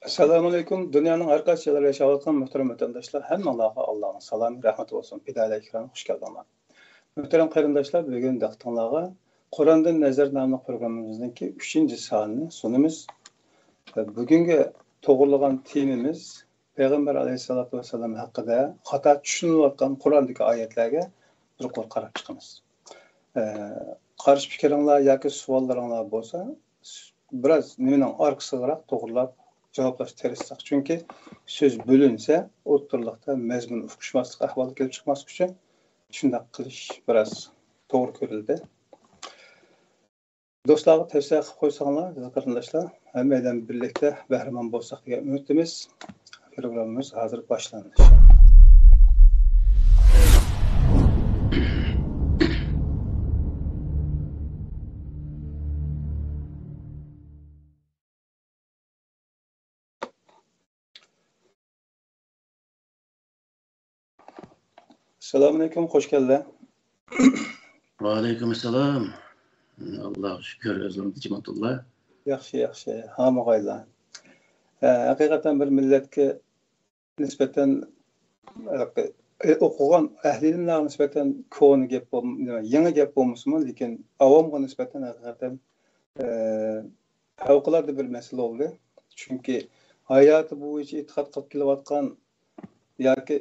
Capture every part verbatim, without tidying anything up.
ئەسسالامۇئەلەيكۇم، دۇنيانىڭ ھەر قايسى جايلىرىدا ياشاۋاتقان مۆھتەرەم ۋەتەنداشلار، ھەممىڭلارغا ئاللانىڭ سالامى، رەھمىتى بولسۇن. پىدائىيلار ئېكرانىغا خۇش كەلدىڭلار. مۆھتەرەم قېرىنداشلار، بۈگۈن دىققىتىڭلارغا قۇراندىن نەزەر ناملىق پروگراممىمىزنىڭكى ئۈچىنچى سانىنى سۇنىمىز. بۈگۈنكى توغرىلىغان تېمىمىز پەيغەمبەر ئەلەيھىسسالاتۇ ۋەسسالام ھەققىدە خاتا چۈشىنىلىۋاتقان قۇراندىكى ئايەتلەرگە بىر قۇر قاراپ چىقىمىز. ئە، قارشى پىكرىڭلار ياكى سوئاللىرىڭلار بولسا، بىراز نېمىنىڭ ئارقىسىغىراق توغرىلاپ جاۋابلاشقا تىرىشساق. چۈنكى سۆز بۆلۈنسە، ئوتتۇرىلىقتا مەزمۇن ئۇقۇشماسلىق ئەھۋالى كېلىپ چىقماسلىقى ئۈچۈن شۇنداق قىلىش بىراز توغرا كۆرۈلدى. دوستلارغا تەۋسىيە قىلىپ قويساڭلار، ئەزىز قېرىنداشلار، ھەممەيلەن بىرلىكتە بەھرىمەن بولساق دېگەن ئۈمىدتىمىز. پروگراممىمىز ھازىر باشلاندى. ئەسسالامۇئەلەيكۇم، خوش كەلدى. ۋەئەلەيكۇم ئەسسالام. ئاللاغا شۈكۈر، ئۆزلىرىڭ تىنچمۇ؟ ياخشى، ياخشى. ھامىغايلا. ھە، ھەقىقەتەن بىر مىللەتكە نىسبەتەن، ھېلىقى، ئە، ئوقۇغان ئەھلى ئىلىملارغا نىسبەتەن كونا گەپ بولم-، نېمە، يېڭى گەپ بولمىسىمۇ، لېكىن ئاۋامغا نىسبەتەن ھەقىقەتەن، ئە، پەۋقۇلئاددە بىر مەسىلە بولدى. چۈنكى ھاياتى بويىچە ئېتىقاد قىلىپ كېلىۋاتقان ياكى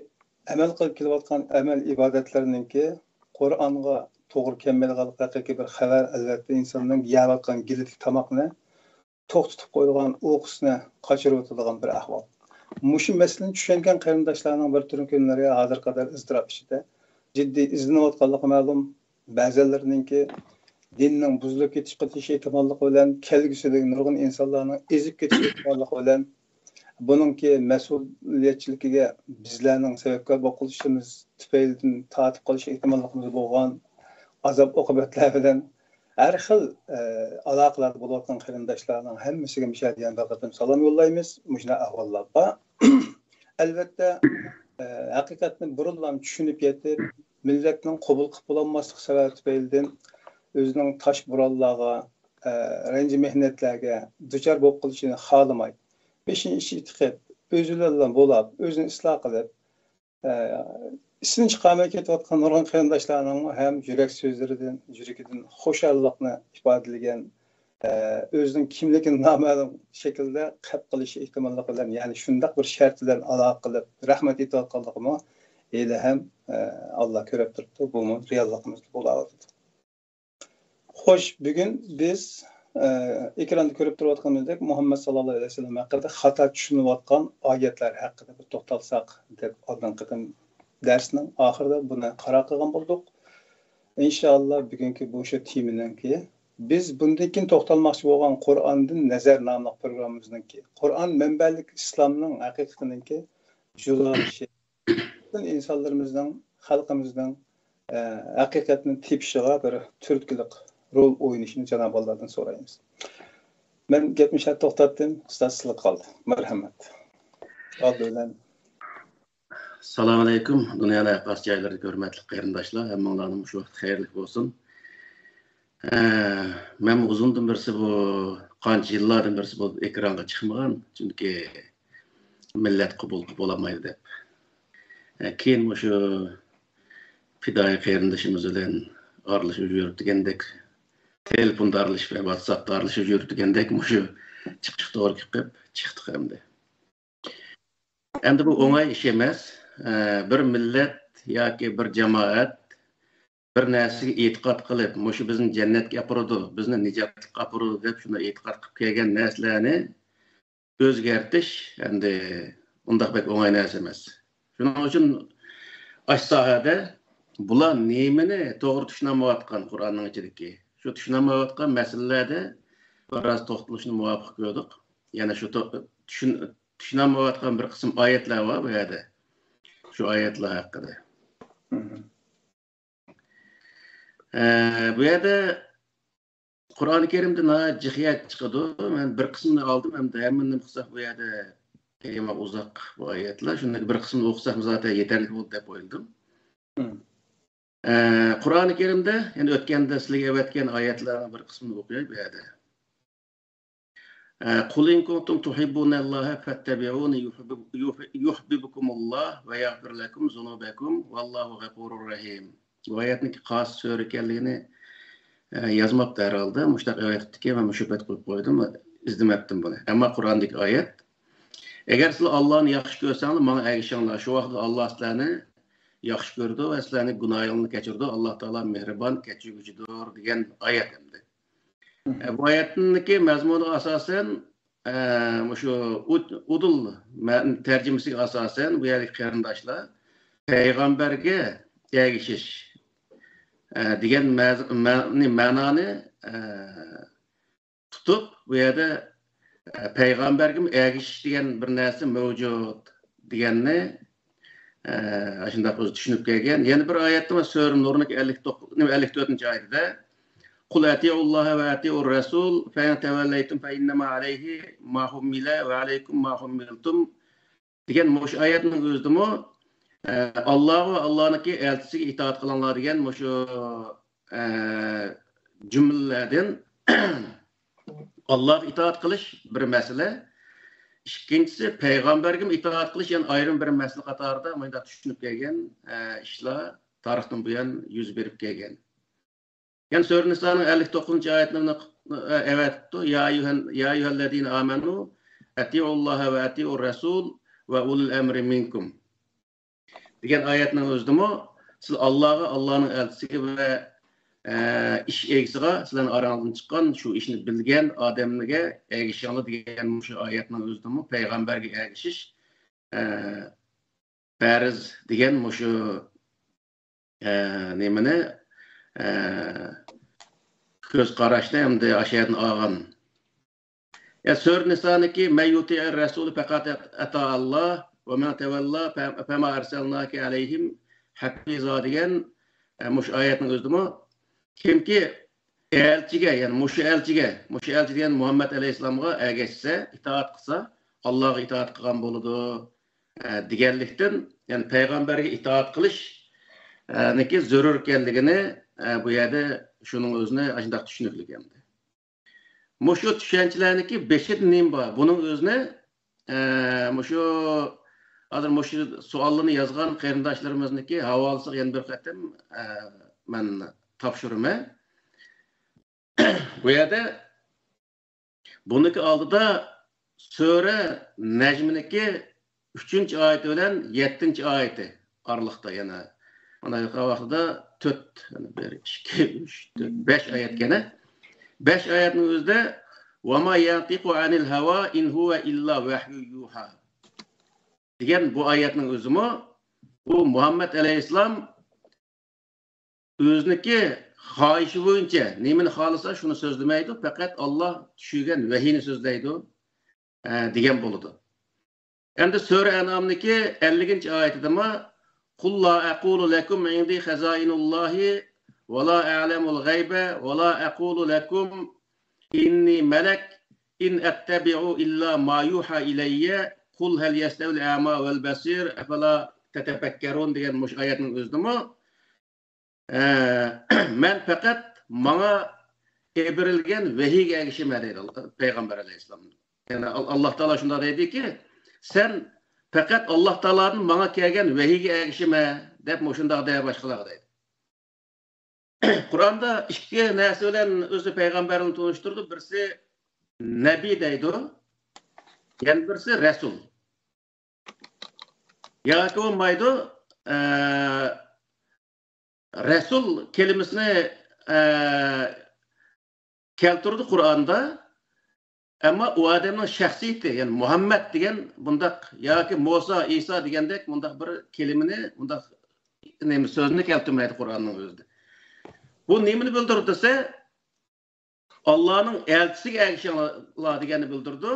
ئەمەل قىلىپ كېلىۋاتقان ئەمەل ئىبادەتلىرىنىڭكى قۇرئانغا توغرا كەلمەيدىغانلىقى ھەققىدىكى بىر خەۋەر، ئەلۋەتتە، ئىنساننىڭ يەۋاتقان گىلىدىكى تاماقنى توختىتىپ قويىدىغان، ئۇيقۇسىنى قاچۇرۇۋېتىدىغان بىر ئەھۋال. مۇشۇ مەسىلىنى چۈشەنگەن قېرىنداشلارنىڭ بىر تۈركۈملىرى ھازىرغا قەدەر ئىزتىراپ ئىچىدە جىددىي ئىزدىنىۋاتقانلىقى مەلۇم. بەزىلىرىنىڭكى دىننىڭ بۇزۇلۇپ كېتىش، كېتىش ئېھتىماللىقى بىلەن، كەلگۈسىدىكى نۇرغۇن ئىنسانلارنىڭ ئېزىپ كېتىش ئېھتىماللىقى بىلەن، بۇنىڭكى مەسئۇلىيەتچىلىكىگە بىزلەرنىڭ سەۋەبكار بولۇپ قېلىشىمىز تۈپەيلىدىن تارتىپ قېلىش ئېھتىماللىقىمىز بولغان ئازاب-ئوقۇبەتلەر بىلەن، ھەر خىل، ئە، ئالاقىلاردا بولۇۋاتقان قېرىنداشلارنىڭ ھەممىسىگە مۇشۇ يەردە يەنە بىر قېتىم سالام يوللايمىز. مۇشۇنداق ئەھۋاللار بار. ئەلۋەتتە، ئە، ھەقىقەتنى بۇرۇنلا چۈشىنىپ يېتىپ، مىللەتنىڭ قوبۇل قىلىپ بولالماسلىق سەۋەبى تۈپەيلىدىن ئۆزىنىڭ تاش بورانلارغا، ئە، رەنجى-مېھنەتلەرگە دۇچار بولۇپ قېلىشىنى خالىماي، بېشىنى ئىچىگە تىقىپ، ئۆزى بىلەنلا بولاپ، ئۆزىنى ئىسلاھ قىلىپ، ئىسىدىن چىقارماي كېتىۋاتقان نۇرغۇن قېرىنداشلارنىڭمۇ ھەم يۈرەك سۆزلىرىدىن، يۈرىكىدىن خۇشاللىقنى ئىپادىلىگەن، ئۆزىنىڭ كىملىكىنى نامەلۇم شەكىلدە قەپ قىلىش ئېھتىماللىقى بىلەن، يەنى شۇنداق بىر شەرت بىلەن ئالاقە قىلىپ رەھمەت ئېيتىۋاتقانلىقىمۇ ھېلىھەم، ئاللا كۆرۈپ تۇرۇپتۇ، بۇمۇ رېئاللىقىمىزدا بولاۋاتىدۇ. خوش، بۈگۈن بىز، ئە، ئېكراندا كۆرۈپ تۇرۇۋاتقىنىمىزدەك، مۇھەممەد ساللاللاھۇ ئەلەيھى ۋەسەللەم ھەققىدە خاتا چۈشىنىلىۋاتقان ئايەتلەر ھەققىدە بىر توختالساق دەپ، ئالدىنقى قېتىم دەرسنىڭ ئاخىرىدا بۇنى قارار قىلغان بولدۇق. ئىنشائاللا، بۈگۈنكى بۇ شۇ تېمىنىڭكى، بىز بۇندىن كېيىن توختالماقچى بولغان قۇرئاندىن نەزەر ناملىق پروگراممىمىزنىڭكى، قۇرئان مەنبەلىك ئىسلامنىڭ ھەقىقىتىنىڭكى جۇلالىشى، پۈتۈن ئىنسانلىرىمىزنىڭ، خەلقىمىزنىڭ، ئە، ھەقىقەتنى تېپىشىغا بىر تۈرتكىلىك رول ئوينىشىنى جانابىللاردىن سورايمىز. مەن گەپنى شۇ يەردە توختاتتىم. ئۇستاز، سىزگە قالدى. مەرھەمەت. ئالدى بىلەن. ئەسسالامۇئەلەيكۇم. دۇنيانىڭ ھەر قايسى جايلىرىدىكى ھۆرمەتلىك قېرىنداشلار، ھەممىڭلارنىڭ مۇشۇ ۋاقتى خەيرلىك بولسۇن. ئە، مەنمۇ ئۇزۇندىن بېرى بۇ، قانچە يىللاردىن بېرى بۇ ئېكرانغا چىقمىغان، چۈنكى مىللەت قوبۇل قىلىپ بولالمايدۇ دەپ. ئە، كېيىن مۇشۇ پىدائىي قېرىندىشىمىز بىلەن ئارىلىشىپ يۈرۈپ دېگەندەك، تېلېفوندا ئارىلىشىپ، ۋاتساپتا ئارىلىشىپ يۈرۈپ دېگەندەك، مۇشۇ چىقىشقا توغرا كېلىپ چىقتۇق ئەمدى. ئەمدى بۇ ئوڭاي ئىش ئەمەس. ئە، بىر مىللەت ياكى بىر جامائەت بىر نەرسىگە ئېتىقاد قىلىپ، مۇشۇ بىزنى جەننەتكە ئاپىرىدۇ، بىزنى نىجاتلىققا ئاپىرىدۇ دەپ شۇنداق ئېتىقاد قىلىپ كەلگەن نەرسىلەرنى ئۆزگەرتىش ئەمدى ئۇنداق بەك ئوڭاي نەرسە ئەمەس. شۇنىڭ ئۈچۈن ئاشۇ ساھەدە بۇلار نېمىنى توغرا چۈشىنەلمەيۋاتقان، قۇرئاننىڭ ئىچىدىكى شۇ چۈشىنەلمەيۋاتقان مەسىلىلەردە بىراز توختىلىشنى مۇۋاپىق كۆردۇق. يەنە شۇ تو-، چۈشىن-، چۈشىنەلمەيۋاتقان بىر قىسىم ئايەتلەر بار بۇ يەردە. شۇ ئايەتلەر ھەققىدە. مم. ئە، بۇ يەردە قۇرئان كەرىمدە ناھايىتى جىق ئايەت چىقىدۇ. مەن بىر قىسمىنى ئالدىم، ئەمدى ھەممىنى قىلساق بۇ يەردە تېما ئۇزاق بۇ ئايەتلەر. شۇنداق بىر قىسمىنى ئوقۇساق زاتەن يېتەرلىك بولدى دەپ ئويلىدىم. مم. ئە، قۇرئان كەرىمدە، يەنى ئۆتكەندە سىلەرگە ئەۋەتكەن ئايەتلەرنىڭ بىر قىسمىنى ئوقۇياي بۇ يەردە. قل إن كنتم تحبون الله فاتبعوني يحببكم الله ويغفر لكم ذنوبكم والله غفور رحيم. بۇ ئايەتنىڭ قايسى سۈرە ئىكەنلىكىنى يازماپتۇ ھەرھالدا. مۇشۇنداق ئايەتتىكى مەن مۇشۇ بەت قويۇپ قويدۇم، ئىزدىمەپتىم بۇنى. ئەمما قۇرئاندىكى ئايەت. ئەگەر سىلەر ئاللانى ياخشى كۆرسەڭلار، ماڭا ئەگىشىڭلار. شۇ ۋاقىتتا ئاللا سىلەرنى ياخشى كۆرىدۇ ۋە سىلەرنى گۇناھىڭلارنى كەچۈرىدۇ. ئاللا تائالا مېھرىبان، كەچۈرگۈچىدۇر دېگەن ئايەت ئەمدى. ئە، بۇ ئايەتنىڭكى مەزمۇنىغا ئاساسەن، ئە، مۇشۇ ئۇد-، ئۇدۇل مە-، تەرجىمىسىگە ئاساسەن بۇ يەردىكى قېرىنداشلار پەيغەمبەرگە ئەگىشىش، ئە، دېگەن مەز-، مە-، مەنانى، ئە، تۇتۇپ، بۇ يەردە، ئە، پەيغەمبەرگىمۇ ئەگىشىش دېگەن بىر نەرسە مەۋجۇت دېگەننى، ئە، ئاشۇنداق ئۆزى چۈشىنىپ كەلگەن. يەنە بىر ئايەتتە سۈرە نۇرنىڭ ئەللىك توققۇز، نېمە، ئەللىك تۆتىنچى ئايىتىدە، قل أطيعوا الله وأطيعوا الرسول فإن توليتم فإنما عليه ما حمل وعليكم ما حملتم دېگەن مۇشۇ ئايەتنىڭ ئۆزىدىمۇ، ئە، ئاللاغا ۋە ئاللانىڭكى ئەلچىسىگە ئىتائەت قىلىڭلار دېگەن مۇشۇ، ئە، جۈملىلەردىن ئاللاغا ئىتائەت قىلىش بىر مەسىلە. ئىككىنچىسى، پەيغەمبەرگىمۇ ئىتائەت قىلىش يەنە ئايرىم بىر مەسىلە قاتارىدا مۇنداق چۈشىنىپ كەلگەن، ئە، ئىشلار تارىختىن بۇيان يۈز بېرىپ كەلگەن. يەنە سۈرە نىسانىڭ ئەللىك توققۇزىنچى ئايەتنى ئەۋەتىپتۇ. يا أيها، يا أيها الذين آمنوا أطيعوا الله وأطيعوا الرسول وأولي الأمر منكم دېگەن ئايەتنىڭ ئۆزىدىمۇ سىز ئاللاغا، ئاللانىڭ ئەلچىسىگە ۋە، ئە، ئىش ئىگىسىغا، سىلەرنىڭ ئاراڭلاردىن چىققان شۇ ئىشنى بىلگەن ئادەمگە ئەگىشىڭلار دېگەن مۇشۇ ئايەتنىڭ ئۆزىدىمۇ پەيغەمبەرگە ئەگىشىش، ئە، پەرز دېگەن مۇشۇ، ئە، نېمىنى، ئە، كۆز قاراشنى ئەمدى ئاشۇ يەردىن ئالغان. يا سۈرە نىسانىڭكى مەن يۇتىئىر رەسۇلە پەقەت ئەتائاللا ۋە مەن تەۋەللا فەما ئەرسەلناكە ئەلەيھىم ھەپىزا دېگەن، ئە، مۇشۇ ئايەتنىڭ ئۆزىدىمۇ كىمكى ئەلچىگە، يەنى مۇشۇ ئەلچىگە، مۇشۇ ئەلچى دېگەن مۇھەممەد ئەلەيھىسسالامغا ئەگەشسە، ئىتائەت قىلسا، ئاللاغا ئىتائەت قىلغان بولىدۇ، ئە، دېگەنلىكتىن، يەنى پەيغەمبەرگە ئىتائەت قىلىش، ئە، نىكى زۆرۈر ئىكەنلىكىنى، ئە، بۇ يەردە شۇنىڭ ئۆزىنى ئاشۇنداق چۈشىنىكلىك ئەمدى. مۇشۇ چۈشەنچىلەرنىكى بېشىدا نېمە بار؟ بۇنىڭ ئۆزىنى، ئە، مۇشۇ، ھازىر مۇشۇ سوئاللارنى يازغان قېرىنداشلىرىمىزنىڭكى ھاۋالىسىغا يەنە بىر قېتىم، ئە، مەن تاپشۇرىمەن. بۇ يەردە بۇنىڭكى ئالدىدا سۈرە نەجمنىڭكى ئۈچىنچى ئايىتى بىلەن يەتتىنچى ئايىتى ئارىلىقتا يەنە. مانا يۇقىرى ۋاقتىدا تۆت، يەنى بىر، ئىككى، ئۈچ، تۆت، بەش ئايەت كەنە. بەش ئايەتنىڭ ئۆزىدە «وما ينطق عن الهوى إن هو إلا وحي يوحى» دېگەن بۇ ئايەتنىڭ ئۆزىمۇ، بۇ مۇھەممەد ئەلەيھىسسالام ئۆزىنىڭكى خاھىشى بويىچە نېمىنى خالىسا شۇنى سۆزلىمەيدۇ، پەقەت ئاللا چۈشۈرگەن ۋەھىينى سۆزلەيدۇ، ئە، دېگەن بولىدۇ. ئەمدى سۈرە ئەنئامنىڭكى ئەللىكىنچى ئايىتىدىمۇ «قل لا أقول لكم عندي خزائن الله ولا أعلم الغيب ولا أقول لكم إني ملك إن أتبع إلا ما يوحى إلي قل هل يستوي الأعمى والبصير أفلا تتفكرون» دېگەن مۇشۇ ئايەتنىڭ ئۆزىدىمۇ، ئە، «مەن پەقەت ماڭا بېرىلگەن ۋەھىيگە ئەگىشىمەن» دەيدۇ پەيغەمبەر ئەلەيھىسسالام. يەنى ئال-، ئاللا تائالا شۇنداق دەيدىكى، «سەن پەقەت ئاللا تائالادىن ماڭا كەلگەن ۋەھىيگە ئەگىشىمەن» دەپ مۇشۇنداق دەيدۇ باشقىلارغا دەيدۇ. قۇرئاندا ئىككى نەرسە بىلەن ئۆزى پەيغەمبەرنى تونۇشتۇرىدۇ. بىرسى نەبىي دەيدۇ، يەنە بىرسى رەسۇل. ياكى بولمايدۇ، ئە، رەسۇل كەلىمىسىنى، ئە، كەلتۈرىدۇ قۇرئاندا. ئەمما ئۇ ئادەمنىڭ شەخسىيىتى، يەنى مۇھەممەد دېگەن بۇنداق ياكى مۇسا، ئىسا دېگەندەك بۇنداق بىر كەلىمىنى، بۇنداق نېمە سۆزنى كەلتۈرمەيدۇ قۇرئاننىڭ ئۆزىدە. بۇ نېمىنى بىلدۈرىدۇ دېسە، ئاللانىڭ ئەلچىسىگە ئەگىشىڭلار دېگەننى بىلدۈرىدۇ.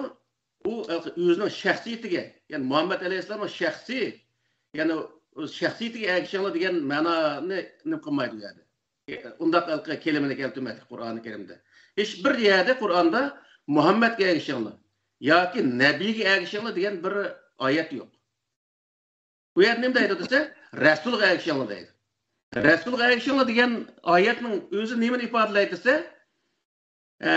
ئۇ ئۆزىنىڭ شەخسىيىتىگە، يەنى مۇھەممەد ئەلەيھىسسالامنىڭ شەخسىي، يەنى ئۆز شەخسىيىتىگە ئەگىشىڭلار دېگەن مەنانى نېمە قىلمايدۇ ئۇ يەردە. ئۇنداق ھېلىقى كەلىمىنى كەلتۈرمەيدۇ قۇرئانى كەرىمدە. ھېچ بىر يەردە قۇرئاندا «مۇھەممەدكە ئەگىشىڭلار» ياكى «نەبىيگە ئەگىشىڭلار» دېگەن بىر ئايەت يوق. بۇ يەردە نېمە دەيدۇ دېسە، «رەسۇلغا ئەگىشىڭلار» دەيدۇ. «رەسۇلغا ئەگىشىڭلار» دېگەن ئايەتنىڭ ئۆزى نېمىنى ئىپادىلەيدۇ دېسە، ئە،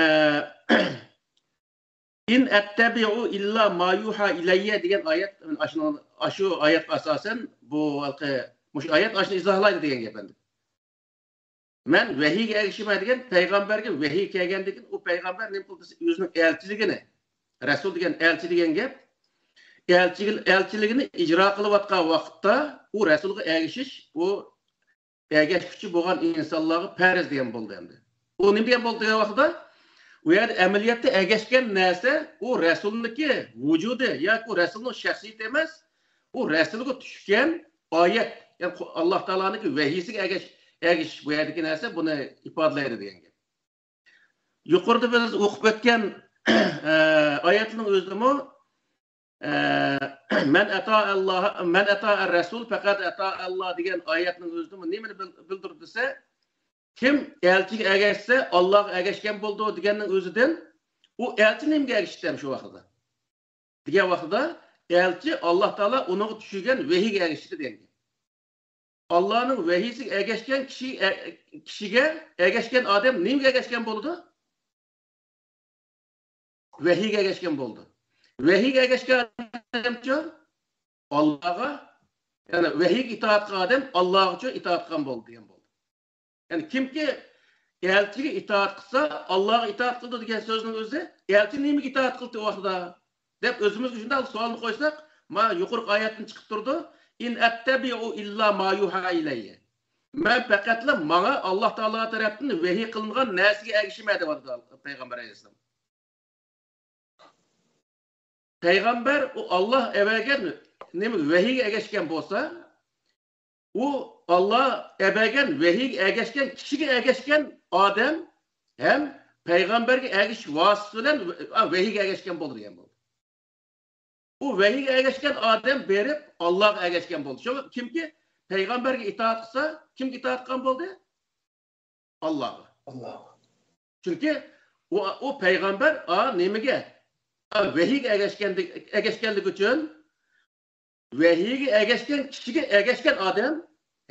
«ئىن ئەتتەبىئۇ ئىللا ما يۇھا ئىلەييە» دېگەن ئايەت، ئاشۇنىڭ، ئاشۇ ئايەتكە ئاساسەن بۇ ھېلىقى، مۇشۇ ئايەت ئاشۇنى ئىزاھلايدۇ دېگەن گەپ ئەمدى. «مەن ۋەھىيگە ئەگىشىمەن» دېگەن، پەيغەمبەرگە ۋەھىي كەلگەندىن كېيىن ئۇ پەيغەمبەر نېمە قىلدى دېسە، ئۆزىنىڭ ئەلچىلىكىنى، رەسۇل دېگەن ئەلچى دېگەن گەپ، ئەلچىگە-، ئەلچىلىكىنى ئىجرا قىلىۋاتقان ۋاقىتتا ئۇ رەسۇلغا ئەگىشىش، ئۇ ئەگەشكۈچى بولغان ئىنسانلارغا پەرز دېگەن بولدى ئەمدى. ئۇ نېمە دېگەن بولدى دېگەن ۋاقىتتا، ئۇ يەردە ئەمەلىيەتتە ئەگەشكەن نەرسە ئۇ رەسۇلنىڭكى ۋۇجۇدى ياكى ئۇ رەسۇلنىڭ شەخسىيىتى ئەمەس، ئۇ رەسۇلغا چۈشكەن ئايەت، يەنى قۇ-، ئاللا تائالانىڭكى ۋەھىيسىگە ئەگەش-، ئەگىشىش بۇ يەردىكى نەرسە بۇنى ئىپادىلەيدۇ دېگەن گەپ. يۇقىرىدا بىز ئوقۇپ ئۆتكەن، ئە، ئايەتنىڭ ئۆزىدىمۇ، ئە، «مەن ئەتائەللاھ، مەن ئەتائەر رەسۇل پەقەت ئەتائەللاھ» دېگەن ئايەتنىڭ ئۆزىدىمۇ نېمىنى بىل-، بىلدۈرىدۇ دېسە، «كىم ئەلچىگە ئەگەشسە، ئاللاغا ئەگەشكەن بولىدۇ» دېگەننىڭ ئۆزىدىن، ئۇ ئەلچى نېمىگە ئەگىشتى شۇ ۋاقىتتا؟ دېگەن ۋاقتىدا، ئەلچى ئاللا تائالا ئۇنىڭغا چۈشۈرگەن ۋەھىيگە ئەگىشتى دېگەن گەپ. ئاللانىڭ ۋەھىيسىگە ئەگەشكەن كىشى، ئە، كىشىگە ئەگەشكەن ئادەم نېمىگە ئەگەشكەن بولىدۇ؟ ۋەھىيگە ئەگەشكەن بولىدۇ. ۋەھىيگە ئەگەشكەن ئادەمچۇ؟ ئاللاغا، يەنى ۋەھىيگە ئىتائەت قىلغان ئادەم ئاللاغىچۇ ئىتائەت قىلغان بولدى دېگەن بولدى. يەنى كىمكى ئەلچىگە ئىتائەت قىلسا، ئاللاغا ئىتائەت قىلىدۇ دېگەن سۆزنىڭ ئۆزى، ئەلچى نېمىگە ئىتائەت قىلدى ئۇ ۋاقتىدا؟ دەپ ئۆزىمىزگە شۇنداق سوئالنى قويساق، مانا يۇقىرىقى ئايەتتىن چىقىپ تۇرىدۇ، «ئىن ئەتتەبىئۇ ئىللا ما يۇھا ئىلەييە.» مەن پەقەتلا ماڭا ئاللا تائالا تەرەپتىن ۋەھىي قىلىنغان نەرسىگە ئەگىشىمەن دەۋاتىدۇ پەيغەمبەر ئەلەيھىسسالام. پەيغەمبەر ئۇ ئاللا ئەۋەرگەن نېمە ۋەھىيگە ئەگەشكەن بولسا، ئۇ ئاللا ئەبەرگەن ۋەھىيگە ئەگەشكەن، كىشىگە ئەگەشكەن ئادەم ھەم پەيغەمبەرگە ئەگىشىش ۋاسىتىسى بىلەن ۋەھىيگە ئەگەشكەن بولدى دېگەن بولدى. ئۇ ۋەھىيگە ئەگەشكەن ئادەم بېرىپ ئاللاغا ئەگەشكەن بولدى. شۇڭا كىمكى پەيغەمبەرگە ئىتائەت قىلسا، كىمگە ئىتائەت قىلغان بولدى؟ ئاللاغا. ئاللاغا. چۈنكى ئۇ، ئۇ پەيغەمبەر، ئا، نېمىگە؟ ئا، ۋەھىيگە ئەگەشكەندىكى، ئەگەشكەنلىكى ئۈچۈن ۋەھىيگە ئەگەشكەن كىشىگە ئەگەشكەن ئادەم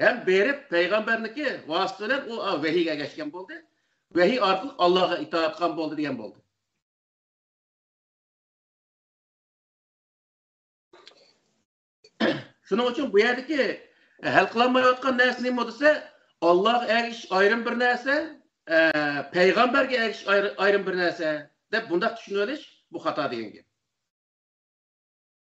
ھەم بېرىپ پەيغەمبەرنىڭكى ۋاسىتىسى بىلەن ئۇ، ئا، ۋەھىيگە ئەگەشكەن بولدى. ۋەھىي ئارقىلىق ئاللاغا ئىتائەت قىلغان بولدى دېگەن بولدى. شۇنىڭ ئۈچۈن بۇ يەردىكى ھەل قىلالمايۋاتقان نەرسە نېمە دېسە، ئاللاغا ئەگىشىش ئايرىم بىر نەرسە، ئە، پەيغەمبەرگە ئەگىشىش ئايرى-، ئايرىم بىر نەرسە دەپ بۇنداق چۈشىنىۋېلىش بۇ خاتا دېگەن گەپ.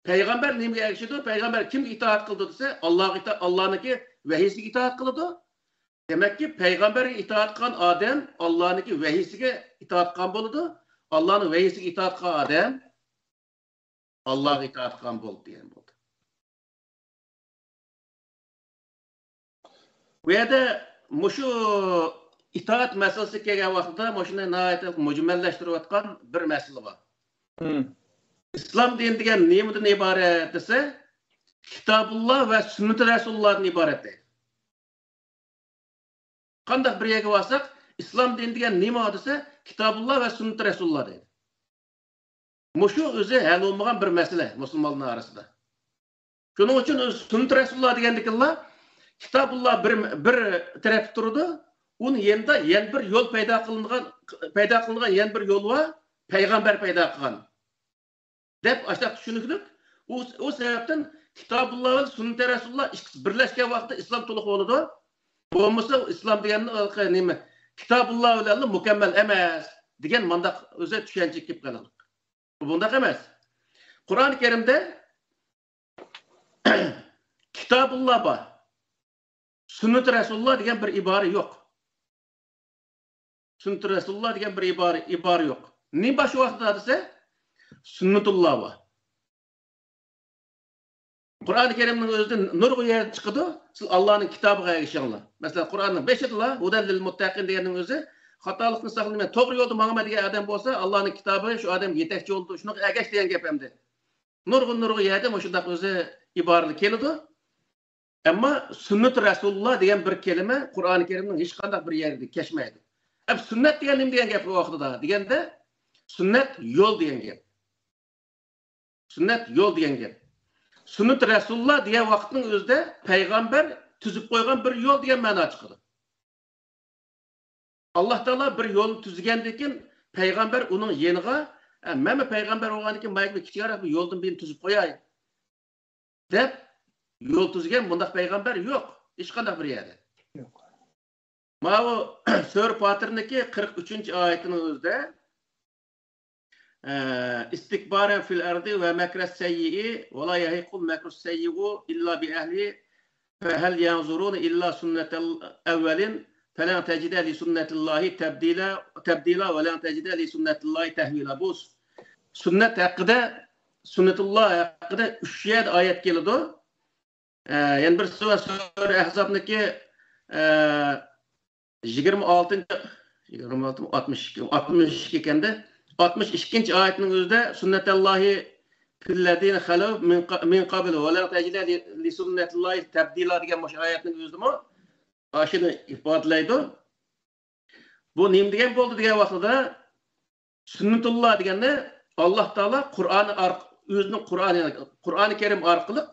پەيغەمبەر نېمىگە ئەگىشىدۇ؟ پەيغەمبەر كىمگە ئىتائەت قىلىدۇ دېسە، ئاللاغا ئىتا-، ئاللانىڭكى ۋەھىيسىگە ئىتائەت قىلىدۇ. دېمەككى، پەيغەمبەرگە ئىتائەت قىلغان ئادەم ئاللانىڭكى ۋەھىيسىگە ئىتائەت قىلغان بولىدۇ. ئاللانىڭ ۋەھىيسىگە ئىتائەت قىلغان ئادەم ئاللاغا ئىتائەت قىلغان بولدى دېگەن بولدى. بۇ يەردە مۇشۇ ئىتائەت مەسىلىسىگە كەلگەن ۋاقتىدا مۇشۇنى ناھايىتى مۇجمەللەشتۈرۈۋاتقان بىر مەسىلە بار. مم. ئىسلام دىنى دېگەن نېمىدىن ئىبارەت دېسە، كىتابۇللا ۋە سۈننىتى رەسۇلۇللادىن ئىبارەت دەيدۇ. قانداق بىر يەرگە بارساق، ئىسلام دىنى دېگەن نېمە دېسە، كىتابۇللا ۋە سۈننىتى رەسۇلۇللا دەيدۇ. مۇشۇ ئۆزى ھەل بولمىغان بىر مەسىلە مۇسۇلمانلار ئارىسىدا. شۇنىڭ ئۈچۈن ئۆزى سۈننىتى رەسۇلۇللا دېگەندىكىنلا كىتابۇللا بىر، بىر تەرەپتە تۇرىدۇ، ئۇنىڭ يېنىدا يەنە بىر يول پەيدا قىلىنغان، پەيدا قىلىنغان يەنە بىر يول بار، پەيغەمبەر پەيدا قىلغان. دەپ ئاشۇنداق چۈشىنىكلىك. ئۇ، ئۇ سەۋەبتىن كىتابۇللا ۋە سۈننىتى رەسۇلۇللا ئىككىسى بىرلەشكەن ۋاقىتتا ئىسلام تولۇق بولىدۇ. بولمىسا ئىسلام دېگەن نېمە؟ كىتابۇللا بىلەنلا مۇكەممەل ئەمەس دېگەن مانداق ئۆزى چۈشەنچىگە كېلىپ قالىدۇ. بۇ بۇنداق ئەمەس. قۇرئان كەرىمدە كىتابۇللا بار. سۈننىتى رەسۇلۇللا دېگەن بىر ئىبارە يوق. سۈننىتى رەسۇلۇللا دېگەن بىر ئىبارە، ئىبارە يوق. نېمە بار شۇ ۋاقىتتا دېسە، سۈننىتۇللا بار. قۇرئانى كەرىمنىڭ ئۆزىدە نۇرغۇن يەردە چىقىدۇ، سىز ئاللانىڭ كىتابىغا ئەگىشىڭلار. مەسىلەن، قۇرئاننىڭ بېشىدىلا ھۇدەل لىل مۇتتەقىن دېگەننىڭ ئۆزى، خاتالىقتىن ساقلىنىمەن، توغرا يولدا ماڭىمەن دېگەن ئادەم بولسا، ئاللانىڭ كىتابى شۇ ئادەمگە يېتەكچى بولىدۇ، شۇنىڭغا ئەگەش دېگەن گەپ ئەمدى. نۇرغۇن، نۇرغۇن يەردە مۇشۇنداق ئۆزى ئىبارىلەر كېلىدۇ. ئەمما سۈننىتى رەسۇلۇللا دېگەن بىر كەلىمە قۇرئانى كەرىمنىڭ ھېچقانداق بىر يەرىدە كەچمەيدۇ. ئەم سۈننەت دېگەن نېمە دېگەن گەپ بۇ ۋاقتىدا دېگەندە، سۈننەت يول دېگەن گەپ. سۈننەت يول دېگەن گەپ. سۈننىتى رەسۇلۇللا دېگەن ۋاقىتنىڭ ئۆزىدە پەيغەمبەر تۈزۈپ قويغان بىر يول دېگەن مەنا چىقىدۇ. ئاللا تائالا بىر يولنى تۈزگەندىن كېيىن، پەيغەمبەر ئۇنىڭ يېنىغا ھە، مەنمۇ پەيغەمبەر بولغاندىن كېيىن مايكا بىر كىچىكرەك بىر يولدىن بىرنى تۈزۈپ قوياي دەپ يول تۈزگەن بۇنداق پەيغەمبەر يوق، ھېچقانداق بىر يەردە. يوق. ماۋۇ سۈرە پاتىرنىڭكى قىرىق ئۈچىنچى ئايىتىنىڭ ئۆزىدە، ئە، ئىستىكبارەن فىل ئەردى ۋە مەكرەس سەييىئى ۋە لا يەھىقۇل مەكرۇس سەييىئۇ ئىللا بىئەھلىھى فەھەل يەنزۇرۇنە ئىللا سۈننەتەل ئەۋۋەلىن فەلەن تەجىدە لىسۈننەتىللاھى تەبدىلە، تەبدىلە ۋە لەن تەجىدە لىسۈننەتىللاھى تەھۋىلا. بۇ سۈننەت ھەققىدە، سۈننەتۇللا ھەققىدە ئۈچ يەردە ئايەت كېلىدۇ. ئە، يەنە بىرسى بار سۈرە ئەھزابنىڭكى، ئە، يىگىرمە ئالتىنچى، يىگىرمە ئالتە، ئاتمىش ئىككى، ئاتمىش ئىككى ئىكەندە، ئاتمىش ئىككىنچى ئايەتنىڭ ئۆزىدە سۈننەتەللاھى فىللەزىنە خەلەۋ مىن قا-، مىن قەبل ۋە لەن تەجىدە لىسۈننەتىللاھى تەبدىلا دېگەن مۇشۇ ئايەتنىڭ ئۆزىدىمۇ ئاشۇنى ئىپادىلەيدۇ. بۇ نېمە دېگەن بولدى دېگەن ۋاقتىدا، سۈننەتۇللا دېگەننى ئاللا تائالا قۇرئان ئارق-، ئۆزىنىڭ قۇرئانى، قۇرئانى كەرىم ئارقىلىق،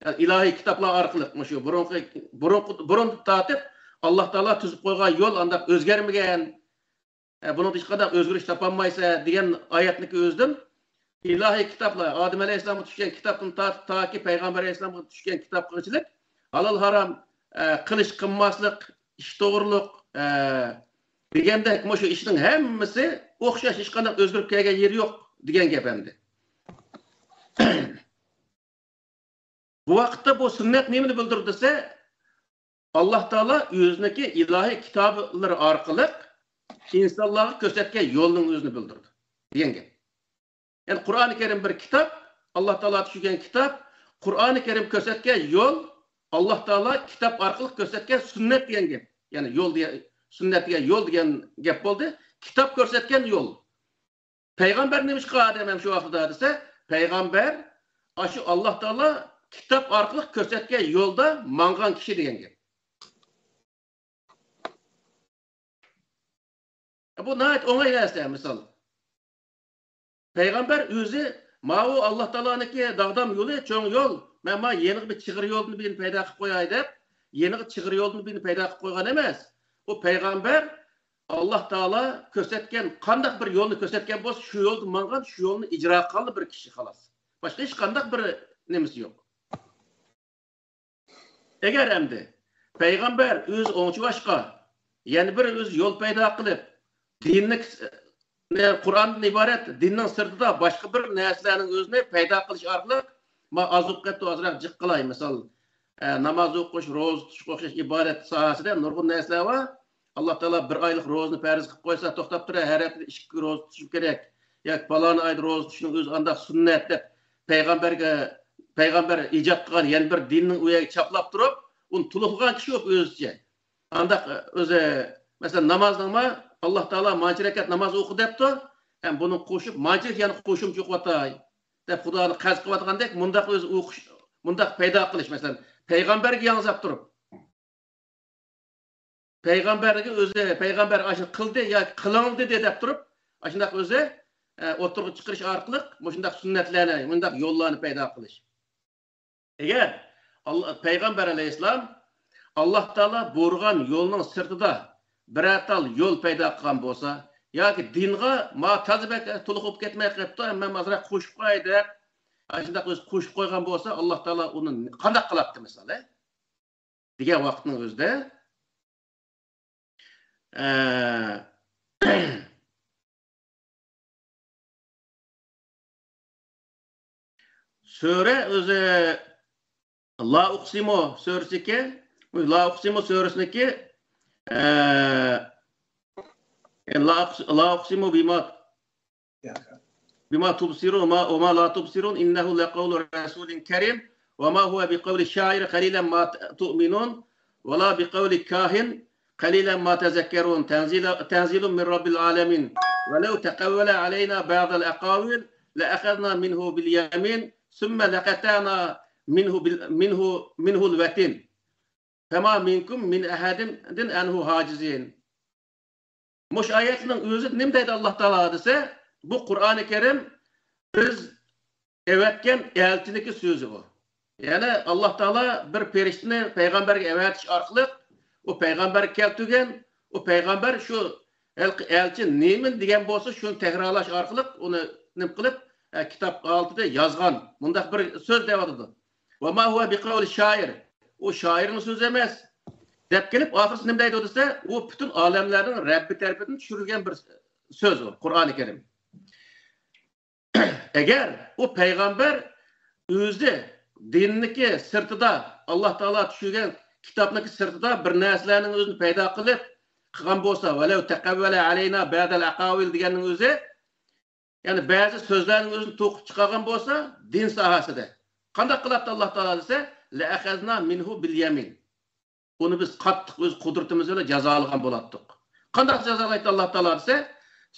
يەنى ئىلاھىي كىتابلار ئارقىلىق مۇشۇ بۇرۇنقى، بۇرۇنقى، بۇرۇندىن تارتىپ ئاللا تائالا تۈزۈپ قويغان يول ئانداق ئۆزگەرمىگەن، ئە، بۇنىڭدا ھېچقانداق ئۆزگىرىش تاپالمايسەن دېگەن ئايەتنىڭكى ئۆزىدىن ئىلاھىي كىتابلار، ئادەم ئەلەيھىسسالامغا چۈشكەن كىتابتىن تارتىپ تاكى پەيغەمبەر ئەلەيھىسسالامغا چۈشكەن كىتابقىچىلىك، ھالال ھارام، ئە، قىلىش قىلماسلىق، ئىش توغرۇلۇق، ئە، دېگەندەك مۇشۇ ئىشنىڭ ھەممىسى ئوخشاش، ھېچقانداق ئۆزگىرىپ كەلگەن يېرى يوق دېگەن گەپ ئەمدى. بۇ ۋاقىتتا بۇ سۈننەت نېمىنى بىلدۈرىدۇ دېسە، ئاللا تائالا ئۆزىنىڭكى ئىلاھىي كىتابلىرى ئارقىلىق ئىنسانلارغا كۆرسەتكەن يولنىڭ ئۆزىنى بىلدۈرىدۇ دېگەن گەپ. يەنى قۇرئانى كەرىم بىر كىتاب، ئاللا تائالا چۈشۈرگەن كىتاب، قۇرئانى كەرىم كۆرسەتكەن يول، ئاللا تائالا كىتاب ئارقىلىق كۆرسەتكەن سۈننەت دېگەن گەپ. يەنى يول دېگەن، سۈننەت دېگەن يول دېگەن گەپ بولدى. كىتاب كۆرسەتكەن يول. پەيغەمبەر نېمىشقا ئادەم ھەم شۇ ۋاقىتتا دېسە، پەيغەمبەر ئاشۇ ئاللا تائالا كىتاب ئارقىلىق كۆرسەتكەن يولدا ماڭغان كىشى دېگەن گەپ. بۇ ناھايىتى ئوڭاي نەرسە، مىسال. پەيغەمبەر ئۆزى، ماۋۇ ئاللا تائالانىڭكى داغدام يولى، چوڭ يول، مەن مانا يېنىغا بىر چىغىر يولدىن بىرنى پەيدا قىلىپ قوياي دەپ، يېنىغا چىغىر يولدىن بىرنى پەيدا قىلىپ قويغان ئەمەس. ئۇ پەيغەمبەر ئاللا تائالا كۆرسەتكەن، قانداق بىر يولنى كۆرسەتكەن بولسا، شۇ يولدا ماڭغان، شۇ يولنى ئىجرا قىلغان بىر كىشى، خالاس. باشقا ھېچقانداق بىر نېمىسى يوق. ئەگەر ئەمدى پەيغەمبەر ئۆزى ئوڭچىۋاشقا، يەنە بىر ئۆزى يول پەيدا قىلىپ، دىننى، قۇرئاندىن ئىبارەت دىننىڭ سىرتىدا باشقا بىر نەرسىلەرنىڭ ئۆزىنى پەيدا قىلىش ئارقىلىق، ما ئاز بولۇپ كەتتى، ئازراق جىق قىلاي. مىسال، ئە، ناماز ئوقۇش، روزا تۇتۇشقا ئوخشاش ئىبادەت ساھەسىدە نۇرغۇن نەرسىلەر بار. ئاللا تائالا بىر ئايلىق روزىنى پەرز قىلىپ قويسا، توختاپ تۇرە، ھەر ھەپتىدە ئىككى روزا تۇتۇشۇم كېرەك ياكى پالانى ئايدا روزا تۇتۇشنىڭ ئۆزى ئانداق سۈننەت دەپ پەيغەمبەرگە، پەيغەمبەر ئىجاد قىلغان يەنە بىر دىننىڭ ئۇ يەرگە چاپلاپ تۇرۇپ، ئۇنى تولۇقلىغان كىشى يوق ئۆزىچە. ئانداق ئۆزى، مەسىلەن، نامازنىڭمۇ ئاللا تائالا مانچە رەكەت ناماز ئوقۇ دەپتۇ، ھەم بۇنى قوشۇپ مانچىلىك يەنە قوشۇمچە ئوقۇۋاتاي دەپ خۇدانى قەرز قىلىۋاتقاندەك، مۇنداق ئۆزى ئوقۇش، مۇنداق پەيدا قىلىش، مەسىلەن، پەيغەمبەرگە ياڭزاپ تۇرۇپ، پەيغەمبەرگە ئۆزى، پەيغەمبەر ئاشۇنى قىلدى ياكى قىلىڭ دېدى دەپ تۇرۇپ، ئاشۇنداق ئۆزى، ئە، ئوتتۇرىغا چىقىرىش ئارقىلىق مۇشۇنداق سۈننەتلەرنى، مۇنداق يوللارنى پەيدا قىلىش. ئەگەر ئاللا، پەيغەمبەر ئەلەيھىسسالام ئاللا تائالا بۇيرۇغان يولنىڭ سىرتىدا بىرەر تال يول پەيدا قىلغان بولسا ياكى دىنغا ما تازا بەك تولۇق بولۇپ كەتمەي قېلىپتۇ، مەن ئازراق قوشۇپ قوياي دەپ، ئاشۇنداق ئۆزى قوشۇپ قويغان بولسا، ئاللا تائالا ئۇنى قانداق قىلاتتى، مىسال، ھە؟ دېگەن ۋاقىتنىڭ ئۆزىدە، ئە، سۈرە ئۆزى لا ئۇقسىمۇ سۈرىسىكى، لا ئۇقسىمۇ سۈرىسىنىكى، ئە، لا ئۇقس-، لا ئۇقسىمۇ بىما بما تبصرون وما، وما لا تبصرون إنه لقول رسول كريم وما هو بقول شاعر قليلا ما تؤمنون ولا بقول كاهن قليلا ما تذكرون تنزيل، تنزيل من رب العالمين ولو تقول علينا بعض الأقاويل لأخذنا منه باليمين ثم لقطعنا منه بال-، منه، منه الوتين فما منكم من أحد عنه حاجزين. مۇشۇ ئايەتنىڭ ئۆزى نېمە دەيدۇ ئاللا تائالا دېسە، بۇ قۇرئانى كەرىم بىز ئەۋەتكەن ئەلچىنىڭكى سۆزى بۇ. يەنى ئاللا تائالا بىر پەرىشتىنى پەيغەمبەرگە ئەۋەتىش ئارقىلىق ئۇ پەيغەمبەرگە كەلتۈرگەن، ئۇ پەيغەمبەر شۇ ھېلىقى ئەلچى نېمىنى دېگەن بولسا شۇنى تەكرارلاش ئارقىلىق ئۇنى نېمە قىلىپ، ئە، كىتاب ھالىتىدە يازغان. مۇنداق بىر سۆز دەۋاتىدۇ. «وما هو بقول شاعر.» ئۇ شائىرنىڭ سۆزى ئەمەس. دەپ كېلىپ، ئاخىرسى نېمە دەيدۇ دېسە، ئۇ پۈتۈن ئالەملەرنىڭ رەببى تەرىپىدىن چۈشۈرۈلگەن بىر سۆز ئۇ، قۇرئانى كەرىم. ئەگەر ئۇ پەيغەمبەر ئۆزى دىننىكى سىرتىدا، ئاللا تائالا چۈشۈرگەن كىتابنىكى سىرتىدا بىر نەرسىلەرنىڭ ئۆزىنى پەيدا قىلىپ قىلغان بولسا، «ولو تقول علينا بعض الأقاويل» دېگەننىڭ ئۆزى، يەنى بەزى سۆزلەرنىڭ ئۆزىنى توقۇپ چىقارغان بولسا، دىن ساھەسىدە قانداق قىلاتتى ئاللا تائالا دېسە، «لأخذنا منه باليمين.» ئۇنى بىز قاتتىق ئۆز قۇدرىتىمىز بىلەن جازالىغان بولاتتۇق. قانداق جازالايتتى ئاللا تائالا دېسە،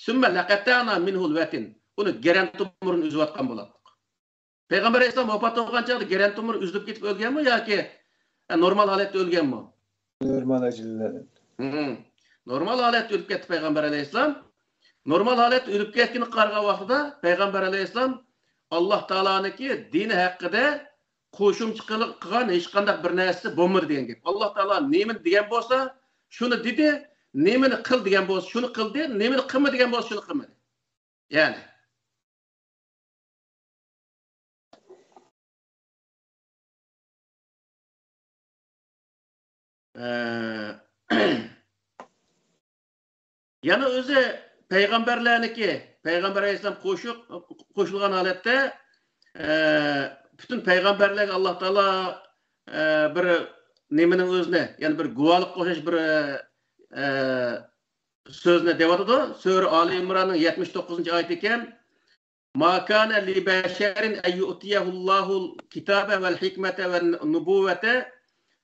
«ثم لقطعنا منه الوتين.» ئۇنى گىرەن تومۇرىنى ئۈزۈۋاتقان بولاتتۇق. پەيغەمبەر ئەلەيھىسسالام ۋاپات بولغان چاغدا گىرەن تومۇرى ئۈزۈلۈپ كېتىپ ئۆلگەنمۇ ياكى، ئە، نورمال ھالەتتە ئۆلگەنمۇ؟ نورمال ئەجەلدە. ھىم. نورمال ھالەتتە ئۆلۈپ كەتتى پەيغەمبەر ئەلەيھىسسالام. نورمال ھالەتتە ئۆلۈپ كەتكىنىگە قارىغان ۋاقتىدا پەيغەمبەر ئەلەيھىسسالام ئاللا تائالانىڭكى دىنى ھەققىدە قوشۇمچە قىل-، قىلغان ھېچقانداق بىر نەرسىسى بولمىدى دېگەن گەپ. ئاللا تائالا نېمىنى دېگەن بولسا، شۇنى دېدى، نېمىنى قىل دېگەن بولسا، شۇنى قىلدى، نېمىنى قىلما دېگەن بولسا، شۇنى قىلمىدى. يەنى. ئە، يەنە ئۆزى پەيغەمبەرلەرنىكى، پەيغەمبەر ئەلەيھىسسالام قوشۇق-، قوشۇلغان ھالەتتە، ئە، پۈتۈن پەيغەمبەرلەرگە ئاللا تائالا، ئە، بىر نېمىنىڭ ئۆزىنى، يەنى بىر گۇۋاھلىق قوشۇش بىر، ئە، سۆزنى دەۋاتىدۇ. سۈرە ئالى ئىمراننىڭ يەتمىش توققۇزىنچى ئايىتى ئىكەن. ما كان لبشر أن يؤتيه الله الكتاب والحكمة والنبوة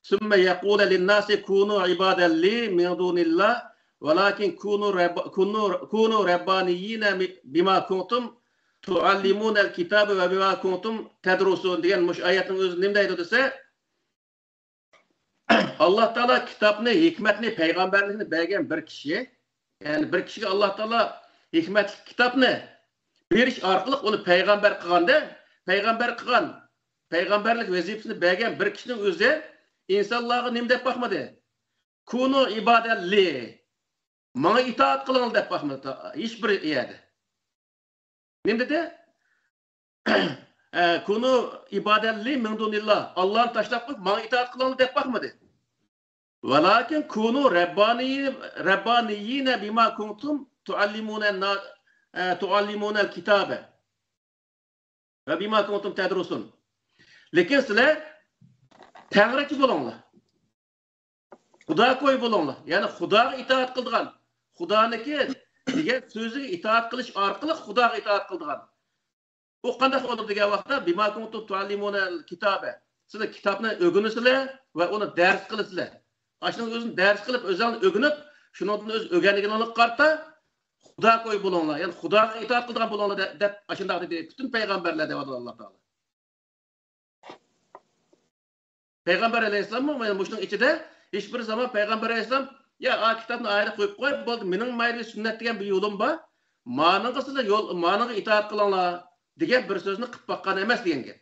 ثم يقول للناس كونوا عبادا لي من دون الله ولكن كونوا رب-، كونوا، كونوا ربانيين بما كنتم تعلمون الكتاب وبما كنتم تدرسون دېگەن مۇشۇ ئايەتنىڭ ئۆزى نېمە دەيدۇ دېسە، ئاللا تائالا كىتابنى، ھېكمەتنى، پەيغەمبەرلىكنى بەرگەن بىر كىشى، يەنى بىر كىشىگە ئاللا تائالا ھېكمەتلىك كىتابنى بېرىش ئارقىلىق ئۇنى پەيغەمبەر قىلغاندا، پەيغەمبەر قىلغان، پەيغەمبەرلىك ۋەزىپىسىنى بەرگەن بىر كىشىنىڭ ئۆزى ئىنسانلارغا نېمە دەپ باقمىدى؟ كونو ئىبادەللى، ماڭا ئىتائەت قىلىڭلار دەپ باقمىدى ھېچ بىر يەردە. نېمە دېدى؟ ئە، كونو ئىبادەللى مىن دۇنىللا. ئاللانى تاشلاپ قويۇپ، ماڭا ئىتائەت قىلىڭلار دەپ باقمىدى. ۋالاكىن كونو رەببانىي-، رەببانىييىنە بىما كۇنتۇم تۇئەللىمۇنە نا-، ئە، تۇئەللىمۇنەل كىتابە. ۋە بىما كۇنتۇم تەدرۇسۇن. لېكىن سىلەر تەڭرىچى بولۇڭلار. خۇداكوي بولۇڭلار. يەنى خۇداغا ئىتائەت قىلىدىغان، خۇدانىڭكى دېگەن سۆزىگە ئىتائەت قىلىش ئارقىلىق خۇداغا ئىتائەت قىلىدىغان. ئۇ قانداق بولىدۇ دېگەن ۋاقىتتا، بىما كۇنتۇم تۇئەللىمۇنەل كىتابە. سىلەر كىتابنى ئۆگىنىسىلەر ۋە ئۇنى دەرس قىلىسىلەر. ئاشۇنىڭ ئۆزىنى دەرس قىلىپ، ئۆزۈڭلار ئۆگىنىپ، شۇنىڭدىن ئۆز ئۆگەنگىنىڭلارغا قارىتا، خۇداكوي بولۇڭلار، يەنى خۇداغا ئىتائەت قىلىدىغان بولۇڭلار دە-، دەپ ئاشۇنداق دېدى. پۈتۈن پەيغەمبەرلەر دەۋاتىدۇ ئاللا تائالا. پەيغەمبەر ئەلەيھىسسالاممۇ مانا مۇشۇنىڭ ئىچىدە ھېچ بىر زامان پەيغەمبەر ئەلەيھىسسالام، يا، ئا كىتابنى ئايرى قويۇپ قوي، بولدى، مېنىڭ مايرى سۈننەت دېگەن بىر يولۇم بار، مانىڭغا سىلەر يول، مانىڭغا ئىتائەت قىلىڭلار دېگەن بىر سۆزنى قىلىپ باققان ئەمەس دېگەن گەپ.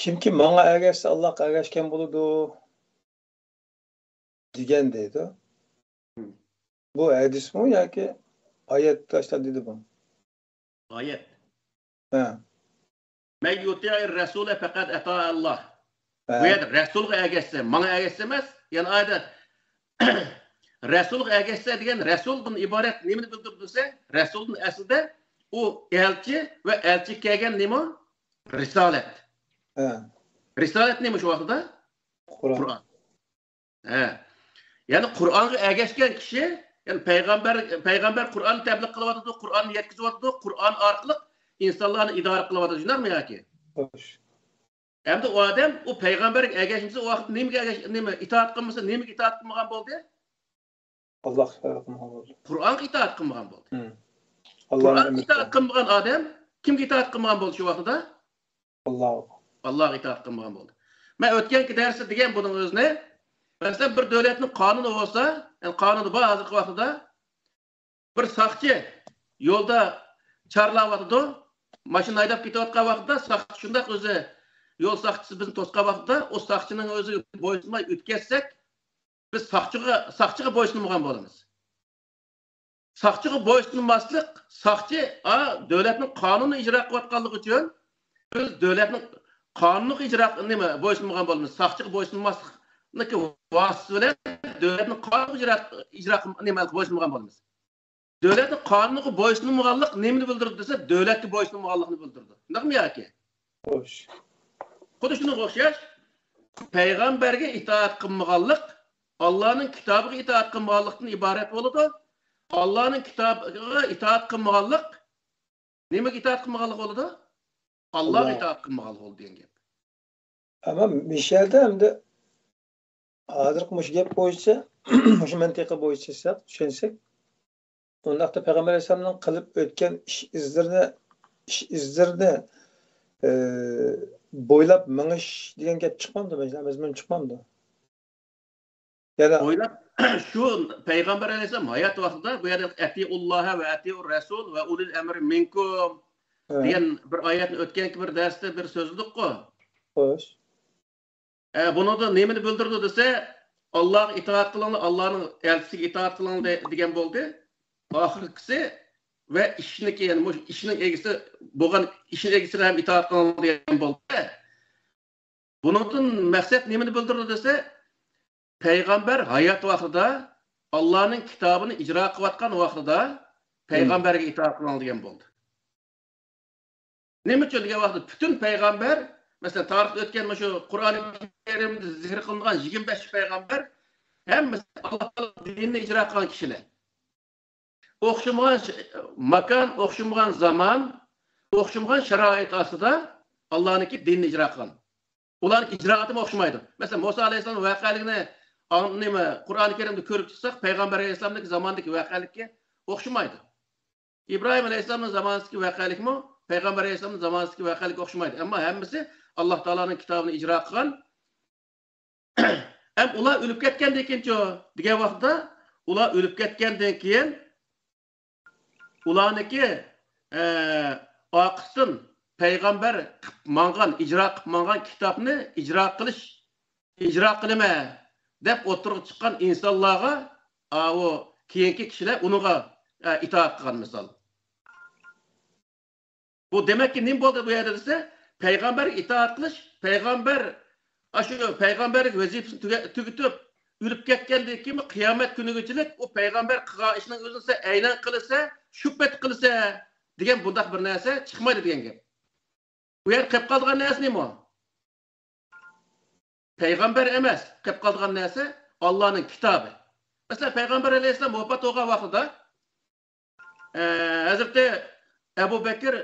كىمكى ماڭا ئەگەشسە، ئاللاغا ئەگەشكەن بولىدۇ، دېگەن دەيدۇ. مم. بۇ ھەدىسمۇ ياكى ئايەتتە ئاشۇنداق دېدى بۇ؟ ئايەت. ھە. مەن يۇتىئىر رەسۇلە پەقەت ئەتائەللا. ھە. بۇ يەردە رەسۇلغا ئەگەشسە، ماڭا ئەگەشسە ئەمەس، يەنى ئايەتتە رەسۇلغا ئەگەشسە دېگەن رەسۇلدىن ئىبارەت نېمىنى بىلدۈرىدۇ دېسە، رەسۇلدىن ئەسلىدە ئۇ ئەلچى ۋە ئەلچى كەلگەن نېمە؟ رىسالەت. ھە. رىسالەت نېمە شۇ ۋاقتىدا؟ قۇرئان. قۇرئان. ھە. يەنى قۇرئانغا ئەگەشكەن كىشى، يەنى پەيغەمبەر، پەيغەمبەر قۇرئاننى تەبلىغ قىلىۋاتىدۇ، قۇرئاننى يەتكۈزۈۋاتىدۇ، قۇرئان ئارقىلىق ئىنسانلارنى ئىدارە قىلىۋاتىدۇ، شۇنداقمۇ ياكى؟ خوش. ئەمدى ئۇ ئادەم ئۇ پەيغەمبەرگە ئەگەشمىسە، ئۇ ۋاقىتتا نېمىگە ئەگەش-، نېمە ئىتائەت قىلمىسا، نېمىگە ئىتائەت قىلمىغان بولدى؟ ئاللاھقا ئىتائەت قىلمىغان بولدى. قۇرئانغا ئىتائەت قىلمىغان بولدى. ھىم. قۇرئانغا ئىتائەت قىلمىغان ئادەم كىمگە ئىتائەت قىلمىغان بولدى شۇ ۋاقتىدا؟ ئاللاھقا. ئاللاھقا ئىتائەت قىلمىغان بولدى. مەن ئۆتكەنكى دەرستە دېگەن بۇنىڭ ئۆزىنى. مەسىلەن، بىر دۆلەتنىڭ قانۇنى بولسا، يەنى قانۇنى بار ھازىرقى ۋاقتىدا، بىر ساقچى يولدا چارلاۋاتىدۇ. ماشىنا ھەيدەپ كېتىۋاتقان ۋاقتىدا ساقچى شۇنداق ئۆزى، يول ساقچىسى بىزنى توسقان ۋاقتىدا، ئۇ ساقچىنىڭ ئۆزىگە بويسۇنماي ئۆتكەزسەك، بىز ساقچىغا، ساقچىغا بويسۇنمىغان بولىمىز. ساقچىغا بويسۇنماسلىق، ساقچى، ئا، دۆلەتنىڭ قانۇنىنى ئىجرا قىلىۋاتقانلىقى ئۈچۈن، بىز دۆلەتنىڭ قانۇنىغا ئىجرا، نېمە، بويسۇنمىغان بولىمىز. ساقچىغا بويسۇنماسلىقنىڭكى ۋاسىتىسى بىلەن دۆلەتنىڭ قانۇنىغا ئىجرا، ئىجرا، نېمە، بويسۇنمىغان بولىمىز. دۆلەتنىڭ قانۇنىغا بويسۇنمىغانلىق نېمىنى بىلدۈرىدۇ دېسە، دۆلەتكە بويسۇنمىغانلىقنى بىلدۈرىدۇ. شۇنداقمۇ ياكى؟ خوش. خۇددى شۇنىڭغا ئوخشاش، پەيغەمبەرگە ئىتائەت قىلمىغانلىق ئاللانىڭ كىتابىغا ئىتائەت قىلمىغانلىقتىن ئىبارەت بولىدۇ. ئاللانىڭ كىتابىغا ئىتائەت قىلمىغانلىق نېمىگە ئىتائەت قىلمىغانلىق بولىدۇ؟ ئاللاغا ئاللا. ئىتائەت قىلمىغانلىق بولىدۇ دېگەن گەپ. ئەمما مىشەلدە ئەمدى ھازىرقى مۇشۇ گەپ بويىچە، مۇشۇ مەنتىقە بويىچە چۈشەنسەك، ئۇنداقتا پەيغەمبەر ئەلەيھىسسالامنىڭ قىلىپ ئۆتكەن ئىش ئىزلىرىنى، ئىش ئىزلىرىنى، ئى، بويلاپ مېڭىش دېگەن گەپ چىقمامدۇ؟ مەزمۇن چىقمامدۇ؟ يەنە بويلاپ، شۇ پەيغەمبەر ئەلەيھىسسالام ھايات ۋاقتىدا بۇ يەردە «ئەتىئۇللاھە ۋە ئەتىئۇر رەسۇل ۋە ئۇلىل ئەمرى مىنكۇم» ھە. دېگەن بىر ئايەتنى ئۆتكەنكى بىر دەرستە بىر سۆزلىدۇققۇ. خوش. ئە، بۇنىڭدا نېمىنى بىلدۈرىدۇ دېسە، «ئاللاغا ئىتائەت قىلىڭلار، ئاللانىڭ ئەلچىسىگە ئىتائەت قىلىڭلار» دېگەن بولدى. ئاخىرقىسى «ۋە ئىشنىكى»، يەنى مۇشۇ ئىشنىڭ ئىگىسى بولغان ئىشنىڭ ئىگىسىگە ھەم ئىتائەت قىلىڭلار دېگەن بولدى. بۇنىڭدىن مەقسەت نېمىنى بىلدۈرىدۇ دېسە، پەيغەمبەر ھايات ۋاقتىدا ئاللانىڭ كىتابىنى ئىجرا قىلىۋاتقان ۋاقتىدا پەيغەمبەرگە ئىتائەت قىلىڭ دېگەن بولدى. نېمە ئۈچۈن دېگەن ۋاقىتتا پۈتۈن پەيغەمبەر، مەسىلەن، تارىختا ئۆتكەن مۇشۇ قۇرئانى كەرىمدە زىكىر قىلىنغان يىگىرمە بەش پەيغەمبەر ھەممىسى ئاللا تائالا دىنىنى ئىجرا قىلغان كىشىلەر. ئوخشىمىغان ش-، ماكان، ئوخشىمىغان زامان، ئوخشىمىغان شارائىت ئاستىدا ئاللانىڭكى دىنىنى ئىجرا قىلغان. ئۇلارنىڭ ئىجرائاتىمۇ ئوخشىمايدۇ. مەسىلەن، مۇسا ئەلەيھىسسالام ۋەقەلىكىنى ئاڭ-، نېمە، قۇرئانى كەرىمدە كۆرۈپ چىقساق، پەيغەمبەر ئەلەيھىسسالامدىكى زاماندىكى ۋەقەلىككە ئوخشىمايدۇ. ئىبراھىم ئەلەيھىسسالامنىڭ زامانىسىدىكى ۋەقەلىكمۇ پەيغەمبەر ئەلەيھىسسالامنىڭ زامانىسىدىكى ۋەقەلىككە ئوخشىمايدۇ. ئەمما ھەممىسى ئاللا تائالانىڭ كىتابىنى ئىجرا قىلغان. ئەم ئۇلار ئۆلۈپ كەتكەندىن كېيىنچۇ دېگەن ۋاقىتتا، ئۇلار ئۆلۈپ كەتكەندىن كېيىن ئۇلارنىڭكى، ئە، ئارقىسىدىن پەيغەمبەر قىلىپ ماڭغان، ئىجرا قىلىپ ماڭغان كىتابنى ئىجرا قىلىش، ئىجرا قىلىمەن دەپ ئوتتۇرىغا چىققان ئىنسانلارغا، ئاۋۇ كېيىنكى كىشىلەر ئۇنىڭغا، ئە، ئىتائەت قىلغان مىسال. بۇ دېمەككى نېمە بولدى بۇ يەردە دېسە، پەيغەمبەرگە ئىتائەت قىلىش، پەيغەمبەر، ئاشۇ پەيغەمبەرلىك ۋەزىپىسىنى تۈگە-، تۈگىتىپ، ئۆلۈپ كەتكەندىن كېيىن قىيامەت كۈنىگىچىلىك ئۇ پەيغەمبەر قىلغان ئىشنىڭ ئۆزىنى سەن ئەينەن قىلىسەن، شۇ پېتى قىلىسەن دېگەن بۇنداق بىر نەرسە چىقمايدۇ دېگەن گەپ. بۇ يەردە قېلىپ قالىدىغان نەرسە نېمە؟ پەيغەمبەر ئەمەس، قېلىپ قالىدىغان نەرسە ئاللانىڭ كىتابى. مەسىلەن، پەيغەمبەر ئەلەيھىسسالام ۋاپات بولغان ۋاقتىدا، ئە، ھەزرىتى ئەبۇ بەكىر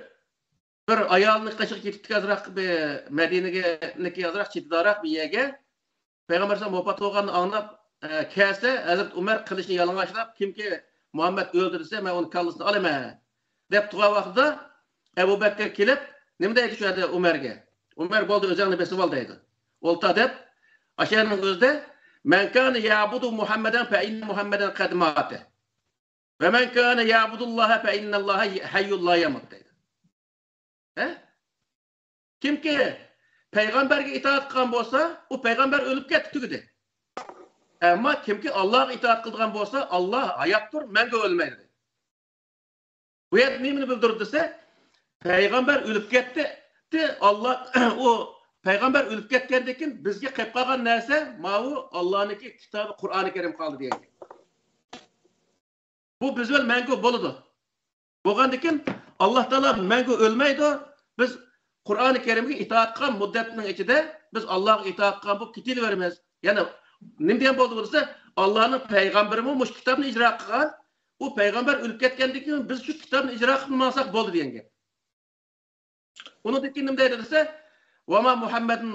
بىر ئايالنى قېشىغا كېتىپتىكەن، ئازراق بىر مەدىنىگە، نىكى ئازراق چېتىداراق بىر يەرگە. پەيغەمبەر ئەلەيھىسسالام ۋاپات بولغاننى ئاڭلاپ، ئە، كەلسە، ھەزرىتى ئۆمەر قىلىچنى يالىڭاچلاپ، «كىمكى مۇھەممەد ئۆلدى دېسە، مەن ئۇنىڭ كاللىسىنى ئالىمەن» دەپ تۇرغان ۋاقتىدا ئەبۇ بەكىر كېلىپ، نېمە دەيدۇ شۇ يەردە ئۆمەرگە؟ «ئۆمەر، بولدى، ئۆزۈڭنى بېسىۋال» دەيدۇ. «ئولتۇر» دەپ، ئاشۇ يەرنىڭ ئۆزىدە، «مەن كان يەبۇدۇ مۇھەممەدەن فەئىننە مۇھەممەدەن قەد ماتە. ۋە مەن كان يەبۇدۇللاھە فەئىننەللاھە ھەييۇن لا يەمۇت» دەيدۇ. ھە؟ كىمكى پەيغەمبەرگە ئىتائەت قىلغان بولسا، ئۇ پەيغەمبەر ئۆلۈپ كەتتى، تۈگىدى. ئەمما كىمكى ئاللاغا ئىتائەت قىلىدىغان بولسا، ئاللا ھاياتتۇر، مەڭگۈ ئۆلمەيدۇ. بۇ يەردە نېمىنى بىلدۈرىدۇ دېسە، پەيغەمبەر ئۆلۈپ كەتتى، ئاللا، ئۇ پەيغەمبەر ئۆلۈپ كەتكەندىن كېيىن بىزگە قېلىپ قالغان نەرسە ماۋۇ ئاللانىڭكى كىتابى قۇرئانى كەرىم قالدى دېگەن گەپ. بۇ بىز بىلەن مەڭگۈ بولىدۇ. بولغاندىكىن ئاللا تائالا مەڭگۈ ئۆلمەيدۇ. بىز قۇرئانى كەرىمگە ئىتائەت قىلغان مۇددەتنىڭ ئىچىدە بىز ئاللاغا ئىتائەت قىلغان بولۇپ كېتىلىۋېرىمىز. يەنە نېمە دېگەن بولدى بۇ دېسە، ئاللانىڭ پەيغەمبىرىمۇ مۇشۇ كىتابنى ئىجرا قىلغان. ئۇ پەيغەمبەر ئۆلۈپ كەتكەندىن كېيىن بىز شۇ كىتابنى ئىجرا قىلىپ ماڭساق بولدى دېگەن گەپ. ئۇنىڭدىن كېيىن نېمە دەيدۇ دېسە، «ۋە ما مۇھەممەدۇن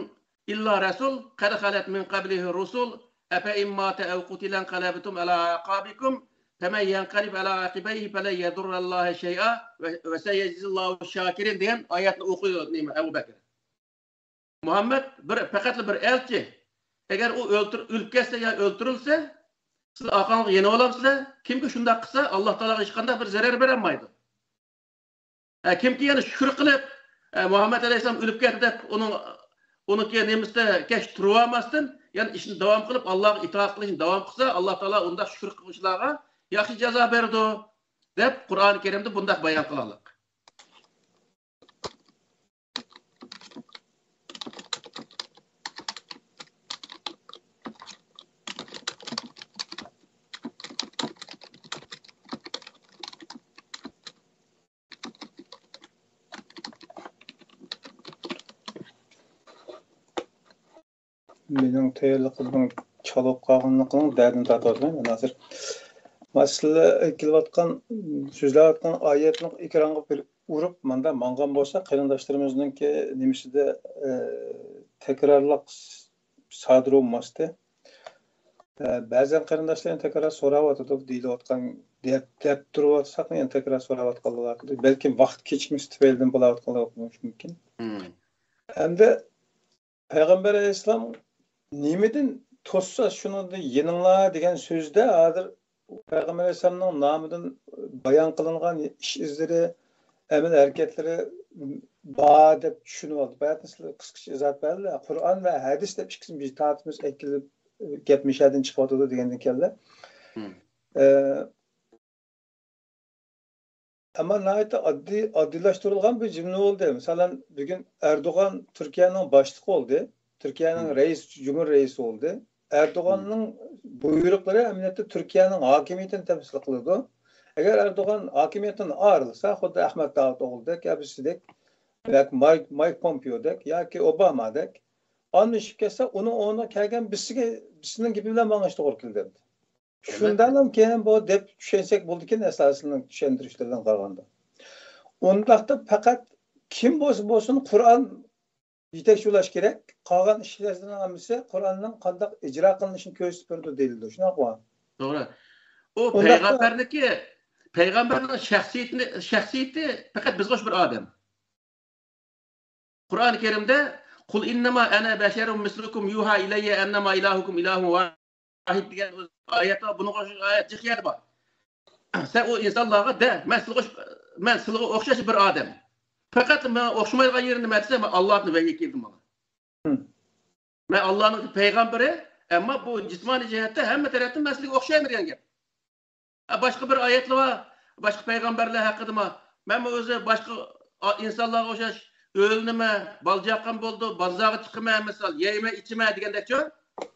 ئىللا رەسۇل، قەد خەلەت مىن قەبلىھىر رۇسۇل، ئەفە ئىن ماتە ئەۋ قۇتىلە ئەنقەلەبتۇم ئەلا ئەقابىكۇم، فەمەن يەنقەلىب ئەلا ئەقىبەيھى فەلەن يەدۇررەللاھە شەيئا، ۋە، ۋە سەيەجزىللاھۇ شاكىرىن» دېگەن ئايەتنى ئوقۇيدۇ نېمە، ئەبۇ بەكرى. مۇھەممەد بىر، پەقەتلا بىر ئەلچى. ئەگەر ئۇ ئۆلتۈر-، ئۆلۈپ كەتسە يا ئۆلتۈرۈلسە، سىز ئارقاڭلارغا يېنىۋالامسىلەر؟ كىمكى شۇنداق قىلسا، ئاللا تائالاغا ھېچقانداق بىر زەرەر بېرەلمەيدۇ. ھە، كىمكى يەنە شۈكۈر قىلىپ، ھە، مۇھەممەد ئەلەيھىسسالام ئۆلۈپ كەتتى دەپ، ئۇنىڭ، ئۇنىڭكى نېمىسىدە كەچ تۇرۇۋالماستىن، يەنى ئىشنى داۋام قىلىپ، ئاللاغا ئىتائەت قىلىشنى داۋام قىلسا، ئاللا تائالا ئۇنداق شۈكۈر قىلغۇچىلارغا ياخشى جازا بېرىدۇ، دەپ قۇرئان كەرىمدە بۇنداق بايان قىلغانلىق. مېنىڭ تەييارلىقىمنىڭ چالىپ قالغانلىقىنىڭ دەردىنى تارتىۋاتىمەن مەن ھازىر. مانا سىلەر كېلىۋاتقان، سۆزلەۋاتقان ئايەتنى ئېكرانغا بىر ئۇرۇپ، ماندا ماڭغان بولسا، قېرىنداشلىرىمىزنىڭكى نېمىسىدە، ئە، تەكرارلىق سادىر بولماستى. ئە، بەزەن قېرىنداشلار تەكرار سوراۋاتىدۇ، دېيىلىۋاتقان، دەپ، دەپ تۇرۇۋاتساق، يەنە تەكرار سوراۋاتقانلار بار. بەلكىم ۋاقىت كېچىكمىسى تۈپەيلىدىن بولاۋاتقانلار بولۇشى مۇمكىن. مم. ئەمدى پەيغەمبەر ئەلەيھىسسالام نېمىدىن توسسا، شۇنىڭدىن يېنىڭلار دېگەن سۆزدە ھازىر پەيغەمبەر ئەلەيھىسسالامنىڭ نامىدىن بايان قىلىنغان ئىش ئىزلىرى، ئەمەل ھەرىكەتلىرى بار دەپ چۈشىنىۋالدى. بۇ يەردە سىلەر قىسقىچە ئىزاھات بەردىلەر. قۇرئان ۋە ھەدىس دەپ ئىككىسىنى بىز تارتىمىز، ئەكېلىپ گەپ مىشەدىن چىقىۋاتىدۇ دېگەندىن كەلدى. مم. ئە، ئەمما ناھايىتى ئاددىي، ئاددىيلاشتۇرۇلغان بىر جۈملە بولدى. مىسالەن، بۈگۈن ئەردوغان تۈركىيەنىڭ باشلىقى بولدى. تۈركىيەنىڭ مم. رەئىس، جۇمھۇر رەئىسى بولدى. ئەردوغاننىڭ بۇيرۇقلىرى ئەمەلىيەتتە تۈركىيەنىڭ ھاكىمىيىتىنى تەمسىل قىلىدۇ. ئەگەر ئەردوغان ھاكىمىيەتتىن ئايرىلسا، خۇددى ئەخمەت داۋۇتئوغلىدەك، يا بىرسىدەك، ياكى مايك، مايك پومپېئودەك ياكى ئوبامادەك ئالمىشىپ كەتسە، ئۇنىڭ ئورنىغا كەلگەن بىرسىگە، بىرسىنىڭ گېپى بىلەن ماڭىشقا توغرا كېلىدۇ. ئەلۋەتتە. شۇنداقلامكەن بۇ دەپ چۈشەنسەك بولىدىكەن، ئەسلىھەسىنىڭ چۈشەندۈرۈشلىرىدىن قارىغاندا. ئۇنداقتا پەقەت كىم بولسا بولسۇن، قۇرئان يېتەكچى بولۇش كېرەك. قالغان ئىشلارنىڭ ھەممىسى قۇرئاننىڭ قانداق ئىجرا قىلىنىشىنى كۆرسىتىپ بېرىدۇ دېيىلىدۇ. شۇنداقمۇ؟ توغرا. ئۇ ئۇنداقتا پەيغەمبەرنىكى، پەيغەمبەرنىڭ شەخسىيىتىنى، شەخسىيىتى پەقەت بىزگە ئوخشاش بىر ئادەم. قۇرئان كەرىمدە «قۇل ئىننەما ئەنە بەشەرۇم مىسلۇكۇم يۇھا ئىلەييە ئەننەما ئىلاھۇكۇم ئىلاھۇن ۋاھىد» دېگەن ئايەت بار. بۇنىڭغا ئوخشاش ئايەت جىق يەردە بار. سەن ئۇ ئىنسانلارغا دە، مەن سىلىغا، مەن سىلىغا ئوخشاش بىر ئادەم. پەقەت ماڭا ئوخشىمايدىغان يېرى نېمە دېسە، مەن ئاللادىن ۋەھىي كېلدى ماڭا. مم. مەن ئاللانىڭ پەيغەمبىرى، ئەمما بۇ جىسمانىي جەھەتتە ھەممە تەرەپتىن مەن سىلىگە ئوخشايمەن دېگەن گەپ. ئە، باشقا بىر ئايەتلەر بار، باشقا پەيغەمبەرلەر ھەققىدىمۇ. مەنمۇ ئۆزى باشقا ئا-، ئىنسانلارغا ئوخشاش ئۆيلىنىمەن، بالا-چاقام بولىدۇ، بازارغا چىقىمەن، مىسال، يەيمەن، ئىچىمەن دېگەندەكچۇ.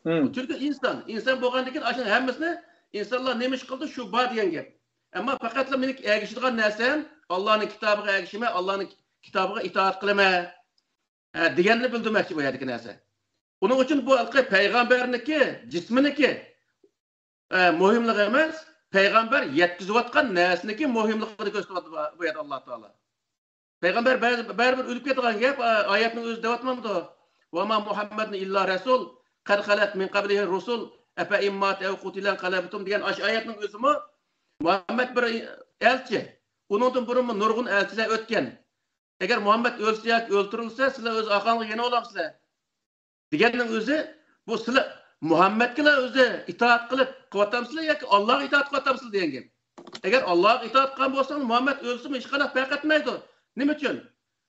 مم. چۈنكى ئىنسان، ئىنسان بولغاندىن كېيىن ئاشۇنىڭ ھەممىسىنى ئىنسانلار نېمە ئىش قىلدى، شۇ بار دېگەن گەپ. ئەمما پەقەتلا مېنىڭ ئەگىشىدىغان نەرسەم ئاللانىڭ كىتابىغا ئەگىشىمەن، ئاللانىڭ كىتابىغا ئىتائەت قىلىمەن، ئە، دېگەننى بىلدۈرمەكچى بۇ يەردىكى نەرسە. ئۇنىڭ ئۈچۈن بۇ ھېلىقى پەيغەمبەرنىڭكى جىسمىنىڭكى ئە، مۇھىملىقى ئەمەس، پەيغەمبەر يەتكۈزۈۋاتقان نەرسىنىڭكى مۇھىملىقىنى كۆرسىتىۋاتىدۇ بۇ يەردە ئاللا تائالا. پەيغەمبەر بەزى، بەرىبىر ئۆلۈپ كېتىدىغان گەپ، ئا-، ئايەتنىڭ ئۆزى دەۋاتمامدۇ؟ «ۋەما مۇھەممەدۇن ئىللا رەسۇل، قەد خەلەت مىن قەبلىھىر رۇسۇل، ئەفە ئىن مات ئەۋ قۇتىلەن قەلەبتۇم» دېگەن ئاشۇ ئايەتنىڭ ئۆزىمۇ مۇھەممەد بىر ئەلچى. ئۇنىڭدىن بۇرۇنمۇ نۇرغۇن ئەلچىلەر ئۆتكەن. ئەگەر مۇھەممەد ئۆلسە ياكى ئۆلتۈرۈلسە، سىلەر ئۆز ئارقاڭلارغا يېنىۋالامسىلەر؟ دېگەننىڭ ئۆزى، بۇ سىلەر مۇھەممەدكىلا ئۆزى ئىتائەت قىلىپ قىلىۋاتامسىلەر ياكى ئاللاغا ئىتائەت قىلىۋاتامسىلەر دېگەن گەپ. ئەگەر ئاللاغا ئىتائەت قىلغان بولساڭ، مۇھەممەد ئۆلسىمۇ ھېچقانداق پەرق ئەتمەيدۇ. نېمە ئۈچۈن؟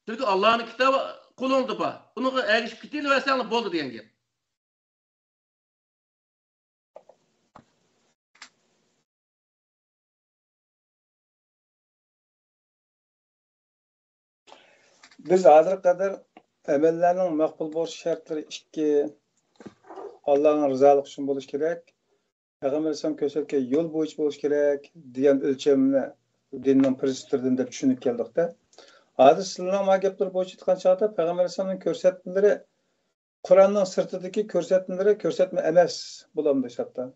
چۈنكى ئاللانىڭ كىتابى قولۇڭدا بار. ئۇنىڭغا ئەگىشىپ كېتىۋەرسەڭلار بولدى دېگەن گەپ. بىز ھازىرغا قەدەر ئەمەللەرنىڭ مەقبۇل بولۇش شەرتلىرى ئىككى، ئاللانىڭ رىزالىقى ئۈچۈن بولۇش كېرەك، پەيغەمبەر ئەلەيھىسسالام كۆرسەتكەن يول بويىچە بولۇش كېرەك دېگەن ئۆلچەمنى دىننىڭ پىرىنسىپلىرىدىن دەپ چۈشىنىپ كەلدۇق-تە. ھازىر سىلەرنىڭ مانا گەپلىرى بويىچە ئېيتقان چاغدا پەيغەمبەر ئەلەيھىسسالامنىڭ كۆرسەتمىلىرى قۇرئاننىڭ سىرتىدىكى كۆرسەتمىلىرى كۆرسەتمە ئەمەس بولامدۇ ھېسابتا؟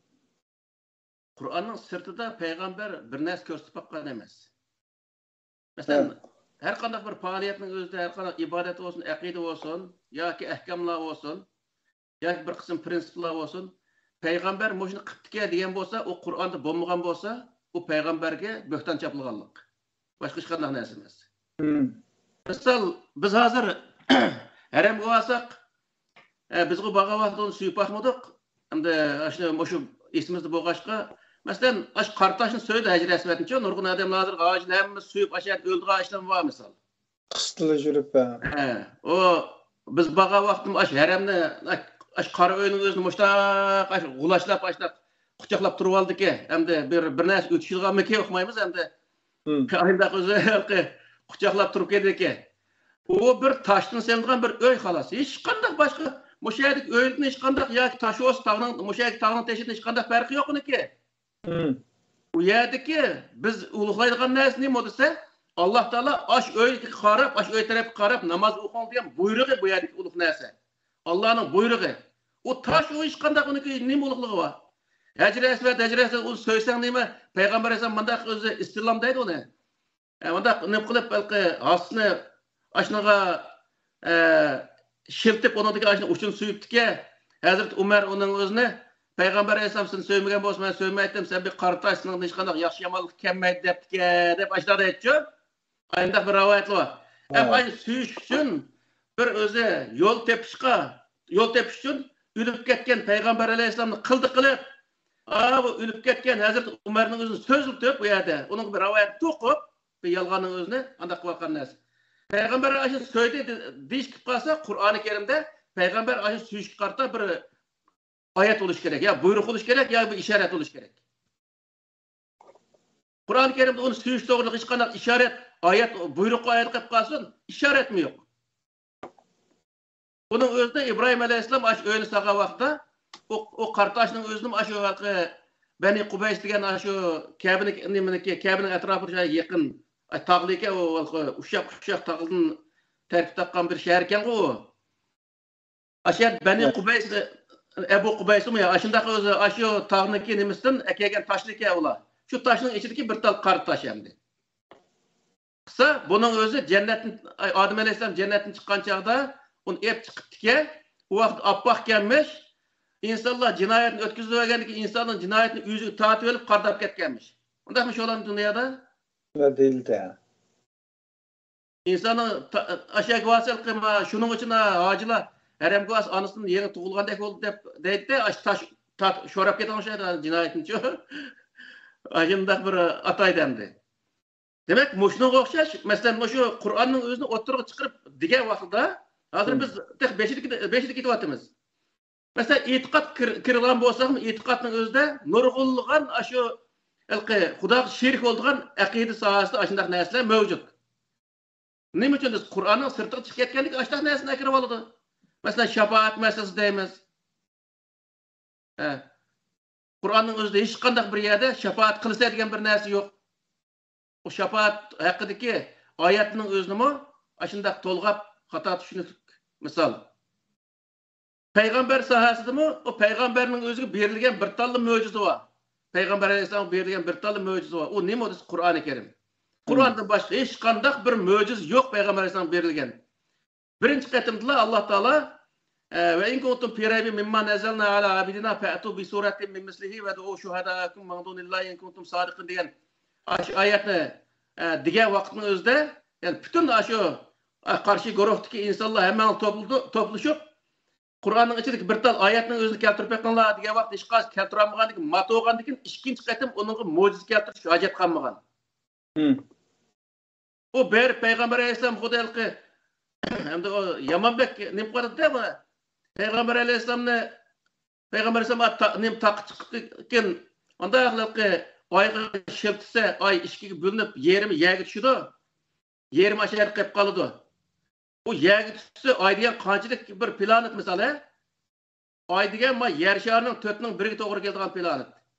قۇرئاننىڭ سىرتىدا پەيغەمبەر بىر نەرسە كۆرسىتىپ باققان ئەمەس. مەسىلەن، ھە. ھەر قانداق بىر پائالىيەتنىڭ ئۆزىدە، ھەر قانداق ئىبادەت بولسۇن، ئەقىدە بولسۇن، ياكى ئەھكاملار بولسۇن، ياكى بىر قىسىم پىرىنسىپلار بولسۇن، پەيغەمبەر مۇشۇنى قىپتىكەن دېگەن بولسا، ئۇ قۇرئاندا بولمىغان بولسا، ئۇ پەيغەمبەرگە بۆھتان چاپلىغانلىق. باشقا ھېچقانداق نەرسە ئەمەس. مم. مىسال، بىز ھازىر ھەرەمگە بارساق، ئە، بىزغۇ بارغان ۋاقىتتا ئۇنى سۆيۈپ باقمىدۇق. ئەمدى ئاشۇ، مۇشۇ ئېسىمىزدە بولغاچقا، مەسىلەن، ئاشۇ قارا تاشنى سۆيدى ھەجەر ئەسۋەدنىچۇ، نۇرغۇن ئادەملەر ھازىر ھاجىنى ھەممىمىز سۆيۈپ، ئاشۇ يەردە ئۆلىدىغان ئىشلارمۇ بار مىسال. قىستىلىشىپ، ھە. ھە، ئۇ بىز بارغان ۋاقىتتا ئاشۇ ھەرەمنى، ئاشۇ قارا ئۆينىڭ ئۆزىنى مۇشتاق ئاشۇ غۇلاچلاپ، ئاشۇنداق قۇچاقلاپ تۇرۇۋالدىكەن. ئەمدى بىر، بىر نەرسە ئۆتۈشىدىغانمىكىن ئۇقمايمىز ئەمدى. ھىم. ئاينداق ئۆزى ھېلىقى قۇچاقلاپ تۇرۇپ كېتىدىكەن. ئۇ بىر تاشتىن سېلىنغان بىر ئۆي خالاس. ھېچقانداق باشقا مۇشۇ يەردىكى ئۆيدىن ھېچقانداق ياكى تاش بولسا تاغنىڭ، مۇشۇ يەردىكى تاغنىڭ تېشىدىن ھېچقانداق پەرقى يوق ئۇنىڭكى. ھىم. ئۇ يەردىكى بىز ئۇلۇغلايدىغان نەرسە نېمە دېسە، ئاللا تائالا ئاش ئۆيگە قاراپ، ئاش ئۆي تەرەپكە قاراپ ناماز ئوقۇڭ دېگەن بۇيرۇقى بۇ يەردىكى ئۇلۇغ نەرسە. ئاللانىڭ بۇيرۇقى. ئۇ تاش ئۇ ھېچقانداق ئۇنىڭكى نېمە ئۇلۇغلۇقى بار؟ ھەجرى ئەسۋەد، ھەجرى ئەسۋەد ئۇنى سۆيسەڭ نېمە؟ پەيغەمبەر ئەلەيھىسسالام مۇنداق ئۆزى ئىستىلام دەيدۇ ئۇنى. ئە، مۇنداق نېمە قىلىپ، ھېلىقى ھاسىسىنى ئاشنىغا، ئە، شىلتىپ، ئۇنىڭدىكى ئاشنى ئۇچىنى سۆيۈپتىكەن. ھەزرىتى ئۇمەر ئۇنىڭ ئۆزىنى، پەيغەمبەر ئەلەيھىسسالام سېنى سۆيمىگەن بولسا، مەن سۆيمەيتتىم، سەن بىر قارا تاش، سېنىڭدىن ھېچقانداق ياخشى يامانلىق كەلمەيدۇ دەپتىكەن، دەپ ئاشۇنداق دەيدىچۇ. ئانداق بىر رىۋايەت بار. ھە. ئەپ ئاينى سۆيۈش ئۈچۈن بىر ئۆزى يول تېپىشقا، يول تېپىش ئۈچۈن ئۆلۈپ كەتكەن پەيغەمبەر ئەلەيھىسسالامنى قىلدى قىلىپ، ئا، بۇ ئۆلۈپ كەتكەن ھەزرىتى ئۇمەرنىڭ ئۆزىنى سۆزلىتىپ، بۇ يەردە ئۇنىڭغا بىر رىۋايەت توقۇپ، بىر يالغاننىڭ ئۆزىنى ئانداق قىلىۋاتقان نەرسە. پەيغەمبەر ئاشۇنى سۆيدى دە-، دېيىش كېلىپ قالسا، قۇرئانى كەرىمدە پەيغەمبەر ئاشۇنى سۆيۈشكە قارىتا بىر ئايەت بولۇشى كېرەك، يا بۇيرۇق بولۇشى كېرەك، يا بىر ئىشارەت بولۇشى كېرەك. قۇرئانى كەرىمدە ئۇنى سۆيۈش توغرىلىق ھېچقانداق ئىشارەت، ئايەت، بۇيرۇق ئايەت قىلىپ قالسۇن، ئىشارەتمۇ يوق. بۇنىڭ ئۆزىدە ئىبراھىم ئەلەيھىسسالام ئاشۇ ئۆينى سالغان ۋاقىتتا ئۇ، ئۇ قارا تاشنىڭ ئۆزىنىمۇ ئاشۇ ھېلىقى بەنى قۇبەيس دېگەن ئاشۇ كەبىنىكى، نېمىنىكى، كەبىنىنىڭ ئەتراپىدا شۇ يېقىن، ئاي، تاغلىكەن، ئۇ ھېلىقى ئۇششاق، ئۇششاق تاغدىن تەركىب تاپقان بىر شەھەركەنغۇ ئۇ. ئاشۇ يەر بەنى قۇبەيس، ئەبۇ قۇبەيسمۇ يا، ئاشۇنداق ئۆزى، ئاشۇ تاغنىكى نېمىسىدىن ئەكەلگەن تاشلىكەن ئۇلار. شۇ تاشنىڭ ئىچىدىكى بىر تال قارا تاش ئەمدى. قىلسا، بۇنىڭ ئۆزى جەننەتتىن، ئاي، ئادەم ئەلەيھىسسالام جەننەتتىن چىققان چاغدا ئۇنى ئېلىپ چىقىپتىكەن. ئۇ ۋاقىت ئاپئاقكەنمىش. ئىنسانلار جىنايەتنى ئۆتكۈزۈۋەرگەندىن كېيىن ئىنساننىڭ جىنايىتىنى ئۆزىگە تارتىۋېلىپ قارىداپ كەتكەنمىش. ئۇنداقمۇ شۇلارنىڭ دۇنيادا؟ دېيىلدى. ئىنساننىڭ تا-، ئاشۇ يەرگە بارسا، شۇنىڭ ئۈچۈن ھاجىلار ھەرەمگە بارسا ئانىسىدىن يېڭى تۇغۇلغاندەك بولدى دەپ دەيتتى، ئاشۇ تاش، تارت-، شوراپ كېتىدىغان ئوخشايدۇ جىنايەتنىچۇ. ئاشۇنداق بىر ئاتايدۇ ئەمدى. دېمەك، مۇشۇنىڭغا ئوخشاش، مەسىلەن، مۇشۇ قۇرئاننىڭ ئۆزىنى ئوتتۇرىغا چىقىرىپ دېگەن ۋاقتىدا، ھازىر بىز تېخى بېشىدا، بېشىدا كېتىۋاتىمىز. مەسىلەن، ئېتىقاد كىر-، كىرىدىغان بولساقمۇ، ئېتىقادنىڭ ئۆزىدە نۇرغۇنلىغان ئاشۇ ھېلىقى خۇداغا شېرىك بولىدىغان ئەقىدە ساھەسىدە ئاشۇنداق نەرسىلەر مەۋجۇت. نېمە ئۈچۈن دېسە، قۇرئاننىڭ سىرتىغا چىقىپ كەتكەندىكىن ئاشۇنداق نەرسىنى ئەكىرىۋالىدۇ. مەسىلەن، شاپائەت مەسىلىسى دەيمىز. ھە. قۇرئاننىڭ ئۆزىدە ھېچقانداق بىر يەردە شاپائەت قىلسا دېگەن بىر نەرسە يوق. ئۇ شاپائەت ھەققىدىكى ئايەتنىڭ ئۆزىنىمۇ ئاشۇنداق تولغاپ خاتا چۈشىنىدۇ. مىسال، پەيغەمبەر ساھەسىدىمۇ ئۇ پەيغەمبەرنىڭ ئۆزىگە بېرىلگەن بىر تاللا مۆجىزە بار. پەيغەمبەر ئەلەيھىسسالامغا بېرىلگەن بىر تاللا مۆجىزە بار. ئۇ نېمە دېسە، قۇرئانى كەرىم. قۇرئاندىن باشقا ھېچقانداق بىر مۆجىزە يوق پەيغەمبەر ئەلەيھىسسالامغا بېرىلگەن. بىرىنچى قېتىمدىلا ئاللا تائالا، ئە، «وَإِنْ كُنْتُمْ فِي رَيْبٍ مِّمَّا نَزَّلْنَا عَلَىٰ عَبْدِنَا فَأْتُوا بِسُورَةٍ مِّن مِّثْلِهِ وَادْعُوا شُهَدَاءَكُم مِّن دُونِ اللَّهِ إِن كُنْتُمْ صَادِقِينَ» دېگەن ئاشۇ ئايەتنى، ئە، دېگەن ۋاقىتنىڭ ئۆزىدە، يەنى پۈتۈن ئاشۇ، ئە، قارشى گۇرۇھتىكى ئىنسانلار ھەممىڭلار توپلىدى-، توپلىشىپ، قۇرئاننىڭ ئىچىدىكى بىر تال ئايەتنىڭ ئۆزىنى كەلتۈرۈپ بېقىڭلار دېگەن ۋاقىتتا ھېچقايسى كەلتۈرەلمىگەندىكىن، مات بولغاندىكىن ئىككىنچى قېتىم ئۇنىڭغا مۆجىزە كەلتۈرۈش ھاجەت قالمىغان. ھىم. ئۇ بىر پەيغەمبەر ئەلەيھىسسالام خۇددى ھېلىقى، ئەمدى ئۇ يامان بەك نېمە قىلىۋاتىدۇ-دە بۇ. پەيغەمبەر ئەلەيھىسسالامنى، پەيغەمبەر ئەلەيھىسسالام تا-، نېمە تاغقا چىقىپتىكەن، ئانداق ھېلىقى ئايغا شىلتىسە، ئاي ئىككىگە بۆلۈنۈپ، يېرىمى يەرگە چۈشىدۇ. يېرىمى ئاشۇ يەردە قېلىپ قالىدۇ. ئۇ يەرگە چۈشسە، ئاي دېگەن قانچىلىك بىر پلانېت مىسال، ھە؟ ئاي دېگەن ما يەر شارىنىڭ تۆتنىڭ بىرىگە توغرا كېلىدىغان پلانېت.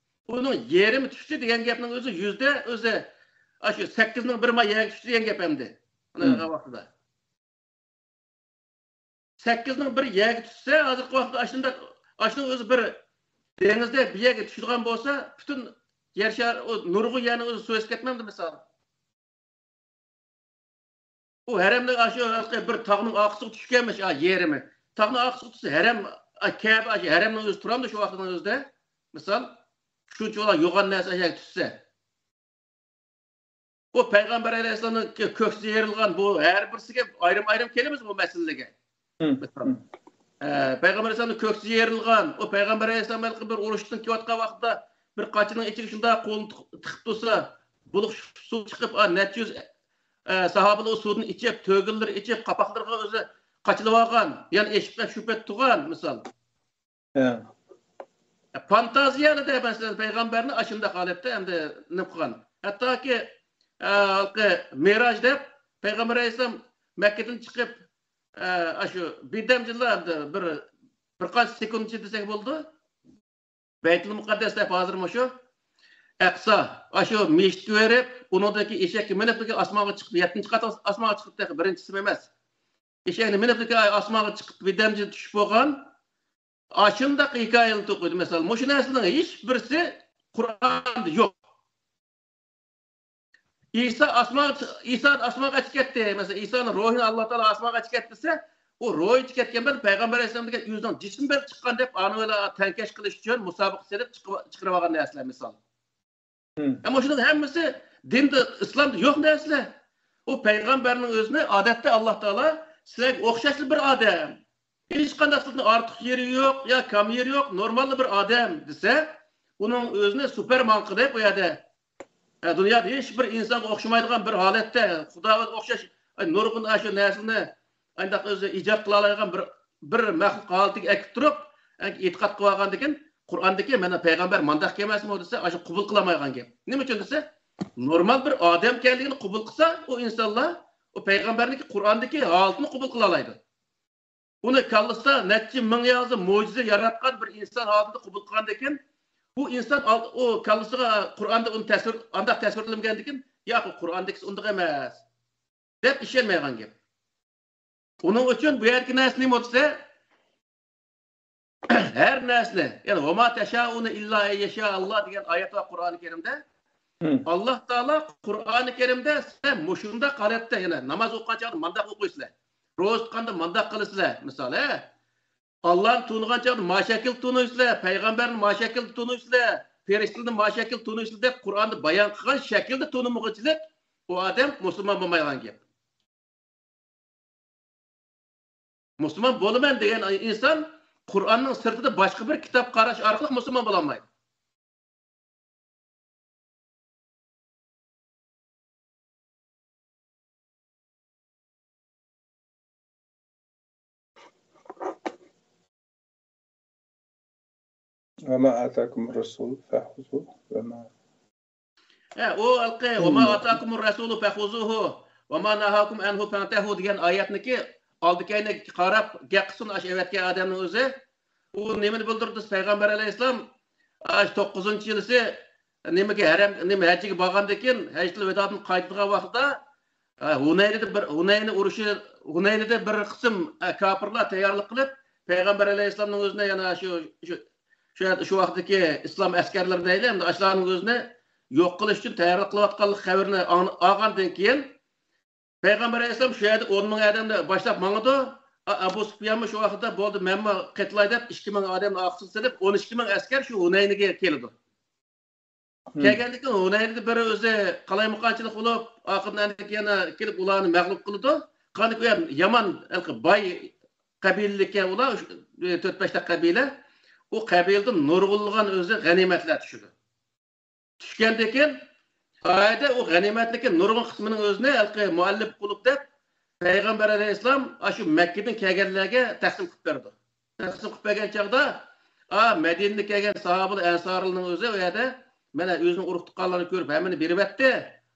ئۇنىڭ يېرىمى چۈشتى دېگەن گەپنىڭ ئۆزى يۈزدە ئۆزى ئاشۇ سەككىزنىڭ بىرى ما يەرگە چۈشتى دېگەن گەپ ئەمدى. ئانا ھىم. ۋاقتىدا. سەككىزنىڭ بىرى يەرگە چۈشسە، ھازىرقى ۋاقىتتا ئاشۇنداق، ئاشۇنىڭ ئۆزى بىر دېڭىزدەك بىر يەرگە چۈشىدىغان بولسا، پۈتۈن يەر شارى، ئۇ نۇرغۇن يەرنىڭ ئۆزى سۇ ئېسىپ كەتمەمدۇ مىسال؟ ئۇ ھەرەمنىڭ ئاشۇ ھېلىقى بىر تاغنىڭ ئارقىسىغا چۈشكەنمىش، ئا، يېرىمى. تاغنىڭ ئارقىسىغا چۈشسە، ھەرەم، ئا، كەبە، ئاشۇ ھەرەمنىڭ ئۆزى تۇرامدۇ شۇ ۋاقىتنىڭ ئۆزىدە؟ مىسال، شۇنچىۋالا يوغان نەرسە ئاشۇ يەرگە چۈشسە. بۇ پەيغەمبەر ئەلەيھىسسالامنىڭ كۆ-، كۆكسى يېرىلغان، بۇ ھەر بىرسىگە ئايرىم-ئايرىم كېلىمىز بۇ مەسىلىگە. مىسال، ئە، پەيغەمبەر ئەلەيھىسسالامنىڭ كۆكسى يېرىلغان، ئۇ پەيغەمبەر ئەلەيھىسسالام ھېلىقى بىر ئۇرۇشتىن كېلىۋاتقان ۋاقىتتا بىر قاچىنىڭ ئىچىگە شۇنداق قولىنى تىق-، تىقىپ تۇرسا، بۇلۇق سۇ چىقىپ، ئا، نەچچە يۈز، ئە، ساھابىلەر ئۇ سۇدىن ئىچىپ، تۆگىلىرى ئىچىپ، قاپاقلىرىغا ئۆزى قاچىلىۋالغان، يەنە ئېشىپ شۇ پەت تۇرغان، مىسال. ھە. فانتازىيەلىدە، مەسىلەن، پەيغەمبەرنى ئاشۇنداق ھالەتتە ئەمدى نېمە قىلغان. ھەتتاكى، ئە، ھېلىقى مىراج دەپ پەيغەمبەر ئەلەيھىسسالام مەككىدىن چىقىپ، ئە، ئاشۇ بىردەم جىللا ئەمدى بىر، بىر قانچە سېكۇنت ئىچىدە دېسەك بولىدۇ. بەيتۇل مۇقەددەس دەپ ھازىر مۇشۇ ئەقسا، ئاشۇ مىشىتكە بېرىپ، ئۇنىڭدىكى ئېشەككە مىنىپ، ئاسمانغا چىقىپ، يەتتىنچى قات ئاس-، ئاسمانغا چىقىپ، تېخى بىرىنچى ئىسمى ئەمەس. ئېشەكنى مىنىپ، ئاسمانغا چىقىپ، بىردەم جىللا چۈشۈپ بولغان. ئاشۇنداق ھېكايىلەرنى توقۇيدۇ. مىسال، مۇشۇ نەرسىنىڭ ھېچ بىرسى قۇرئاندا يوق. ئىسا ئاسمانغا، ئىسا ئاسمانغا قاچىپ كەتتى. مەسىلەن، ئىسانىڭ روھىنى ئاللا تائالا ئاسمانغا قاچىپ كەتتى دېسە، ئۇ روھى چىكەتكەن بىلەن پەيغەمبەر ئەلەيھىسسالام دېگەن ئۆزىنىڭ جىسمى بىلەن چىققان دەپ، ئانى بىلەن تەڭكەش قىلىش ئۈچۈن مۇسابىقە سېلىپ چىقىپ، چىقىرىۋالغان نەرسىلەر، مىسال. مم. ئەمما شۇنىڭ ھەممىسى دىندا، ئىسلامدا يوق نەرسىلەر. ئۇ پەيغەمبەرنىڭ ئۆزىنى ئادەتتە ئاللا تائالا سىلەرگە ئوخشاشلا بىر ئادەم، ھېچقانداق سىلەردىن ئارتۇق يېرى يوق، يا كام يېرى يوق، نورماللا بىر ئادەم دېسە، ئۇنىڭ ئۆزىنى سۇپېرمان قىلىپ، ئۇ يەردە، ئە، دۇنيادا ھېچ بىر ئىنسانغا ئوخشىمايدىغان بىر ھالەتتە، خۇداغا ئوخشاش، ئە، نۇرغۇن ئاشۇ نەرسىلەرنى ئانداق ئۆزى ئىجاد قىلالايدىغان بىر، بىر مەخلۇق ھالىتىگە ئەكىپ تۇرۇپ، ئەنكى ئېتىقاد قىلىۋالغاندىكىن، قۇرئاندىكى مانا پەيغەمبەر مانداق ئەمەسمۇ دېسە، ئاشۇ قوبۇل قىلالمايدىغان گەپ. نېمە ئۈچۈن دېسە، نورمال بىر ئادەم ئىكەنلىكىنى قوبۇل قىلسا، ئۇ ئىنسانلار ئۇ پەيغەمبەرنىڭكى قۇرئاندىكى ھالىتىنى قوبۇل قىلالايدۇ. ئۇنى كاللىسىدا نەچچە مىڭ يازدا مۆجىزە ياراتقان بىر ئىنسان ھالىتىدە قوبۇل قىلغاندىكىن، ئۇ ئىنسان ئال-، ئۇ كاللىسىغا قۇرئاندا ئۇنى تەسۋىر-، ئانداق تەسۋىرلىمىگەندىكىن، ياق، ئۇ قۇرئاندىكىسى ئۇنداق ئەمەس دەپ ئىشەنمەيدىغان گەپ. ئۇنىڭ ئۈچۈن بۇ يەردىكى نەرسە نېمە دېسە، ھەر نەرسىنى، يەنى، «ۋەما تەشائۇنە ئىللا ئەن يەشائەللا» دېگەن ئايەت بار قۇرئانى كەرىمدە. مم. ئاللا تائالا قۇرئانى كەرىمدە سىلەر مۇشۇنداق ھالەتتە، يەنى ناماز ئوقۇغان چاغدا مانداق ئوقۇيسىلەر، روزا تۇتقاندا مانداق قىلىسىلەر، مىسال، ھە؟ ئاللانى تونۇغان چاغدا ما شەكىلدە تونۇيسىلەر، پەيغەمبەرنى ما شەكىلدە تونۇيسىلەر، پەرىشتىلەرنى ما شەكىلدە تونۇيسىلەر دەپ قۇرئاندا بايان قىلغان شەكىلدە تونۇمىغۇچىلىق، ئۇ ئادەم مۇسۇلمان بولمايدىغان گەپ. مۇسۇلمان بولىمەن دېگەن ئىنسان قۇرئاننىڭ سىرتىدا باشقا بىر كىتاب قاراش ئارقىلىق مۇسۇلمان بولالمايدۇ. وما آتاكم الرسول فخذوه وما ھە، ئۇ ھېلىقى، «وما آتاكم الرسول فخذوه وما نهاكم عنه فانتهوا» دېگەن ئايەتنىكى ئالدى-كەينىگە قاراپ گەپ قىلسۇن ئاشۇ ئەۋەتكەن ئادەمنىڭ ئۆزى. ئۇ نېمىنى بىلدۈردى؟ پەيغەمبەر ئەلەيھىسسالام ئاشۇ توققۇزىنچى يىلىسى نېمىگە، ھەرەم، نېمە، ھەججىگە بارغاندىن كېيىن، ھەججەتۇل ۋىدادىن قايتىدىغان ۋاقتىدا، ئە، ھۇنەينىدە بىر، ھۇنەينى ئۇرۇشى، ھۇنەينىدە بىر قىسىم، ئە، كاپىرلار تەييارلىق قىلىپ، پەيغەمبەر ئەلەيھىسسالامنىڭ ئۆزىنى يەنە شۇ، شۇ، شۇ يەردە، شۇ ۋاقىتتىكى ئىسلام ئەسكەرلىرى دەيلى، ئەمدى ئاشۇلارنىڭ ئۆزىنى يوق قىلىش ئۈچۈن تەييارلىق قىلىۋاتقانلىق خەۋىرىنى ئاڭ-، ئالغاندىن كېيىن، پەيغەمبەر ئەلەيھىسسالام شۇ يەردە ئون مىڭ ئادەمنى باشلاپ ماڭىدۇ. ئا-، ئەبۇ سۇپيانمۇ شۇ ۋاقىتتا، «بولدى، مەنمۇ قېتىلاي» دەپ، ئىككى مىڭ ئادەمنى ئارقىسىغا سېلىپ، ئون ئىككى مىڭ ئەسكەر شۇ ھۇنەينگە كېلىدۇ. مم. كەلگەندىن كېيىن ھۇنەيندا بىر ئۆزى قالايمىقانچىلىق بولۇپ، ئاخىرىدا ئەندىكىن يەنە كېلىپ ئۇلارنى مەغلۇپ قىلىدۇ. قاندىكى ئۇ يەر يامان ھېلىقى باي قەبىلىلىككەن ئۇلار، تۆت-بەشلا قەبىلە. ئۇ قەبىلىدىن نۇرغۇنلىغان ئۆزى غەنىيمەتلەر چۈشىدۇ. چۈشكەندىن كېيىن، ئايەتتە ئۇ غەنىيمەتنىڭكى نۇرغۇن قىسمىنىڭ ئۆزىنى ھېلىقى مۇئەللىپ قۇلۇب دەپ پەيغەمبەر ئەلەيھىسسالام ئاشۇ مەككىدىن كەلگەنلەرگە تەقسىم قىلىپ بەردى. تەقسىم قىلىپ بەرگەن چاغدا، ئا، مەدىنىدىن كەلگەن ساھابىلەر، ئەنسارلارنىڭ ئۆزى ئۇ يەردە، مانا، ئۆزىنىڭ ئۇرۇق-تۇغقانلىرىنى كۆرۈپ، ھەممىنى بېرىۋەتتى.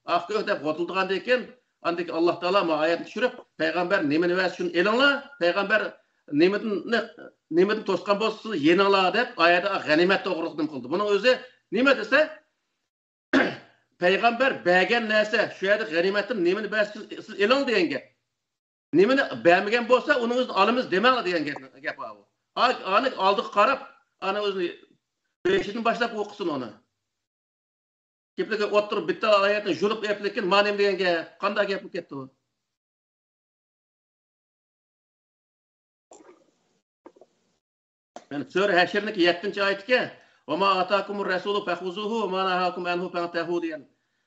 ئاخىرى دەپ غوتۇلدىغاندىن كېيىن، ئاندىن كېيىن ئاللا تائالا ما ئايەتنى چۈشۈرۈپ، پەيغەمبەر نېمىنى بەرسە، شۇنى ئېلىڭلار. پەيغەمبەر نېمىدىن، نېمىدىن توسقان بولسا، سىز يېنىڭلار دەپ، ئايەتتە غەنىيمەت توغرىلىق نېمە قىلدى. بۇنىڭ ئۆزى نېمە دېسە، پەيغەمبەر بەرگەن نەرسە، شۇ يەردە غەنىيمەتتىن نېمىنى بەرسە، سىز ئېلىڭ دېگەن گەپ. نېمىنى بەرمىگەن بولسا، ئۇنىڭ ئۆزىنى ئالىمىز دېمەڭلار دېگەن گەپ، گەپ ئاۋۇ. ئا-، ئانى ئالدىغا قاراپ، ئانا ئۆزىنى بېشىدىن باشلاپ ئوقۇسۇن ئۇنى. گېپىگە ئوتتۇرا بىتتە ئايەتنى يۇلۇپ ئېلىپ، لېكىن ما نېمە دېگەن گەپ، قانداق گەپ بولۇپ كەتتى ئۇ؟ يەنى سۈرە ھەشرنىڭكى يەتتىنچى ئايىتىكەن. «وما آتاكم الرسول فخذوه وما نهاكم عنه فانتهوا» دېگەن.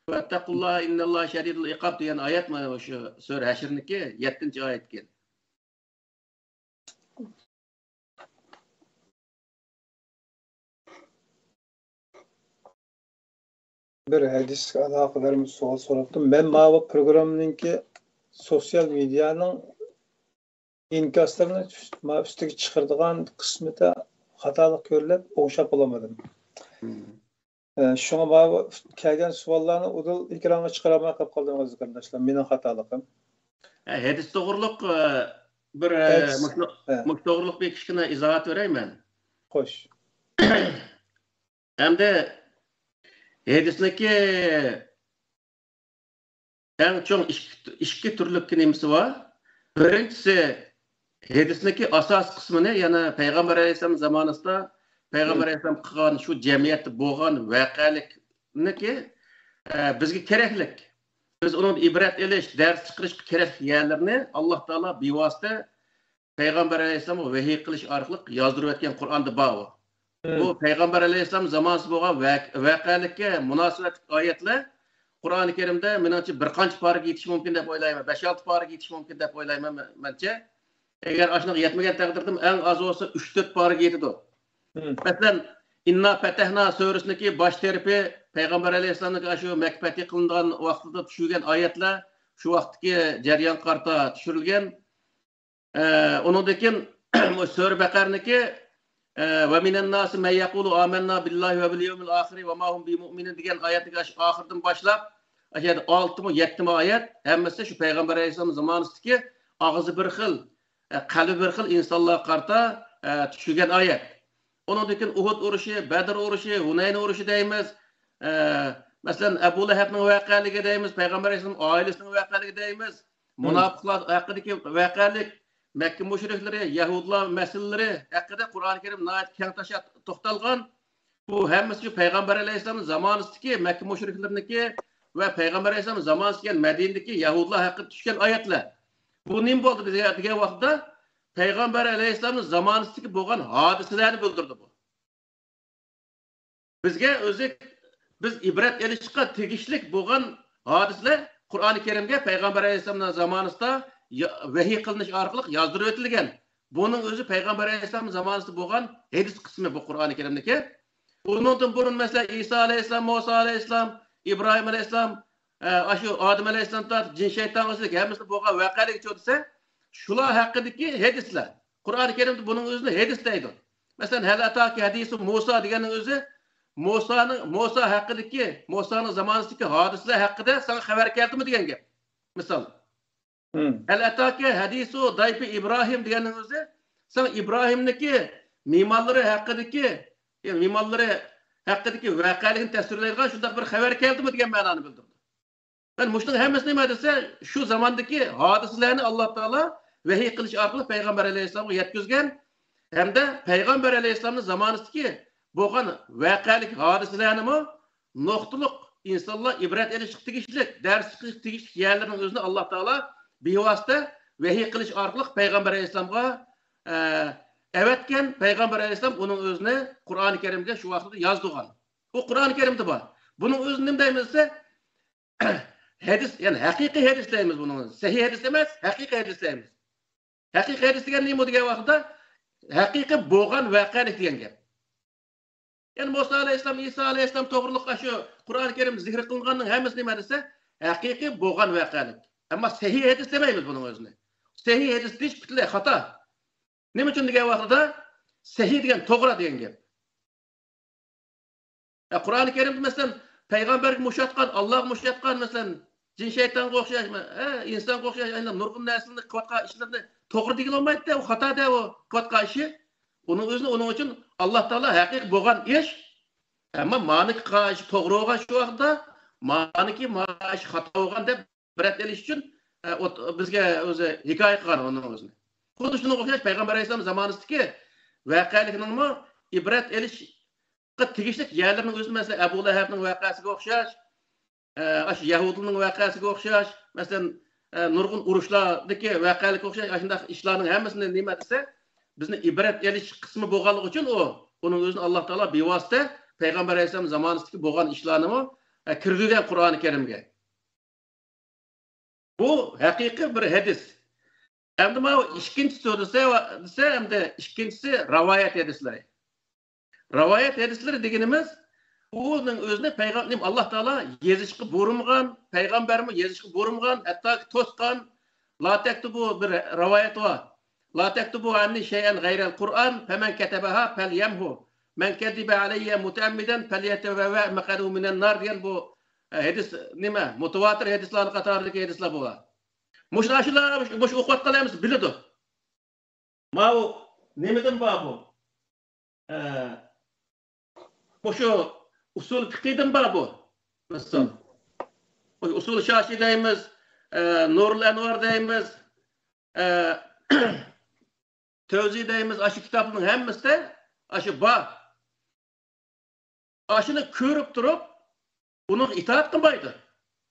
«واتقوا الله إن الله شديد العقاب» دېگەن ئايەت مانا شۇ سۈرە ھەشرنىڭكى يەتتىنچى ئايىتىكەن. بىر ھەدىسكە ئالاقىدار سوئال سوراپتۇ. مەن ماۋۇ پروگراممىنىڭكى سوتسىيال مېدىيانىڭ ئىنكاسلىرىنى ئۈست-، ما-، ئۈستىگە چىقىرىدىغان قىسمىدا خاتالىق كۆرۈلۈپ ئوڭشاپ بولالمىدىم. ئە، شۇڭا ماۋۇ كەلگەن سوئاللارنى ئۇدۇل ئېكرانغا چىقىرالماي قاپ قالدىم، ئەزىز قېرىنداشلار. مېنىڭ خاتالىقىم. ھە، ھەدىس توغرۇلۇق، ئە، بىر، ئە، ھەدىس. مۇشۇ، ھە. مۇشۇ توغرۇلۇق بىر كىچىككىنە ئىزاھات بېرەي مەن. خوش. ئەمدى ھەدىسنىكى ئەڭ چوڭ ئىككى، ئىككى تۈرلۈك نېمىسى بار. بىرىنچىسى، ھەدىسنىكى ئاساسىي قىسمىنى، يەنى پەيغەمبەر ئەلەيھىسسالام زامانىسىدا پەيغەمبەر مم. ئەلەيھىسسالام قىلغان شۇ جەمئىيەتتە بولغان ۋەقەلىكنىكى، ئە، بىزگە كېرەكلىك. بىز ئۇنىڭدىن ئىبرەت ئېلىش، دەرس چىقىرىشقا كېرەكلىك يەرلىرىنى ئاللا تائالا بىۋاسىتە پەيغەمبەر ئەلەيھىسسالامغا ۋەھىي قىلىش ئارقىلىق يازدۇرۇۋەتكەن قۇرئاندا بار ئۇ. مم. بۇ پەيغەمبەر ئەلەيھىسسالام زامانىسى بولغان ۋەق-، ۋەقەلىككە مۇناسىۋەتلىك ئايەتلەر قۇرئانى كەرىمدە، مېنىڭچە، بىر قانچە پارىگە يېتىشى مۇمكىن دەپ ئويلايمەن، بەش-ئالتە پارىگە يېتىشى مۇمكىن دەپ ئويلايمەن مەنچە. ئەگەر ئاشۇنىڭغا يەتمىگەن تەقدىردىمۇ، ئەڭ ئاز بولسا ئۈچ-تۆت پارىگە يېتىدۇ. مم. مەسىلەن، ئىننا پەتەھنا سۈرىسىنىڭكى باش تەرىپى پەيغەمبەر ئەلەيھىسسالامنىڭ ئاشۇ مەككە پەتھى قىلىنغان ۋاقتىدا چۈشۈرگەن ئايەتلەر، شۇ ۋاقىتتىكى جەريانغا قارىتا چۈشۈرۈلگەن. ئە، ئۇنىڭدىن كېيىن سۈرە بەقەرىنىڭكى، ئە، «ۋە مىنەن ناسى مەن يەقۇلۇ ئامەننا بىللاھى ۋە بىل يەۋمىل ئاخىرى ۋە ما ھۇم بىمۇئمىنىن» دېگەن ئايەتنىڭ ئاشۇ ئاخىرىدىن باشلاپ، ئاشۇ يەردە ئالتىمۇ، يەتتىمۇ ئايەت، ھەممىسى شۇ پەيغەمبەر ئەلەيھىسسالام زامانىسىدىكى ئاغزى بىر خىل، ئە، قەلبى بىر خىل ئىنسانلارغا قارىتا، ئە، چۈشۈرگەن ئايەت. ئۇنىڭدىن كېيىن ئۇھۇد ئۇرۇشى، بەدر ئۇرۇشى، ھۇنەين ئۇرۇشى دەيمىز. ئە، مەسىلەن، ئەبۇ لەھەبنىڭ ۋەقەلىكى دەيمىز، پەيغەمبەر ئەلەيھىسسالام ئائىلىسىنىڭ ۋەقەلىكى دەيمىز. مم. مۇناپىقلار ھەققىدىكى ۋەقەلىك، مەككە مۇشرىكلىرى، يەھۇدىيلار مەسىلىلىرى ھەققىدە قۇرئانى كەرىم ناھايىتى كەڭ تاشا توختالغان. بۇ ھەممىسى شۇ پەيغەمبەر ئەلەيھىسسالام زامانىسىدىكى مەككە مۇشرىكلىرىنىڭكى ۋە پەيغەمبەر ئەلەيھىسسالام زامانىسىدىكى كەلگەن مەدىنىدىكى يەھۇدىيلار ھەققىدە چۈشكەن ئايەتلەر. بۇ نېمە بولدى دېگەن، دېگەن ۋاقىتتا، پەيغەمبەر ئەلەيھىسسالامنىڭ زامانىسىدىكى بولغان ھادىسىلەرنى بىلدۈردى بۇ. بىزگە ئۆزى، بىز ئىبرەت ئېلىشقا تېگىشلىك بولغان ھادىسىلەر قۇرئانى كەرىمگە پەيغەمبەر ئەلەيھىسسالامنىڭ زامانىسىدا يا-، ۋەھىي قىلىنىش ئارقىلىق يازدۇرۇۋېتىلگەن. بۇنىڭ ئۆزى پەيغەمبەر ئەلەيھىسسالام زامانىسىدا بولغان ھەدىس قىسمى بۇ قۇرئانى كەرىمدىكى. ئۇنىڭدىن بۇرۇن، مەسىلەن، ئىسا ئەلەيھىسسالام، مۇسا ئەلەيھىسسالام، ئىبراھىم ئەلەيھىسسالام، ئە، ئاشۇ ئادەم ئەلەيھىسسالام تارتىپ جىن شەيتانغىچە ھەممىسىدە بولغان ۋەقەلىكچۇ دېسە، شۇلار ھەققىدىكى ھەدىسلەر. قۇرئانى كەرىمدە بۇنىڭ ئۆزىنى ھەدىس دەيدۇ. مەسىلەن، «ھەل ئەتاكە ھەدىسۇ مۇسا» دېگەننىڭ ئۆزى مۇسانىڭ، مۇسا ھەققىدىكى، مۇسانىڭ زامانىسىدىكى ھادىسىلەر ھەققىدە ساڭا خەۋەر كەلدىمۇ دېگەن گەپ. مىسال. مم. «ھەل ئەتاكە ھەدىسۇ دايفى ئىبراھىم» دېگەننىڭ ئۆزى ساڭا ئىبراھىمنىڭكى مېھمانلىرى ھەققىدىكى، يەنى مېھمانلىرى ھەققىدىكى ۋەقەلىكنى تەسۋىرلەيدىغان شۇنداق بىر خەۋەر كەلدىمۇ دېگەن مەنانى بىلدۈرىدۇ. مەن مۇشۇنىڭ ھەممىسى نېمە دېسە، شۇ زاماندىكى ھادىسىلەرنى ئاللا تائالا ۋەھىي قىلىش ئارقىلىق پەيغەمبەر ئەلەيھىسسالامغا يەتكۈزگەن ھەمدە پەيغەمبەر ئەلەيھىسسالامنىڭ زامانىسىدىكى بولغان ۋەقەلىك ھادىسىلەرنىمۇ نۇقتىلىق ئىنسانلار ئىبرەت ئېلىشقا تېگىشلىك، دەرس چىقىشقا تېگىشلىك يەرلىرىنىڭ ئۆزىنى ئاللا تائالا بىۋاسىتە ۋەھىي قىلىش ئارقىلىق پەيغەمبەر ئەلەيھىسسالامغا، ئە، ئەۋەتكەن. پەيغەمبەر ئەلەيھىسسالام ئۇنىڭ ئۆزىنى قۇرئانى كەرىمگە شۇ ۋاقىتتا يازدۇرغان. ئۇ قۇرئانى كەرىمدە بار. بۇنىڭ ئۆزىنى نېمە دەيمىز دېسە، ھەدىس، يەنى ھەقىقىي ھەدىس دەيمىز بۇنىڭ. سەھىھ ھەدىس ئەمەس، ھەقىقىي ھەدىس دەيمىز. ھەقىقىي ھەدىس دېگەن نېمە دېگەن ۋاقىتتا، ھەقىقىي بولغان ۋەقەلىك دېگەن گەپ. يەنى مۇسا ئەلەيھىسسالام، ئىسا ئەلەيھىسسالام توغرۇلۇق شۇ قۇرئانى كەرىم زىكىر قىلىنغاننىڭ ھەممىسى نېمە دېسە، ھەقىقىي بولغان ۋەقەلىك. ئەمما سەھىھ ھەدىس دېمەيمىز بۇنىڭ ئۆزىنى. سەھىھ ھەدىس دېيىش پۈتۈنلەي خاتا. نېمە ئۈچۈن دېگەن ۋاقتىدا، سەھىھ دېگەن توغرا دېگەن گەپ. يا، قۇرئانى كەرىمدە، مەسىلەن، پەيغەمبەرگە مۇشۇياتقان، ئاللاغا مۇشۇياتقان، مەسىلەن، جىن شەيتانغا ئوخشاش، ئە، ئىنسانغا ئوخشاش، ئاينا نۇرغۇن نەرسىلەرنى قىلىۋاتقان ئىشلىرىنى توغرا دېگىلى بولمايدۇ، ئۇ خاتا دە، ئۇ قىلىۋاتقان ئىشى. ئۇنىڭ ئۆزىنى، ئۇنىڭ ئۈچۈن ئاللا تائالا ھەقىقىي بولغان ئىش، ئەمما مانىكى قىلغان ئىش توغرا بولغان شۇ ۋاقىتتا، مانىكى ما ئىش خاتا بولغان دەپ ئىبرەت ئېلىش ئۈچۈن، ئە، ئوت-، بىزگە ئۆزى ھېكايە قىلغان ئۇنىڭ ئۆزىنى. خۇددى شۇنىڭغا ئوخشاش پەيغەمبەر ئەلەيھىسسالام زامانىسىدىكى ۋەقەلىكنىڭمۇ ئىبرەت ئېلىشقا تېگىشلىك يەرلىرىنىڭ ئۆزىنى، مەسىلەن، ئەبۇ لەھەبنىڭ ۋەقەسىگە ئوخشاش، ئە، ئاشۇ يەھۇدىينىڭ ۋەقەسىگە ئوخشاش، مەسىلەن، ئە، نۇرغۇن ئۇرۇشلاردىكى ۋەقەلىككە ئوخشاش، ئاشۇنداق ئىشلارنىڭ ھەممىسىنى نېمە دېسە، بىزنى ئىبرەت ئېلىش قىسمى بولغانلىقى ئۈچۈن ئۇ، ئۇنىڭ ئۆزىنى ئاللا تائالا بىۋاسىتە پەيغەمبەر ئەلەيھىسسالام زامانىسىدىكى بولغان ئىشلارنىمۇ، ئە، كىرگۈزگەن قۇرئانى كەرىمگە. بۇ ھەقىقىي بىر ھەدىس. ئەمدى ماۋۇ ئىككىنچىسى دېسە، دېسە، ئەمدى ئىككىنچىسى رىۋايەت ھەدىسلىرى. رىۋايەت ھەدىسلىرى دېگىنىمىز، ئۇنىڭ ئۆزىنى پەيغەم-، نېمە، ئاللا تائالا يېزىشقا بۇيرۇمىغان، پەيغەمبەرمۇ يېزىشقا بۇيرۇمىغان، ھەتتاكى توسقان، لا تەكتۇبۇ بىر رىۋايەت بار. لا تكتبوا عني شيئا غير القرآن فمن كتبها فليمه من كذب علي متعمدا فليتبوأ مقعده من النار دېگەن بۇ، ئە، ھەدىس نېمە؟ مۇتەۋاتىر ھەدىسلەرنىڭ قاتارىدىكى ھەدىسلەر بۇ. مۇشۇ، شۇلار مۇشۇ ئوقۇۋاتقانلىرىمىز بىلىدۇ. ماۋۇ نېمىدىن بار بۇ؟ ئە، مۇشۇ ئۇسۇل پىقىدىن بار بۇ. مىسال، مۇشۇ ئۇسۇل شاشى دەيمىز، ئە، نۇرۇل ئەنۋار دەيمىز، ئە، تەۋزى دەيمىز، ئاشۇ كىتابنىڭ ھەممىسىدە ئاشۇ بار. ئاشۇنى كۆرۈپ تۇرۇپ، ئۇنىڭغا ئىتائەت قىلمايدۇ.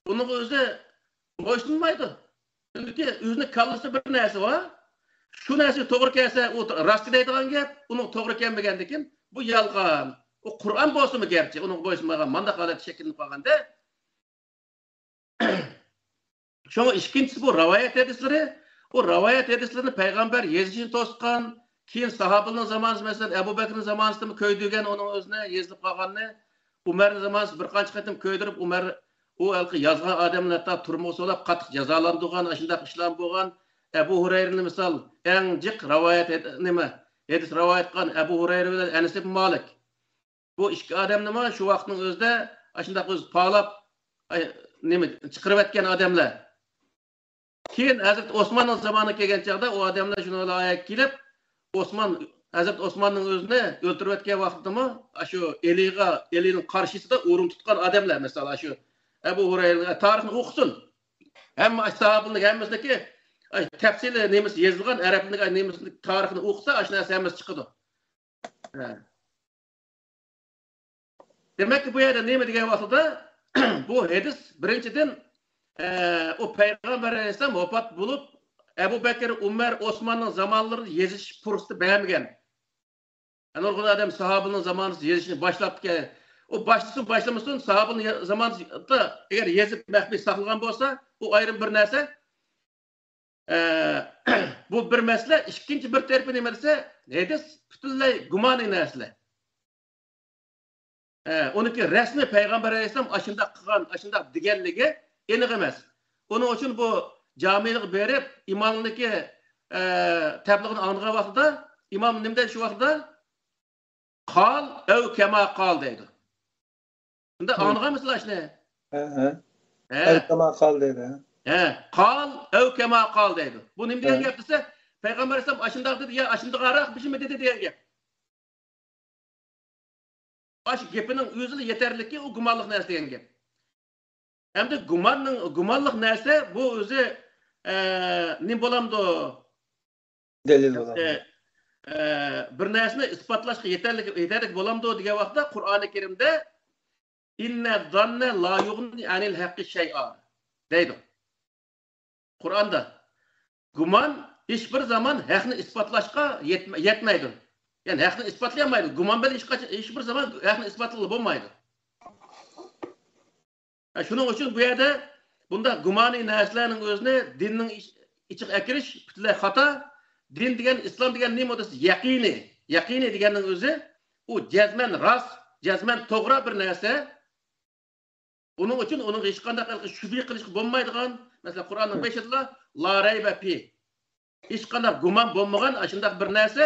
ئۇنىڭغا ئۆزى بويسۇنمايدۇ. چۈنكى ئۆزىنىڭ كاللىسىدا بىر نەرسە بار. شۇ نەرسە توغرا كەلسە، ئۇ راست دەيدىغان گەپ، ئۇنىڭ توغرا كەلمىگەندىكىن، بۇ يالغان. ئۇ قۇرئان بولسىمۇ گەرچە، ئۇنىڭغا بويسۇنمىغان، مانداق ھالەتتە شەكىللىنىپ قالغاندا، شۇڭا ئىككىنچىسى بۇ رىۋايەت ھەدىسلىرى. ئۇ رىۋايەت ھەدىسلىرىنى پەيغەمبەر يېزىشنى توسقان، كېيىن ساھابىلىرنىڭ زامانىسى، مەسىلەن، ئەبۇ بەكرىنىڭ زامانىسىدىمۇ كۆيدۈرگەن ئۇنىڭ ئۆزىنى يېزىلىپ قالغاننى. ئۇمەرنىڭ زامانىسىدا بىر قانچە قېتىم كۆيدۈرۈپ، ئۇمەر ئۇ ھېلىقى يازغان ئادەمنى ھەتتا تۈرمىگە سولاپ قاتتىق جازالاندۇرغان، ئاشۇنداق ئىشلار بولغان. ئەبۇ ھۇرەيرىنى مىسال، ئەڭ جىق رىۋايەت ھەد-، نېمە، ھەدىس رىۋايەت قىلغان ئەبۇ ھۇرەيرە بىلەن ئەنەس ئىبن مالىك. بۇ ئىككى ئادەمنىمۇ شۇ ۋاقىتنىڭ ئۆزىدە ئاشۇنداق ئۆزى پالاپ، ئاي، نېمە، چىقىرىۋەتكەن ئادەملەر. كېيىن ھەزرىتى ئوسماننىڭ زامانىغا كەلگەن چاغدا ئۇ ئادەملەر شۇنىڭ بىلەن ئاياغقا كېلىپ، ئوسمان، ھەزرىتى ئوسماننىڭ ئۆزىنى ئۆلتۈرۈۋەتكەن ۋاقتىدىمۇ ئاشۇ ئېلىغا، ئېلىنىڭ قارشىسىدا ئورۇن تۇتقان ئادەملەر، مىسال، ئاشۇ ئەبۇ ھۇرەيرىنىڭ تارىخىنى ئوقۇسۇن. ھەممە ئاشۇ ساھابىنىڭ ھەممىسىنىڭكى، ئاي، تەپسىلىي نېمىسى يېزىلغان، ئەرەبنىڭ، ئاي، نېمىسىنىڭ تارىخىنى ئوقۇسا، ئاشۇ نەرسە ھەممىسى چىقىدۇ. ھە. دېمەك، بۇ يەردە نېمە دېگەن ۋاقتىدا، بۇ ھەدىس بىرىنچىدىن، ئە، ئۇ پەيغەمبەر ئەلەيھىسسالام ۋاپات بولۇپ، ئەبۇ بەكىر، ئۇمەر، ئوسماننىڭ زامانلىرىدا يېزىش پۇرسىتى بەرمىگەن. نۇرغۇن ئادەم ساھابىنىڭ زامانىسىدا يېزىشنى باشلاپتىكەن. ئۇ باشلىسۇن، باشلىمىسۇن، ساھابىنىڭ يا-، زامانىسىدا ئەگەر يېزىپ مەخپىي ساقلىغان بولسا، ئۇ ئايرىم بىر نەرسە. ئە، بۇ بىر مەسىلە. ئىككىنچى بىر تەرىپى نېمە دېسە، ھەدىس پۈتۈنلەي گۇمانىي نەرسىلەر. ئە، ئۇنىڭكى رەسمىي پەيغەمبەر ئەلەيھىسسالام ئاشۇنداق قىلغان، ئاشۇنداق دېگەنلىكى ئېنىق ئەمەس. ئۇنىڭ ئۈچۈن بۇ جامىلىغا بېرىپ، ئىمامنىڭكى، ئە، تەبلىغىنى ئاڭلىغان ۋاقتىدا، ئىمام نېمە دەيدۇ شۇ ۋاقتىدا؟ قال ئەۋ كەما قال دەيدۇ. شۇنداق ئاڭلىغانمىسىلەر شۇنى؟ ھە، ھە. ھە. ئەۋ كەما قال دەيدۇ. ھە، قال ئەۋ كەما قال دەيدۇ. بۇ نېمە دېگەن گەپ دېسە، پەيغەمبەر ئەلەيھىسسالام ئاشۇنداق دېدى يا ئاشۇنداقراق بىر نېمە دېدى دېگەن گەپ. ئاشۇ گېپىنىڭ ئۆزىلا يېتەرلىككى، ئۇ گۇمانلىق نەرسە دېگەن گەپ. ئەمدى گۇماننىڭ، گۇمانلىق نەرسە بۇ ئۆزى، ئە، نېمە بولامدۇ؟ دەلىل بولامدۇ؟ ئە، ئە، بىر نەرسىنى ئىسپاتلاشقا يېتەرلىك، يېتەرلىك بولامدۇ دېگەن ۋاقىتتا قۇرئانى كەرىمدە «ئىننە زاننە لا يۇغنى ئەنىل ھەققى شەيئا» دەيدۇ. قۇرئاندا گۇمان ھېچبىر زامان ھەقنى ئىسپاتلاشقا يەتمە-، يەتمەيدۇ. يەنى ھەقنى ئىسپاتلىيالمايدۇ. گۇمان بىلەن ھېچقاچان، ھېچبىر زامان ھەقنى ئىسپاتلىغىلى بولمايدۇ. ھە، شۇنىڭ ئۈچۈن بۇ يەردە بۇنداق گۇمانىي نەرسىلەرنىڭ ئۆزىنى دىننىڭ ئىچ-، ئىچىگە ئەكىرىش پۈتۈنلەي خاتا. دىن دېگەن، ئىسلام دېگەن نېمە دېسە، يەقىنىي. يەقىنىي دېگەننىڭ ئۆزى ئۇ جەزمەن راست، جەزمەن توغرا بىر نەرسە. ئۇنىڭ ئۈچۈن ئۇنىڭغا ھېچقانداق ھېلىقى شۈبھە قىلىشقا بولمايدىغان، مەسىلەن، قۇرئاننىڭ بېشىدىلا «لا رەيبە فى»، ھېچقانداق گۇمان بولمىغان ئاشۇنداق بىر نەرسە،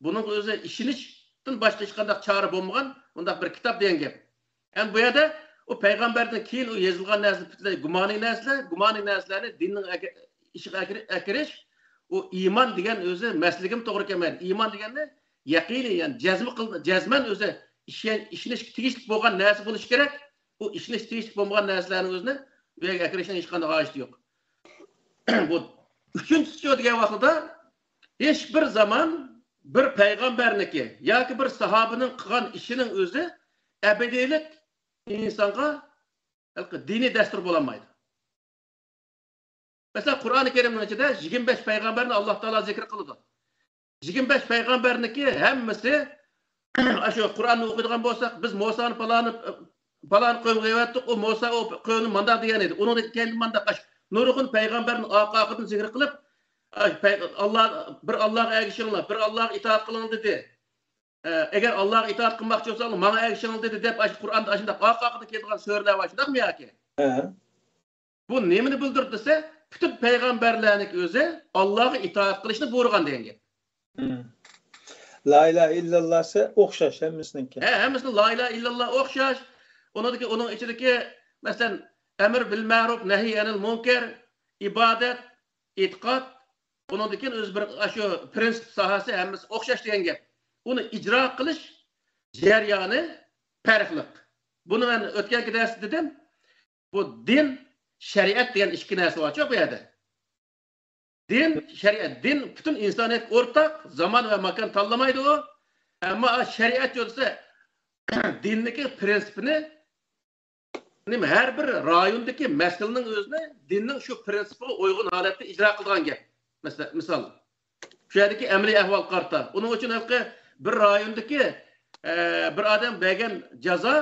بۇنىڭغا ئۆزى ئىشىنىشتىن باشقا ھېچقانداق چارە بولمىغان مۇنداق بىر كىتاب دېگەن گەپ. ئەمدى بۇ يەردە ئۇ پەيغەمبەردىن كېيىن ئۇ يېزىلغان نەرسە پۈتۈنلەي گۇمانىي نەرسىلەر، گۇمانىي نەرسىلەرنى دىننىڭ ئەكە-، ئىشىغا ئەكىرى-، ئەكىرىش، ئۇ ئىمان دېگەن ئۆزى مەسىلىگىمۇ توغرا كەلمەيدۇ. ئىمان دېگەننى يەقىنىي، يەنى جەزم قىل-، جەزمەن ئۆزى ئىشەن-، ئىشىنىشكە تېگىشلىك بولغان نەرسە بولۇشى كېرەك. ئۇ ئىشىنىشكە تېگىشلىك بولمىغان نەرسىلەرنى ئۆزىنى ئۇ يەرگە ئەكىرىشنىڭ ھېچقانداق ھاجىتى يوق. بۇ ئۈچىنچىسى شۇ دېگەن ۋاقتىدا، ھېچ بىر زامان بىر پەيغەمبەرنىڭكى ياكى بىر ساھابىنىڭ قىلغان ئىشىنىڭ ئۆزى ئەبەدىيلىك ئىنسانغا ھېلىقى دىنىي دەستۇر بولالمايدۇ. مەسىلەن، قۇرئانى كەرىمنىڭ ئىچىدە يىگىرمە بەش پەيغەمبەرنى ئاللا تائالا زىكىر قىلىدۇ. يىگىرمە بەش پەيغەمبەرنىڭكى ھەممىسى، ئاشۇ قۇرئاننى ئوقۇيدىغان بولساق، بىز مۇسانى پالانى، پالان قەۋمگە يەۋەتتۇق، ئۇ مۇسا ئۇ قەۋمنى مانداق دېگەن ئىدى. ئۇنىڭدىن كېيىن مانداق، ئاشۇ نۇرغۇن پەيغەمبەرنى ئارقا-ئارقىدىن زىكىر قىلىپ، ئاي، پەي-، ئاللا، بىر ئاللاغا ئەگىشىڭلار، بىر ئاللاغا ئىتائەت قىلىڭ دېدى. ئە، ئەگەر ئاللاغا ئىتائەت قىلماقچى بولساڭلار، ماڭا ئەگىشىڭلار دېدى دەپ، ئاشۇ قۇرئاندا ئاشۇنداق ئارقا-ئارقىدىن كېلىدىغان سۈرىلەر بار، شۇنداقمۇ ياكى؟ ھە. بۇ نېمىنى بىلدۈرىدۇ دېسە، پۈتۈن پەيغەمبەرلەرنىڭ ئۆزى ئاللاغا ئىتائەت قىلىشنى بۇيرۇغان دېگەن گەپ. لا ئىلاھە ئىللاللاھسى ئوخشاش ھەممىسىنىڭكى. ھە، ھەممىسىنىڭ لا ئىلاھە ئىللاللا ئوخشاش. ئۇنىڭدىكى، ئۇنىڭ ئىچىدىكى، مەسىلەن، ئەمر بىل مەرۇپ، نەھي ئەنىل مۇنكەر، ئىبادەت، ئېتىقاد، ئۇنىڭدىن كېيىن ئۆزى بىر ئاشۇ پرىنسىپ ساھەسى ھەممىسى ئوخشاش دېگەن گەپ. ئۇنى ئىجرا قىلىش جەريانى پەرقلىق. بۇنى مەن ئۆتكەنكى دەرستە دېدىم. بۇ دىن، شەرىئەت دېگەن ئىككى نەرسە بارچۇ بۇ يەردە. دىن، شەرىئەت، دىن پۈتۈن ئىنسانىيەتكە ئورتاق، زامان ۋە ماكان تاللىمايدۇ. ئەمما شەرىئەت يولىسى دىننىڭكى پرىنسىپىنى، نېمە، ھەر بىر رايوندىكى مەسىلىنىڭ ئۆزىنى دىننىڭ شۇ پرىنسىپىغا ئۇيغۇن ھالەتتە ئىجرا قىلىدىغان گەپ. مەسىلەن، مىسال، شۇ يەردىكى ئەمەلىي ئەھۋالغا قارىتا. ئۇنىڭ ئۈچۈن ھېلىقى بىر رايوندىكى، ئە، بىر ئادەم بەرگەن جازا،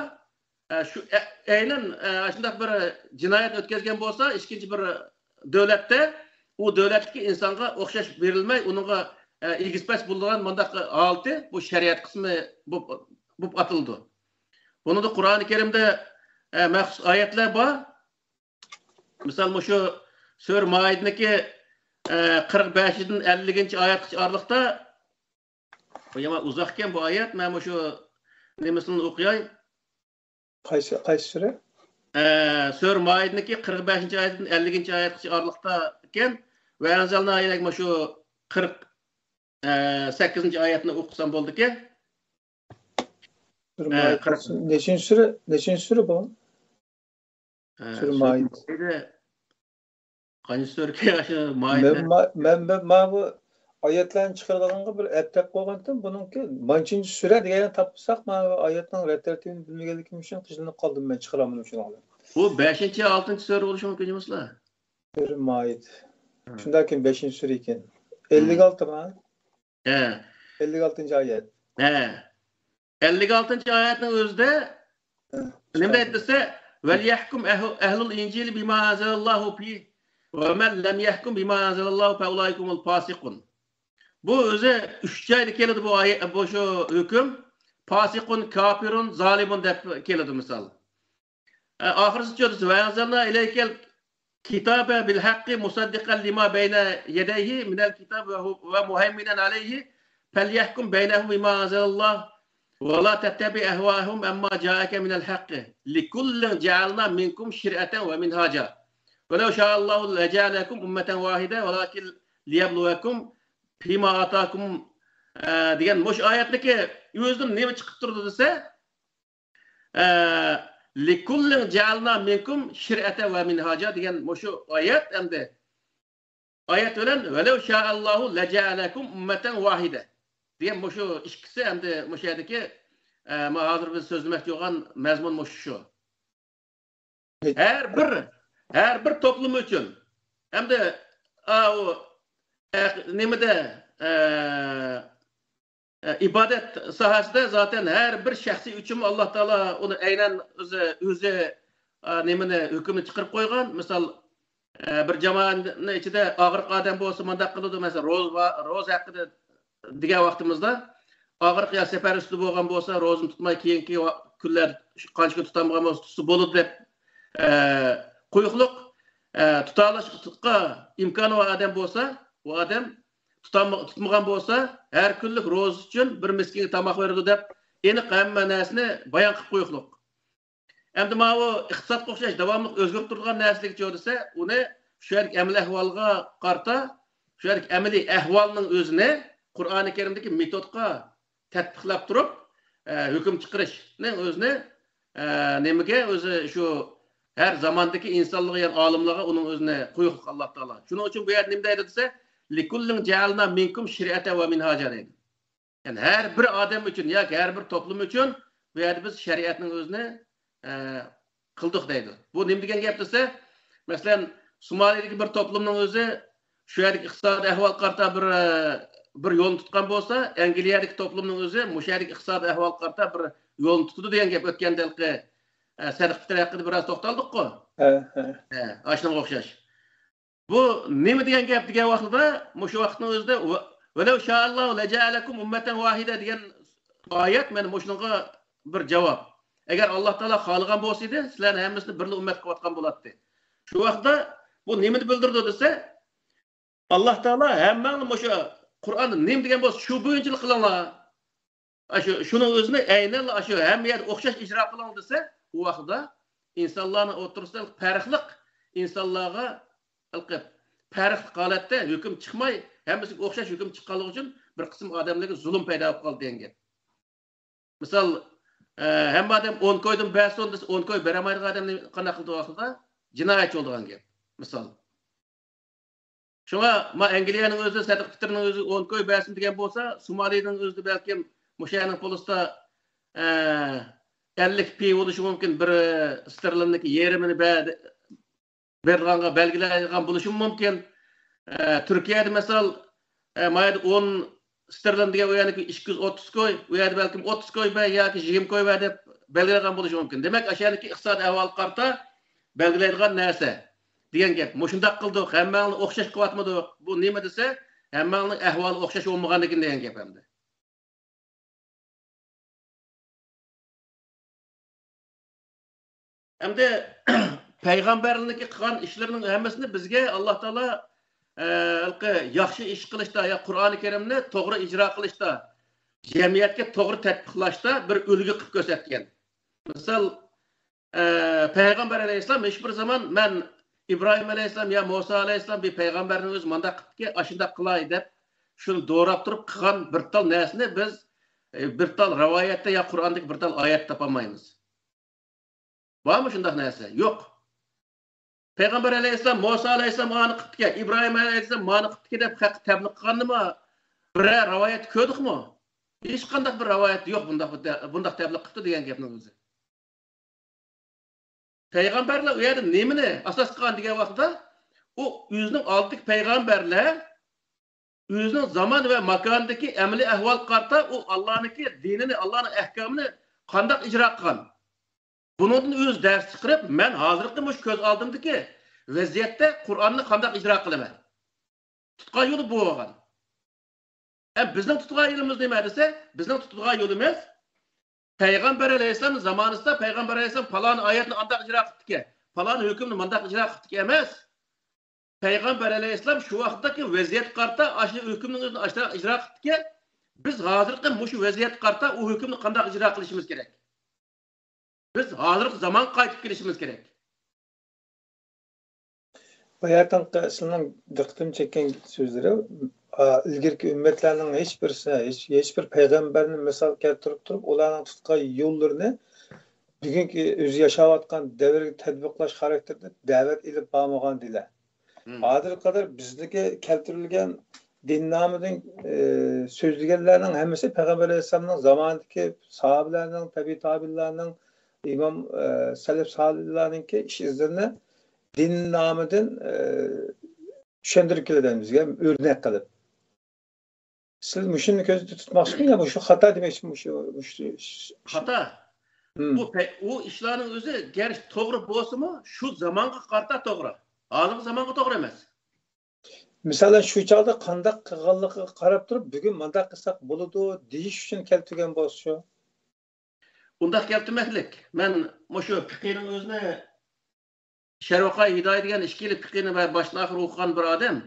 ئە، شۇ، ئە، ئەينەن، ئە، شۇنداق بىر جىنايەت ئۆتكەزگەن بولسا، ئىككىنچى بىر دۆلەتتە ئۇ دۆلەتتىكى ئىنسانغا ئوخشاش بېرىلمەي، ئۇنىڭغا، ئە، ئېگىز-پەس بولىدىغان مۇنداق ھالىتى بۇ شەرىئەت قىسمى بولۇپ، بولۇپ ئاتىلىدۇ. بۇنىڭدا قۇرئانى كەرىمدە، ئە، مەخسۇس ئايەتلەر بار. مىسال، مۇشۇ سۈرە مائىدىنىڭكى، ئە، قىرىق بەشىدىن ئەللىكىنچى ئايەتكىچە ئارىلىقتا، بۇ يامان ئۇزاقكەن بۇ ئايەت، مەن مۇشۇ نېمىسىنى ئوقۇياي. قايسى، قايسى سۈرە؟ ئە، سۈرە مائىدىنىڭكى قىرىق بەشىنچى ئايەتتىن ئەللىكىنچى ئايەتكىچە ئارىلىقتا ئىكەن. ۋە ئەنزەلنا ئىلەيكە، مۇشۇ قىرىق، ئە، سەككىزىنچى ئايەتنى ئوقۇسام بولىدىكەن. سۈرە مائىدە. نەچىنچى سۈرە؟ نەچىنچى سۈرە بۇ؟ سۈرە مائىدە. قانچە سۈرىكى ئاشۇ مائىدە؟ مەن، مەن، مەن، مەن بۇ ئايەتلەرنى چىقىرىدىغانغا بىر ئەپتەك قويغانتىم. بۇنىڭكى مانچىنچى سۈرە دېگەننى تاپمىساق، مەن ئايەتنىڭ رەت تەرتىپىنى بىلمىگەنلىكىم ئۈچۈن قىينىلىپ قالدىم مەن، چىقىرالمىدىم شۇنىڭ بىلەن. بۇ بەشىنچى، ئالتىنچى سۈرە بولۇشى مۇمكىن ئەمەسلا. سۈرە مائىدە. شۇنداككەن، بەشىنچى سۈرە ئىكەن. ئەللىك ئالتىما؟ ھە. ئەللىك ئالتىنچى ئايەت. ھە. ئەللىك ئالتىنچى ئايەتنىڭ ئۆزىدە نېمە دەيدۇ دېسە، ۋەليەھكۇم ئەھلۇل ئىنجىلى بىما ئەنزەلەللاھۇ فىھ ۋە مەن لەم يەھكۇم بىما ئەنزەلەللاھۇ فەئۇلائىكە ھۇمۇل فاسىقۇن. بۇ ئۆزى ئۈچ جايدا كېلىدۇ بۇ ئايەت، بۇ شۇ ھۆكۈم. فاسىقۇن، كاپىرۇن، زالىمۇن دەپ كېلىدۇ مىسال. ئاخىرسىچۇ دېسە، ۋە ئەنزەلنا ئىلەيكەل كىتابە بىل ھەققى مۇسەددىقەن لىما بەينە يەدەيھى مىنەل كىتاب ۋە مۇھەيمىنەن ئەلەيھى فەليەھكۇم بەينەھۇم بىما ئەنزەلەللاھ ۋە لا تەتتەبىئ ئەھۋائەھۇم ئەمما جائەكە مىنەل ھەققى لىكۇللىن جەئەلنا مىنكۇم شىرئەتەن ۋە مىنھاجا ۋەلەو شائەللاھۇ لەجەئەلەكۇم ئۈممەتەن ۋاھىدە ۋەلاكىن لىيەبلۇۋەكۇم فىما ئاتاكۇم، ئە، دېگەن مۇشۇ ئايەتنىكى ئۆزىدىن نېمە چىقىپ تۇرىدۇ دېسە، ئە، لىكۇللىن جەئەلنا مىنكۇم شىرئەتە ۋە مىنھاجا دېگەن مۇشۇ ئايەت ئەمدى ئايەت بىلەن ۋەلەۋ شائەللاھۇ لەجەئەلەكۇم ئۈممەتەن ۋاھىدە دېگەن مۇشۇ ئىككىسى ئەمدى مۇشۇ يەردىكى، ئە، ما ھازىر بىز سۆزلىمەكچى بولغان مەزمۇن مۇشۇ شۇ. ھەر بىر، ھەر بىر توپلۇم ئۈچۈن. ئەمدى ئاۋۇ، ئە، نېمىدە، ئە، ئىبادەت ساھەسىدە زاتەن ھەر بىر شەخسىي ئۈچۈنمۇ ئاللا تائالا ئۇنى ئەينەن ئۆزى، ئۆزى، ئە، نېمىنى، ھۆكۈمنى چىقىرىپ قويغان. مىسال، ئە، بىر جامائەتنىڭ ئىچىدە ئاغرىق ئادەم بولسا مۇنداق قىلىدۇ، مەسىلەن، روزا، روزا ھەققىدە دېگەن ۋاقتىمىزدا، ئاغرىق يا سەپەر ئۈستىدە بولغان بولسا، روزىنى تۇتماي، كېيىنكى ۋا-، كۈنلەر قانچە كۈن تۇتالمىغان بولسا، تۇتسا بولىدۇ دەپ، ئە، قويۇقلۇق، ئە، تۇتالاشقا ئىمكانى بار ئادەم بولسا، ئۇ ئادەم تۇتالما-، تۇتمىغان بولسا، ھەر كۈنلۈك روزا ئۈچۈن بىر مىسكىنگە تاماق بېرىدۇ دەپ، ئېنىق ھەممە نەرسىنى بايان قىلىپ قويۇقلۇق. ئەمدى ماۋۇ ئىقتىسادقا ئوخشاش داۋاملىق ئۆزگىرىپ تۇرىدىغان نەرسىلىكچۇ دېسە، ئۇنى شۇ يەردىكى ئەمەلىي ئەھۋالغا قارىتا، شۇ يەردىكى ئەمەلىي ئەھۋالنىڭ ئۆزىنى قۇرئانى كەرىمدىكى مېتودقا تەتبىقلاپ تۇرۇپ، ئە، ھۆكۈم چىقىرىشنىڭ ئۆزىنى، ئە، نېمىگە ئۆزى شۇ ھەر زاماندىكى ئىنسانلارغا، يەنى ئالىملارغا ئۇنىڭ ئۆزىنى قويۇقلۇق ئاللا تائالا. شۇنىڭ ئۈچۈن بۇ يەردە نېمە دەيدۇ دېسە، لىكۇللىن جەئەلنا مىنكۇم شىرئەتە ۋە مىنھاجا دەيدۇ. يەنى ھەر بىر ئادەم ئۈچۈن ياكى ھەر بىر توپلۇم ئۈچۈن بۇ يەردە بىز شەرىئەتنىڭ ئۆزىنى، ئە، قىلدۇق دەيدۇ. بۇ نېمە دېگەن گەپ دېسە، مەسىلەن، سومالىدىكى بىر توپلۇمنىڭ ئۆزى شۇ يەردىكى ئىقتىسادىي ئەھۋالغا قارىتا بىر، بىر يولنى تۇتقان بولسا، ئەنگلىيەدىكى توپلۇمنىڭ ئۆزى مۇشۇ يەردىكى ئىقتىسادىي ئەھۋالغا قارىتا بىر يولنى تۇتىدۇ دېگەن گەپ ئۆتكەندە ھېلىقى، ئە، سەدىقە پىتىر ھەققىدە بىراز توختالدۇققۇ؟ ھە، ھە. ھە، ئاشۇنىڭغا ئوخشاش. بۇ نېمە دېگەن گەپ دېگەن ۋاقتىدا، مۇشۇ ۋاقىتنىڭ ئۆزىدە ۋە-، ۋەلەۋ شائەللاھۇ لەجەئەلەكۇم ئۈممەتەن ۋاھىدە دېگەن ئايەت مانا مۇشۇنىڭغا بىر جاۋاب. ئەگەر ئاللا تائالا خالىغان بولسىدى، سىلەرنى ھەممىسىنى بىرلا ئۈممەت قىلىۋاتقان بولاتتى. شۇ ۋاقىتتا بۇ نېمىنى بىلدۈرىدۇ دېسە، ئاللا تائالا ھەممەڭلار مۇشۇ قۇرئاندا نېمە دېگەن بولسا، شۇ بويىچىلا قىلىڭلار. ئاشۇ، شۇنىڭ ئۆزىنى ئەينەنلا ئاشۇ ھەممە يەردە ئوخشاش ئىجرا قىلىڭ دېسە، ئۇ ۋاقىتتا ئىنسانلارنىڭ ئوتتۇرىسىدا پەرقلىق، ئىنسانلارغا پەرقلىق ھالەتتە ھۆكۈم چىقماي، ھەممىسىگە ئوخشاش ھۆكۈم چىققانلىقى ئۈچۈن بىر قىسىم ئادەملەرگە زۇلۇم پەيدا بولۇپ قالدى دېگەن گەپ. مىسال، ئە، ھەممە ئادەم ئون كويدىن بەرسۇن دېسە، ئون كوي بەرەلمەيدىغان ئادەمنى قانداق قىلىدۇ ۋاقتىدا؟ جىنايەتچى بولىدىغان گەپ. مىسال. شۇڭا ما ئەنگلىيەنىڭ ئۆزى سەدىقە پىتىرنىڭ ئۆزى ئون كوي بەرسۇن دېگەن بولسا، سومالىنىڭ ئۆزىدە بەلكىم مۇشۇ يەرنىڭ پولىسىدا، ئە، ئەللىك پى بولۇشى مۇمكىن، بىر ستېرلىننىڭ يېرىمىنى بەر-، بېرىدىغانغا بەلگىلەيدىغان بولۇشىمۇ مۇمكىن. ئە، تۈركىيەدە مىسال، ئە، ما يەردە ئون ستېرلىن دېگەن ئۇ يەردىكى ئىككى يۈز ئوتتۇز كوي، ئۇ يەردە بەلكىم ئوتتۇز كوي بەر ياكى يىگىرمە كوي بەر دەپ بەلگىلەيدىغان بولۇشى مۇمكىن. دېمەك، ئاشۇ يەردىكى ئىقتىسادىي ئەھۋالغا قارىتا بەلگىلەيدىغان نەرسە دېگەن گەپ. مۇشۇنداق قىلدۇق، ھەممەڭلارنى ئوخشاش قىلىۋاتمىدۇق. بۇ نېمە دېسە، ھەممەڭلارنىڭ ئەھۋالى ئوخشاش بولمىغاندىكىن دېگەن گەپ ئەمدى. ئەمدى پەيغەمبەرلەرنىڭكى قىلغان ئىشلىرىنىڭ ھەممىسىنى بىزگە ئاللا تائالا، ئە، ھېلىقى ياخشى ئىش قىلىشتا يا قۇرئانى كەرىمنى توغرا ئىجرا قىلىشتا، جەمئىيەتكە توغرا تەتبىقلاشتا بىر ئۈلگە قىلىپ كۆرسەتكەن. مىسال، ئە، پەيغەمبەر ئەلەيھىسسالام ھېچ بىر زامان مەن ئىبراھىم ئەلەيھىسسالام يا مۇسا ئەلەيھىسسالام بىر پەيغەمبەرنىڭ ئۆزى مانداق قىپتىكەن، ئاشۇنداق قىلاي دەپ شۇنى دوراپ تۇرۇپ قىلغان بىر تال نەرسىنى بىز، ئە، بىر تال رىۋايەتتە يا قۇرئاندىكى بىر تال ئايەتتە تاپالمايمىز. بارمۇ شۇنداق نەرسە؟ يوق. پەيغەمبەر ئەلەيھىسسالام، مۇسا ئەلەيھىسسالام ئانى قىپتىكەن، ئىبراھىم ئەلەيھىسسالام مانى قىپتىكەن دەپ خەققە تەبلىغ قىلغاندىمۇ بىرەر رىۋايەت كۆردۇقمۇ؟ ھېچقانداق بىر رىۋايەت يوق بۇنداق، بۇنداق تەبلىغ قىپتۇ دېگەن گەپنىڭ ئۆزى. پەيغەمبەرلەر ئۇ يەردە نېمىنى ئاساس قىلغان دېگەن ۋاقىتتا، ئۇ ئۆزىنىڭ ئالدىدىكى پەيغەمبەرلەر ئۆزىنىڭ زامان ۋە ماكاندىكى ئەمەلىي ئەھۋالغا قارىتا ئۇ ئاللانىڭكى دىنىنى، ئاللانىڭ ئەھكامىنى قانداق ئىجرا قىلغان؟ بۇنىڭدىن ئۆزى دەرس چىقىرىپ، مەن ھازىرقى مۇشۇ كۆز ئالدىمدىكى ۋەزىيەتتە قۇرئاننى قانداق ئىجرا قىلىمەن؟ تۇتقان يولى بۇ بولغان. ئە، بىزنىڭ تۇتىدىغان يولىمىز نېمە دېسە، بىزنىڭ تۇتىدىغان يولىمىز پەيغەمبەر ئەلەيھىسسالامنىڭ زامانىسىدا پەيغەمبەر ئەلەيھىسسالام پالان ئايەتنى ئانداق ئىجرا قىپتىكەن، پالان ھۆكۈمنى مانداق ئىجرا قىپتىكەن ئەمەس. پەيغەمبەر ئەلەيھىسسالام شۇ ۋاقىتتىكى ۋەزىيەتكە قارىتا ئاشۇ ھۆكۈمنى ئۆزىنى ئاشۇنداق ئىجرا قىپتىكەن، بىز ھازىرقى مۇشۇ ۋەزىيەتكە قارىتا ئۇ ھۆكۈمنى قانداق ئىجرا قىلىشىمىز كېرەك؟ بىز ھازىرقى زامانغا قايتىپ كېلىشىمىز كېرەك. باياتىنقى سىلىنىڭ دىققىتىمنى چەككەن سۆزلىرى، ئا، ئىلگىرىكى ئۈممەتلەرنىڭ ھېچ بىرسى، ھېچ، ھېچ بىر پەيغەمبەرنى مىسال كەلتۈرۈپ تۇرۇپ، ئۇلارنىڭ تۇتقان يوللىرىنى بۈگۈنكى ئۆزى ياشاۋاتقان دەۋرگە تەتبىقلاش خاراكتېرىدە دەۋەت ئېلىپ بارمىغان دېلە. مم. ھازىرغا قەدەر بىزدىكى كەلتۈرۈلگەن دىن نامىدىن، ئى، سۆزلىگەنلەرنىڭ ھەممىسى پەيغەمبەر ئەلەيھىسسالامنىڭ زامانىدىكى ساھابىلەرنىڭ، تەبىئىي تابىئىنلارنىڭ، ئىمام، ئى، سەلەف سالىھلارنىڭكى ئىش ئىزلىرىنى دىن نامىدىن، ئى، چۈشەندۈرۈپ كېلىدۇ بىزگە ئۆرنەك قىلىپ. سىز مۇشۇنى كۆزدە تۇتماقچىمۇ يا مۇشۇ خاتا دېمەكچىمۇ؟ مۇشۇ، مۇشۇ خاتا. مم. بۇ پە-، ئۇ ئىشلارنىڭ ئۆزى گەرچە توغرا بولسىمۇ، شۇ زامانغا قارىتا توغرا. ھازىرقى زامانغا توغرا ئەمەس. مىسالەن، شۇ چاغدا قانداق قىلغانلىقىغا قاراپ تۇرۇپ، بۈگۈن مانداق قىلساق بولىدۇ دېيىش ئۈچۈن كەلتۈرگەن بولسا شۇ. ئۇنداق كەلتۈرمەكلىك. مەن مۇشۇ پىقىنىڭ ئۆزىنى شەرۋەقاي ھىدايە دېگەن ئىككىلا پىقىنى باشتىن ئاخىر ئوقۇغان بىر ئادەم.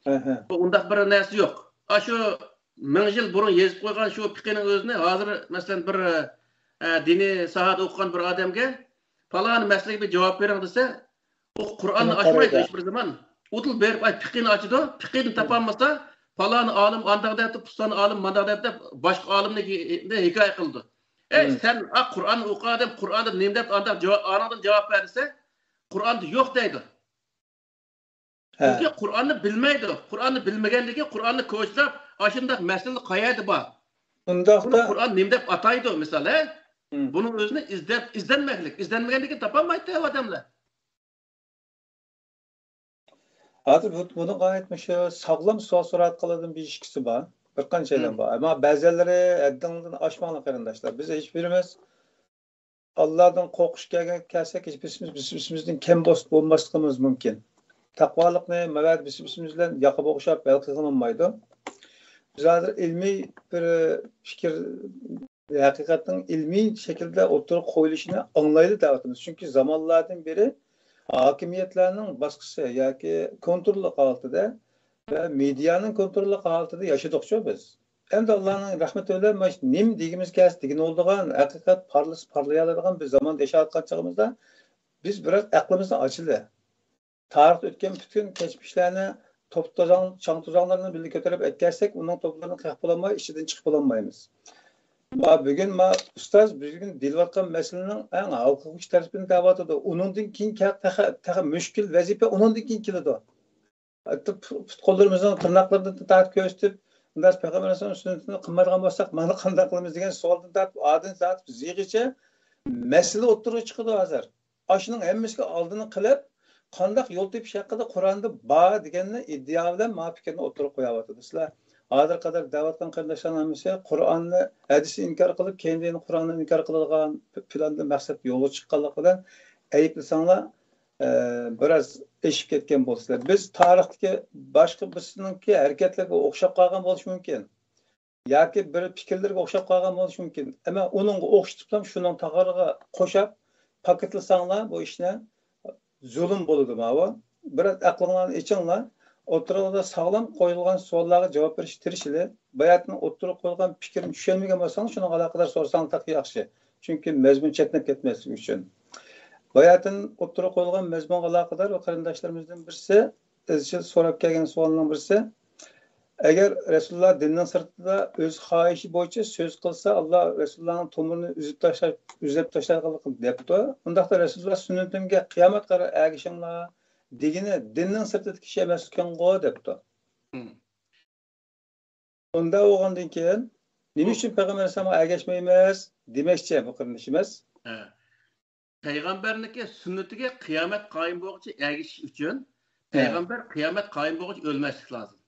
ئەھە. بۇ ئۇنداق بىر نەرسە يوق. ئاشۇ مىڭ يىل بۇرۇن يېزىپ قويغان شۇ پىقىنىڭ ئۆزىنى ھازىر، مەسىلەن، بىر، ئە، دىنىي ساھەدە ئوقۇغان بىر ئادەمگە، پالان مەسىلىگە بىر جاۋاب بېرىڭ دېسە، ئۇ قۇرئاننى ئۇنى ئاچمايدۇ قارايدۇ. ھېچ بىر زامان. ئۇدۇل بېرىپ، ئاي، پىقىنى ئاچىدۇ، پىقىنى تاپالمىسا، پالان ئالىم ئانداق دەپتۇ، پۇستان ئالىم مانداق دەپتۇ دەپ، باشقا ئالىمنى ھېكايە قىلىدۇ. ئەي، مم. سەن، ئا، قۇرئاننى ئوقۇغان ئادەم قۇرئاندا نېمە دەپتۇ، ئانداق جاۋاب، ئانىڭدىن جاۋاب بەر دېسە، قۇرئاندا يوق دەيدۇ. ھە. چۈنكى قۇرئاننى بىلمەيدۇ. قۇرئاننى بىلمىگەندىكىن قۇرئاننى كوچىلاپ، ئاشۇنداق مەسىلە قەيەردە بار؟ بۇنى ئۇنداقتا قۇرئان نېمە دەپ ئاتايدۇ، مىسال، ھە؟ مم. بۇنىڭ ئۆزىنى ئىزدەپ، ئىزدەنمەكلىك. ئىزدەنمىگەندىكىن تاپالمايدۇ ئادەملەر. ھازىر بۇ، بۇنىڭغا ئائىت مۇشۇ ساغلام سوئال سوراۋاتقانلاردىن بىر ئىككىسى بار. بىر قانچەيلەن مم. بار. ئەمما بەزىلىرى ھەددىڭدىن ئاشماڭلار قېرىنداشلار. بىز ھېچبىرىمىز ئاللادىن قورقۇش كەلگەن كەلسەك، ھېچ بىرسىمىز بىر-بىرسىمىزدىن كەم بوس-، بولماسلىقىمىز مۇمكىن. تەقۋالىقنى مەۋەدە بىر-بىرسىمىز بىلەن ياقا بوغۇشاپ ھەل قىلغىلى بولمايدۇ. بىز ھازىر ئىلمىي بىر پىكىر، ھەقىقەتنىڭ ئىلمىي شەكىلدە ئوتتۇرىغا قويۇلۇشىنى ئاڭلايلى دەۋاتىمىز. چۈنكى زامانلاردىن بېرى ھاكىمىيەتلەرنىڭ باسقۇچى ياكى كونتروللۇق ھالىتىدە ۋە مېدىيانىڭ كونتروللۇق ھالىتىدە ياشىدۇقچۇ بىز. ئەمدى ئاللانىڭ رەھمىتى بىلەن مانا نېمە دېگىنىمىز كەلسە دېگىنى بولىدىغان، ھەقىقەت پارلىسا پارلىيالايدىغان بىر زاماندا ياشاۋاتقان چېغىمىزدا بىز بىراز ئەقلىمىزنى ئاچىلى. تارىختا ئۆتكەن پۈتۈن كەچمىشلەرنى توپا توزاڭ، چاڭ توزاڭلىرىنى بىللە كۆتۈرۈپ ئەتكەنسەك، ئۇنىڭ توپىلىرىنى قېقىپ بولالماي، ئىچىدىن چىقىپ بولالمايمىز. ما بۈگۈن ما ئۇستاز بۈگۈن دېيىلىۋاتقان مەسىلىنىڭ ئەڭ ھال قىلغۇچ تەرىپىنى دەۋاتىدۇ. ئۇنىڭدىن كېيىن كە-، تېخى، تېخى مۈشكۈل ۋەزىپە ئۇنىڭدىن كېيىن كېلىدۇ. ھەتتا پۇ-، پۇت-قوللىرىمىزنىڭ تىرناقلىرىدىن تارتىپ كۆرسىتىپ، مۇنداق پەيغەمبەر ئەلەيھىسسالام سۈننىتىنى قىلمايدىغان بولساق، مانا قانداق قىلىمىز دېگەن سوئالدىن تارتىپ، ئادىن تارتىپ زىغىچە مەسىلە ئوتتۇرىغا چىقىدۇ ھازىر. ئاشۇنىڭ ھەممىسىگە ئالدىنى قىلىپ، قانداق يول تېپىش ھەققىدە قۇرئاندا بار دېگەننى ئىدىئا بىلەن ما پىكىرنى ئوتتۇرىغا قويۇۋاتىدۇ. سىلەر ھازىر قەدەر دەۋاتقان قېرىنداشلارنىڭ ھەممىسى قۇرئاننى، ھەدىسنى ئىنكار قىلىپ، كېيىندىن قۇرئاننى ئىنكار قىلىدىغان پ-، پىلاندا مەقسەت يولغا چىققانلىقى بىلەن ئەيىبلىسەڭلار، ئە، بىراز ئېشىپ كەتكەن بولىسىلەر. بىز تارىختىكى باشقا بىرسىنىڭكى ھەرىكەتلىرىگە ئوخشاپ قالغان بولۇشى مۇمكىن. ياكى بىر پىكىرلىرىگە ئوخشاپ قالغان بولۇشى مۇمكىن. ئەمما ئۇنىڭغا ئوخشىتىپلا شۇنىڭ تاغىرىغا قوشاپ پاكىتلىساڭلار بۇ ئىشنى زۇلۇم بولىدۇ ماۋۇ. بىراز ئەقلىڭلارنى ئېچىڭلار. ئوتتۇرىغا ساغلام قويۇلغان سوئاللارغا جاۋاب بېرىشكە تىرىشىلى. باياتىن ئوتتۇرىغا قويۇلغان پىكىرنى چۈشەنمىگەن بولساڭلار شۇنىڭغا ئالاقىدار سورىساڭلار تېخى ياخشى. چۈنكى مەزمۇن چەتنەپ كەتمەسلىكى ئۈچۈن. باياتىن ئوتتۇرىغا قويۇلغان مەزمۇنغا ئالاقىدار بۇ قېرىنداشلىرىمىزدىن بىرسى ئىزچىل سوراپ كەلگەن سوئالنىڭ بىرسى، ئەگەر رەسۇلۇللا دىننىڭ سىرتىدا ئۆز خاھىشى بويىچە سۆز قىلسا، ئاللا رەسۇلۇللانىڭ تومۇرىنى ئۈزۈپ تاشلاش، ئۈزۈپ تاشلايدىغانلىقىنى دەپتۇ. ئۇنداقتا رەسۇلۇللا سۈننىتىمگە قىيامەتكە قەدەر ئەگىشىڭلار دېگىنى دىننىڭ سىرتىدىكى ئىش ئەمەسكەنغۇ دەپتۇ. ئۇنداق بولغاندىن كېيىن نېمە ئۈچۈن پەيغەمبەر ئەلەيھىسسالامغا ئەگەشمەيمىز دېمەكچى بۇ قېرىندىشىمىز. ھە. پەيغەمبەرنىڭكى سۈننىتىگە قىيامەت قايىم بولغۇچە ئەگىشىش ئۈچۈن، ھە، پەيغەمبەر قىيامەت قايىم بولغۇچە ئۆلمەسلىك لازىم.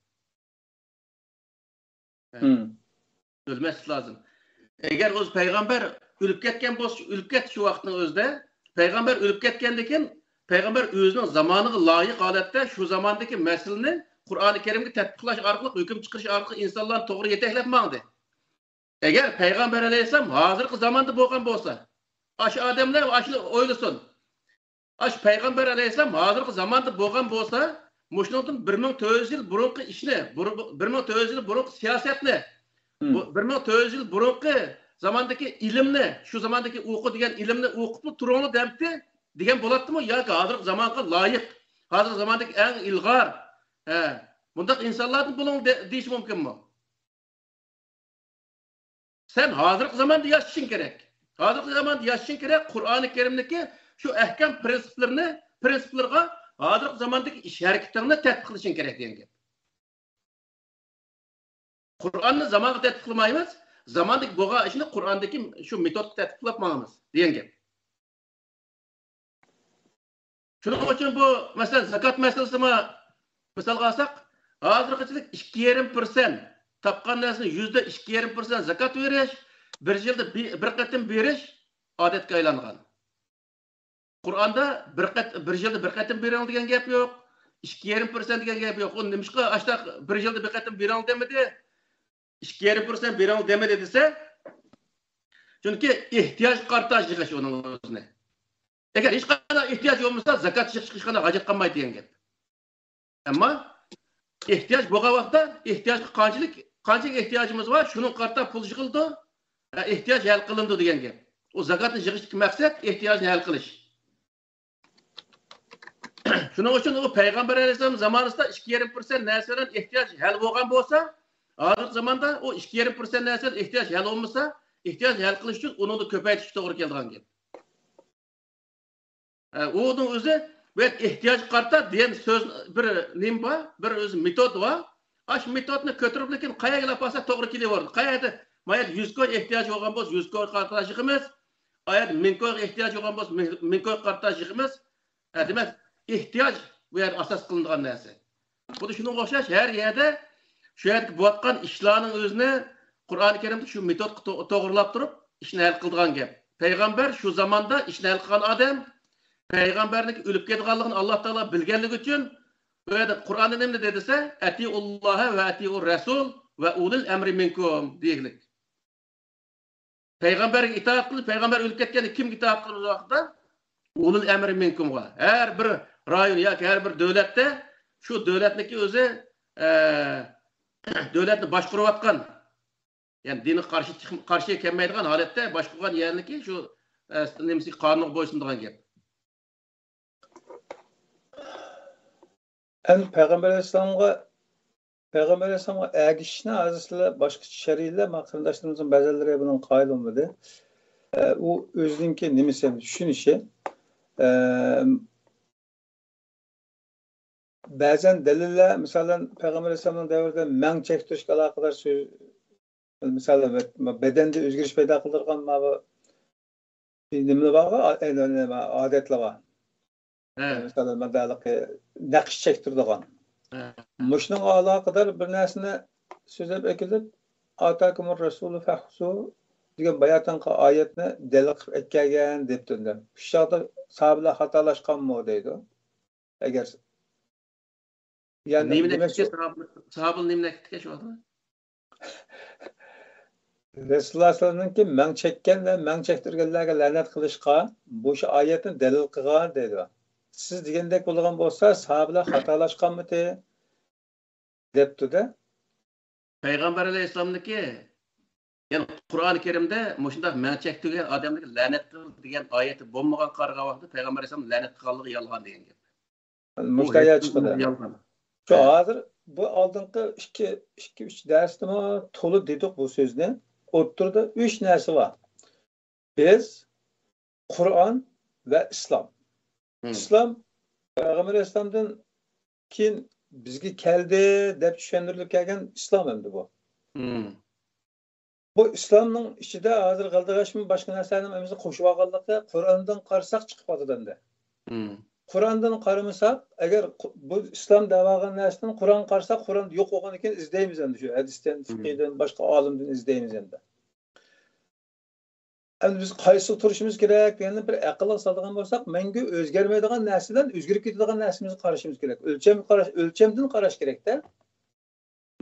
ھە. مم. ئۆلمەسلىك لازىم. ئەگەر ئۆزى پەيغەمبەر ئۆلۈپ كەتكەن بولسا، ئۆلۈپ كەتتى شۇ ۋاقىتنىڭ ئۆزىدە. پەيغەمبەر ئۆلۈپ كەتكەندىن كېيىن، پەيغەمبەر ئۆزىنىڭ زامانىغا لايىق ھالەتتە شۇ زاماندىكى مەسىلىنى قۇرئانى كەرىمگە تەتبىقلاش ئارقىلىق، ھۆكۈم چىقىرىش ئارقىلىق ئىنسانلارنى توغرا يېتەكلەپ ماڭدى. ئەگەر پەيغەمبەر ئەلەيھىسسالام ھازىرقى زاماندا بولغان بولسا، ئاشۇ ئادەملەر ئاشۇنى ئويلىسۇن. ئاشۇ پەيغەمبەر ئەلەيھىسسالام ھازىرقى زاماندا بولغان بولسا، مۇشۇنىڭدىن بىر مىڭ تۆت يۈز يىل بۇرۇنقى ئىشنى، بۇر-، بىر مىڭ تۆت يۈز يىل بۇرۇنقى سىياسەتنى، مم، بۇ بىر مىڭ تۆت يۈز يىل بۇرۇنقى زاماندىكى ئىلىمنى، شۇ زاماندىكى ئوقۇ دېگەن ئىلىمنى ئوقۇپلا تۇرۇڭلار دەمتى دېگەن بولاتتىمۇ؟ ياكى ھازىرقى زامانغا لايىق، ھازىرقى زاماندىكى ئەڭ ئىلغار، ھە، مۇنداق ئىنسانلاردىن بولۇڭ دە-، دېيىش مۇمكىنمۇ؟ سەن ھازىرقى زاماندا ياشىشىڭ كېرەك. ھازىرقى زاماندا ياشىشىڭ كېرەك. قۇرئانى كەرىمدىكى شۇ ئەھكام پىرىنسىپلىرىنى، پىرىنسىپلىرىغا ھازىرقى زاماندىكى ئىش ھەرىكىتىڭنى تەتبىقلىشىڭ كېرەك دېگەن گەپ. قۇرئاننى زامانغا تەتبىقلىمايمىز. زاماندىكى بولغان ئىشنى قۇرئاندىكى شۇ مېتودقا تەتبىقلاپ ماڭىمىز دېگەن گەپ. شۇنىڭ ئۈچۈن بۇ، مەسىلەن، زاكات مەسىلىسىمۇ مىسالغا ئالساق، ھازىرغىچىلىك ئىككى يېرىم پىرسەنت، تاپقان نەرسىنى يۈزدە ئىككى يېرىم پىرسەنت زاكات بېرىش، بىر يىلدا بى-، بىر قېتىم بېرىش ئادەتكە ئايلانغان. قۇرئاندا بىر قېت-، بىر يىلدا بىر قېتىم بېرىڭ دېگەن گەپ يوق. ئىككى يېرىم پىرسەنت دېگەن گەپ يوق. ئۇ نېمىشقا ئاشۇنداق بىر يىلدا بىر قېتىم بېرىڭ دېمىدى؟ ئىككى يېرىم پىرسەنت بېرىڭ دېمىدى دېسە، چۈنكى ئېھتىياجغا قارىتا يىغىش ئۇنىڭ ئۆزىنى. ئەگەر ھېچقانداق ئېھتىياج بولمىسا، زاكات يىغىشقا ھېچقانداق ھاجەت قالمايدۇ دېگەن گەپ. ئەمما ئېھتىياج بولغان ۋاقىتتا ئېھتىياجغا قانچىلىك، قانچىلىك ئېھتىياجىمىز بار، شۇنىڭغا قارىتا پۇل يىغىلىدۇ، ئە، ئېھتىياج ھەل قىلىنىدۇ دېگەن گەپ. ئۇ زاكاتنى يىغىشتىكى مەقسەت ئېھتىياجنى ھەل قىلىش. شۇنىڭ ئۈچۈن ئۇ پەيغەمبەر ئەلەيھىسسالام زامانىسىدا ئىككى يېرىم پىرسەنت نەرسە بىلەن ئېھتىياج ھەل بولغان بولسا، ھازىرقى زاماندا ئۇ ئىككى يېرىم پىرسەنت نەرسە بىلەن ئېھتىياج ھەل بولمىسا، ئېھتىياجنى ھەل قىلىش ئۈچۈن ئۇنىڭدا كۆپەيتىش توغرا كېلىدىغان گەپ. ئە، ئۇنىڭ ئۆزى بۇ يەردە ئېھتىياجغا قارىتا دېگەن سۆز، بىر نېمە بار، بىر ئۆزى مېتود بار. ئاشۇ مېتودنى كۆتۈرۈپ، لېكىن قەيەرگە ئاپارسا توغرا كېلىۋېرىدۇ. قەيەردە، ما يەردە يۈز كوي ئېھتىياج بولغان بولسا، يۈز كويغا قارىتا يىغىمىز. ئا يەردە مىڭ كويغا ئېھتىياج بولغان بولسا، مىڭ، مىڭ كويغا قارىتا يىغىمىز. ئە، دېمەك، ئېھتىياج بۇ يەردە ئاساس قىلىنىدىغان نەرسە. خۇددى شۇنىڭغا ئوخشاش، ھەر يەردە شۇ يەردىكى بولۇۋاتقان ئىشلارنىڭ ئۆزىنى قۇرئانى كەرىمدە شۇ مېتودقا تو-، توغرىلاپ تۇرۇپ، ئىشنى ھەل قىلىدىغان گەپ. پەيغەمبەر شۇ زاماندا ئىشنى ھەل قىلغان ئادەم، پەيغەمبەرنىڭ ئۆلۈپ كېتىدىغانلىقىنى ئاللا تائالا بىلگەنلىكى ئۈچۈن، ئۇ يەردە قۇرئاندا نېمە دېدى دېسە، «ئەتىئۇللاھە ۋە ئەتىئۇر رەسۇل ۋە ئۇلىل ئەمرى مىنكۇم» دېگىلىك. پەيغەمبەرگە ئىتائەت قىلىش، پەيغەمبەر ئۆلۈپ كەتكەندە كىمگە ئىتائەت قىلىمىز ۋاقىتتا؟ ئۇلۇل ئەمرى مىنكۇمغا، ھەر بىر رايون ياكى ھەر بىر دۆلەتتە شۇ دۆلەتنىڭكى ئۆزى، ئە، دۆلەتنى باشقۇرۇۋاتقان، يەنى دىنغا قارشى چىق-، قارشى كەلمەيدىغان ھالەتتە باشقۇرغان يەرنىڭكى شۇ، ئە، نېمىسى، قانۇنغا بويسۇنىدىغان گەپ. ئەمدى پەيغەمبەر ئەلەيھىسسالامغا، پەيغەمبەر ئەلەيھىسسالامغا ئەگىشىشنى ھازىر سىلەر باشقىچە شەرھلەپ، ما قېرىنداشلىرىمىزنىڭ بەزىلىرى بۇنىڭغا قايىل بولمىدى. ئە، ئۇ ئۆزىنىڭكى نېمىسى، چۈشىنىشى. ئە، بەزەن دەلىللەر، مىسالەن، پەيغەمبەر ئەلەيھىسسالامنىڭ دەۋرىدە مەڭ چەكتۈرۈشكە ئالاقىدار سۆز، مىسالەن، بەدەندە ئۆزگىرىش پەيدا قىلدۇرغان ما بۇ نېمىلەر بارغۇ، ئا-، ئە، نېمە، ئادەتلەر بار. ھە. مىسالەن، مانداقلىقى نەقىش چەكتۈرىدىغان. ھە. مۇشۇنىڭغا ئالاقىدار بىر نەرسىنى سۆزلەپ ئەكېلىپ، «ئاتاكۇمۇر رەسۇلۇ فەخۇزۇ» دېگەن باياتىنقى ئايەتنى دەلىل قىلىپ ئەكەلگەن دەپتۇ. شۇ چاغدا ساھابىلەر خاتالاشقانمۇ دەيدۇ. ئەگەر، يەنى، نېمىنى دېمەكچى، ئېيتتىكەن ساھابىلەر؟ ساھابىلەر نېمىنى ئېيتتىكەن شۇ ۋاقىتتا؟ رەسۇلۇللا سەللەللاھۇ ئەلەيھى ۋەسەللەمنىڭكى مەڭ چەككەن ۋە مەڭ چەكتۈرگەنلەرگە لەنەت قىلىشقا مۇشۇ ئايەتنى دەلىل قىلغان دەيدۇ. سىز دېگەندەك بولىدىغان بولسا، ساھابىلەر خاتالاشقانمىتى؟ دەپتۇ-دە. پەيغەمبەر ئەلەيھىسسالامنىڭكى، يەنى قۇرئان كەرىمدە مۇشۇنداق مەڭ چەكتۈرگەن ئادەملەرگە لەنەت قىل دېگەن ئايەت بولمىغان قارىغان ۋاقىتتا پەيغەمبەر ئەلەيھىسسالام لەنەت قىلغانلىقى يالغان دېگەن گەپ. بۇ مۇشۇنداق ئايەت چىقىدۇ. يالغان. شۇ ھازىر بۇ ئالدىنقى ئىككى، ئىككى، ئۈچ دەرستىمۇ تولا دېدۇق بۇ سۆزنى. ئوتتۇرىدا ئۈچ نەرسە بار. بىز، قۇرئان ۋە ئىسلام. مم. ئىسلام پەيغەمبەر ئەلەيھىسسالامدىن كېيىن بىزگە كەلدى دەپ چۈشەندۈرۈلۈپ كەلگەن ئىسلام ئەمدى بۇ. مم. بۇ ئىسلامنىڭ ئىچىدە ھازىر غەلدىغاچمۇ باشقا نەرسىلەرنىڭ ھەممىسى قوشۇۋالغانلىقى، قۇرئاندىن قارىساق چىقىپ قالىدۇ ئەمدى. مم. قۇرئاندىن قارىمىساق، ئەگەر قۇ-، بۇ ئىسلام دەۋالغان نەرسىدىن قۇرئانغا قارىساق، قۇرئاندا يوق بولغىنىكەن ئىزدەيمىز ئەمدى، شۇ ھەدىستىن، مم. فىقىدىن، باشقا ئالىمدىن ئىزدەيمىز ئەمدى. ئەمدى بىز قايسىغا تۇرۇشىمىز كېرەك دېگەننى بىر ئەقىلگە سالىدىغان بولساق، مەڭگۈ ئۆزگەرمەيدىغان نەرسىدىن ئۆزگىرىپ كېتىدىغان نەرسىمىزگە قارىشىمىز كېرەك. ئۆلچەمگە قاراش، ئۆلچەمدىن قاراش كېرەكتە.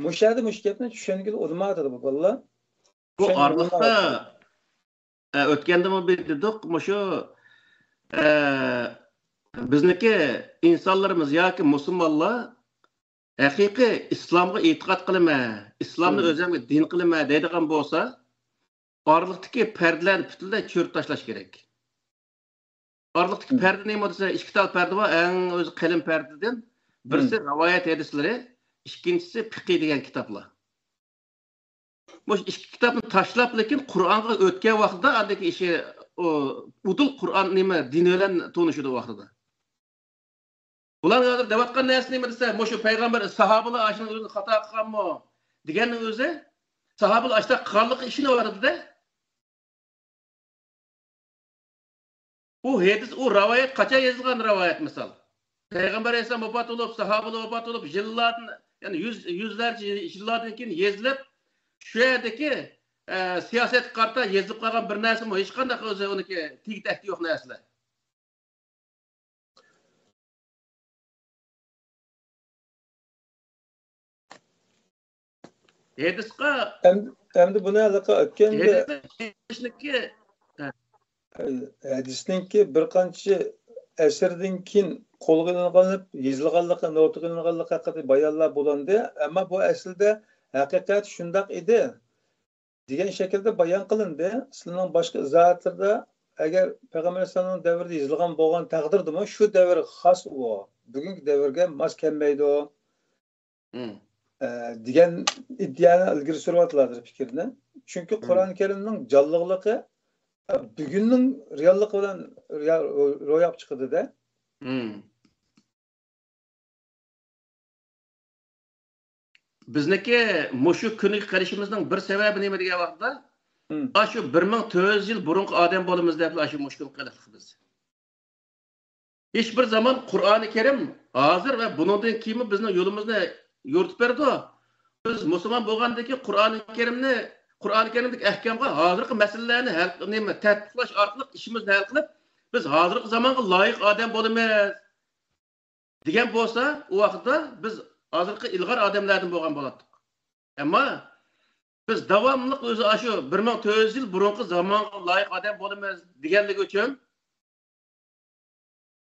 مۇشۇ يەردە مۇشۇ گەپنى چۈشەنگىلى ئۇنىمايۋاتىدۇ بۇ بالىلار. بۇ چۈشەنگىلى ئارىلىقتا، ئۇنىمايۋاتىدۇ. ئە، ئۆتكەندىمۇ بىر دېدۇق، مۇشۇ، ئە، بىزنىكى ئىنسانلىرىمىز ياكى مۇسۇلمانلار ھەقىقىي ئىسلامغا ئېتىقاد قىلىمەن، ئىسلامنى مم. ئۆزۈمگە دىن قىلىمەن دەيدىغان بولسا، ئارىلىقتىكى پەردىلەرنى پۈتۈنلەي چۆرۈپ تاشلاش كېرەك. ئارىلىقتىكى مم. پەردە نېمە دېسە، ئىككى تال پەردە بار، ئەڭ ئۆزى قېلىن پەردىدىن. بىرسى مم. رىۋايەت ھەدىسلىرى، ئىككىنچىسى پىقى دېگەن كىتابلار. مۇشۇ ئىككى كىتابنى تاشلاپ، لېكىن قۇرئانغا ئۆتكەن ۋاقتىدا ئاندىكى ئىشى، ئۇ، ئۇدۇل قۇرئان نېمە، دىن بىلەن تونۇشىدۇ ۋاقتىدا. بۇلار ھازىر دەۋاتقان نەرسە نېمە دېسە، مۇشۇ پەيغەمبەر، ساھابىلار ئاشۇنىڭ ئۆزىنى خاتا قىلغانمۇ دېگەننىڭ ئۆزى، ساھابىلار ئاشۇنداق قىلغانلىقى ئىشىنىۋاتىدۇ-دە. ئۇ ھەدىس، ئۇ رىۋايەت قاچان يېزىلغان رىۋايەت مىسال؟ پەيغەمبەر ئەلەيھىسسالام ۋاپات بولۇپ، ساھابىلار ۋاپات بولۇپ، يىللاردىن، يەنى يۈز، يۈزلەرچە يىللاردىن كېيىن يېزىلىپ، شۇ يەردىكى، ئە، سىياسەتكە قارىتا يېزىلىپ قالغان بىر نەرسىمۇ ھېچقانداق ئۆزى ئۇنىڭكى تېگى تەكتى يوق نەرسىلەر. ھەدىسقا ئەمدى، ئەمدى بۇنى ھېلىقى ئۆتكەندە ھەدىسنىڭكى، ھە. ھەدىسنىڭكى بىر قانچە ئەسىردىن كېيىن قولغا ئېلىنغانلىق، يېزىلغانلىقى، نوتىغا ئېلىنغانلىقى ھەققىدە بايانلار بولۇندى. ئەمما بۇ ئەسلىدە ھەقىقەت شۇنداق ئىدى دېگەن شەكىلدە بايان قىلىندى. سىلەرنىڭ باشقا ئىزاھاتلىرىدا، ئەگەر پەيغەمبەر ئەلەيھىسسالامنىڭ دەۋرىدە يېزىلغان بولغان تەقدىردىمۇ، شۇ دەۋرگە خاس ئۇ، بۈگۈنكى دەۋرگە ماس كەلمەيدۇ، مم. ئە، دېگەن ئىدىيەنى ئىلگىرى سۈرۈۋاتىدۇ ھازىر پىكىرنى. چۈنكى مم. قۇرئان كەرىمنىڭ جانلىقلىقى، ئە، بۈگۈننىڭ رېئاللىقى بىلەن رېئال-، روياپقا چىقىدۇ-دە. مم. بىزنىڭكى مۇشۇ كۈنگە قېلىشىمىزنىڭ بىر سەۋەبى نېمە دېگەن ۋاقىتتا، مم. ئاشۇ بىر مىڭ تۆت يۈز يىل بۇرۇنقى ئادەم بولىمىز دەپ ئاشۇ مۇشۇ كۈنگە قېلىقلىق بىز. ھېچ بىر زامان قۇرئانى كەرىم ھازىر ۋە بۇنىڭدىن كېيىنمۇ بىزنىڭ يولىمىزنى يورۇتۇپ بېرىدۇ. بىز مۇسۇلمان بولغاندىن كېيىن قۇرئانى كەرىمنى، قۇرئانى كەرىمدىكى ئەھكامغا ھازىرقى مەسىلىلەرنى ھەل، نېمە، تەتبىقلاش ئارقىلىق ئىشىمىزنى ھەل قىلىپ، بىز ھازىرقى زامانغا لايىق ئادەم بولىمىز دېگەن بولسا، ئۇ ۋاقىتتا بىز ھازىرقى ئىلغار ئادەملەردىن بولغان بولاتتۇق. ئەمما بىز داۋاملىق ئۆزى ئاشۇ بىر مىڭ تۆت يۈز يىل بۇرۇنقى زامانغا لايىق ئادەم بولىمىز دېگەنلىكى ئۈچۈن،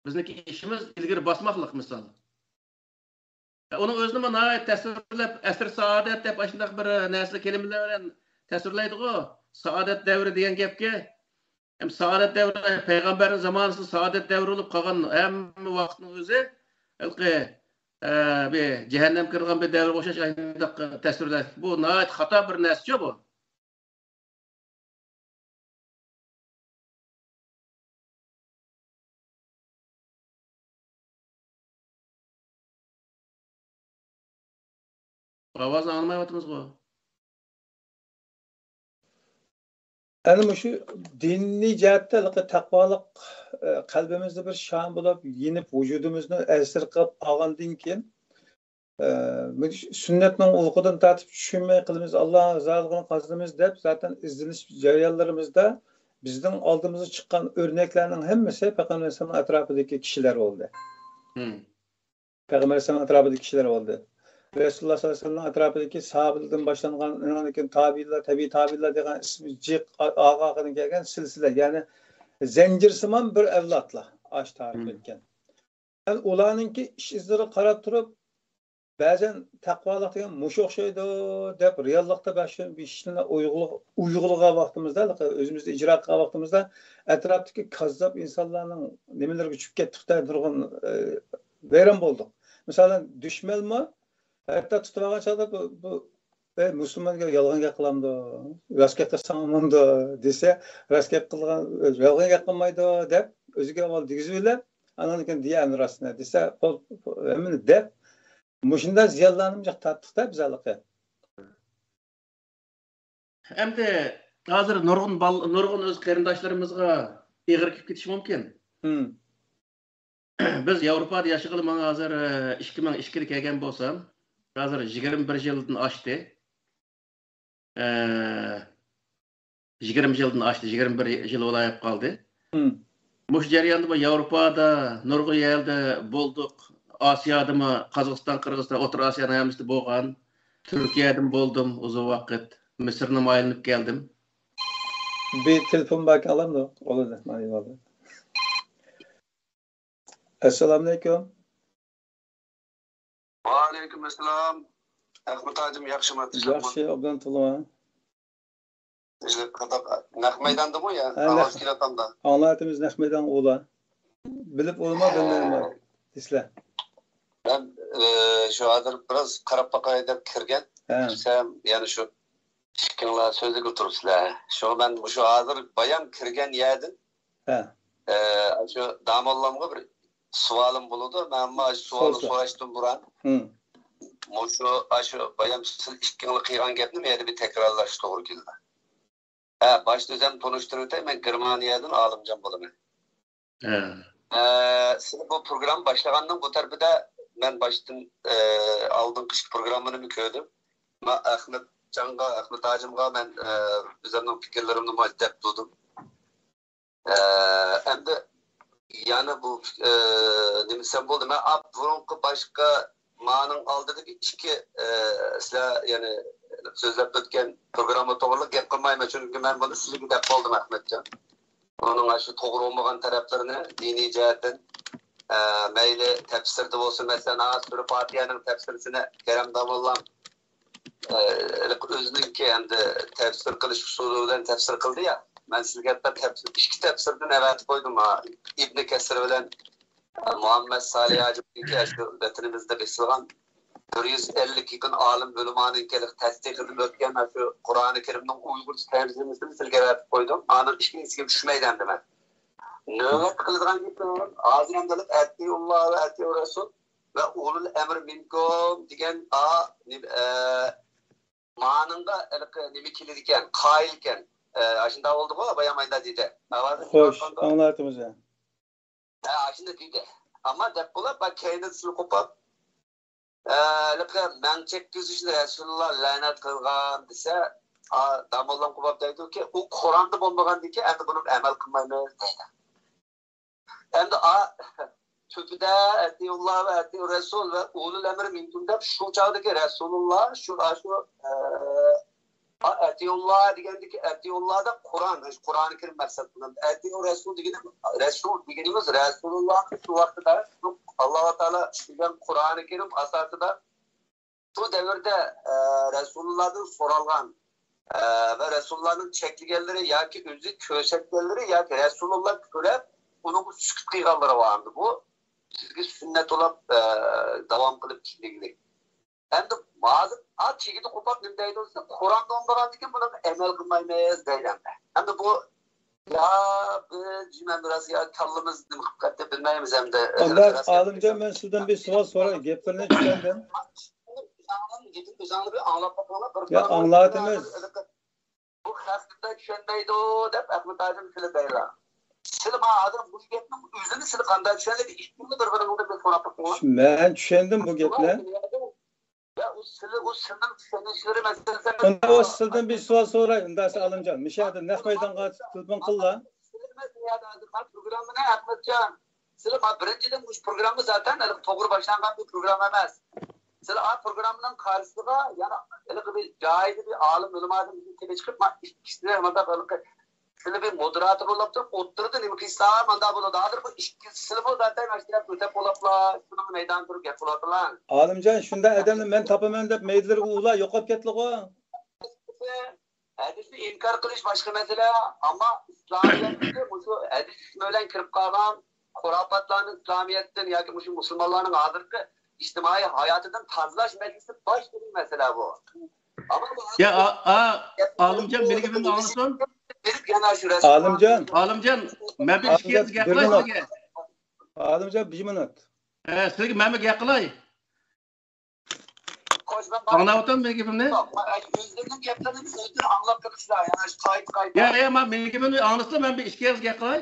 بىزنىڭكى ئىشىمىز ئىلگىرى باسماقلىق، مىسال. ئۇنىڭ ئۆزىنىمۇ ناھايىتى تەسۋىرلەپ، ئەسىر سائادەت دەپ ئاشۇنداق بىر نەرسە، كەلىمىلەر بىلەن تەسۋىرلەيدىغۇ. سائادەت دەۋرى دېگەن گەپكە، ھەم سائادەت دەۋرى، پەيغەمبەرنىڭ زامانىسىدا سائادەت دەۋرى بولۇپ قالغان ھەممە ۋاقىتنىڭ ئۆزى ھېلىقى، ئە، بىر جەھەننەمگە كىرىدىغان بىر دەۋرگە ئوخشاش ئاشۇنداق تەسۋىرلەش. بۇ ناھايىتى خاتا بىر نەرسىچۇ بۇ. ئاۋازنى ئاڭلىمايۋاتىمىزغۇ؟ ئەنە مۇشۇ دىنىي جەھەتتە ھېلىقى تەقۋالىق، ئە، قەلبىمىزدە بىر شام بولۇپ يېنىپ، ۋۇجۇدىمىزنى ئەسىر قىلىپ ئالغاندىن كېيىن، ئە، مۇشۇ سۈننەتنىڭ ئۇلىقىدىن تارتىپ چۈشۈنمەي قىلىمىز، ئاللا رازىلىقىنى قازىنىمىز دەپ، زاتەن ئىزدىنىش جەريانلىرىمىزدا بىزنىڭ ئالدىمىزغا چىققان ئۆرنەكلەرنىڭ ھەممىسى پەيغەمبەر ئەلەيھىسسالام ئەتراپىدىكى كىشىلەر بولدى. مم. پەيغەمبەر ئەلەيھىسسالام ئەتراپىدىكى كىشىلەر بولدى. رەسۇلۇللا ساللاللاھۇ ئەلەيھى ۋەسەللەمنىڭ ئەتراپىدىكى ساھابىلەردىن باشلانغان، ئۇنىڭدىن كېيىن تابىئىنلار، تەبىئىي تابىئىنلار دېگەن ئىسمى جىق ئا-، ئارقا-ئارقىدىن كەلگەن سىلسىلە، يەنى زەنجىرسىمان بىر ئەۋلادلار ئاشۇ تارىخ مم. ئۆتكەن. يەنى ئۇلارنىڭكى ئىش ئىزلىرىغا قاراپ تۇرۇپ، بەزەن تەقۋالىق دېگەن مۇشۇ ئوخشايدۇ دەپ، رېئاللىقتا بەش بىر ئىشنى ئۇيغۇلغا-، ئۇيغۇلىغان ۋاقتىمىزدا، ئۆزىمىزدە ئىجرا قىلغان ۋاقتىمىزدا، ئەتراپتىكى كاززاپ ئىنسانلارنىڭ نېمىلىرىگە چۈشۈپ كەتتۇق-دە، نۇرغۇن، ئە، ۋەيران بولدۇق. مىسالەن، دۈشمەنمۇ ھەتتا تۇتۇۋالغان چاغدا بۇ، بۇ، «ئەي، مۇسۇلمانغا يالغان گەپ قىلامدۇ؟ راست گەپ قىلساڭ بولامدۇ؟» دېسە، «راست گەپ قىلغان، يالغان گەپ قىلمايدۇ» دەپ، ئۆزىگە ئاۋۋال دېگۈزۈۋېلىپ، ئاندىن كېيىن دېيە ئەمدى راستىنى دېسە، قول، ھەممىنى دەپ، مۇشۇنداق زىيانلارنى جىق تارتتۇق-دە بىز ھېلىقى. ئەمدى ھازىر نۇرغۇن بال-، نۇرغۇن ئۆز قېرىنداشلىرىمىزغا ئېغىر كېلىپ كېتىشى مۇمكىن. مم. بىز ياۋروپادا ياشىغىلى ماڭا ھازىر، ئىككى مىڭ ئىككىدە كەلگەن بولسام، ھازىر يىگىرمە بىر يىلدىن ئاشتى. ئە، يىگىرمە يىلدىن ئاشتى، يىگىرمە بىر يىل بولاياپ قالدى. مم. مۇشۇ جەرياندا بۇ ياۋروپادا نۇرغۇن يەردە بولدۇق. ئاسىيادىمۇ، قازاقىستان، قىرغىزىستان، ئوتتۇرا ئاسىيانىڭ ھەممىسىدە بولغان. تۈركىيەدىمۇ بولدۇم ئۇزۇن ۋاقىت. مىسىرنىمۇ ئايلىنىپ كەلدىم. بىر تېلېفون باركەن، ئالامدۇ؟ بولىدۇ، مانا. ئەسسالامۇئەلەيكۇم. ۋەئەلەيكۇم ئەسسالام. ئەخمەت ھاجىم، ياخشىمۇ؟ ياخشى، ئوبدان تۇرۇڭ. نەق مەيداندىمۇ يا؟ ھە، ئاۋاز نەق-، كېلىۋاتامدا؟ ئاڭلاۋاتىمىز، نەق مەيدان ئۇلا. بىلىپ ئۇلىما، بىلمەيمۇ دېسىلە. مەن، ئى، شۇ ھازىر بىراز قاراپ باقاي دەپ كىرگەن. ھە. كىرسەم، يەنە شۇ ئىككىڭلار سۆزلىگىلى تۇرۇپسىلەر. شۇڭا مەن مۇشۇ ھازىر بايام كىرگەن يەردىن، ھە، ئى، شۇ داموللامغا بىر سوئالىم بولىدۇ. مەن ئەمما سوئالنى سورىسا. سوراشتىن بۇرۇن، ھىم، مۇشۇ، ئاشۇ بايام سىز ئىككىڭلار قىلغان گەپنى مەن يەنە بىر تەكرارلاشتۇرغۇم كېلىدۇ. ھە، باشتا ئۆزۈمنى تونۇشتۇرۇۋېتەي، مەن گېرمانىيەدىن ئالىمجان بولىمەن. ھە. ئە، سىز بۇ پروگرامما باشلىغاننىڭ بۇ تەرىپىدە مەن باشتىن، ئە، ئالدىنقى ئىككى پروگراممىنىمۇ كۆردۈم. ما-، ئەخمەتجانغا، ئەخمەت ھاجىمغا مەن، ئە، ئۆزۈمنىڭ پىكىرلىرىمنى مۇ-، دەپ تۇردۇم. ئە، ئەمدى يەنە بۇ، ئە، نېمە دېسەم بولدى؟ مەن ئا، بۇرۇنقى باشقا مانىڭ ئالدىدىكى ئىككى، ئە، سىلەر يەنە سۆزلەپ ئۆتكەن پروگرامما توغرىلىق گەپ قىلمايمەن، چۈنكى مەن بۇنى سىلىگە دەپ بولدۇم، ئەخمەتجان. ئۇنىڭ ئاشۇ توغرا بولمىغان تەرەپلىرىنى دىنىي جەھەتتىن، ئە، مەيلى تەپسىرىدە بولسۇن، مەسىلەن، ھا، سۈرە پاتىھەنىڭ تەپسىرىسىنى كەرەم داموللام، ئە، ئۆزىنىڭكى ئەمدى تەپسىر قىلىش ئۇسۇلى بىلەن تەپسىر قىلدى يا. مەن سىزگە ھەتتا تەپسىر، ئىككى تەپسىرنى ئەۋەتىپ قويدۇم، ھا، ئىبنى كەسىر بىلەن مۇھەممەد سالىھ ھاجىمنىڭكى شۇ ۋەتىنىمىزدە بېسىلغان بىر يۈز ئەللىك يېقىن ئالىم ئۆلىمانىڭكى تەستىقىدىن ئۆتكەن شۇ قۇرئانى كەرىمنىڭ ئۇيغۇرچە تەرجىمىسىنى سىلىگە ئەۋەتىپ قويدۇم. ئانىڭ ئىككىنچىسىگە چۈشمەيدۇ ئەمدى مەن. نۆۋەتتە قىلىدىغان گېپىم ھازىر ئەمدى ئەتىئۇللا ۋە ئەتىئۇر رەسۇل ۋە ئۇلۇل ئەمر مىنكۇم دېگەن ئا، نېمە، ئە، مانىڭغا ھېلىقى نېمە كېلىدىكەن، قايىلكەن. ئە، ئاشۇنداق بولدىغۇ، بايام ئايدا دېدى. ئاۋازى خوش، ئاڭلاۋاتىمىز يا. ھە، ئاشۇنداق دېدى. ئەمما دەپ بولۇپ، مەن كەينىدىن سىلى قوپۇپ، ئە، ھېلىقى مەڭچەك كۆزۈشنى رەسۇلۇللا لەنەت قىلغان دېسە، ئا، داموللام قوپۇپ دەيدۇكى، ئۇ قۇرئاندا بولمىغاندىكىن، ئەمدى بۇنىڭغا ئەمەل قىلمايمىز دەيدۇ. ئەمدى ئا، تۈپىدە ئەتىئۇللا ۋە ئەتىئۇر رەسۇل ۋە ئۇلۇل ئەمر مىنكۇم دەپ شۇ چاغدىكى رەسۇلۇللا شۇ، شۇ، ئە، ئەتىئۇللا دېگەندىكى ئەتىئۇللادا قۇرئان، قۇرئانى كەرىم مەقسەت قىلىنىدۇ. ئەتىئۇ رەسۇل دېگىنىمىز، رەسۇل دېگىنىمىز رەسۇلۇللا شۇ ۋاقتىدا ئاللا تائالا بەرگەن قۇرئانى كەرىم ئاساسىدا شۇ دەۋردە، ئە، رەسۇلۇللادىن سورالغان، ئە، ۋە رەسۇلۇللانىڭ چەكلىگەنلىرى ياكى ئۆزى كۆرسەتكەنلىرى ياكى رەسۇلۇللا كۆرۈپ ئۇنىڭغا سۈكۈت قىلغانلىرى بار. ئەمدى بۇ سىزگە سۈننەت بولۇپ، ئە، داۋام قىلىپ كېلىگلىك. ئەمدى ھازىر ئا، چىگىدە قوپاپ نېمە دەيدۇ دېسە، قۇرئاندا بولمىغاندىكىن بۇنىڭغا ئەمەل قىلمايمىز دەيدۇ ئەمدى. ئەمدى بۇ يا بىز جىمەن بىراز يا كاللىمىز نېمە قىلىپ كەتتى بىلمەيمىز ئەمدى. ئەمدى ئالىمجان، مەن سىزدىن بىر سوئال سوراي، گەپلىرىنى چۈشەندىم. ئۆزۈڭلار بىر ئاڭلاپ باقىڭلار، بىر يا، ئاڭلاۋاتىمىز. بۇ خەق بىزنى چۈشەنمەيدۇ دەپ ئەخمەت ھاجىم سىلى دەيلا. سىلى ما ھازىر بۇ گەپنىڭ ئۆزىنى سىلى قانداق چۈشەندى؟ بىر ئىككىڭلار بىر بىرىڭلارنى بىر سوراپ باقىڭلار. مەن چۈشەندىم بۇ گەپنى. يا، ئۇ سىلى، ئۇ سىلىنىڭ چۈشىنىشلىرى مەسىلىسى. ئۇندا ئۇ سىلىدىن بىر سوئال سوراي، ئۇندا سىز ئالىمجان، مۇشۇ يەردە نەق مەيدانغا تېلېفون قىللا. سىلى مەسىلە يا ھازىر ما پروگراممىنى ئەخمەتجان. سىلى ما بىرىنچىدىن مۇشۇ پروگرامما زاتەن ھېلىقى توغرا باشلانغان بىر پروگرامما ئەمەس. سىلى ئا پروگراممىنىڭ قارشىسىغا يەنە ھېلىقى بىر جايىدا بىر ئالىم ئۆلىمادىن بىر كېلىپ چىقىپ، ما ئىككىسىنى مۇنداق ھېلىقى سىلى بىر مودېراتور بولۇپ تۇرۇپ، ئوتتۇرىدا نېمە قىلسا مانداق بولىدۇ. ھازىر بۇ ئىككى سىلىمۇ زاتەن ماشۇنداق ئۆتەپ بولاپلا، شۇنىڭ مەيدانىدا تۇرۇپ گەپ قىلىۋاتىلا. ئالىمجان، شۇنداق ئادەمنى مەن تاپىمەن دەپ مەيدىلىرىگە ئۇلا يوقاپ كەتتىغۇ. ھەدىسنى ئىنكار قىلىش باشقا مەسىلە، ئەمما ئىسلامىيەتتىكى مۇشۇ ھەدىس ئىسمى بىلەن كىرىپ قالغان خۇراپاتلارنى ئىسلامىيەتتىن ياكى مۇشۇ مۇسۇلمانلارنىڭ ھازىرقى ئىجتىمائىي ھاياتىدىن تازىلاش مەسىلىسى باشقا بىر مەسىلە بۇ. يا، ئا-، ئا-، ئالىمجان، مېنىڭ گېپىمنى ئاڭلىسۇن. ئالىمجان. ئالىمجان، مەن بىر ئىككى گەپ قىلاي سىزگە. ئالىمجان، بىر مىنۇت. ئە، سىزگە مەن بىر گەپ قىلاي. ئاڭلاۋاتامسىز مېنىڭ گېپىمنى؟ يا، يا، مانا مېنىڭ گېپىمنى ئاڭلىسىلا، مەن بىر ئىككى ئېغىز گەپ قىلاي.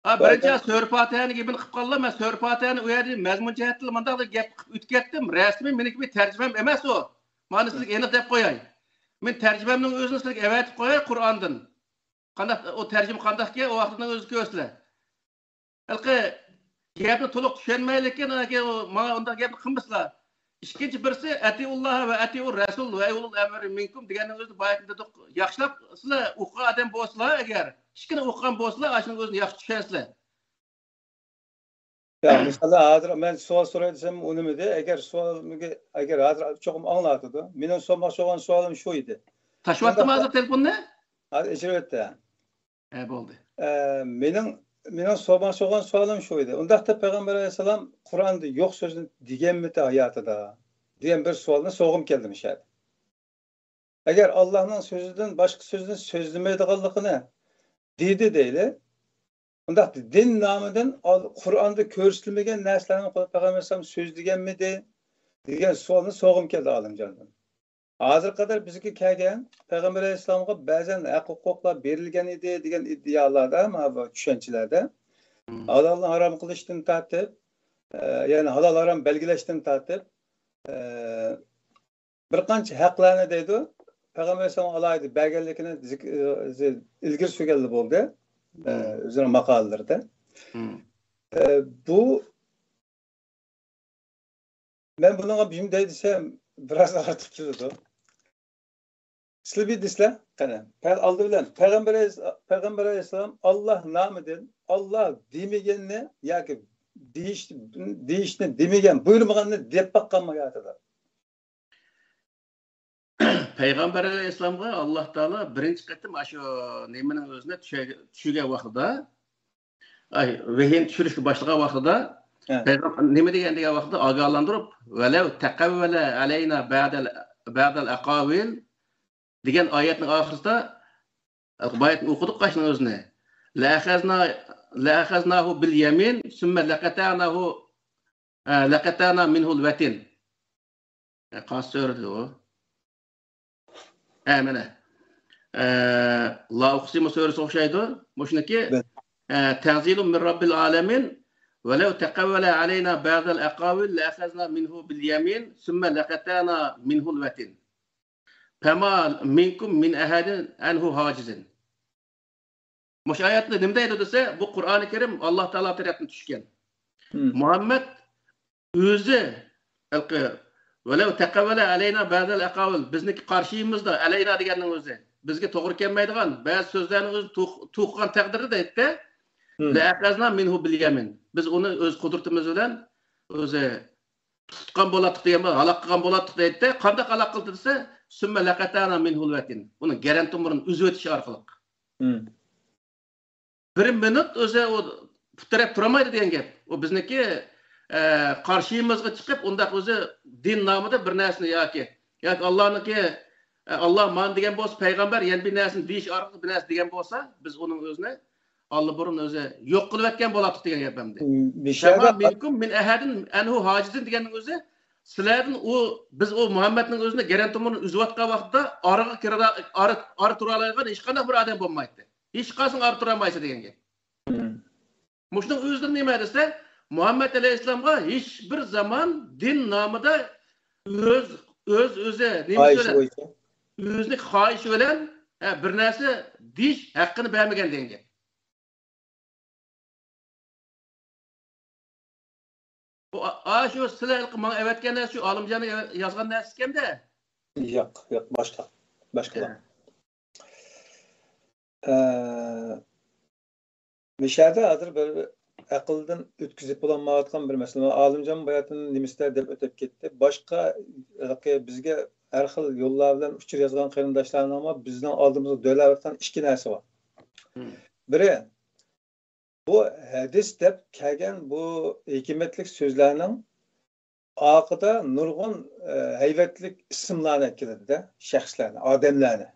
ھا، بىرىنچى سۈرە پاتىھەنىڭ گېپىنى قىلىپ قالدىلا، مەن سۈرە پاتىھەنى ئۇ يەردە مەزمۇن جەھەتتىن مۇنداق دەپ گەپ قىلىپ ئۆتۈپ كەتتىم. رەسمىي مېنىڭكى بىر تەرجىمەم ئەمەس ئۇ. مانا سىزگە ئېنىق دەپ قوياي. مەن تەرجىمەمنىڭ ئۆزىنى سىزگە ئەۋەتىپ قوياي قۇرئاندىن. قانداق، ئۇ تەرجىمە قانداقكەن، ئۇ ۋاقىتنىڭ ئۆزىگە كۆرسىلە. ھېلىقى گەپنى تولۇق چۈشەنمەيلىكىن، ئاكا، ماڭا ئۇنداق گەپنى قىلمىسىلا. ئىككىنچى بىرسى، ئەتىئۇللاھ ۋە ئەتىئۇر رەسۇل ۋە ئۇلۇل ئەمرى مىنكۇم دېگەننىڭ ئۆزىنى بايىقى دېدۇق. ياخشىلاپ سىلەر ئوقۇغان ئادەم بولسىلا ئەگەر، ئىككىنى ئوقۇغان بولسىلا، ئاشۇنىڭ ئۆزىنى ياخشى چۈشەنسىلەر. يا، مىسالدا ھازىر مەن سوئال سوراي دېسەم ئۇنىمىدى. ئەگەر سوئالىمگە، ئەگەر ھازىر چوقۇم ئاڭلاۋاتىدۇ. مېنىڭ سورىماقچى بولغان سوئالىم شۇ ئىدى. تاشلىۋەتتىمۇ ھازىر تېلېفوننى؟ ھازىر ئۆچۈرۈۋەتتى. ھە، بولدى. ئە، مېنىڭ، مېنىڭ سورىماقچى بولغان سوئالىم شۇ ئىدى. ئۇنداقتا پەيغەمبەر ئەلەيھىسسالام قۇرئاندا يوق سۆزنى دېگەنمىدى ھاياتىدا؟ دېگەن بىر سوئالنى سورىغۇم كەلدى مۇشۇ يەردە. ئەگەر ئاللانىڭ سۆزىدىن باشقا سۆزنى سۆزلىمەيدىغانلىقىنى دېدى دەيلى. ئۇنداق دىن نامىدىن ئال-، قۇرئاندا كۆرسىتىلمىگەن نەرسىلەرنى پەيغەمبەر ئەلەيھىسسالام سۆزلىگەنمىدى؟ دېگەن سوئالنى سورىغۇم كەلدى ئالىمجاندىن. ھازىرغا قەدەر بىزگە كەلگەن، پەيغەمبەر ئەلەيھىسسالامغا بەزەن ھەق ھوقۇقلار بېرىلگەن ئىدى دېگەن ئىدىيالاردا، مانا بۇ چۈشەنچىلەردە، مم. ھالالنى ھارام قىلىشتىن تارتىپ، ئە، يەنى ھالال ھارام بەلگىلەشتىن تارتىپ، ئە، بىر قانچە ھەقلەرنى دەيدۇ، پەيغەمبەر ئەلەيھىسسالام ئالاھىدە بەرگەنلىكىنى زىك-، ئە، ئىلگىرى سۈرگەنلا بولدى، ئە، مم. ئۆزىنىڭ ماقالىلىرىدە. مم. ئە، بۇ مەن بۇنىڭغا بىم دەي دېسەم، بىراز ئارتۇق كېلىدۇ. سىلى بىر دېسىلە، قېنى. پە-، ئالدى بىلەن پەيغەمبەر ئەلەيھىس-، پەيغەمبەر ئەلەيھىسسالام ئاللا نامىدىن، ئاللا دېمىگەننى ياكى دېيىش-، دېيىشنى دېمىگەن، بۇيرۇمىغاننى دەپ باققانمۇ ھاياتىدا؟ پەيغەمبەر ئەلەيھىسسالامغا ئاللا تائالا بىرىنچى قېتىم ئاشۇ نېمىنىڭ ئۆزىنى چۈشە-، چۈشۈرگەن ۋاقتىدا، ئاي، ۋەھىينى چۈشۈرۈشكە باشلىغان ۋاقتىدا، ھە. پەيغەم-، نېمە دېگەن، دېگەن ۋاقتىدا ئاگاھلاندۇرۇپ، «ۋەلەۋ تەقەۋۋەلە ئەلەينا بەدەل، بەدەل ئەقاۋىل» دېگەن ئايەتنىڭ ئاخىرىدا، باياتنى ئوقۇدۇق قاشنىڭ ئۆزىنى. «لەئەخەزنا، لەئەخەزناھۇ بىل يەمىن، سۈممە لەقەتەناھۇ، ئە، لەقەتەنا مىنھۇل ۋەتىن.» ئە، قايسى سۈرىدە ئۇ؟ ئە، مانا. ئە، لا ئۇقسىمۇ سۈرىسىگە ئوخشايدۇ. مۇشۇنىكى، بەلى. ئە، تەنزىلۇم مىن رەببىل ئالەمىن. ۋەلەۋ تەقەۋۋەلە ئەلەينا بەزەل ئەقاۋىل لەئەخەزنا مىنھۇ بىل يەمىن، سۈممە لەقەتەنا مىنھۇل ۋەتىن. فەما مىنكۇم مىن ئەھەدىن ئەنھۇ ھاجىزىن. مۇشۇ ئايەتتە نېمە دەيدۇ دېسە، بۇ قۇرئانى كەرىم ئاللا تائالا تەرەپتىن چۈشكەن. مم. مۇھەممەد ئۆزى ھېلىقى ۋەلەۋ تەقەۋۋەلە ئەلەينا بەزەل ئەقاۋىل، بىزنىڭكى قارشىمىزدا، ئەلەينا دېگەننىڭ ئۆزى، بىزگە توغرا كەلمەيدىغان بەزى سۆزلەرنىڭ ئۆزى توق-، توقۇغان تەقدىردە دەيتتى. لەئەخەزنا مىنھۇ بىل يەمىن. بىز ئۇنى ئۆز قۇدرىتىمىز بىلەن ئۆزى تۇتقان بولاتتۇق دېگەن بىلەن ھالاك قىلغان بولاتتۇق دەيتتى. قانداق ھالاك قىلدى دېسە، سۈممە لەقەتەنا مىنھۇل ۋەتىن. ئۇنىڭ گەرەن تومۇرىنى ئۈزۈۋېتىش ئارقىلىق. بىر مىنۇت ئۆزى ئۇ پۇت تىرەپ تۇرالمايدۇ دېگەن گەپ. ئۇ بىزنىڭكى، ئە، قارشىمىزغا چىقىپ، ئۇنداق ئۆزى دىن نامىدا بىر نەرسىنى ياكى، ياكى ئاللانىڭكى، ئە، ئاللا مانا دېگەن بولسا، پەيغەمبەر يەنە بىر نەرسىنى دېيىش ئارقىلىق بىر نەرسە دېگەن بولسا، بىز ئۇنىڭ ئۆزىنى ئاللىبۇرۇن ئۆزى يوق قىلىۋەتكەن بولاتتۇق دېگەن گەپ ئەمدى. بىشەدە فەما مىنكۇم مىن ئەھەدىن ئەنھۇ ھاجىزىن دېگەننىڭ ئۆزى، سىلەردىن ئۇ، بىز ئۇ مۇھەممەدنىڭ ئۆزىنى گەرەن تومۇرىنى ئۈزۈۋاتقان ۋاقىتتا ئارىغا كىرىدە-، ئارا، ئارا تۇرالايدىغان ھېچقانداق بىر ئادەم بولمايتتى. ھېچقايسىڭ ئارا تۇرالمايسىز دېگەن گەپ. مۇشۇنىڭ ئۆزىدىن نېمە دېسە، مۇھەممەد ئەلەيھىسسالامغا ھېچ بىر زامان دىن نامىدا ئۆز، ئۆز، ئۆزى نېمىسى بىلەن، ئۆزىنىڭ خاھىشى بىلەن، ھە، بىر نەرسە دېيىش ھەققىنى بەرمىگەن دېگەن گەپ. بۇ، ئا-، ئا، شۇ سىلەر ھېلىقى ماڭا ئەۋەتكەن نەرسە، شۇ ئالىمجاننىڭ ئەۋە-، يازغان نەرسىسى ئىكەندە. ياق، ياق، باشقا. باشقىلار. ئە، مۇشۇ يەردە ھازىر بىر ئەقىلدىن ئۆتكۈزۈپ بولالمايۋاتقان بىر مەسىلە. ئالىمجان باياتىن نېمىسىدە دەپ ئۆتۈپ كەتتى. باشقا، ھېلىقى بىزگە ھەر خىل يوللار بىلەن ئۇچۇر يازغان قېرىنداشلارنىڭمۇ بىزنىڭ ئالدىمىزغا دۆۋەلەۋاتقان ئىككى نەرسە بار. بىرى، بۇ ھەدىس دەپ كەلگەن بۇ ھېكمەتلىك سۆزلەرنىڭ ئارقىدا نۇرغۇن، ئە، ھەيۋەتلىك ئىسىملارنى ئەكېلىدىدە، شەخسلەرنى، ئادەملەرنى.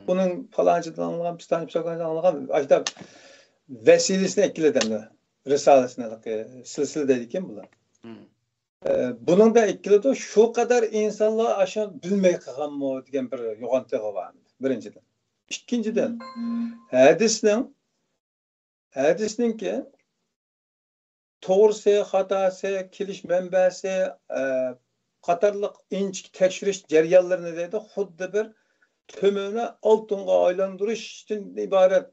ئۇنىڭ پالانچىدىن ئاڭلىغان، پىستانچى، پىساكانچىدىن ئاڭلىغان، ئاشۇنداق ۋەسىلىسىنى ئەكېلىدۇ ئەمدى. رىسالىسىنى، سىلسىلە دەيدىكەن بۇلار. ئە، بۇنىڭدا ئەكېلىدۇ، شۇ قەدەر ئىنسانلار ئاشۇ بىلمەي قالغانمۇ دېگەن بىر يوغان تېغى بار، بىرىنچىدىن. ئىككىنچىدىن، ھەدىسنىڭ ھەدىسنىڭكى توغرىسى، خاتاسى، كېلىش مەنبەسى، ئە، قاتارلىق ئىنچىكە تەكشۈرۈش جەريانلىرىنى دەيدۇ، خۇددى بىر تۆمۈرنى ئالتۇنغا ئايلاندۇرۇشتىن ئىبارەت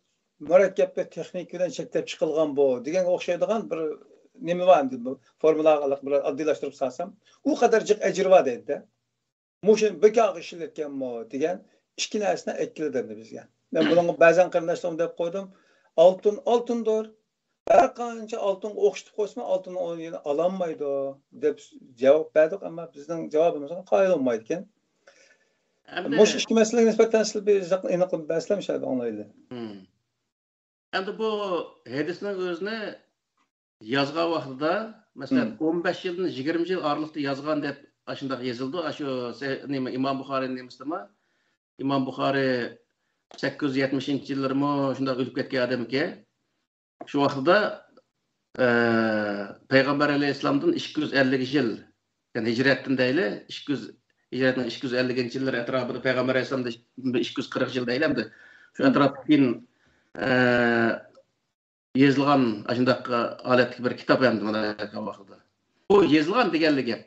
مۇرەككەپ بىر تېخنىكا بىلەن چەكلەپ چىقىلغان بۇ دېگەنگە ئوخشايدىغان بىر نېمە بار ئەمدى، بۇ فورمۇلاغا بىر ئاددىيلاشتۇرۇپ سالسام، ئۇ قەدەر جىق ئەجرى بار دەيدۇ. مۇشۇ بىكارغا ئىشلەتكەنمۇ دېگەن ئىككى نەرسىنى ئەكېلىدۇ ئەمدى بىزگە. مەن بۇنىڭغا بەزەن قېرىنداشلىرىمغا دەپ قويدۇم، ئالتۇن ئالتۇندۇر، ھەر قانچە ئالتۇنغا ئوخشىتىپ قويسىمۇ، ئالتۇننىڭ ئورنىنى ئالالمايدۇ دەپ جاۋاب بەردۇق، ئەمما بىزنىڭ جاۋابىمىزغا قايىل بولمايدىكەن. ئەمدى مۇشۇ ئىككى مەسىلىگە نىسبەتەن سىلەر بىر ئىزاھنى ئېنىقلاپ بەرسىلەر، مۇشۇ يەردە ئاڭلايلى. ئەمدى بۇ ھەدىسنىڭ ئۆزىنى يازغان ۋاقتىدا، مەسىلەن، ئون بەش يىلدىن يىگىرمە يىل ئارىلىقتا يازغان دەپ ئاشۇنداق يېزىلىدۇ. ئاشۇ سە-، نېمە، ئىمام بۇخارىنىڭ نېمىسىدىمۇ؟ ئىمام بۇخارى سەككىز يۈز يەتمىشىنچى يىللىرىمۇ شۇنداق ئۆلۈپ كەتكەن ئادەمكەن. شۇ ۋاقتىدا، ئە، پەيغەمبەر ئەلەيھىسسالامدىن ئىككى يۈز ئەللىك يىل، يەنى ھىجرەتتىن دەيلى، ئىككى يۈز، ھىجرەتنىڭ ئىككى يۈز ئەللىكىنچى يىللىرى ئەتراپىدا پەيغەمبەر ئەلەيھىسسالامدىن ئىككى يۈز قىرىق يىل دەيلى ئەمدى. شۇ ئەتراپتا كېيىن، ئە، يېزىلغان ئاشۇنداق ھالەتتىكى بىر كىتاب ئەمدى مانا ئېيتقان ۋاقتىدا. بۇ يېزىلغان دېگەنلا گەپ.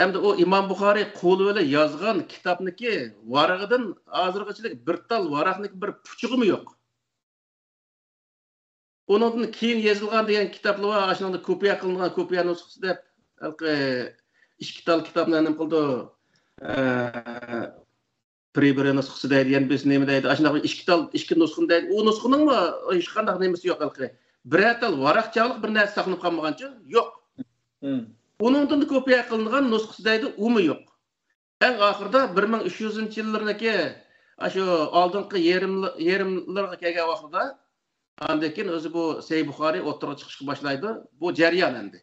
ئەمدى ئۇ ئىمام بۇخارىي قولى بىلەن يازغان كىتابنىكى ۋارىقىدىن ھازىرغىچىلىك بىر تال ۋاراقنىكى بىر پۇچىقىمۇ يوق. ئۇنىڭدىن كېيىن يېزىلغان دېگەن كىتابلار بار، ئاشۇنىڭدا كوپىيە قىلىنغان كوپىيە نۇسخىسى دەپ، ھېلىقى ئىككى تال كىتابنى نېمە قىلىدۇ؟ ئە، بىرى-بىرى نۇسخىسى دەيدۇ، يەنە بىرسى نېمە دەيدۇ، ئاشۇنداق ئىككى تال، ئىككى نۇسخىنى دەيدۇ. ئۇ نۇسخىنىڭمۇ ھېچقانداق نېمىسى يوق ھېلىقى. بىرەر تال ۋاراقچىلىق بىر نەرسە ساقلىنىپ قالمىغانچۇ؟ يوق. ئۇنىڭدىن كوپىيە قىلىنغان نۇسخىسى دەيدۇ، ئۇمۇ يوق. ئەڭ ئاخىرىدا بىر مىڭ ئۈچ يۈزىنچى يىللىرىنىڭكى ئاشۇ ئالدىنقى يېرىم، يېرىملىرىغا كەلگەن ۋاقتىدا، ئاندىن كېيىن ئۆزى بۇ سەھىھ بۇخارىي ئوتتۇرىغا چىقىشقا باشلايدۇ. بۇ جەريان ئەمدى.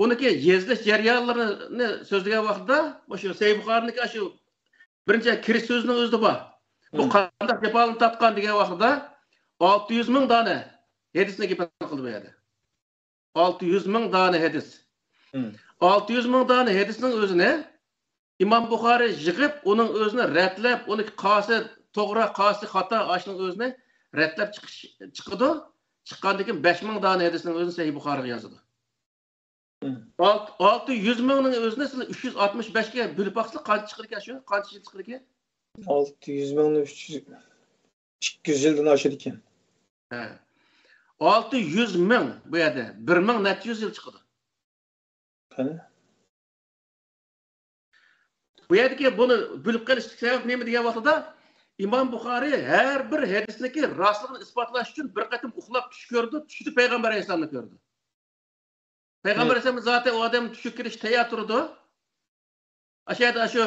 ئۇنىڭكى يېزىلىش جەريانلىرىنى سۆزلىگەن ۋاقتىدا، مۇشۇ سەھىھ بۇخارىنىڭكى ئاشۇ بىرىنچى كىرىش سۆزىنىڭ ئۆزىدە بار. بۇ قانداق جاپالارنى تارتقان دېگەن ۋاقتىدا، ئالتە يۈز مىڭ دانە ھەدىسنى گەپ قىلدى بۇ يەردە. ئالتە يۈز مىڭ دانە ھەدىس. ئالتە يۈز مىڭ دانە ھەدىسنىڭ ئۆزىنى ئىمام بۇخارىي يىغىپ، ئۇنىڭ ئۆزىنى رەتلەپ، ئۇنى قايسى توغرا، قايسى خاتا، ئاشۇنىڭ ئۆزىنى رەتلەپ چىقىش، چىقىدۇ. چىققاندىن كېيىن بەش مىڭ دانە ھەدىسنىڭ ئۆزىنى سەھىھ بۇخارىيغا يازىدۇ. ئالتە، ئالتە يۈز مىڭنىڭ ئۆزىنى سىلەر ئۈچ يۈز ئاتمىش بەشكە بۆلۈپ باقسىلا، قانچە چىقىدىكەن شۇ؟ قانچە يىل چىقىدىكەن؟ ئالتە يۈز مىڭنى ئۈچ يۈز، ئىككى يۈز يىلدىن ئاشىدىكەن. ھە. ئالتە يۈز مىڭ بۇ يەردە، بىر مىڭ نەچچە يۈز يىل چىقىدۇ. قېنى؟ بۇ يەردىكى بۇنى بۆلۈپ قېلىشتىكى سەۋەب نېمە دېگەن ۋاقتىدا، ئىمام بۇخارىي ھەر بىر ھەدىسنىكى راستلىقىنى ئىسپاتلاش ئۈچۈن بىر قېتىم ئۇخلاپ چۈش كۆرىدۇ، چۈشىدە پەيغەمبەر ئەلەيھىسسالامنى كۆرىدۇ. پەيغەمبەر ئەلەيھىسسالام زاتى ئۇ ئادەم چۈشىگە كىرىش تەييار تۇرىدۇ. ئاشۇ يەردە ئاشۇ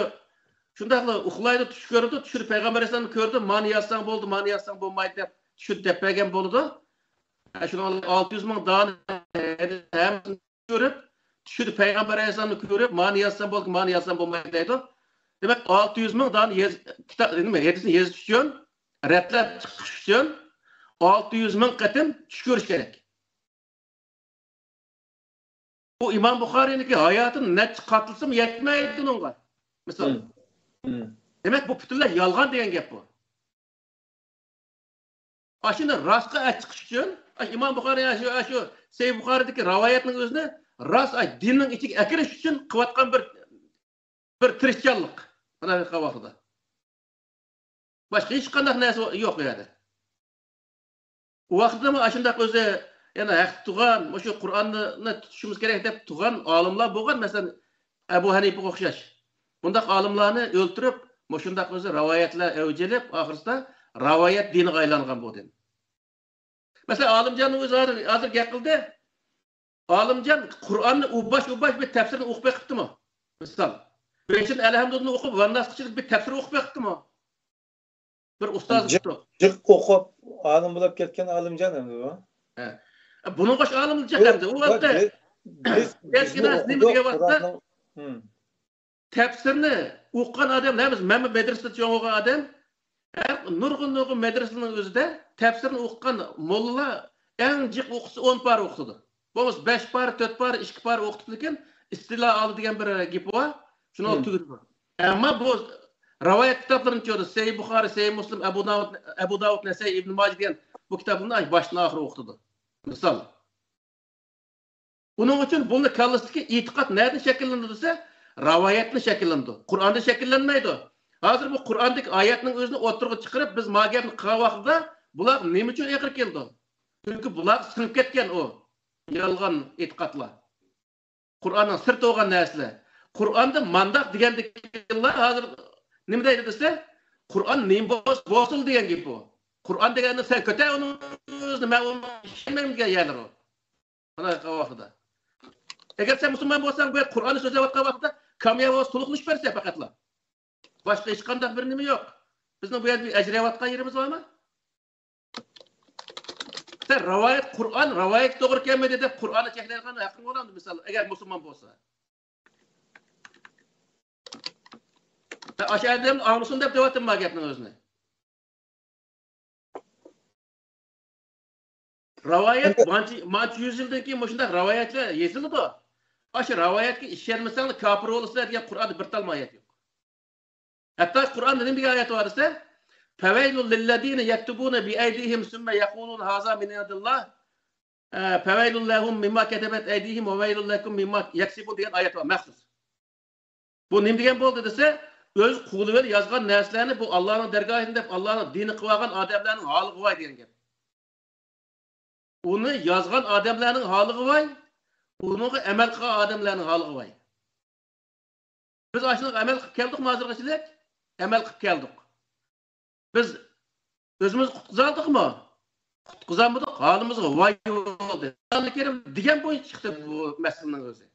شۇنداقلا ئۇخلايدۇ، چۈش كۆرىدۇ، چۈشىدە پەيغەمبەر ئەلەيھىسسالامنى كۆرىدۇ، مانى يازساڭ بولدى، مانى يازساڭ بولمايدۇ دەپ چۈشىدە دەپ بەرگەن بولىدۇ. شۇنىڭ ئالتە يۈز مىڭ دانە ھەممىسىنى كۆرۈپ، چۈشىدە پەيغەمبەر ئەلەيھىسسالامنى كۆرۈپ، مانى يازسام بولدى، مانى يازسام بولمايدۇ دەيدۇ. دېمەك، ئالتە يۈز مىڭ دانە يېز-، كىتاب، نېمە، ھەدىسنى يېزىش ئۈچۈن، رەتلەپ چىقىش ئۈچۈن ئالتە يۈز مىڭ قېتىم چۈش كۆرۈش كېرەك. بۇ ئىمام بۇخارىينىڭكى ھاياتىنى نەچچە قاتلىسىمۇ يەتمەيدۇ ئۇنىڭغا. مىسال. مم. مم. دېمەك، بۇ پۈتۈنلەي يالغان دېگەن گەپ بۇ. ئاشۇنى راستقا ئەچىقىش ئۈچۈن، ئاشۇ ئىمام بۇخارىي، ئاشۇ، ئاشۇ سەھىھ بۇخارىيدىكى رىۋايەتنىڭ ئۆزىنى راست، ئاي، دىننىڭ ئىچىگە ئەكىرىش ئۈچۈن قىلىۋاتقان بىر، بىر تىرىشچانلىق. مانا بۇ ۋاقتىدا. باشقا ھېچقانداق نەرسە يوق ئۇ يەردە. ئۇ ۋاقىتتىمۇ ئاشۇنداق ئۆزى يەنە ھەقتە تۇرغان، مۇشۇ قۇرئاننى تۇتۇشىمىز كېرەك دەپ تۇرغان ئالىملار بولغان، مەسىلەن، ئەبۇ ھەنىپىگە ئوخشاش. بۇنداق ئالىملارنى ئۆلتۈرۈپ، مۇشۇنداق ئۆزى رىۋايەتلەر ئەۋج ئېلىپ، ئاخىرسىدا رىۋايەت دىنىغا ئايلانغان بۇ دىن. مەسىلەن، ئالىمجاننىڭ ئۆزى ھازىر، ھازىر گەپ قىلدى. ئالىمجان قۇرئاننى ئۇباش، ئۇباش بىر تەپسىرنى ئوقۇپ بېقىپتىمۇ؟ مىسال. بىرىنچىدىن، ئەلھەمدۇلىللانى ئوقۇپ، ۋەنناسقىچىلىك بىر تەپسىر ئوقۇپ بېقىپتىمۇ؟ بىر ئۇستازى جىق، تۇتۇپ. جىق ئوقۇپ، ئالىم بولۇپ كەتكەن ئالىمجان ئەمدى بۇ. ھە. بۇنىڭغا ئوخشاش ئالىم جىق ئەمدى. ئۇ ۋاقىتتا بىز، بىز، بىزنى ئوقۇدۇق، نېمە دېگەن ۋاقىتتا؟ قۇرئاننىڭ، ھىم. تەپسىرنى ئوقۇغان ئادەم، ھەممىمىز، مەنمۇ مەدرىسىدە چوڭ بولغان ئادەم. ھەر نۇرغۇن، نۇرغۇن مەدرىسىنىڭ ئۆزىدە تەپسىرنى ئوقۇغان موللىلار ئەڭ جىق ئوقۇسا ئون پارە ئوقۇتىدۇ. بولمىسا بەش پارە، تۆت پارە، ئىككى پارە ئوقۇتۇپتىكىن، ئىستىلا ئالدى دېگەن بىر گېپى بار. شۇنىڭ، مم، تۈگىدى. ئەمما بۇ رىۋايەت كىتابلىرىنى چۆدى. سەھىھ بۇخارى، سەھىھ مۇسلىم، ئەبۇ داۋۇد، ئەبۇ داۋۇد نەسەي، ئىبن ماجە دېگەن بۇ كىتابلارنى باشتىن ئاخىر ئوقۇتىدۇ. مىسال. ئۇنىڭ ئۈچۈن بۇنى كاللىسىدىكى ئېتىقاد نەدىن شەكىللىنىدۇ دېسە، رىۋايەتتىن شەكىللىنىدۇ. قۇرئاندىن شەكىللەنمەيدۇ. ھازىر بۇ قۇرئاندىكى ئايەتنىڭ ئۆزىنى ئوتتۇرىغا چىقىرىپ، بىز ما گەپنى قىلغان ۋاقتىدا بۇلار نېمە ئۈچۈن ئېغىر كېلىدۇ؟ چۈنكى بۇلارغا سىڭىپ كەتكەن ئۇ يالغان ئېتىقادلار. قۇرئاننىڭ سىرتى بولغان نەرسىلەر. قۇرئاندا مانداق دېگەندىكىنلا ھازىر نېمە دەيدۇ دېسە، قۇرئان نېمە بولسا بولسۇن دېگەن گېپى بۇ. قۇرئان دېگەننى سەن كۆتەر ئۇنىڭ ئۆزىنى، مەن ئۇنى ئىشەنمەيمەن دېگەن يەرلىرى بۇ. مانا ۋاقتىدا. ئەگەر سەن مۇسۇلمان بولساڭ، بۇ قۇرئاننى سۆزلەۋاتقان ۋاقتىدا كامياۋا تولۇقلىنىش بەرسە پەقەتلا. باشقا ھېچقانداق بىر نېمە يوق. بىزنىڭ بۇ يەردە ئەجىرىيەۋاتقان يېرىمىز بارمۇ؟ سەن رىۋايەت، قۇرئان رىۋايەتكە توغرا كەلمىدى دەپ قۇرئاننى چەكلەيدىغان ھەققىڭ بولامدۇ، مىسال، ئەگەر مۇسۇلمان بولسا؟ سەن ئاشۇ ئادەمنى ئاڭلىسۇن دەپ دەۋاتىمەن ما گەپنىڭ ئۆزىنى. رىۋايەت، مانچە، مانچە يۈز يىلدىن كېيىن مۇشۇنداق رىۋايەتلەر يېزىلىدۇ. ئاشۇ رىۋايەتكە ئىشەنمىسەڭلار كاپىر بولىسىلەر دېگەن قۇرئاندا بىر تالما ئايەت يوق. ھەتتا قۇرئاندا نېمە دېگەن ئايەت بار دېسە، فَوَيْلٌ لِلَّذِينَ يَكْتُبُونَ بِأَيْدِيهِمْ ثُمَّ يَقُولُونَ هَذَا مِنْ عِنْدِ اللَّهِ، ئە، فَوَيْلٌ لَهُمْ مِمَّا كَتَبَتْ أَيْدِيهِمْ وَوَيْلٌ لَكُمْ مِمَّا يَكْسِبُونَ دېگەن ئايەت بار مەخسۇس. بۇ نېمە دېگەن بولدى دېسە، ئۆز قولى بىلەن يازغان نەرسىلەرنى بۇ ئاللانىڭ دەرگاھىدىن دەپ ئاللانىڭ دىنى قىلىۋالغان ئادەملەرنىڭ ھالىغا ۋاي دېگەن گەپ. ئۇنى يازغان ئادەملەرنىڭ ھالىغا ۋاي، ئۇنىڭغا ئەمەل قىلغان ئادەملەرنىڭ ھالىغا ۋاي. بىز ئاشۇنىڭغا ئەمەل قىلىپ كەلدۇقمۇ ھازىرغىچىلىك؟ ئەمەل قىلىپ كەلدۇق. بىز ئۆزىمىزنى قۇتقۇزالدۇقمۇ؟ قۇتقۇزالمىدۇق، ھالىمىزغا ۋاي بولدى. قۇرئانى كەرىم دېگەن بويىچە چىقتى بۇ مەسىلىنىڭ ئۆزى.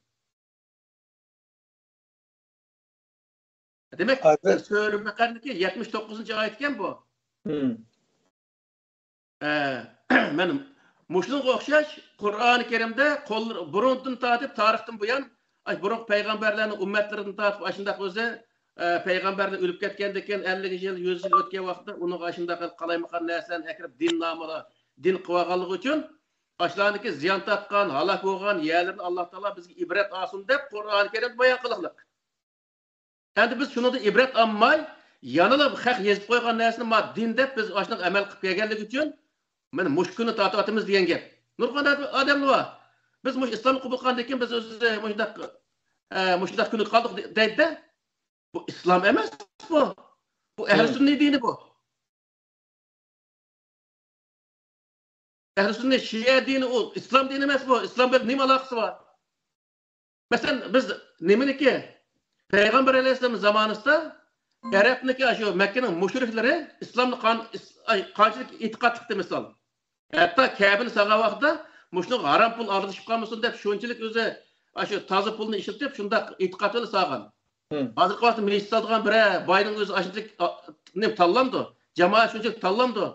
دېمەك، ھازىر سۈرە بەقەرىدىكى يەتمىش توققۇزىنچى ئايەت ئىكەن بۇ. مم. ئە، مانا مۇشۇنىڭغا ئوخشاش قۇرئانى كەرىمدە قول-، بۇرۇندىن تارتىپ، تارىختىن بۇيان، ئاي، بۇرۇنقى پەيغەمبەرلەرنىڭ ئۈممەتلىرىدىن تارتىپ ئاشۇنداق ئۆزى، ئە، پەيغەمبەرلەر ئۆلۈپ كەتكەندىن كېيىن، ئەللىك يىل، يۈز يىل ئۆتكەن ۋاقىتتا ئۇنىڭغا ئاشۇنداق قالايمىقان نەرسىلەرنى ئەكىرىپ دىن نامىدا دىن قىلىۋالغانلىقى ئۈچۈن، ئاشۇلارنىڭكى زىيان تارتقان، ھالاك بولغان يەرلىرىنى ئاللا تائالا بىزگە ئىبرەت ئالسۇن دەپ قۇرئانى كەرىمدە بايان قىلغانلىق. ئەمدى بىز شۇنىڭدىن ئىبرەت ئالماي، يەنىلا خەق يېزىپ قويغان نەرسىنى ما دىن دەپ بىز ئاشۇنداق ئەمەل قىلىپ كەلگەنلىكى ئۈچۈن، مانا مۇشۇ كۈننى تارتىۋاتىمىز دېگەن گەپ. نۇرغۇن ئادەملەر بار. بىز مۇشۇ ئىسلامنى قوبۇل قىلغاندىن كېيىن بىز ئۆزى مۇشۇنداق، ئە، مۇشۇنداق كۈنگە قالدۇق دەيدۇ-دە. بۇ ئىسلام ئەمەس بۇ. بۇ ئەھلى سۈننە دىنى بۇ. ئەھلى سۈننە شىئە دىنى ئۇ، ئىسلام دىنى ئەمەس بۇ. ئىسلام بىلەن نېمە ئالاقىسى بار؟ مەسىلەن، بىز نېمىنىكى؟ پەيغەمبەر ئەلەيھىسسالام زامانىسىدا ئەرەبنىكى شۇ مەككىنىڭ مۇشرىكلىرى ئىسلامنى قان-، ئىس-، ئاي، قانچىلىك ئېتىقادلىقتى مىسال. ھەتتا كەبىنى سالغان ۋاقىتتا مۇشۇنىڭغا ھارام پۇل ئارىلىشىپ قالمىسۇن دەپ شۇنچىلىك ئۆزى ئاشۇ تازا پۇلنى ئىشلىتىپ شۇنداق ئېتىقاد بىلەن سالغان. ھىم. ھازىرقى ۋاقىتتا مەسچىت سالىدىغان بىرەر باينىڭ ئۆزى ئاشۇنچىلىك، ئا، نېمە تاللامدۇ؟ جامائەت شۇنچىلىك تاللامدۇ؟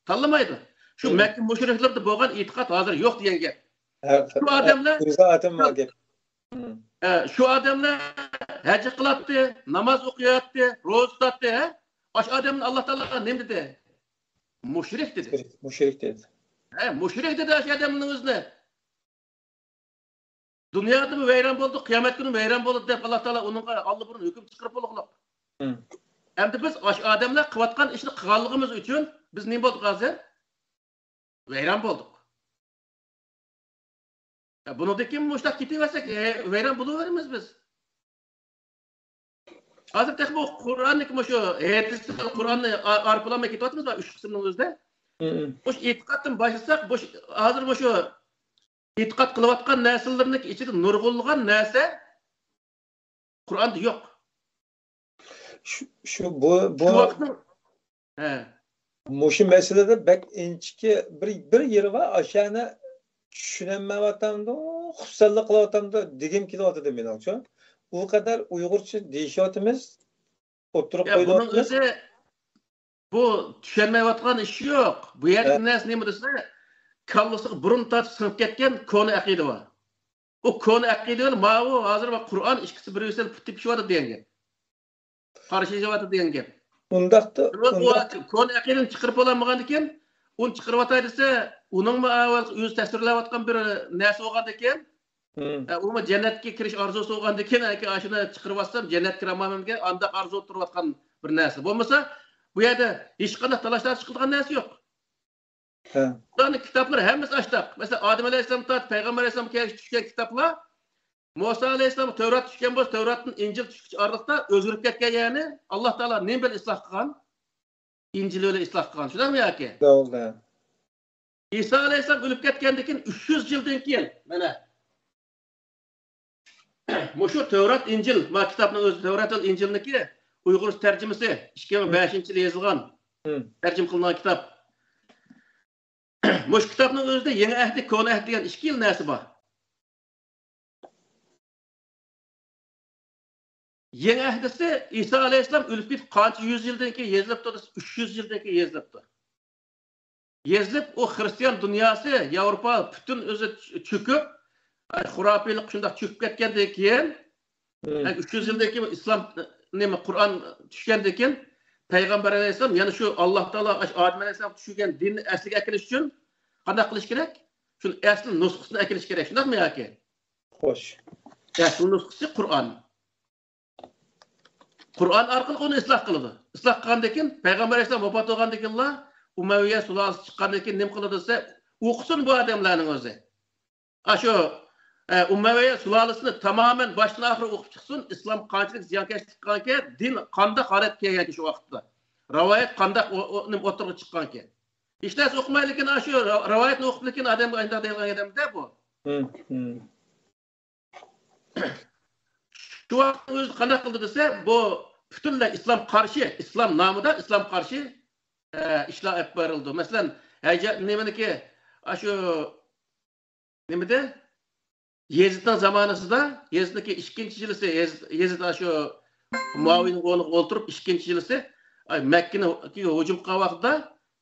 تاللىمايدۇ. شۇ ھىم. مەككە مۇشرىكلىرىدە بولغان ئېتىقاد ھازىر يوق دېگەن گەپ. ھە، شۇ ئادەملەر، ھە، ئادەم بار گەپ. ھىم. ئە، شۇ ئادەملەر ھەج قىلاتتى، ناماز ئوقۇياتتى، روزا تۇتاتتى، ھە؟ ئاشۇ ئادەمنى ئاللا تائالا نېمە دېدى؟ مۇشرىك دېدى. مۇشرىك، مۇشرىك دېدى. ھە، مۇشرىك دېدى ئاشۇ ئادەمنىڭ ئۆزىنى. دۇنيادىمۇ ۋەيران بولدى، قىيامەت كۈنى ۋەيران بولىدۇ دەپ ئاللا تائالا ئۇنىڭغا ئاللىبۇرۇن ھۆكۈم چىقىرىپ بولغۇلۇق. ھىم. ئەمدى بىز ئاشۇ ئادەملەر قىلىۋاتقان ئىشنى قىلغانلىقىمىز ئۈچۈن بىز نېمە بولدۇق ھازىر؟ ۋەيران بولدۇق. يا، بۇنىڭدىن كېيىن مۇشۇنداق كېتىۋەرسەك، ھە، ۋەيران بولۇۋېرىمىز بىز. ھازىر تېخى بۇ قۇرئاننىكى مۇشۇ ھەدىس، قۇرئاننى ئا-، ئارپىلانماي كېتىۋاتىمىز ئۈچ قىسىمنىڭ ئۆزىدە. مۇشۇ ئېتىقادتىن باشلىساق، بۇ ش-، ھازىر مۇشۇ ئېتىقاد قىلىۋاتقان نەرسىلىرىنىڭ ئىچىدە نۇرغۇنلىغان نەرسە قۇرئاندا يوق. شۇ، شۇ، بۇ، بۇ شۇ ۋاقىتنىڭ، ھە. مۇشۇ مەسىلىدە بەك ئىنچىكە بىر، بىر يېرى بار، ئاشۇنى چۈشىنەلمەيۋاتامدۇ، خۇپسەنلىك قىلىۋاتامدۇ دېگۈم كېلىۋاتىدۇ مېنىڭچۇ. ئۇ قەدەر ئۇيغۇرچە دېيىشىۋاتىمىز، ئوتتۇرىغا يا، بۇنىڭ قويۇۋاتىمىز. ئۆزى، بۇ چۈشەنمەيۋاتقان ئىش يوق. بۇ يەردىكى ھە. نەرسە نېمە دېسە، كاللىسىغا بۇرۇن تارتىپ سىڭىپ كەتكەن كونا ئەقىدە بار. ئۇ كونا ئەقىدە بىلەن ماۋۇ ھازىر بار قۇرئان ئىككىسى بىر بىرسىگە پۇت تېپىشىۋاتىدۇ دېگەن گەپ. قارشىلىشىۋاتىدۇ دېگەن گەپ. ئۇنداقتا، شۇڭا ئۇ ئۇنداق كونا ئەقىدىنى چىقىرىپ بولالمىغاندىكىن، ئۇنى چىقىرىۋاتاي دېسە، ئۇنىڭمۇ ئاۋۋال ئۆزى تەسۋىرلەۋاتقان بىر نەرسە بولغاندىكىن، ھىم. ئە، ئۇمۇ جەننەتكە كىرىش ئارزۇسى بولغاندىكىن، ئەكە ئاشۇنى چىقىرىۋاتسام جەننەتكە كىرەلمەيمەن دېگەن ئانداق ئارزۇ تۇرۇۋاتقان بىر نەرسە. بولمىسا، بۇ يەردە ھېچقانداق تالاش-تارتىش قىلىدىغان نەرسە يوق. ھە. ئۇلارنىڭ كىتابلىرى ھەممىسى ئاشتاق. مەسىلەن، ئادەم ئەلەيھىسسالامدىن تارتىپ پەيغەمبەر ئەلەيھىسسالامغا كەلگۈچە چۈشكەن كىتابلار، مۇسا ئەلەيھىسسالامغا تەۋرات چۈشكەن بولسا، تەۋراتتىن ئىنجىل چۈشكۈچە ئارىلىقتا ئۆزگىرىپ كەتكەن، يەنى ئاللا تائالا نېمە بىلەن ئىسلاھ قىلغان؟ ئىنجىل بىلەن ئىسلاھ قىلغان، شۇنداقمۇ ياكى؟ توغرا. ئىسا ئەلەيھىسسالام ئۆلۈپ كەتكەندىن كېيىن ئۈچ يۈز يىلدىن كېيىن، مانا، مۇشۇ تەۋرات، ئىنجىل، ما كىتابنىڭ ئۆزى، تەۋرات ۋە ئىنجىلنىڭكى ئۇيغۇرچە تەرجىمىسى، ئىككى مىڭ بەشىنچى يىلى يېزىلغان، ھىم. تەرجىمە قىلىنغان كىتاب. مۇشۇ كىتابنىڭ ئۆزىدە يېڭى ئەھدى، كونا ئەھدى دېگەن ئىككى خىل نەرسە بار. يېڭى ئەھدىسى ئىسا ئەلەيھىسسالام ئۆلۈپ كېتىپ قانچە يۈز يىلدىن كېيىن يېزىلىپتۇ دېسە، ئۈچ يۈز يىلدىن كېيىن يېزىلىپتۇ. يېزىلىپ، ئۇ خرىستىيان دۇنياسى، ياۋروپا پۈتۈن ئۆزى چۆ-، چۆكۈپ، خۇراپىيلىق شۇنداق چۆكۈپ كەتكەندىن كېيىن، مم. يەنى ئۈچ يۈز يىلدىن كېيىن ئىسلام، نېمە، قۇرئان چۈشكەندىن كېيىن، پەيغەمبەر ئەلەيھىسسالام يەنە شۇ ئاللا تائالا ئاشۇ ئادەم ئەلەيھىسسالامغا چۈشۈرگەن دىننى ئەسلىگە ئەكېلىش ئۈچۈن قانداق قىلىش كېرەك؟ شۇنى ئەسلى نۇسخىسىنى ئەكېلىش كېرەك، شۇنداقمۇ ياكى؟ خوش. ئەسلى نۇسخىسى قۇرئان. قۇرئان ئارقىلىق ئۇنى ئىسلاھ قىلىدۇ. ئىسلاھ قىلغاندىن كېيىن، پەيغەمبەر ئەلەيھىسسالام ۋاپات بولغاندىن كېيىنلا، ئۇمەۋىيە سۇلالىسى چىققاندىن كېيىن نېمە قىلىدۇ دېسە، ئوقۇسۇن بۇ ئادەملەرنىڭ ئۆزى. ئاشۇ، ئە، ئۇمەۋىيە سۇلالىسىنى تامامەن باشتىن ئاخىر ئوقۇپ چىقسۇن، ئىسلام قانچىلىك زىيانكەشلىك قىلغانكەن، دىن قانداق ھالەتكە كەلگەنكەن شۇ ۋاقىتتا. راۋايەت قانداق ئو-، ئو-، نېمە ئوتتۇرىغا چىققانكەن. ھېچ نەرسە ئوقۇمايدىكىن، ئاشۇ را-، راۋايەتنى ئوقۇپلىكىن ئادەمگە ئانداق دەيدىغان ئادەمدە بۇ. ھىم، ھىم. شۇ ۋاقىتنىڭ ئۆزىدە قانداق قىلدى دېسە، بۇ پۈتۈنلەي ئىسلام قارشى، ئىسلام نامىدا ئىسلام قارشى، ئە، ئىشلار ئېلىپ بېرىلدى. مەسىلەن، ھەجە-، نېمىنىكى، ئاشۇ، نېمىدە؟ يېزىدنىڭ زامانىسىدا، يېزىدنىڭكى ئىككىنچى يىلىسى، يېز-، يېزىد ئاشۇ مۇئاۋىيەنىڭ ئورنىغا ئولتۇرۇپ، ئىككىنچى يىلىسى، ئاي، مەككىنى ھۇجۇم قىلغان ۋاقتىدا،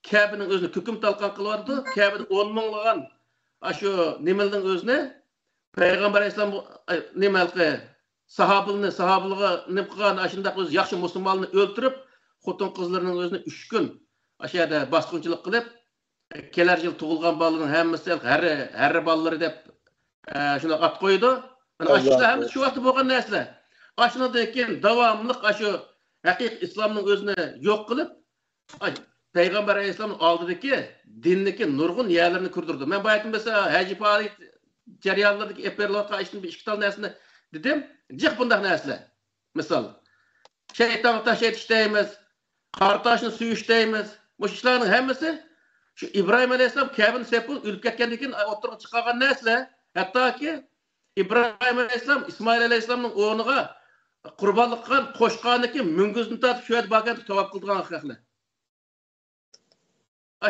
كەبىنىڭ ئۆزىنى كۆكۈم تالقان قىلىۋاتىدۇ. كەبىدە ئون مىڭلىغان ئاشۇ نېمىلىنىڭ ئۆزىنى پەيغەمبەر ئەلەيھىسسالام، ئاي، نېمە ھېلىقى ساھابىلىنى، ساھابىلىغا نېمە قىلغان، ئاشۇنداق ئۆزى ياخشى مۇسۇلمانلارنى ئۆلتۈرۈپ، خوتۇن قىزلىرىنىڭ ئۆزىنى ئۈچ كۈن ئاشۇ يەردە باسقۇنچىلىق قىلىپ، كېلەر يىل تۇغۇلغان بالىلىرىنىڭ ھەممىسى ھەررە، ھەررە بالىلىرى دەپ، ئە، شۇنداق ئات قويىدۇ. مانا ئاشۇلار ھەممىسى شۇ ۋاقىتتا بولغان نەرسىلەر. ئاشۇنىڭدىن كېيىن داۋاملىق ئاشۇ ھەقىقىي ئىسلامنىڭ ئۆزىنى يوق قىلىپ، ئاي، پەيغەمبەر ئەلەيھىسسالامنىڭ ئالدىدىكى دىننىكى نۇرغۇن يەرلىرىنى كۆردۈردى. مەن بايىتىن بىلسە، ھەجى پارى جەريانلىرىدىكى ئېلىپ بېرىلىۋاتقان ئىشتىن بىر ئىككى تال نەرسىنى دېدىم. جىق بۇنداق نەرسىلەر. مىسال، شەيتانغا تاش ئېتىش دەيمىز، قارا تاشنى سۆيۈش دەيمىز. مۇشۇ ئىشلارنىڭ ھەممىسى شۇ ئىبراھىم ئەلەيھىسسالام كەبىنى سېپىپ ئۆلۈپ كەتكەندىن كېيىن ئوتتۇرىغا چىقارغان نەرسىلەر. ھەتتاكى ئىبراھىم ئەلەيھىسسالام ئىسمائىل ئەلەيھىسسالامنىڭ ئورنىغا قۇربانلىق قىلغان قوچقارنىڭكى مۈڭگۈزىنى تارتىپ شۇ يەردە باركەن، تاۋاپ قىلىدىغان خەقلەر.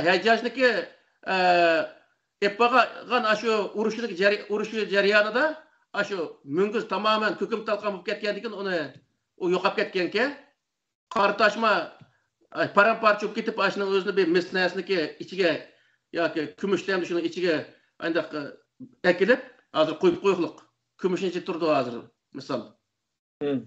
ھەججاجنىڭكى ئېلىپ بارغان ئاشۇ ئۇرۇشىدىكى جەري-، ئۇرۇشى جەريانىدا ئاشۇ مۈڭگۈز تامامەن كۆكۈم تالقان بولۇپ كەتكەندىن كېيىن ئۇنى، ئۇ يوقاپ كەتكەنكەن. قارا تاشما، ئاي، پارام-پارچە بولۇپ كېتىپ، ئاشۇنىڭ ئۆزىنى بىر مىس نەرسىنىڭكى ئىچىگە ياكى كۈمۈش دەمدە شۇنىڭ ئىچىگە ئانداق ئەكېلىپ، ھازىر قويۇپ قويۇقلۇق. كۈمۈشنىڭ ئىچىدە تۇرىدۇ ھازىر، مىسال. مم.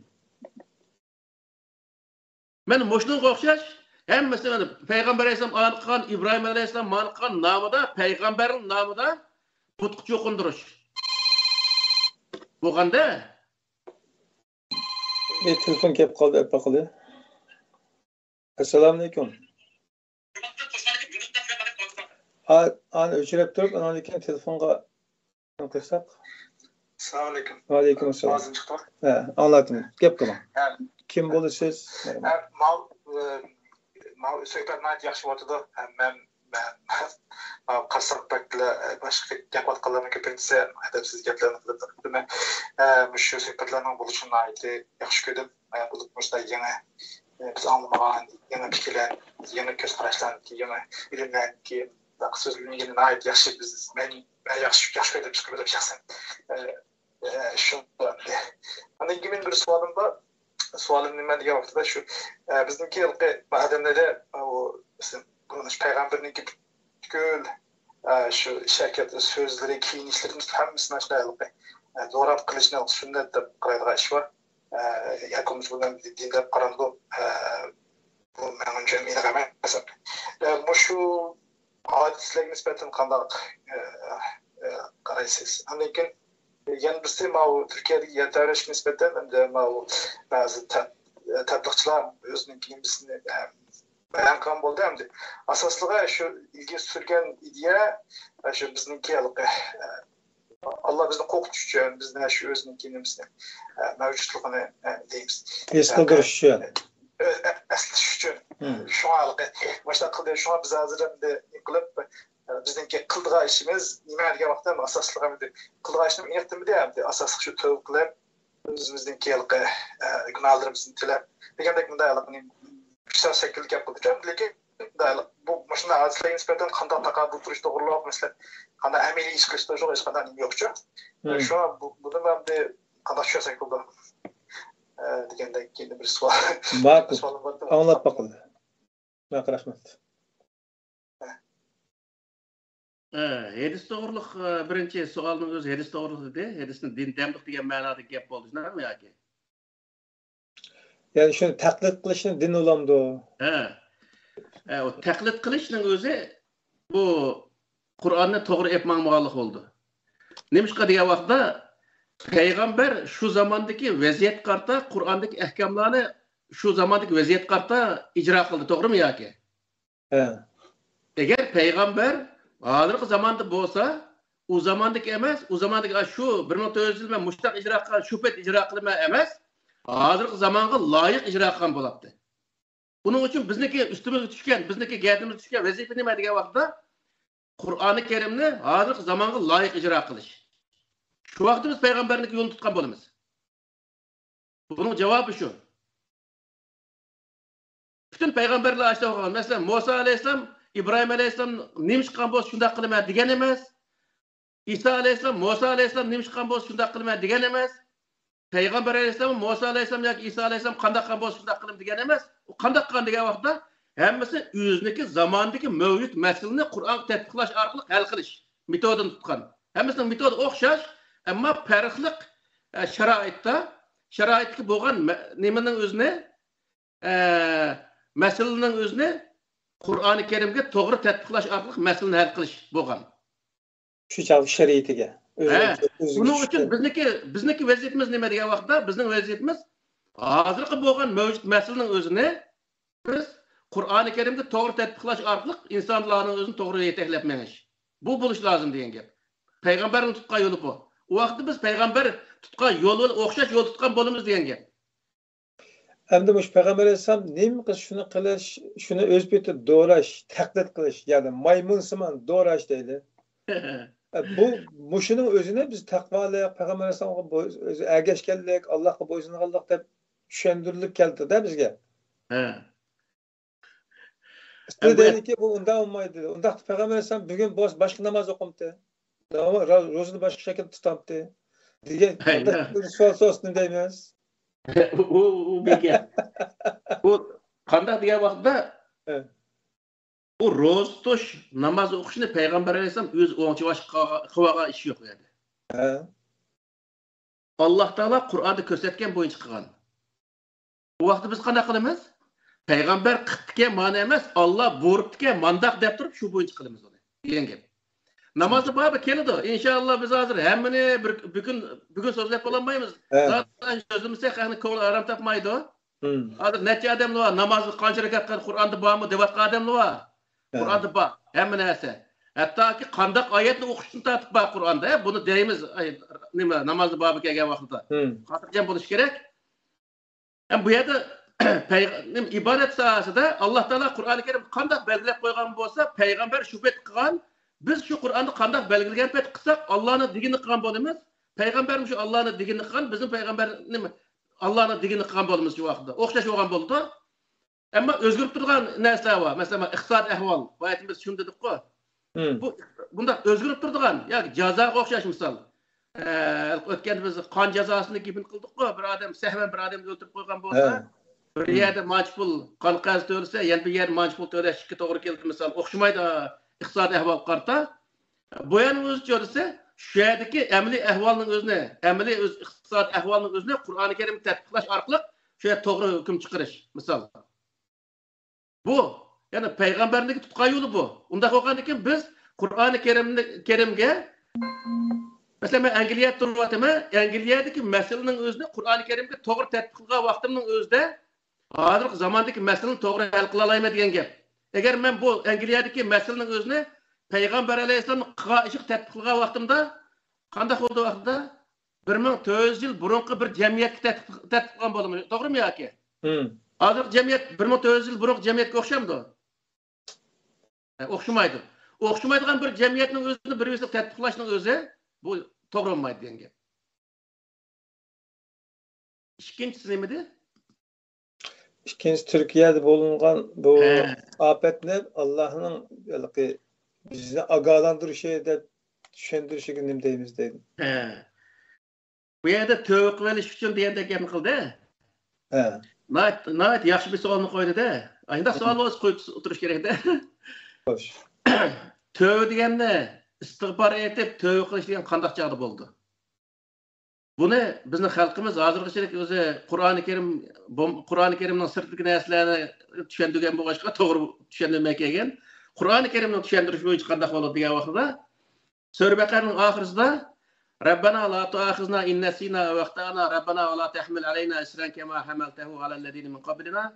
مانا مۇشۇنىڭغا ئوخشاش ھەممىسى، مانا پەيغەمبەر ئەلەيھىسسالام ئانى قىلغان، ئىبراھىم ئەلەيھىسسالام مانى قىلغان نامىدا، پەيغەمبەرنىڭ نامىدا بۇتقا چوقۇندۇرۇش بولغاندا، بىر تېلېفون كېلىپ قالدى، ئەپ باقىلى. ئەسسالامۇئەلەيكۇم. ئا-، ئانى ئۆچۈرۈپ تۇرۇپ، ئانان كېيىن تېلېفونغا نېمە قىلساق؟ ئەسسالامۇئەلەيكۇم. ۋەئەلەيكۇم ئەسسالام. ئاۋازىم چىقتىمۇ؟ ھە، ئاڭلاتتىم. گەپ قىلىڭ. ھە. كىم بولىسىز؟ ھە، ماۋۇ، ئە، ماۋۇ سۆھبەت ناھايىتى ياخشى بولۇۋاتىدۇ. ھە، مەن، مەن، ماۋۇ قاسساپ بەگلەر، باشقا گەپ قىلىۋاتقانلارنىڭ كۆپىنچىسى ئەدەپسىز گەپلەرنى قىلىپ تۇرۇپتۇ. مەن، ئە، مۇشۇ سۆھبەتلەرنىڭ بولۇشىنى ناھايىتى ياخشى كۆردۈم. ئە، بولۇپمۇ شۇنداق يېڭى، ئە، بىز ئاڭلىمىغان يېڭى پىكىرلەر، يېڭى كۆز قاراشلارنىڭكى، يېڭى ئىلىملەرنىڭكى سۆزلىنگىنى ناھايىتى ياخشى. بىز، مەن، مەن ياخشى، ياخشى كۆردۈم، چىقىپ شەخسەن. ئە، ئە، شۇ. ئاندىن كېيىن مېنىڭ بىر سوئالىم بار. سوئالىم نېمە دېگەن ۋاقىتتا شۇ، ئە، بىزنىڭكى ھېلىقى ئادەملەردە، ئۇ، مەسىلەن، بۇ پەيغەمبەرنىڭكى پۈتكۈل، ئە، شۇ ئىش ھەرىكەت، سۆزلىرى، كىيىنىشلىرىدىن تۇتۇپ ھەممىسىنى ئاشۇنداق ھېلىقى، ئە، دوراپ قىلىشنى سۈننەت دەپ قارايدىغان ئىش بار. ئە، ياكى بولمىسا بۇنى دىن دەپ قارىمدۇ؟ ئە، بۇ مېنىڭچە ئېنىق ئەمەس. ئە، مۇشۇ ھادىسىلەرگە نىسبەتەن قانداق، ئە، ئە، قارايسىز؟ ئاندىن كېيىن يەنە بىرسى، ماۋۇ تۈركىيەدىكى يەر تەۋرەشكە نىسبەتەن، ئەمدى ماۋۇ بەزى تەب-، تەبلىغچىلار ئۆزىنىڭكى نېمىسىنى، ئە، بايان قىلغان بولدى. ئەمدى ئاساسلىقى شۇ ئىلگىرى سۈرگەن ئىدىيە، شۇ بىزنىڭكى ھېلىقى، ئە، ئاللا بىزنى قورقۇتۇش ئۈچۈن، بىزنى شۇ ئۆزىنىڭكى نېمىسىنى، ئە، مەۋجۇتلۇقىنى، ئە، دەيمىز. ھېس قىلدۇرۇش ئۈچۈن. ئە، ئە، ئەسلىتىش ئۈچۈن. مم. شۇڭا ھېلىقى مۇشۇنداق قىلدى. شۇڭا بىز ھازىر ئەمدى نېمە قىلىپ، ئە، بىزنىڭكى قىلىدىغان ئىشىمىز نېمە دېگەن ۋاقىتتا ئەمدى ئاساسلىق ئەمدى قىلىدىغان ئىشنى ئېنىق دېمىدى. ئەمدى ئاساسلىق شۇ تەۋبە قىلىپ، ئۆزىمىزنىڭكى ھېلىقى، ئە، گۇناھلىرىمىزنى تىلەپ دېگەندەك مۇنداق ھېلىقى ئۈچ سائەت شەكىلدە گەپ قىلدۇق. لېكىن مۇنداق ھېلىقى بۇ مۇشۇنداق ھادىسىلەرگە نىسبەتەن قانداق تاقابىل تۇرۇش توغرۇلۇق، مەسىلەن، قانداق ئەمەلىي ئىش قىلىش توغرۇلۇق ھېچقانداق نېمە يوقچۇ. مم. شۇڭا بۇ، بۇنى مەن بىر قانداق چۈشەنسەك بولىدۇ؟ ئە، دېگەندەك كېيىن بىر سوئال. ماقۇل. سوئالىم بار. ئاڭلاپ باقىلى. ماقۇل، رەھمەت. ئە، ھەدىس توغرۇلۇق، ئە، بىرىنچى سوئالنىڭ ئۆزى ھەدىس توغرۇلۇق ئىدى. ھەدىسنى دىن دەمدۇق دېگەن مەنادا گەپ بولدى، شۇنداقمۇ ياكى؟ يەنى شۇنى تەقلىد قىلىشنى دىن بولامدۇ؟ ھە. ھە، ئۇ تەقلىد قىلىشنىڭ ئۆزى بۇ قۇرئاننى توغرا ئېلىپ ماڭمىغانلىق بولىدۇ. نېمىشقا دېگەن ۋاقىتتا، پەيغەمبەر شۇ زاماندىكى ۋەزىيەتكە قارىتا قۇرئاندىكى ئەھكاملارنى شۇ زاماندىكى ۋەزىيەتكە قارىتا ئىجرا قىلدى، توغرىمۇ ياكى؟ ھە. ئەگەر پەيغەمبەر ھازىرقى زاماندا بولسا، ئۇ زاماندىكى ئەمەس، ئۇ زاماندىكى، ئا، شۇ بىر مىڭ تۆت يۈز يىل مەن مۇشۇنداق ئىجرا قىلغان، شۇ پەيت ئىجرا قىلىمەن ئەمەس، ھازىرقى زامانغا لايىق ئىجرا قىلغان بولاتتى. بۇنىڭ ئۈچۈن بىزنىڭكى ئۈستىمىزگە چۈشكەن، بىزنىڭكى گەدىنىمىزگە چۈشكەن ۋەزىپە نېمە دېگەن ۋاقىتتا، قۇرئانى كەرىمنى ھازىرقى زامانغا لايىق ئىجرا قىلىش. شۇ ۋاقىتتا بىز پەيغەمبەرنىڭكى يولىنى تۇتقان بولىمىز. بۇنىڭ جاۋابى شۇ. پۈتۈن پەيغەمبەرلەر ئاشۇنداق بولغان. مەسىلەن، مۇسا ئەلەيھىسسالام ئىبراھىم ئەلەيھىسسالام نېمە ئىش قىلغان بولسا شۇنداق قىلىمەن دېگەن ئەمەس. ئىسا ئەلەيھىسسالام، مۇسا ئەلەيھىسسالام نېمە ئىش قىلغان بولسا شۇنداق قىلىمەن دېگەن ئەمەس. پەيغەمبەر ئەلەيھىسسالام، مۇسا ئەلەيھىسسالام ياكى ئىسا ئەلەيھىسسالام قانداق قىلغان بولسا شۇنداق قىلىمەن دېگەن ئەمەس. ئۇ قانداق قىلغان دېگەن ۋاقىتتا ھەممىسى ئۆزىنىڭكى زامانىدىكى مەۋجۇت مەسىلىنى قۇرئانغا تەتبىقلاش ئارقىلىق ھەل قىلىش مېتودىنى تۇتقان. ھەممىسىنىڭ مېتودى ئوخشاش، ئەمما پەرقلىق، ئە، شارائىتتا، شارائىتتىكى بولغان مە-، نېمىنىڭ ئۆزىنى، ئە، مەسىلىنىڭ ئۆزىنى قۇرئانى كەرىمگە توغرا تەتبىقلاش ئارقىلىق مەسىلىنى ھەل قىلىش بولغان. شۇ چاغ شەرىئىتىگە. ھە، ئۆزىنىڭ بۇنىڭ ئۈچۈن بىزنىڭكى، بىزنىڭكى ۋەزىپىمىز نېمە دېگەن ۋاقىتتا، بىزنىڭ ۋەزىپىمىز ھازىرقى بولغان مەۋجۇت مەسىلىنىڭ ئۆزىنى بىز قۇرئانى كەرىمگە توغرا تەتبىقلاش ئارقىلىق ئىنسانلارنىڭ ئۆزىنى توغرا يېتەكلەپ مېڭىش. بۇ بولۇش لازىم دېگەن گەپ. پەيغەمبەرنىڭ تۇتقان يولى بۇ. ئۇ ۋاقىتتا بىز پەيغەمبەر تۇتقان يول بىلەن ئوخشاش يول تۇتقان بولىمىز دېگەن گەپ. ئەمدى مۇشۇ پەيغەمبەر ئەلەيھىسسالام نېمە قىلسا شۇنى قىلىش، شۇنى ئۆز پېتىدە دوراش، تەقلىد قىلىش، يەنى مايمۇنسىمان دوراش دەيلى. ئە، بۇ، مۇشۇنىڭ ئۆزىنى بىز تەقۋالىق، پەيغەمبەر ئەلەيھىسسالامغا بوي-، ئۆزى ئەگەشكەنلىك، ئاللاھقا بويسۇنغانلىق دەپ چۈشەندۈرۈلۈپ كەلدى-دە بىزگە. ھە. ئەمدى دەيدىكى، بۇ ئۇنداق بولمايدۇ. ئۇنداقتا پەيغەمبەر ئەلەيھىسسالام بۈگۈن بوش-، باشقا ناماز ئوقۇمتى؟ ناما-، را-، روزىنى باشقا شەكىلدە تۇتامتى؟ دېگەن، ھەي، ئۇنداق يا. بىر سوئال سورىسۇن دەيمىز. ئۇ، ئۇ بىر گەپ. ئۇ قانداق دېگەن ۋاقىتتا، ھە. ئۇ روزا تۇتۇش، ناماز ئوقۇشنى پەيغەمبەر ئەلەيھىسسالام ئۆزى ئوڭچىۋاش قىلغان ئىش يوق ئۇ يەردە. ھە. ئاللاھ تائالا قۇرئاندا كۆرسەتكەن بويىچە قىلغان. ئۇ ۋاقىتتا بىز قانداق قىلىمىز؟ پەيغەمبەر قىپتىكەن، مانا ئەمەس، ئاللاھ بۇيرۇپتىكەن، مانداق دەپ تۇرۇپ، شۇ بويىچە قىلىمىز ئۇنى، دېگەن گەپ. نامازدا باربىر كېلىدۇ. ئىنشائاللاھ، بىز ھازىر ھەممىنى بىر، بۈگۈن، بۈگۈن سۆزلەپ بولالمايمىز. ھە. زادى سۆزلىمىسەك، خەقنىڭ كۆڭلى ئارام تاپمايدۇ. ھازىر نەچچە ئادەملەر بار، نامازغا قانچە رەكەت قىلدى، قۇرئاندا بارمۇ دەۋاتقان ئادەملەر بار. ھە. قۇرئاندا بار ھەممە نەرسە. ھەتتاكى قانداق ئايەتنى ئوقۇشتىن تارتىپ بار قۇرئاندا. ھە، بۇنى دەيمىز، ئاي، نېمە، نامازدا بارمۇ كەلگەن ۋاقتىدا. خاتىرجەم بولۇش كېرەك. ھەم بۇ يەردە پەيغ-، نېمە، ئىبادەت ساھەسىدە ئاللاھ تائالا قۇرئانى كەرىم قانداق بەلگىلەپ قويغان بولسا، پەيغەمبەر شۇ پېتى قىلغان، بىز شۇ قۇرئاندا قانداق بەلگىلىگەن پېتى قىلساق، ئاللانىڭ دېگىنىنى قىلغان بولىمىز. پەيغەمبەرمۇ شۇ ئاللانىڭ دېگىنىنى قىلغان، بىزمۇ پەيغەمبەر نېمە، ئاللانىڭ دېگىنىنى قىلغان بولىمىز شۇ ۋاقىتتا. ئوخشاش بولغان بولىدۇ. ئەمما ئۆزگىرىپ تۇرىدىغان نەرسىلەر بار. مەسىلەن، ئىقتىسادىي ئەھۋال. بۇ ئايەتنى بىز شۇنى دېدۇققۇ. بۇ، بۇنداق ئۆزگىرىپ تۇرىدىغان، ياكى جازاغا ئوخشاش مىسال. ئە، ئۆتكەندە بىز قان جازاسىنى گېپىنى قىلدۇققۇ. بىر ئادەم سەھۋەن بىر ئادەمنى ئۆلتۈرۈپ قويغان بولسا، بىر يەردە مانچە پۇل قان قەرز تۆلىسە، يەنە بىر يەردە مانچە پۇل تۆلەشكە توغرا كېلىدۇ. مىسال، ئوخشىمايدۇ ئىقتىسادىي ئەھۋالغا قارىتا. بۇ يەرنىڭ ئۆزى چۆرىسى، شۇ يەردىكى ئەمەلىي ئەھۋالنىڭ ئۆزىنى، ئەمەلىي ئۆز ئىقتىسادىي ئەھۋالنىڭ ئۆزىنى قۇرئانى كەرىمگە تەتبىقلاش ئارقىلىق شۇ يەردە توغرا ھۆكۈم چىقىرىش، مىسال. بۇ، يەنى پەيغەمبەرنىڭكى تۇتقان يولى بۇ. ئۇنداق بولغاندىكىن بىز قۇرئانى كەرىمنى، كەرىمگە، مەسىلەن، مەن ئەنگلىيەدە تۇرۇۋاتىمەن، ئەنگلىيەدىكى مەسىلىنىڭ ئۆزىنى قۇرئانى كەرىمگە توغرا تەتبىق قىلغان ۋاقتىمنىڭ ئۆزىدە، ھازىرقى زاماندىكى مەسىلىنى توغرا ھەل قىلالايمەن دېگەن گەپ. ئەگەر مەن بۇ ئەنگلىيەدىكى مەسىلىنىڭ ئۆزىنى پەيغەمبەر ئەلەيھىسسالامنىڭ قىلغان ئىشىغا تەتبىق قىلغان ۋاقتىمدا قانداق بولدى ۋاقتىدا؟ بىر مىڭ تۆت يۈز يىل بۇرۇنقى بىر جەمئىيەتكە تەتبىق، تەتبىق قىلغان بولىمەن. توغرىمۇ ياكى؟ ھازىرقى جەمئىيەت بىر مىڭ تۆت يۈز يىل بۇرۇنقى جەمئىيەتكە ئوخشامدۇ؟ ئوخشىمايدۇ. ئوخشىمايدىغان بىر جەمئىيەتنىڭ ئۆزىنى بىر-بىرسىگە تەتبىقلاشنىڭ ئۆزى بۇ توغرا بولمايدۇ دېگەن گەپ. ئىككىنچىسى نېمىدى؟ ئىككىنچىسى تۈركىيەدە بولۇنغان بۇ ھە. ئاپەتنى ئاللاھنىڭ ھېلىقى بىزنى ئاگاھلاندۇرۇشى دەپ چۈشەندۈرۈشىگە نېمە دەيمىز دەيدۇ. ھە. بۇ يەردە تۆۋە قىلىۋېلىش ئۈچۈن دېگەندەك گەپنى قىلدى. ھە. ناھايىتى، ناھايىتى ياخشى بىر سوئالنى قويدى-دە. ئانداق سوئال بولسا قويۇپ ئولتۇرۇش كېرەك-دە. خوش. تۆۋە دېگەننى ئىستىغپار ئېيتىپ تۆۋە قىلىش دېگەن قانداق چاغدا بولىدۇ؟ بۇنى بىزنىڭ خەلقىمىز ھازىرغىچىلىك ئۆزى قۇرئانى كەرىم، بۇ، قۇرئانى كەرىمنىڭ سىرتىدىكى نەرسىلەرنى چۈشەندۈرگەن بولغاچقا توغرا چۈشەندۈرمەي كەلگەن. قۇرئانى كەرىمنىڭ چۈشەندۈرۈشى بويىچە قانداق بولىدۇ دېگەن ۋاقتىدا، سۈرە بەقەرىنىڭ ئاخىرىسىدا، ربنا لا تؤاخذنا إن نسينا أو أخطأنا، ربنا ولا تحمل علينا إصرا كما حملته على الذين من قبلنا،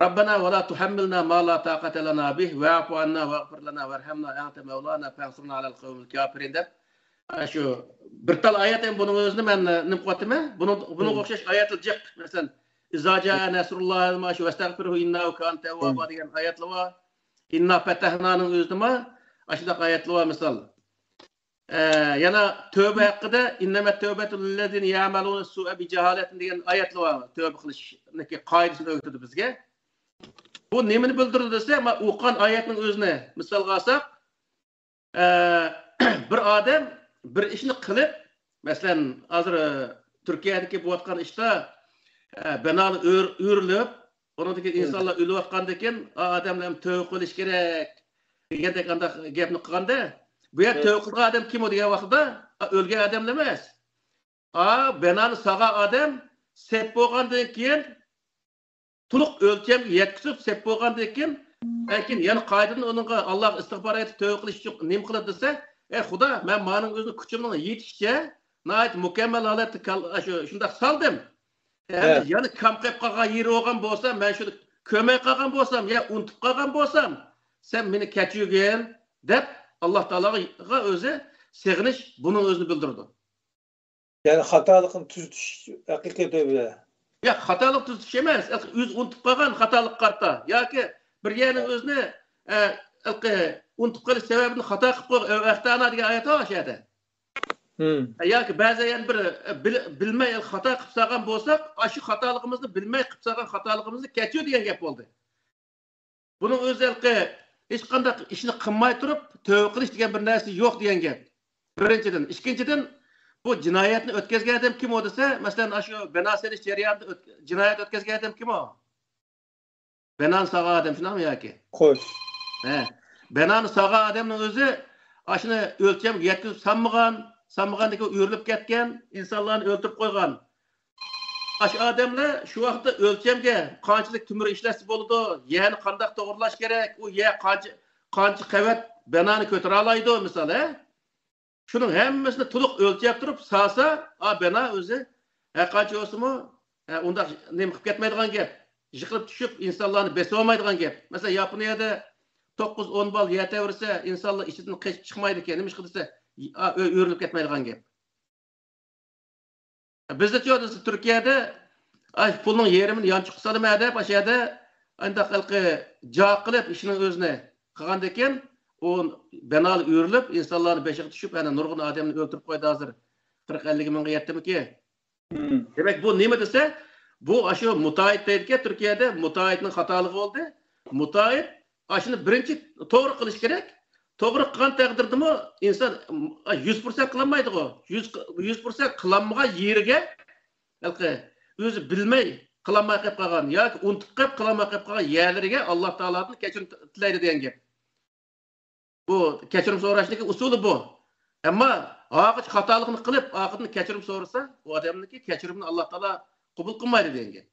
ربنا ولا تحملنا ما لا طاقة لنا به، واعف عنا واغفر لنا وارحمنا أنت مولانا فانصرنا على القوم الكافرين دەپ، شۇ بىر تال ئايەت، ئەمدى بۇنىڭ ئۆزىنى مەن، ئە، نېمە قىلىۋاتىمەن؟ بۇنىڭ، بۇنىڭغا ئوخشاش ئايەتلەر جىق. مەسىلەن، إذا جاء نصر الله، شۇ، واستغفره إنه كان توابا دېگەن ئايەتلەر بار. إنا فتحنانىڭ ئۆزىدىمۇ ئاشۇنداق ئايەتلەر بار، مىسال. ئە، يەنە تۆۋە ھەققىدە، إنما التوبة للذين يعملون السوء بجهالة دېگەن ئايەتلەر بار. تۆۋە قىلىشنىڭكى قائىدىسىنى ئۆگىتىدۇ بىزگە. بۇ نېمىنى بىلدۈرىدۇ دېسە، مانا ئوقۇغان ئايەتنىڭ ئۆزىنى مىسالغا ئالساق، ئە، بىر ئادەم بىر ئىشنى قىلىپ، مەسىلەن، ھازىر، ئە، تۈركىيەدىكى بولۇۋاتقان ئىشتا، ئە، بىنالار ئۆر-، ئۆرۈلۈپ، ئۇنىڭدىكى ئىنسانلار ئۆلۈۋاتقاندىكىن، ئا، ئادەملەر ھەم تۆۋە قىلىش كېرەك دېگەندەك ئانداق گەپنى قىلغاندا، بۇ يەر تۆۋە قىلىدىغان ئادەم كىم ئۇ دېگەن ۋاقتىدا، ئا، ئۆلگەن ئادەملەر ئەمەس. ئا، بىنانى سالغان ئادەم سەپ بولغاندىن كېيىن، تولۇق ئۆلچەمگە يەتكۈزۈپ سەپ بولغاندىن كېيىن، لېكىن يەنە قايتىدىن ئۇنىڭغا ئاللاغا ئىستىغپار ئېيتىپ تۆۋە قىلىش ئۈچۈن نېمە قىلىدۇ دېسە، ئەي خۇدا، مەن مانىڭ ئۆزىنى كۈچۈمنىڭ يېتىشىچە ناھايىتى مۇكەممەل ھالەتتە كال-، شۇ، شۇنداق سالدىم. ئەمدى يەنە كام قېلىپ قالغان يېرى بولغان بولسا، مەن شۇنى كۆرمەي قالغان بولسام يا ئۇنتۇپ قالغان بولسام، سەن مېنى كەچۈرگىن دەپ، ئاللا تائالاغا ئۆزى سېغىنىش بۇنىڭ ئۆزىنى بىلدۈرىدۇ. يەنى خاتالىقنى تۈزىتىش ھەقىقىي تۆبە. ياق، خاتالىق تۈزىتىش ئەمەس. ئۆزى ئۇنتۇپ قالغان خاتالىققا قارىتا ياكى بىر يەرنىڭ ئۆزىنى، ئە، ھېلىقى ئۇنتۇپ قېلىش سەۋەبىدىن خاتا قىلىپ قويغان، ئەختانا دېگەن ئايەت بار شۇ يەردە. ياكى بەزى يەنە بىر، ئە، بىل-، بىلمەي خاتا قىلىپ سالغان بولساق، ئاشۇ خاتالىقىمىزنى، بىلمەي قىلىپ سالغان خاتالىقىمىزنى كەچۈر دېگەن گەپ بولدى. بۇنىڭ ئۆزى ھېلىقى ھېچقانداق ئىشنى قىلماي تۇرۇپ تۆۋە قىلىش دېگەن بىر نەرسە يوق دېگەن گەپ. بىرىنچىدىن. ئىككىنچىدىن، بۇ جىنايەتنى ئۆتكۈزگەن ئادەم كىم ئۇ دېسە، مەسىلەن، ئاشۇ بىنا سېلىش جەريانىدا ئۆت-، جىنايەت ئۆتكۈزگەن ئادەم كىم ئۇ؟ بىنانى سالغان ئادەم شۇنداقمۇ ياكى؟ خوش. ھە. بىنانى سالغان ئادەمنىڭ ئۆزى ئاشۇنى ئۆلچەمگە يەتكۈزۈپ سالمىغان، سالمىغاندىن كېيىن ئۆرۈلۈپ كەتكەن، ئىنسانلارنى ئۆلتۈرۈپ قويغان. ئاشۇ ئادەملەر شۇ ۋاقىتتا ئۆلچەمگە قانچىلىك تۆمۈر ئىشلەتسە بولىدۇ، يەرنى قانداق توغرىلاش كېرەك، ئۇ يەر قانچە، قانچە قەۋەت بىنانى كۆتۈرەلايدۇ، مىسال، ھە؟ شۇنىڭ ھەممىسىنى تولۇق ئۆلچەپ تۇرۇپ سالسا، ئا، بىنا ئۆزى ھەرقانچە بولسىمۇ، ھە، ئۇنداق نېمە قىلىپ كەتمەيدىغان گەپ. يىقىلىپ چۈشۈپ، ئىنسانلارنى بېسىۋالمايدىغان گەپ. مەسىلەن، ياپونىيەدە توققۇز، ئون بال يەر تەۋرىسە، ئىنسانلار ئىچىدىن قېچىپ چىقمايدىكەن. نېمىشقا دېسە، ئا، ئۆ-، ئۆرۈلۈپ كەتمەيدىغان گەپ. بىزدىچۇ دېسە، تۈركىيەدە، ئاي، پۇلنىڭ يېرىمىنى يانچۇققا سالىمەن دەپ، ئاشۇ يەردە ئانداق ھېلىقى جا قىلىپ ئىشنىڭ ئۆزىنى قىلغاندىكىن، ئۇ بىنالار ئۆرۈلۈپ، ئىنسانلارنى بېشىغا چۈشۈپ، يەنە نۇرغۇن ئادەمنى ئۆلتۈرۈپ قويدى ھازىر. قىرىق، ئەللىك مىڭغا يەتتىمىكى؟ دېمەك، بۇ نېمە دېسە، بۇ ئاشۇ مۇتائىت دەيدىكەن، تۈركىيەدە مۇتائىتنىڭ خاتالىقى بولدى. مۇتائىت ئاشۇنى بىرىنچى توغرا قىلىش كېرەك. توغرا قىلغان تەقدىردىمۇ ئىنسان، ئا، يۈز پىرسەنت قىلالمايدىغۇ. يۈز، يۈز پىرسەنت قىلالمىغان يېرىگە، ھېلىقى ئۆزى بىلمەي قىلالماي قېلىپ قالغان ياكى ئۇنتۇپ قېلىپ قىلالماي قېلىپ قالغان يەرلىرىگە ئاللا تائالادىن كەچۈرۈم تىلەيدۇ دېگەن گەپ. بۇ كەچۈرۈم سوراشنىڭكى ئۇسۇلى بۇ. ئەمما ھاقىچ خاتالىقنى قىلىپ، ئارقىدىن كەچۈرۈم سورىسا، ئۇ ئادەمنىڭكى كەچۈرۈمىنى ئاللا تائالا قوبۇل قىلمايدۇ دېگەن گەپ.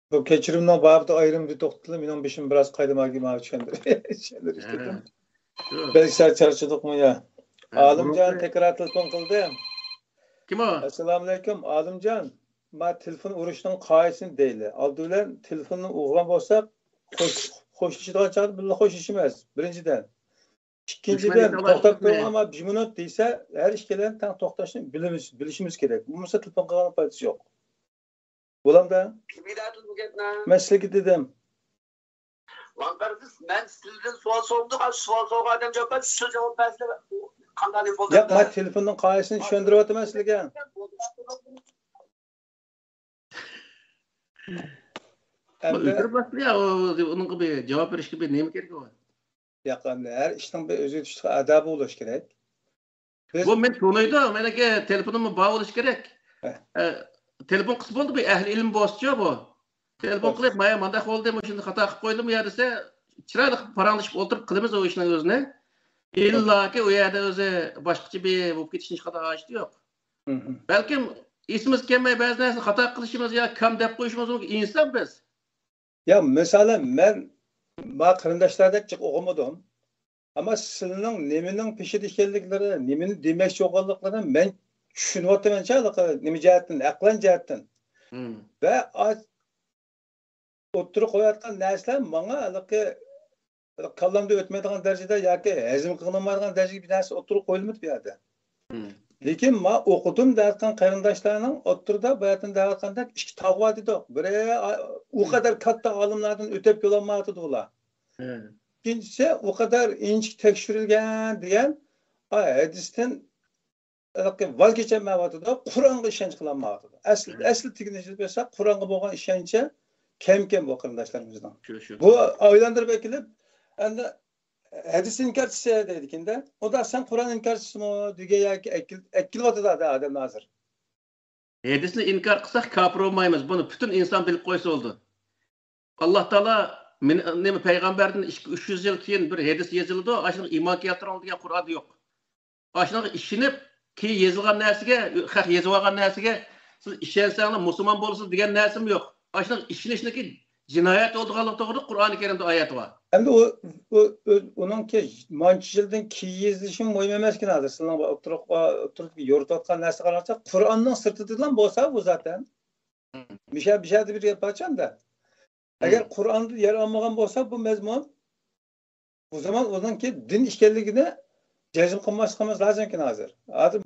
بۇ كەچۈرۈمنىڭ بابىدا ئايرىم بىر توختىلىپ، مېنىڭ بېشىم بىراز قايدى، ماگى ماۋۇ چۈشەندۈرۈش، چۈشەندۈرۈش ھە. كېتىڭ. شۇ. بەك سەل چارچىدۇقمۇ يا؟ ھە، ئالىمجان بۇنىڭكى تەكرار تېلېفون قىلدى. كىم ئۇ؟ ئەسسالامۇئەلەيكۇم، ئالىمجان. ما تېلېفون ئۇرۇشنىڭ قائىدىسىنى دەيلى. ئالدى بىلەن تېلېفوننى ئۇرغان بولساق، خوش-، خوشلىشىدىغان چاغدا بىللە خوشلىشىمىز، بىرىنچىدىن. ئىككىنچىدىن، توختاپ تۇرۇڭ، ما بىر مىنۇت دېسە، ھەر ئىككىلەن تەڭ توختاشنى بىلىمىز، بىلىشىمىز كېرەك. بولمىسا تېلېفون قىلغاننىڭ پايدىسى يوق. بولامدا؟ مەن سىلىگە دېدىم. ماڭا قارىسىز، مەن سىلىدىن سوئال سورىدىم، سوئال سورىغان ئادەم جاۋاب بەرسە، سىز جاۋاب بەرسىلەر، قانداق نېمە بولدى؟ ياق، مەن تېلېفوننىڭ قائىدىسىنى چۈشەندۈرۈۋاتىمەن سىلىگە. ئەمدى ئۆچۈرۈپ باقسىلا، ئۇنىڭغا بىر جاۋاب بېرىشكە بىر نېمە كېرىكى بار؟ ياق، ئەمدى ھەر ئىشنىڭ بىر ئۆزىگە تۇشلۇق ئادابى بولۇشى كېرەك. بىز بۇ مېنى تونۇيدۇ، مېنىڭكى تېلېفونۇممۇ بار بولۇشى كېرەك. ھە. ئە، تېلېفون قىلسا بولدى، بۇ ئەھلى ئىلىم بولسىچۇ بۇ. تېلېفون قىلىپ، مايا مانداق بولدى، مۇشۇنداق خاتا قىلىپ قويدۇم يا دېسە، چىرايلىق پاراڭلىشىپ ئولتۇرۇپ قىلىمىز ئۇ ئىشنىڭ ئۆزىنى. ئىللاكى ئۇ يەردە ئۆزى باشقىچە بىر بولۇپ كېتىشنى ھېچقانداق ھاجىتى يوق. بەلكىم ئېسىمىزگە كەلمەي بەزى نەرسىنى خاتا قىلىشىمىز يا كەم دەپ قويۇشىمىز مۇمكىن. ئىنسان بىز. يا، مىسالەن، مەن ما قېرىنداشلاردەك جىق ئوقۇمىدىم. ئەمما سىلىنىڭ نېمىنىڭ پېشىدا ئىكەنلىكلىرى، نېمىنى دېمەكچى بولغانلىقلىرىنى مەن چۈشىنىۋاتىمەن، نېمە جەھەتتىن، ئەقلەن جەھەتتىن. ۋە ئا-، ئوتتۇرىغا قويۇۋاتقان نەرسىلەر ماڭا ھېلىقى كاللامدا ئۆتمەيدىغان دەرىجىدە ياكى ھەزىم قىلىنمايدىغان دەرىجىدە بىر نەرسە ئوتتۇرىغا قويۇلمىدى بۇ يەردە. لېكىن ما ئوقۇدۇم دەۋاتقان قېرىنداشلارنىڭ ئوتتۇرىدا باياتىن دەۋاتقاندەك ئىككى تاغ بار دېدۇق. بىرى، ئا، ئۇ قەدەر كاتتا ئالىملاردىن ئۆتۈپ كېلەلمەيۋاتىدۇ ئۇلار. ئىككىنچىسى، ئۇ قەدەر ئىنچىكە تەكشۈرۈلگەن دېگەن، ئا، ھەدىستىن ھېلىقى ۋاز كېچەلمەيۋاتىدۇ، قۇرئانغا ئىشەنچ قىلالمايۋاتىدۇ. ئەسلى، ئەسلى تېگىنى ئېلىپ بەرسەك، قۇرئانغا بولغان ئىشەنچى كەمكەم بۇ قېرىنداشلىرىمىزنىڭ. شۇ، شۇ. بۇ ئايلاندۇرۇپ ئەكېلىپ، ئەمدى ھەدىس ئىنكارچىسى دەيدىكەندە، ئۇندا سەن قۇرئان ئىنكارچىسىمۇ دېگەن يەرگە ئەكېل-، ئەكېلىۋاتىدۇ ئادەم ھازىر. ھەدىسنى ئىنكار قىلساق كاپىر بولمايمىز. بۇنى پۈتۈن ئىنسان بىلىپ قويسا بولىدۇ. ئاللا تائالا مېنى، نېمە، پەيغەمبەردىن ئىككى، ئۈچ يۈز يىل كېيىن بىر ھەدىس يېزىلىدۇ، ئاشۇنىڭغا ئىمان كەلتۈرۈڭ دېگەن قۇرئاندا يوق. ئاشۇنىڭغا ئىشىنىپ، كېيىن يېزىلغان نەرسىگە، خەق يېزىۋالغان نەرسىگە سىز ئىشەنسەڭلار مۇسۇلمان بولىسىز دېگەن نەرسىمۇ يوق. ئاشۇنىڭ ئىشىنىشنىڭكى جىنايەت بولىدىغانلىقى توغرىلىق قۇرئانى كەرىمدە ئايەت بار. ئەمدى ئۇ، ئۇ، ئۇ، ئۇنىڭكى مانچە يىلدىن كېيىن يېزىلىشىمۇ مۇھىم ئەمەسكەن ھازىر. سىلەرنىڭ ئوتتۇرىغا، ئوتتۇرىغا يورۇتۇۋاتقان نەرسىگە قارىغاندا، قۇرئاننىڭ سىرتىدىلا بولسا بۇ زاتەن. مىشە، مىشەدە بىر گەپ بارچۇ ئەمدى. ئەگەر قۇرئاندا يەر ئالمىغان بولسا بۇ مەزمۇن، بۇ زامان ئۇنىڭكى دىن ئىكەنلىكىنى جەزم قىلماسلىقىمىز لازىمكەن ھازىر. ھازىر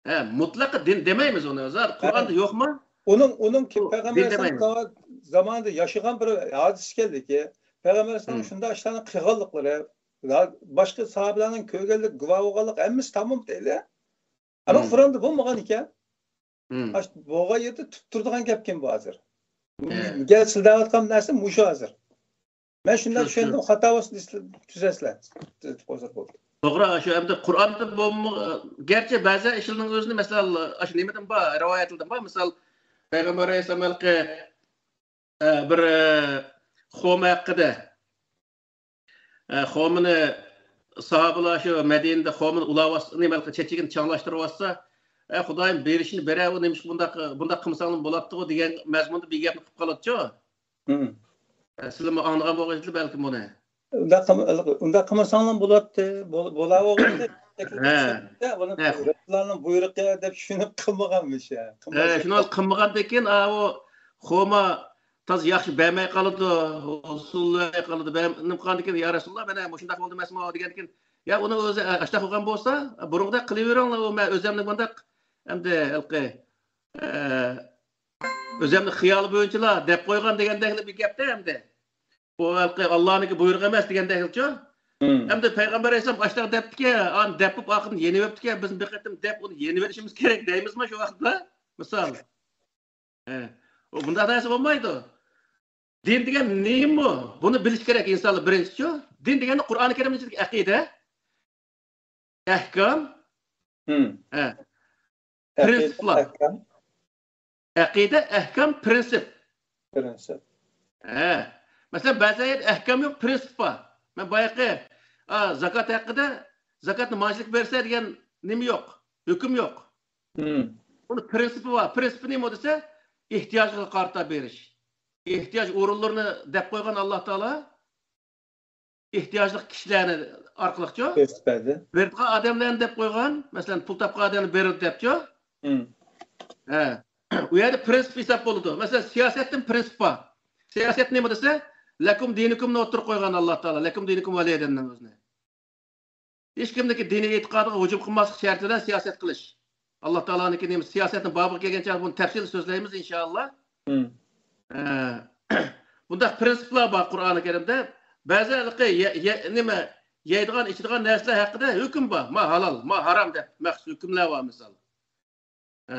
ھە، مۇتلەق دىن دېمەيمىز ئۇنى. ھازىر قۇرئاندا يوقمۇ؟ ئۇنىڭ، ئۇنىڭكى پەيغەمبەر ئەلەيھىسسالام زامانىدا ياشىغان بىر ھادىسە ئىكەنلىكى، پەيغەمبەر ئەلەيھىسسالام شۇنداق ئىشلارنى قىلغانلىقلىرى، باشقا ساھابىلەرنىڭ كۆرگەنلىك، گۇۋاھ بولغانلىق ھەممىسى تامام دەيلى. ئەمما قۇرئاندا بولمىغان ئىكەن. ئاشۇ بولغان يەردە تۇتۇپ تۇرىدىغان گەپكەن بۇ ھازىر. گەپ سىلدەۋاتقان نەرسە مۇشۇ ھازىر. مەن شۇنداق چۈشەندىم، خاتا بولسا تۈزەتسىلەر. تۈزىتىپ قويساق بولدى. توغرا، شۇ ئەمدى قۇرئاندا بولما-، گەرچە بەزى ئىشلارنىڭ ئۆزىنى، مەسىلەن، ئاشۇ نېمىدىن بار، رىۋايەتلىدىن بار، مىسال، پەيغەمبەر ئەلەيھىسسالام ھېلىقى، ئە، بىر، ئە، خوما ھەققىدە، ئە، خومىنى ساھابىلار شۇ مەدىنىدە خومىنى ئۇلاۋاتسا، نېمە ھېلىقى چېچىكىنى چاڭلاشتۇرۇۋاتسا، ئە، خۇدايىم بېرىشىنى بېرە، ئۇ نېمىشقا بۇنداق، بۇنداق قىلمىساڭلار بولاتتىغۇ دېگەن مەزمۇندا بىر گەپنى قىلىپ قالىدىچۇ. ئە، سىلەرمۇ ئاڭلىغان بولغايسىلەر بەلكىم بۇنى. ئۇنداق قىلما-، ئۇنداق قىلمىساڭلار بولاتتى، بول-، بولاۋاتتى. ھە. بۇنى ھە. رەسۇللارنىڭ بۇيرۇقى دەپ چۈشىنىپ قىلمىغانمىش، ھە. ھە، شۇنى قىلمىغاندىكىن، ئاۋۇ خوما تازا ياخشى بەرمەي قالىدۇ، ھوسۇللىماي قالىدۇ. بەر-، نېمە قىلغاندىكىن، يا رەسۇللار، مانا مۇشۇنداق بولدى ئەمەسمۇ دېگەندىكىن، يا ئۇنىڭ ئۆزى، ئە، ئاشۇنداق بولغان بولسا، بۇرۇنقىدەك قىلىۋېرىڭلار، ئۇ مەن ئۆزۈمنى مۇنداق، ئەمدى ھېلىقى، ئە، ئۆزۈمنىڭ خىيالى بويىچىلا دەپ قويغان دېگەندەكلا بىر گەپتە ئەمدى. بۇ ھېلىقى ئاللانىڭكى بۇيرۇقى ئەمەس دېگەندەكچۇ. ئەمدى پەيغەمبەر ئەلەيھىسسالام ئاشۇنداق دەپتىكەن، ئاندىن دەپ بولۇپ ئاخىرىدا يېنىۋېپتىكەن، بىز بىر قېتىم دەپ ئۇنى يېنىۋېلىشىمىز كېرەك دەيمىزمۇ شۇ ۋاقىتتا؟ مىسال. ھە. ئۇ بۇنداق نەرسە بولمايدۇ. دىن دېگەن نېمە؟ بۇنى بىلىش كېرەك ئىنسانلار بىرىنچىچۇ. دىن دېگەننى قۇرئانى كەرىمنىڭ ئىچىدىكى ئەقىدە، ئەھكام، ھە. پرىنسىپلار. ئەقىدە، ئەھكام، پرىنسىپ. پرىنسىپ. ھە. مەسىلەن، بەزى يەردە ئەھكام يوق، پرىنسىپ بار. مەن بايىقى، ئا، زاكات ھەققىدە، زاكاتنى مانچىلىك بەرسە دېگەن نېمە يوق، ھۆكۈم يوق. ئۇنىڭ پرىنسىپى بار. پرىنسىپى نېمە دېسە، ئېھتىياجغا قارىتا بېرىش. ئېھتىياج ئورۇنلىرىنى دەپ قويغان ئاللا تائالا. ئېھتىياجلىق كىشىلەرنى ئارقىلىقچۇ؟ بېرىدىغان ئادەملەرنى دەپ قويغان، مەسىلەن، پۇل تاپقان ئادەمنى بېرىدۇ دەپچۇ؟ ھە. ئۇ يەردە پرىنسىپ ھېساب بولىدۇ. مەسىلەن، سىياسەتتىن پرىنسىپ بار. سىياسەت نېمە دېسە، لەكۇم دىنىكۇمنى ئوتتۇرىغا قويغان ئاللا تائالا، لەكۇم دىنىكۇم ۋەلىيە دىننىڭ ئۆزىنى. ھېچكىمنىڭكى دىنىي ئېتىقادىغا ھۇجۇم قىلماسلىق شەرتى بىلەن سىياسەت قىلىش. ئاللا تائالانىڭكى نېمە سىياسەتنى بابىغا كەلگەن چاغدا بۇنى تەپسىلىي سۆزلەيمىز، ئىنشائاللا. ئە، بۇنداق پرىنسىپلار بار قۇرئانى كەرىمدە. بەزى ھېلىقى يە-، يە-، نېمە، يەيدىغان، ئىچىدىغان نەرسىلەر ھەققىدە ھۆكۈم بار. ما ھالال، ما ھارام دەپ مەخسۇس ھۆكۈملەر بار، مىسال. ئە.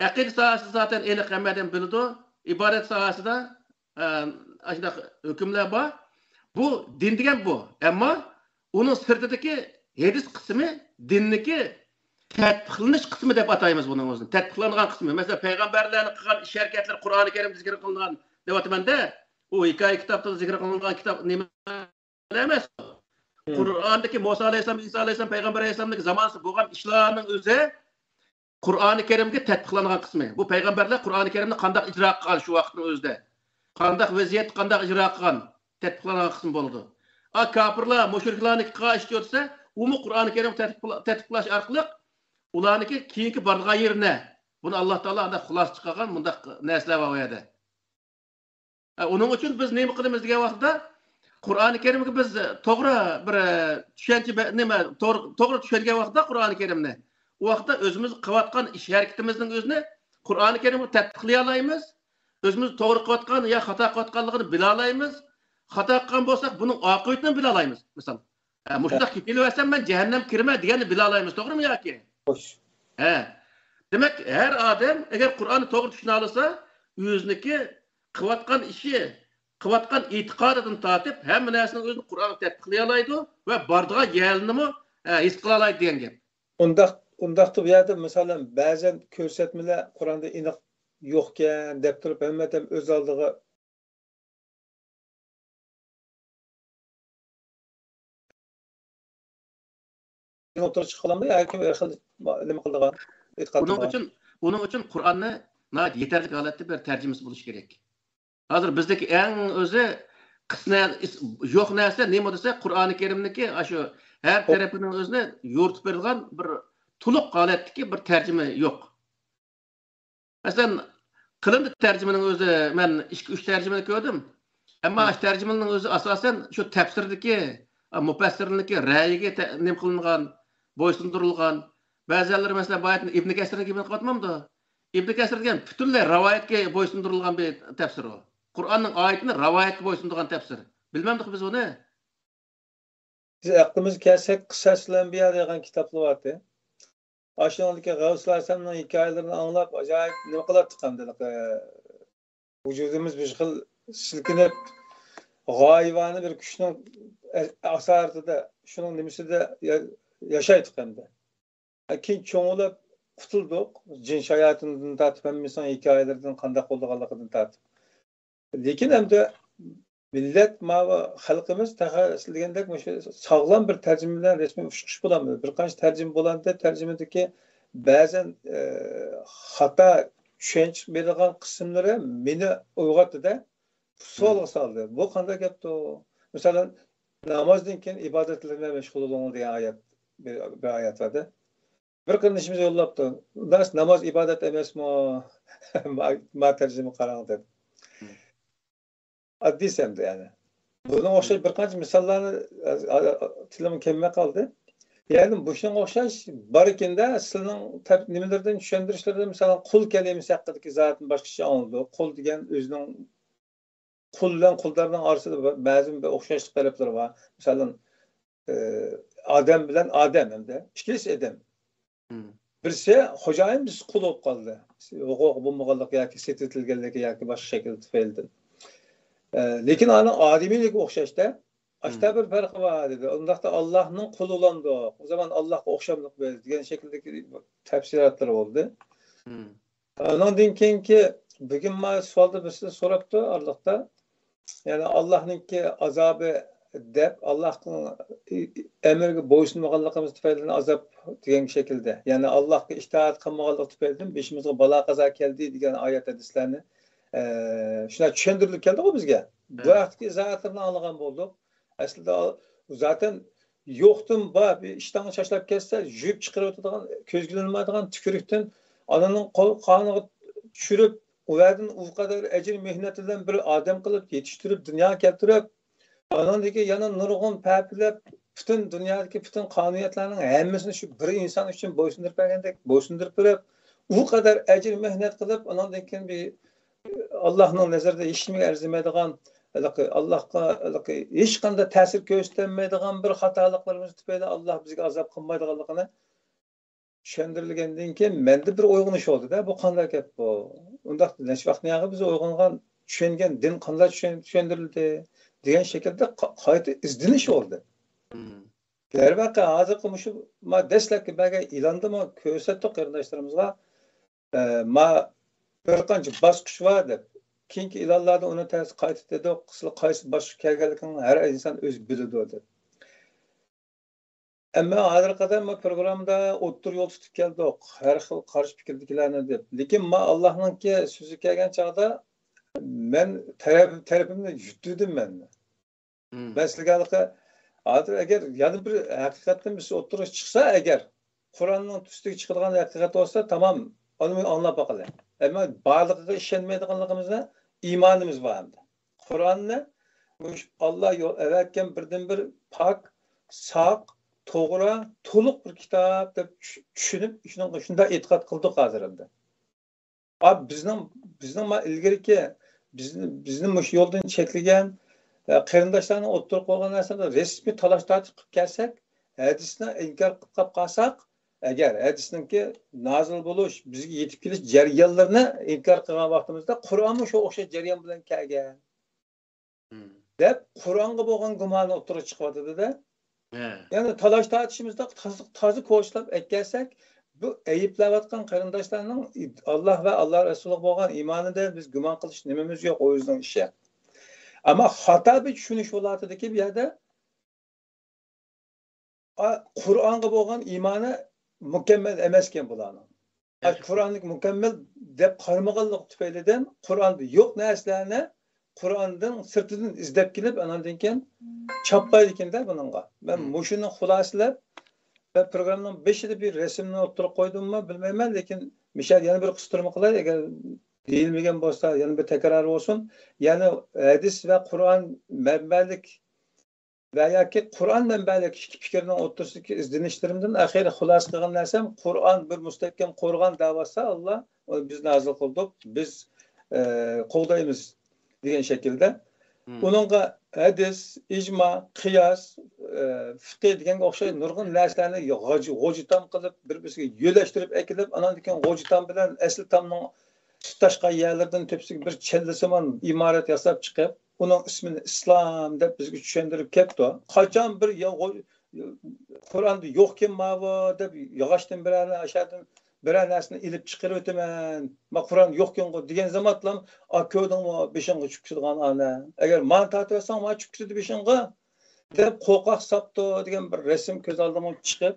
ئەقىدە ساھەسىدە زاتەن ئېنىق ھەممە ئادەم بىلىدۇ. ئىبادەت ساھەسىدە، ئە، ئاشۇنداق ھۆكۈملەر بار. بۇ دىن دېگەن بۇ. ئەمما ئۇنىڭ سىرتىدىكى ھەدىس قىسمى دىننىكى تەتبىقلىنىش قىسمى دەپ ئاتايمىز بۇنىڭ ئۆزىنى. تەتبىقلانغان قىسمى. مەسىلەن، پەيغەمبەرلەرنىڭ قىلغان ئىش-ھەرىكەتلىرى قۇرئانى كەرىمدە زىكىر قىلىنغان دەۋاتىمەن-دە، ئۇ ھېكايە كىتابتا زىكىر قىلىنغان كىتاب نېمە ئەمەس. قۇرئاندىكى مۇسا ئەلەيھىسسالام، ئىسا ئەلەيھىسسالام، پەيغەمبەر ئەلەيھىسسالامدىكى زامانىسى بولغان ئىشلارنىڭ ئۆزى قۇرئانى كەرىمگە تەتبىقلانغان قىسمى. بۇ پەيغەمبەرلەر قۇرئانى كەرىمنى قانداق ئىجرا قىلغان شۇ ۋاقىتنىڭ ئۆزىدە؟ قانداق ۋەزىيەتتە قانداق ئىجرا قىلغان؟ تەتبىقلانغان قىسمى بولىدۇ. ئا، كاپىرلار، مۇشرىكلارنىڭكى قىلغان ئىشى دېسە، ئۇمۇ قۇرئانى كەرىمگە تەتبىقلا-، تەتبىقلاش ئارقىلىق ئۇلارنىڭكى كېيىنكى بارىدىغان يېرى نە؟ بۇنى ئاللا تائالا ئانداق خۇلاسە چىقارغان مۇنداق نەرسىلەر بار ئۇ يەردە. ئە، ئۇنىڭ ئۈچۈن بىز نېمە قىلىمىز دېگەن ۋاقىتتا، قۇرئانى كەرىمگە بىز توغرا بىر، ئە، چۈشەنچە بە-، نېمە، توغرا، توغرا چۈشەنگەن ۋاقىتتا قۇرئانى كەرىمنى، ئۇ ۋاقىتتا ئۆزىمىز قىلىۋاتقان ئىش ھەرىكىتىمىزنىڭ ئۆزىنى قۇرئانى كەرىمگە تەتبىقلىيالايمىز. ئۆزىمىز توغرا قىلىۋاتقان يا خاتا قىلىۋاتقانلىقىنى بىلالايمىز. خاتا قىلغان بولساق، بۇنىڭ ئاقىۋىتىنى بىلالايمىز، مىسال. ئە، مۇشۇنداق كېتىۋەرسەم، مەن جەھەننەمگە كىرىمەن دېگەننى بىلالايمىز، توغرىمۇ ياكى؟ خوش. ھە. دېمەك، ھەر ئادەم ئەگەر قۇرئاننى توغرا چۈشىنەلىسا، ئۆزىنىڭكى قىلىۋاتقان ئىشى، قىلىۋاتقان ئېتىقادىدىن تارتىپ، ھەممە نەرسىنىڭ ئۆزىنى قۇرئانغا تەتبىقلىيالايدۇ ۋە بارىدىغان يەرلىرىنىمۇ، ئە، ھېس قىلالايدۇ دېگەن گەپ. ئۇنداق، ئۇنداقتا بۇ يەردە، مىسالەن، بەزەن كۆرسەتمىلەر قۇرئاندا ئېنىق يوقكەن دەپ تۇرۇپ، ھەممە ئادەم ئۆز ئالدىغا ئوتتۇرىغا چىقىپ قالامدۇ ياكى بىر خىل نېمە قىلىدىغان، ئېتىقاد ئۇنىڭ قىلىدىغان؟ ئۈچۈن، ئۇنىڭ ئۈچۈن قۇرئاننى ناھايىتى يېتەرلىك ھالەتتە بىر تەرجىمىسى بولۇشى كېرەك. ھازىر بىزدىكى ئەڭ ئۆزى قىسنە-، ئىس-، يوق نەرسە نېمە دېسە، قۇرئانى كەرىمنىڭكى ئاشۇ ھەر تەرىپىنىڭ ئۆزىنى يورۇتۇپ بېرىدىغان بىر تولۇق ھالەتتىكى بىر تەرجىمە يوق. مەسىلەن، قىلىندى تەرجىمىنىڭ ئۆزى، مەن ئىككى، ئۈچ تەرجىمىنى كۆردۈم. ئەمما ئاشۇ تەرجىمىنىڭ ئۆزى ئاساسەن شۇ تەپسىردىكى، ئا، مۇپەسسىرنىڭكى رەئيىگە تە-، نېمە قىلىنغان، بويسۇندۇرۇلغان. بەزىلىرى، مەسىلەن، بايىتىن ئىبن كەسىرنىڭكى گېپىنى قىلىۋاتمامدۇ؟ ئىبن كەسىر دېگەن پۈتۈنلەي رىۋايەتكە بويسۇندۇرۇلغان بىر تەپسىر ئۇ. قۇرئاننىڭ ئايىتىنى رىۋايەتكە بويسۇندۇرغان تەپسىر. بىلمەمدۇق بىز ئۇنى؟ بىز ئەقلىمىزگە كەلسەك، قىسەسۇل ئەنبىيا دېگەن كىتابلار بارتى. ئاشۇنىڭدىكى غەۋسۇل ئەزەمنىڭ ھېكايىلىرىنى ئاڭلاپ، ئاجايىپ نېمە قىلاتتۇق ئەمدى. ۋۇجۇدىمىز بىر خىل سىلكىنىپ، غايىۋانە بىر كۈچنىڭ ئاسارىتىدە، شۇنىڭ نېمىسىدە يا-، ياشايتتۇق ئەمدى. كېيىن چوڭ بولۇپ قۇتۇلدۇق. جىن شاياتىندىن تارتىپ، ھەممىسىنىڭ ھېكايىلىرىدىن قانداق بولىدىغانلىقىدىن تارتىپ. لېكىن ئەمدى مىللەت، ماۋۇ خەلقىمىز تېخى سىز دېگەندەك مۇشۇ ساغلام بىر تەرجىمە بىلەن رەسمىي ئۇچۇشقا بولالمىدى. بىر قانچە تەرجىمە بولاتتى، تەرجىمىدىكى بەزەن، ئە، خاتا چۈشەنچە بېرىدىغان قىسىملىرى مېنى ئويغاتتى-دە، سوئالغا سالدى. بۇ قانداق گەپتۇ؟ مىسالەن، نامازدىن كېيىن ئىبادەتلەر بىلەن مەشغۇل بولۇڭ دېگەن ئايەت، بىر، بىر ئايەت بار-دە. بىر قېرىندىشىمىز يوللاپتۇ. «ئۇنداق ناماز ئىبادەت ئەمەسمۇ؟» ما، ما تەرجىمە قاراڭ دېدى. ئاددىيسى ئەمدى يەنى. بۇنىڭ ئوخشاش بىر قانچە مىساللارنى، ئە، ئە، تىلىمغا كەلمەي قالدى. يەنى مۇشۇنىڭغا ئوخشاش بار ئىكەن-دە، سىلىنىڭ تەپ-، نېمىلىرىدىن، چۈشەندۈرۈشلىرىدىن، مىسالەن، قۇل كەلىمىسى ھەققىدىكى زاتىنى باشقىچە ئاڭلىدۇق. قۇل دېگەن ئۆزىنىڭ، قۇل بىلەن قۇلدارنىڭ ئارىسىدا بە-، بەزى بىر ئوخشاشلىق تەرەپلىرى بار. مىسالەن، ئە، ئادەم بىلەن ئادەم ھەمدە ئىككىلىسى ئادەم. بىرسى خوجايىن، بىرسى قۇل بولۇپ قالدى. ھوقۇقى بولمىغانلىقى ياكى سېتىۋېتىلگەنلىكى ياكى باشقا شەكىلدە تۈپەيلىدىن. ئە، لېكىن ئانىڭ ئادىمىيلىكى ئوخشاشتا. ئاشتا بىر پەرقى بار دېدى. ئۇنداقتا ئاللاھنىڭ قۇلى بولامدۇق؟ ئۇ زامان ئاللاھقا ئوخشامدۇق بىز دېگەن شەكىلدىكى تەپسىلاتلىرى بولدى. ئانىڭدىن كېيىنكى بۈگۈن ما سوئالدا بىرسى سوراپتۇ ئارىلىقتا. يەنى ئاللاھنىڭكى ئازابى دەپ، ئاللاھنىڭ ئەمرىگە بويسۇنمىغانلىقىمىز تۈپەيلىدىن ئازاب دېگەن شەكىلدە. يەنى ئاللاھقا ئىتائەت قىلمىغانلىق تۈپەيلىدىن بېشىمىزغا بالا قازا كەلدى دېگەن ئايەت ھەدىسلەرنى، ئە، شۇنداق چۈشەندۈرۈلۈپ كەلدىغۇ بىزگە. بۇ ھەقتىكى ئىزاھاتلىرىنى ئاڭلىغان بولدۇق. ئەسلىدە زاتەن يوقتىن بار بىر ئىشتانغا چاچلاپ كەتسە، يۇيۇپ چىقىرىۋېتىدىغان، كۆزگە ئىلمايدىغان تۈكۈرۈكتىن ئانىنىڭ قول قانىغا چۈشۈرۈپ، ئۇ يەردىن ئۇ قەدەر ئەجىر مېھنەت بىلەن بىر ئادەم قىلىپ يېتىشتۈرۈپ، دۇنياغا كەلتۈرۈپ، ئانىڭدىن كېيىن يەنە نۇرغۇن پەپىلەپ، پۈتۈن دۇنيادىكى پۈتۈن قانۇنىيەتلەرنىڭ ھەممىسىنى شۇ بىر ئىنسان ئۈچۈن بويسۇندۇرۇپ بەرگەندەك بويسۇندۇرۇپ بېرىپ، ئۇ قەدەر ئەجىر مېھنەت قىلىپ، ئانىڭدىن كېيىن بىر ئاللاھنىڭ نەزىرىدە ھېچنېمىگە ئەرزىمەيدىغان، ھېلىقى ئاللاھقا ھېلىقى ھېچقانداق تەسىر كۆرسىتەلمەيدىغان بىر خاتالىقلىرىمىز تۈپەيلى ئاللاھ بىزگە ئازاب قىلمايدىغانلىقىنى چۈشەندۈرۈلگەندىن كېيىن، مەندە بىر ئويغىنىش بولدى-دە، بۇ قانداق گەپ بۇ؟ ئۇنداق نەچچە ۋاقىتتىن ياقى بىز ئويغانغان، چۈشەنگەن دىن قانداق چۈشەن-، چۈشەندۈرۈلدى دېگەن شەكىلدە قا-، قايتا ئىزدىنىش بولدى. دەرۋەقە، ھازىرقى مۇشۇ ما دەسلەپكى بەرگەن ئېلاندىمۇ كۆرسەتتۇق قېرىنداشلىرىمىزغا. ئە، ما بىر قانچە باسقۇچ بار دەپ. كېيىنكى ئېلانلاردا ئۇنى تەس-، قايتا دېدۇق، سىلەر قايسى باسقۇچقا كەلگەنلىكىڭىزنى ھەر ئىنسان ئۆزى بىلىدۇ دەپ. ئەمما ھازىرغا قەدەر ما پروگراممىدا ئوتتۇرا يول تۇتۇپ كەلدۇق، ھەر خىل قارشى پىكىردىكىلەرنى دەپ. لېكىن ما ئاللاھنىڭكى سۆزى كەلگەن چاغدا مەن تەرەپ-، تەرىپىمنى يۈتتۈردۈم مەن. مەن سىلەرگە ھېلىقى، ھازىر ئەگەر يەنە بىر ھەقىقەتتىن بىرسى ئوتتۇرىغا چىقسا ئەگەر، قۇرئاننىڭ ئۈستىگە چىقىدىغان ھەقىقەت بولسا، تامام، ئۇنى ئاڭلاپ باقىلى. ئەمما بارلىقىغا ئىشەنمەيدىغانلىقىمىزدا ئىمانىمىز بار ئەمدى. قۇرئاننى مۇشۇ ئاللا يول ئەۋەتكەن بىردىنبىر پاك، ساق، توغرا، تولۇق بىر كىتاب دەپ چۈش-، چۈشىنىپ، شۇنىڭغا شۇنداق ئېتىقاد قىلدۇق ھازىر ئەمدى. ئا، بىزنىڭ، بىزنىڭ ما ئىلگىرىكى، بىزنى، بىزنى مۇشۇ يولدىن چەكلىگەن، ئە، قېرىنداشلارنى ئوتتۇرىغا قويغان نەرسىلەردە رەسمىي تالاش تارتىش قىلىپ كەلسەك، ھەدىسنى ئىنكار قىلىپ قالساق، ئەگەر ھەدىسنىڭكى نازىل بولۇش، بىزگە يېتىپ كېلىش جەريانلىرىنى ئىنكار قىلغان ۋاقتىمىزدا، قۇرئانمۇ شۇ ئوخشاش جەريان بىلەن كەلگەن. دەپ، قۇرئانغا بولغان گۇمانى ئوتتۇرىغا چىقىۋاتىدۇ-دە. يەنى تالاش تارتىشىمىزدا تازا، تازا كوچىلاپ ئەكەلسەك، بۇ ئەيىبلەۋاتقان قېرىنداشلارنىڭ ئاللا ۋە ئاللا رەسۇلىغا بولغان ئىمانىدا بىز گۇمان قىلىش نېمىمىز يوق، ئۇ ئۆزىنىڭ ئىشى. ئەمما خاتا بىر چۈشىنىش بولۇۋاتىدۇكى، بۇ يەردە ئا، قۇرئانغا بولغان ئىمانى مۇكەممەل ئەمەسكەن بۇلارنىڭ. ئا، قۇرئاننى مۇكەممەل دەپ قارىمىغانلىقى تۈپەيلىدىن قۇرئاندا يوق نەرسىلەرنى قۇرئاندىن سىرتىدىن ئىزدەپ كېلىپ، ئاناندىن كېيىن چاپلايدىكەن-دە بۇنىڭغا. مەن مۇشۇنى خۇلاسىلەپ، مەن پروگراممىنىڭ بېشىدا بىر رەسىمنى ئوتتۇرىغا قويدۇممۇ بىلمەيمەن، لېكىن مىشەل يەنە بىر قىستۇرما قىلاي، ئەگەر دېيىلمىگەن بولسا يەنە بىر تەكرار بولسۇن. يەنى ھەدىس ۋە قۇرئان مەنبەلىك ۋە ياكى قۇرئان مەنبەلىك ئىككى پىكىرنىڭ ئوتتۇرىسىدىكى ئىزدىنىشلىرىمدىن ئاخىرى خۇلاسە قىلغان نەرسەم، قۇرئان بىر مۇستەھكەم قورغان دەۋاتسا، ئاللا ئۇنى بىز نازىل قىلدۇق، بىز، ئە، قوغدايمىز دېگەن شەكىلدە. ئۇنىڭغا ھەدىس، ئىجما، قىياس، ئە، فىقھى دېگەنگە ئوخشاش نۇرغۇن نەرسىلەرنى غاج-، غوجىتام قىلىپ، بىر-بىرسىگە يۆلەشتۈرۈپ ئەكېلىپ، ئانان كېيىن غوجىتام بىلەن ئەسلى تامنىڭ تۇتاشقان يەرلىرىدىن تۆپىسىگە بىر چەللىسىمان ئىمارەت ياساپ چىقىپ، ئۇنىڭ ئىسمىنى ئىسلام دەپ بىزگە چۈشەندۈرۈپ كەپتۇ. قاچان بىر يا-، غو-، قۇرئاندا يوقكەن ماۋۇ دەپ ياغاچتىن بىرەرنى ئاشاردىن بىرەر نەرسىنى ئېلىپ چىقىرىۋېتىمەن. ما قۇرئان يوقكەنغۇ دېگەن زامانلام، ئا، كۆردۈڭمۇ، بېشىڭغا چۈشۈپ كېتىدىغان ئانە. ئەگەر مانا تارتىۋەتسەڭ، ما چۈشۈپ كېتىدۇ بېشىڭغا، دەپ قورقاق ساپتۇ دېگەن بىر رەسىم كۆز ئالدىمغا چىقىپ،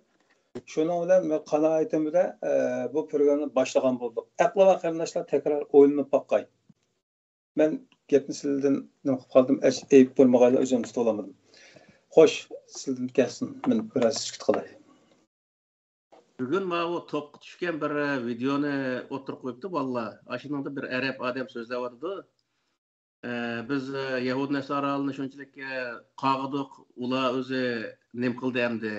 شۇنىڭ بىلەن مەن قانائىتىمدە، ئە، بۇ پروگراممىنى باشلىغان بولدۇق. ئەقلى بار قېرىنداشلار تەكرار ئويلىنىپ باققاي. مەن گەپنى سىلىدىن نېمە قىلىپ قالدىم، ئەش-، ئېيىپ بولمىغايلا ئۆزۈمنى تۇتۇۋالالمىدىم. خوش، سىلىدىن كەلسۇن، مەن بىراز سۈكۈت قىلاي. بۈگۈن ماۋۇ توپقا چۈشكەن بىر ۋىدېئونى ئوتتۇرىغا قويۇپتۇ بالىلار. ئاشۇنىڭدا بىر ئەرەب ئادەم سۆزلەۋاتىدۇ. ئە، بىز، ئە، يەھۇد نەسارالارنى شۇنچىلىك، ئە، قاغىدۇق، ئۇلار ئۆزى نېمە قىلدى ئەمدى؟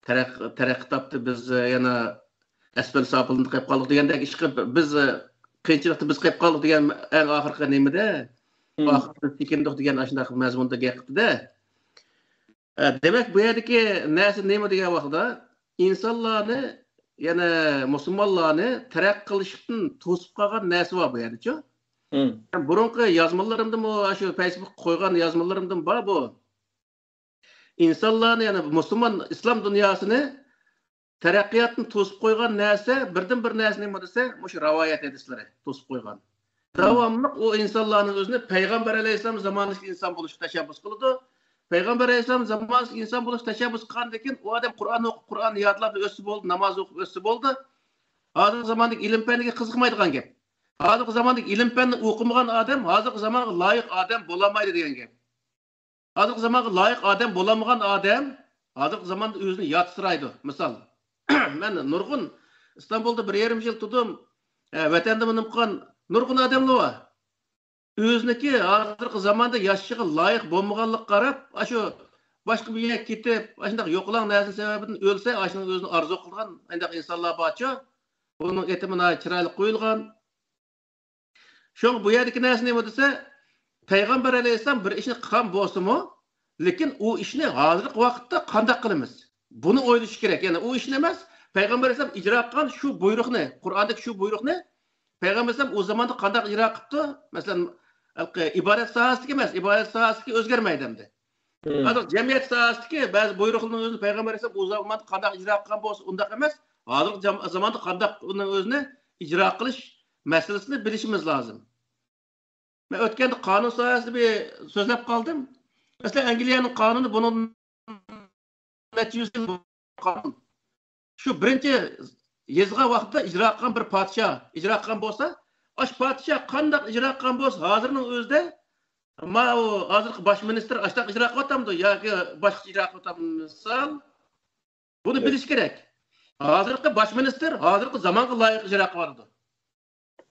تەرەق-، تەرەققىي تاپتى، بىز، ئە، يەنە ئەسپەل ساپىلىندا قېلىپ قالدۇق دېگەندەك ئىش قىلىپ، بىز، ئە، قىيىنچىلىقتا بىز قېلىپ قالدۇق دېگەن ئەڭ ئاخىرقى نېمىدە؟ مم. ئاخىرقى بىز چېكىندۇق دېگەن ئاشۇنداق مەزمۇندا گەپ قىپتۇ-دە. ئە، دېمەك، بۇ يەردىكى نەرسە نېمە دېگەن ۋاقىتتا، ئىنسانلارنى، يەنى مۇسۇلمانلارنى تەرەققىي قىلىشتىن توسۇپ قالغان نەرسە بار بۇ يەردىچۇ. مم. بۇرۇنقى يازمىلىرىمدىمۇ، شۇ فەيسبۇكقا قويغان يازمىلىرىمدىمۇ بار بۇ. ئىنسانلارنى، يەنى مۇسۇلمان ئىسلام دۇنياسىنى تەرەققىياتتىن توسۇپ قويغان نەرسە، بىردىن بىر نەرسە نېمە دېسە، مۇشۇ رىۋايەت ھەدىسلىرى توسۇپ قويغان. داۋاملىق ئۇ ئىنسانلارنىڭ ئۆزىنى پەيغەمبەر ئەلەيھىسسالام زامانىدىكى ئىنسان بولۇشقا تەشەببۇس قىلىدۇ. پەيغەمبەر ئەلەيھىسسالام زامانىدىكى ئىنسان بولۇشقا تەشەببۇس قىلغاندىن كېيىن ئۇ ئادەم قۇرئان ئوقۇپ، قۇرئاننى يادلاپ ئۆتسە بولدى، ناماز ئوقۇپ ئۆتسە بولدى. ھازىرقى زاماندىكى ئىلىم پەنگە قىزىقمايدىغان گەپ. ھازىرقى زاماندىكى ئىلىم پەننى ئوقۇمىغان ئادەم ھازىرقى زامانغا لايىق ئادەم بولالمايدۇ دېگەن گەپ. ھازىرقى زامانغا لايىق ئادەم بولالمىغان ئادەم ھازىرقى زاماندا ئۆزىنى ياتسىرايدۇ. مىسال، مەن نۇرغۇن ئىستانبۇلدا بىر يېرىم يىل تۇردۇم. ئە، ۋەتەندىمۇ نېمە قىلغان نۇرغۇن ئادەملەر بار. ئۆزىنىڭكى ھازىرقى زاماندا ياشىشىغا لايىق بولمىغانلىقىغا قاراپ، ئاشۇ باشقا بىر يەرگە كېتىپ، ئاشۇنداق يوقىلاڭ نەرسە سەۋەبىدىن ئۆلسە، ئاشۇنىڭ ئۆزىنى ئارزۇ قىلىدىغان ئانداق ئىنسانلار بارچۇ. ئۇنىڭ ئېتىمى ناھايىتى چىرايلىق قويۇلغان. شۇڭا بۇ يەردىكى نەرسە نېمە دېسە، پەيغەمبەر ئەلەيھىسسالام بىر ئىشنى قىلغان بولسىمۇ، لېكىن ئۇ ئىشنى ھازىرقى ۋاقىتتا قانداق قىلىمىز؟ بۇنى ئويلىشىش كېرەك. يەنى ئۇ ئىشنى ئەمەس، پەيغەمبەر ئەلەيھىسسالام ئىجرا قىلغان شۇ بۇيرۇقنى، قۇرئاندىكى شۇ بۇيرۇقنى پەيغەمبەر ئەلەيھىسسالام ئۇ زاماندا قانداق ئىجرا قىپتۇ؟ مەسىلەن، ھېلىقى ئىبادەت ساھەسىدىكى ئەمەس، ئىبادەت ساھەسىدىكى ئۆزگەرمەيدۇ ئەمدى. مم. ھازىر جەمئىيەت ساھەسىدىكى بەزى بۇيرۇقلارنىڭ ئۆزىنى پەيغەمبەر ئەلەيھىسسالام ئۇ زاماندا قانداق ئىجرا قىلغان بولسا، ئۇنداق ئەمەس. ھازىرقى جام-، زاماندا قانداق ئۇنىڭ ئۆزىنى ئىجرا قىلىش مەسىلىسىنى بىلىشىمىز لازىم. مەن ئۆتكەندە قانۇن ساھەسىدە بىر سۆزلەپ قالدىم. مەسىلەن، ئەنگلىيەنىڭ قانۇنى بۇنىڭ نەچچە يۈز يىل قانۇن. شۇ بىرىنچى يېزىلغان ۋاقىتتا ئىجرا قىلغان بىر پادىشاھ ئىجرا قىلغان بولسا، ئاشۇ پادىشاھ قانداق ئىجرا قىلغان بولسا، ھازىرنىڭ ئۆزىدە ماۋۇ ھازىرقى باش مىنىستىر ئاشۇنداق ئىجرا قىلىۋاتامدۇ ياكى باشقىچە ئىجرا قىلىۋاتامدۇ؟ مىسال، بۇنى بىلىش كېرەك. ھازىرقى باش مىنىستىر ھازىرقى زامانغا لايىق ئىجرا قىلىۋاتىدۇ.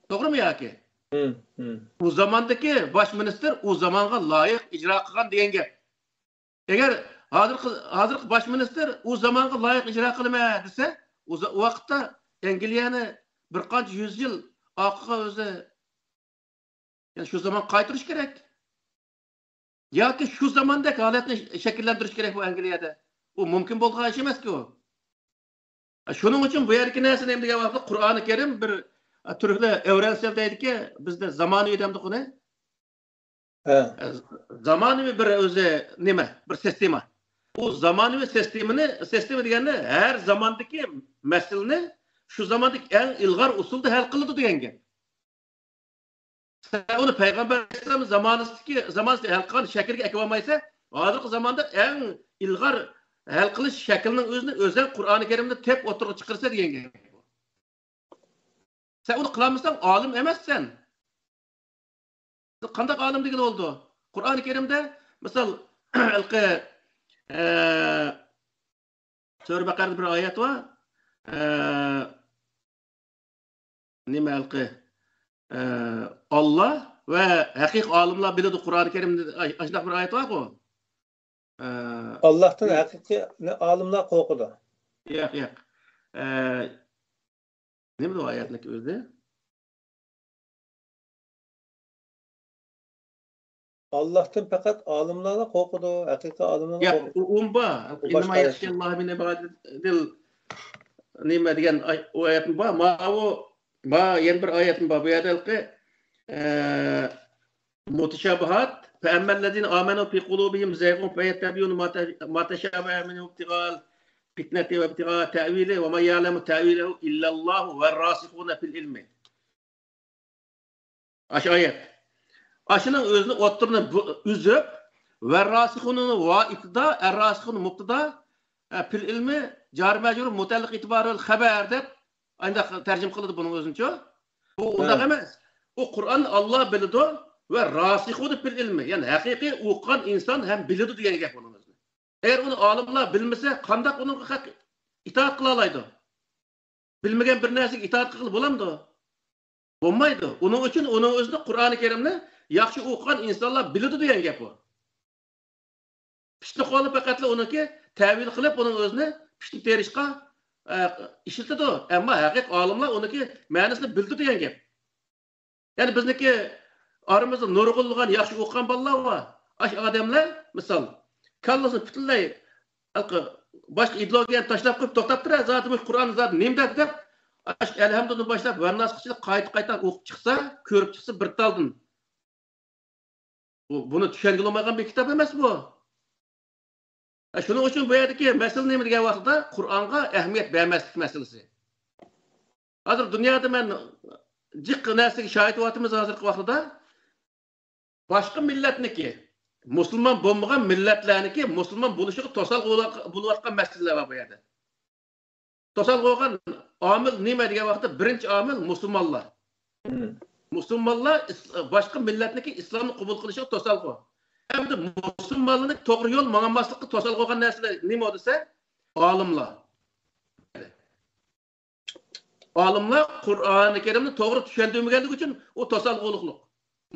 توغرىمۇ ياكى؟ مم، مم. ئۇ زاماندىكى باش مىنىستىر ئۇ زامانغا لايىق ئىجرا قىلغان دېگەن گەپ. ئەگەر ھازىرقى، ھازىرقى باش مىنىستىر ئۇ زامانغا لايىق ئىجرا قىلىمەن دېسە، ئۇ ز-، ئۇ ۋاقىتتا ئەنگلىيەنى بىر قانچە يۈز يىل ئارقىغا ئۆزى، يەنى شۇ زامان قايتۇرۇش كېرەك. ياكى شۇ زاماندەك ھالەتنى شەكىللەندۈرۈش كېرەك بۇ ئەنگلىيەدە. ئۇ مۇمكىن بولغان ئىش ئەمەسكى ئۇ. شۇنىڭ ئۈچۈن بۇ يەردىكى نەرسە نېمە دېگەن ۋاقىتتا قۇرئانى كەرىم بىر، تۈركلەر ئەۋرەنسەل دەيدىكى، بىزدە زامانىۋى دەمدۇق ئۇنى. ھە. زامانىۋى بىر ئۆزى نېمە؟ بىر سىستېما. ئۇ زامانىۋى سىستېمىنى، سىستېما دېگەندە ھەر زاماندىكى مەسىلىنى شۇ زاماندىكى ئەڭ ئىلغار ئۇسۇلدا ھەل قىلىدۇ دېگەن گەپ. سەن ئۇنى پەيغەمبەر ئەلەيھىسسالام زامانىسىدىكى، زامانىسىدا ھەل قىلغان شەكىلگە ئەكىلالمايسەن، ھازىرقى زاماندا ئەڭ ئىلغار ھەل قىلىش شەكلىنىڭ ئۆزىنى ئۆزۈڭ قۇرئانى كەرىمدە تېپىپ ئوتتۇرىغا چىقىرىسەن دېگەن گەپ. سەن ئۇنى قىلالمىساڭ، ئالىم ئەمەسسەن. قانداق ئالىم دېگىلى بولىدۇ؟ قۇرئانى كەرىمدە، مىسال، ھېلىقى، ئە، سۈرە بەقەرىدە بىر ئايەت بار. ئە، نېمە ھېلىقى؟ ئە، ئاللا ۋە ھەقىقىي ئالىملار بىلىدۇ، قۇرئانى كەرىمدە ئاشۇنداق بىر ئايەت بارغۇ. ئە، ئاللاھتىن ھەقىقىي ئالىملار قورقىدۇ. ياق، ياق. ئە، نېمىدۇ ئايەتنىڭ ئۆزى؟ ئاللاھتىن پەقەت ئالىملارلا قورقىدۇ، ھەقىقىي ئالىملارلا ياق، قورقىدۇ. ئۇ، ئۇ بار. ئۇ باشقا ئىننەما ئايەت. يەخشەللاھە مىن ئىبادىل نېمە دېگەن ئاي-، ئۇ ئايەتمۇ بار. ماۋۇ، ما، يەنە بىر ئايەتمۇ بار. بۇ يەردە ھېلىقى، ئە، مۇتەشابىھات. فَأَمَّا الَّذِينَ آمَنُوا فِي قُلُوبِهِمْ زَيْغٌ فَيَتَّبِعُونَ مَا تَ-، مَا تَشَابَهَ مِنْهُ ابْتِغَاءَ الْفِتْنَةِ وَابْتِغَاءَ تَأْوِيلِهِ وَمَا يَعْلَمُ تَأْوِيلَهُ إِلَّا اللَّهُ وَالرَّاسِخُونَ فِي الْعِلْمِ. ئاشۇ ئايەت. ئاشۇنىڭ ئۆزىنى ئوتتۇرىنى بۇ-، ئۈزۈپ، ۋەرراسىخۇنىنى ۋائىتىدا، ئەرراسىخۇن مۇبتىدا، ئە، فىل ئىلمى جارى مەجرۇر مۇتەللىق ئېتىبارى خەبەر دەپ ئانداق تەرجىمە قىلىدۇ بۇنىڭ ئۆزىنىچۇ. بۇ ئۇنداق ھە. ئەمەس. ئۇ قۇرئاننى ئاللا بىلىدۇ ۋە راسىخۇنە فىل ئىلمى، يەنى ھەقىقىي ئوقۇغان ئىنسان ھەم بىلىدۇ دېگەن گەپ ئۇنىڭ ئۆزىنى. ئەگەر ئۇنى ئالىملار بىلمىسە، قانداق ئۇنىڭغا خەق ئىتائەت قىلالايدۇ؟ بىلمىگەن بىر نەرسىگە ئىتائەت قىلغىلى بولامدۇ؟ بولمايدۇ. ئۇنىڭ ئۈچۈن ئۇنىڭ ئۆزىنى قۇرئانى كەرىمنى ياخشى ئوقۇغان ئىنسانلار بىلىدۇ دېگەن گەپ ئۇ. پىشتىقى قولى پەقەتلا ئۇنىڭكى تەۋىل قىلىپ، ئۇنىڭ ئۆزىنى پىشتىن تېرىشقا، ئە، ئىشلىتىدۇ. ئەمما ھەقىقىي ئالىملار ئۇنىڭكى مەنىسىنى بىلىدۇ دېگەن گەپ. يەنى بىزنىڭكى ئارىمىزدا نۇرغۇنلىغان ياخشى ئوقۇغان بالىلار بار. ئاشۇ ئادەملەر، مىسال، كاللىسىنى پۈتۈنلەي ھېلىقى باشقا ئىدېئولوگىيەنى تاشلاپ قويۇپ توختاپ تۇرار، زادى مۇشۇ قۇرئان زادى نېمە دەپ دەپ، ئاشۇ ئەلھەمدۇ باشلاپ ۋەنناس قىلىشنى قايتا-قايتا ئوقۇپ چىقسا، كۆرۈپ چىقسا بىر تالدىن. بۇ، بۇنى چۈشەنگىلى بولمايدىغان بىر كىتاب ئەمەس بۇ. ھە، شۇنىڭ ئۈچۈن بۇ يەردىكى مەسىلە نېمە دېگەن ۋاقىتتا، قۇرئانغا ئەھمىيەت بەرمەسلىك مەسىلىسى. ھازىر دۇنيادا مەن جىق نەرسىگە شاھىت بولۇۋاتىمىز ھازىرقى ۋاقتىدا. باشقا مىللەتنىكى، مۇسۇلمان بولمىغان مىللەتلەرنىكى مۇسۇلمان بولۇشىغا توسالغۇ بولا-، بولۇۋاتقان مەسىلىلەر بار بۇ يەردە. توسالغۇ بولغان ئامىل نېمە دېگەن ۋاقىتتا، بىرىنچى ئامىل مۇسۇلمانلار. مم. مۇسۇلمانلار ئىس-، باشقا مىللەتنىكى ئىسلامنى قوبۇل قىلىشىغا توسالغۇ. ئەمدى مۇسۇلمانلارنى توغرا يول ماڭالماسلىققا توسالغۇ بولغان نەرسىلەر نېمە دېسە، ئالىملار. ئالىملار قۇرئانى كەرىمنى توغرا چۈشەندۈرمىگەنلىكى ئۈچۈن ئۇ توسالغۇلۇقلۇق.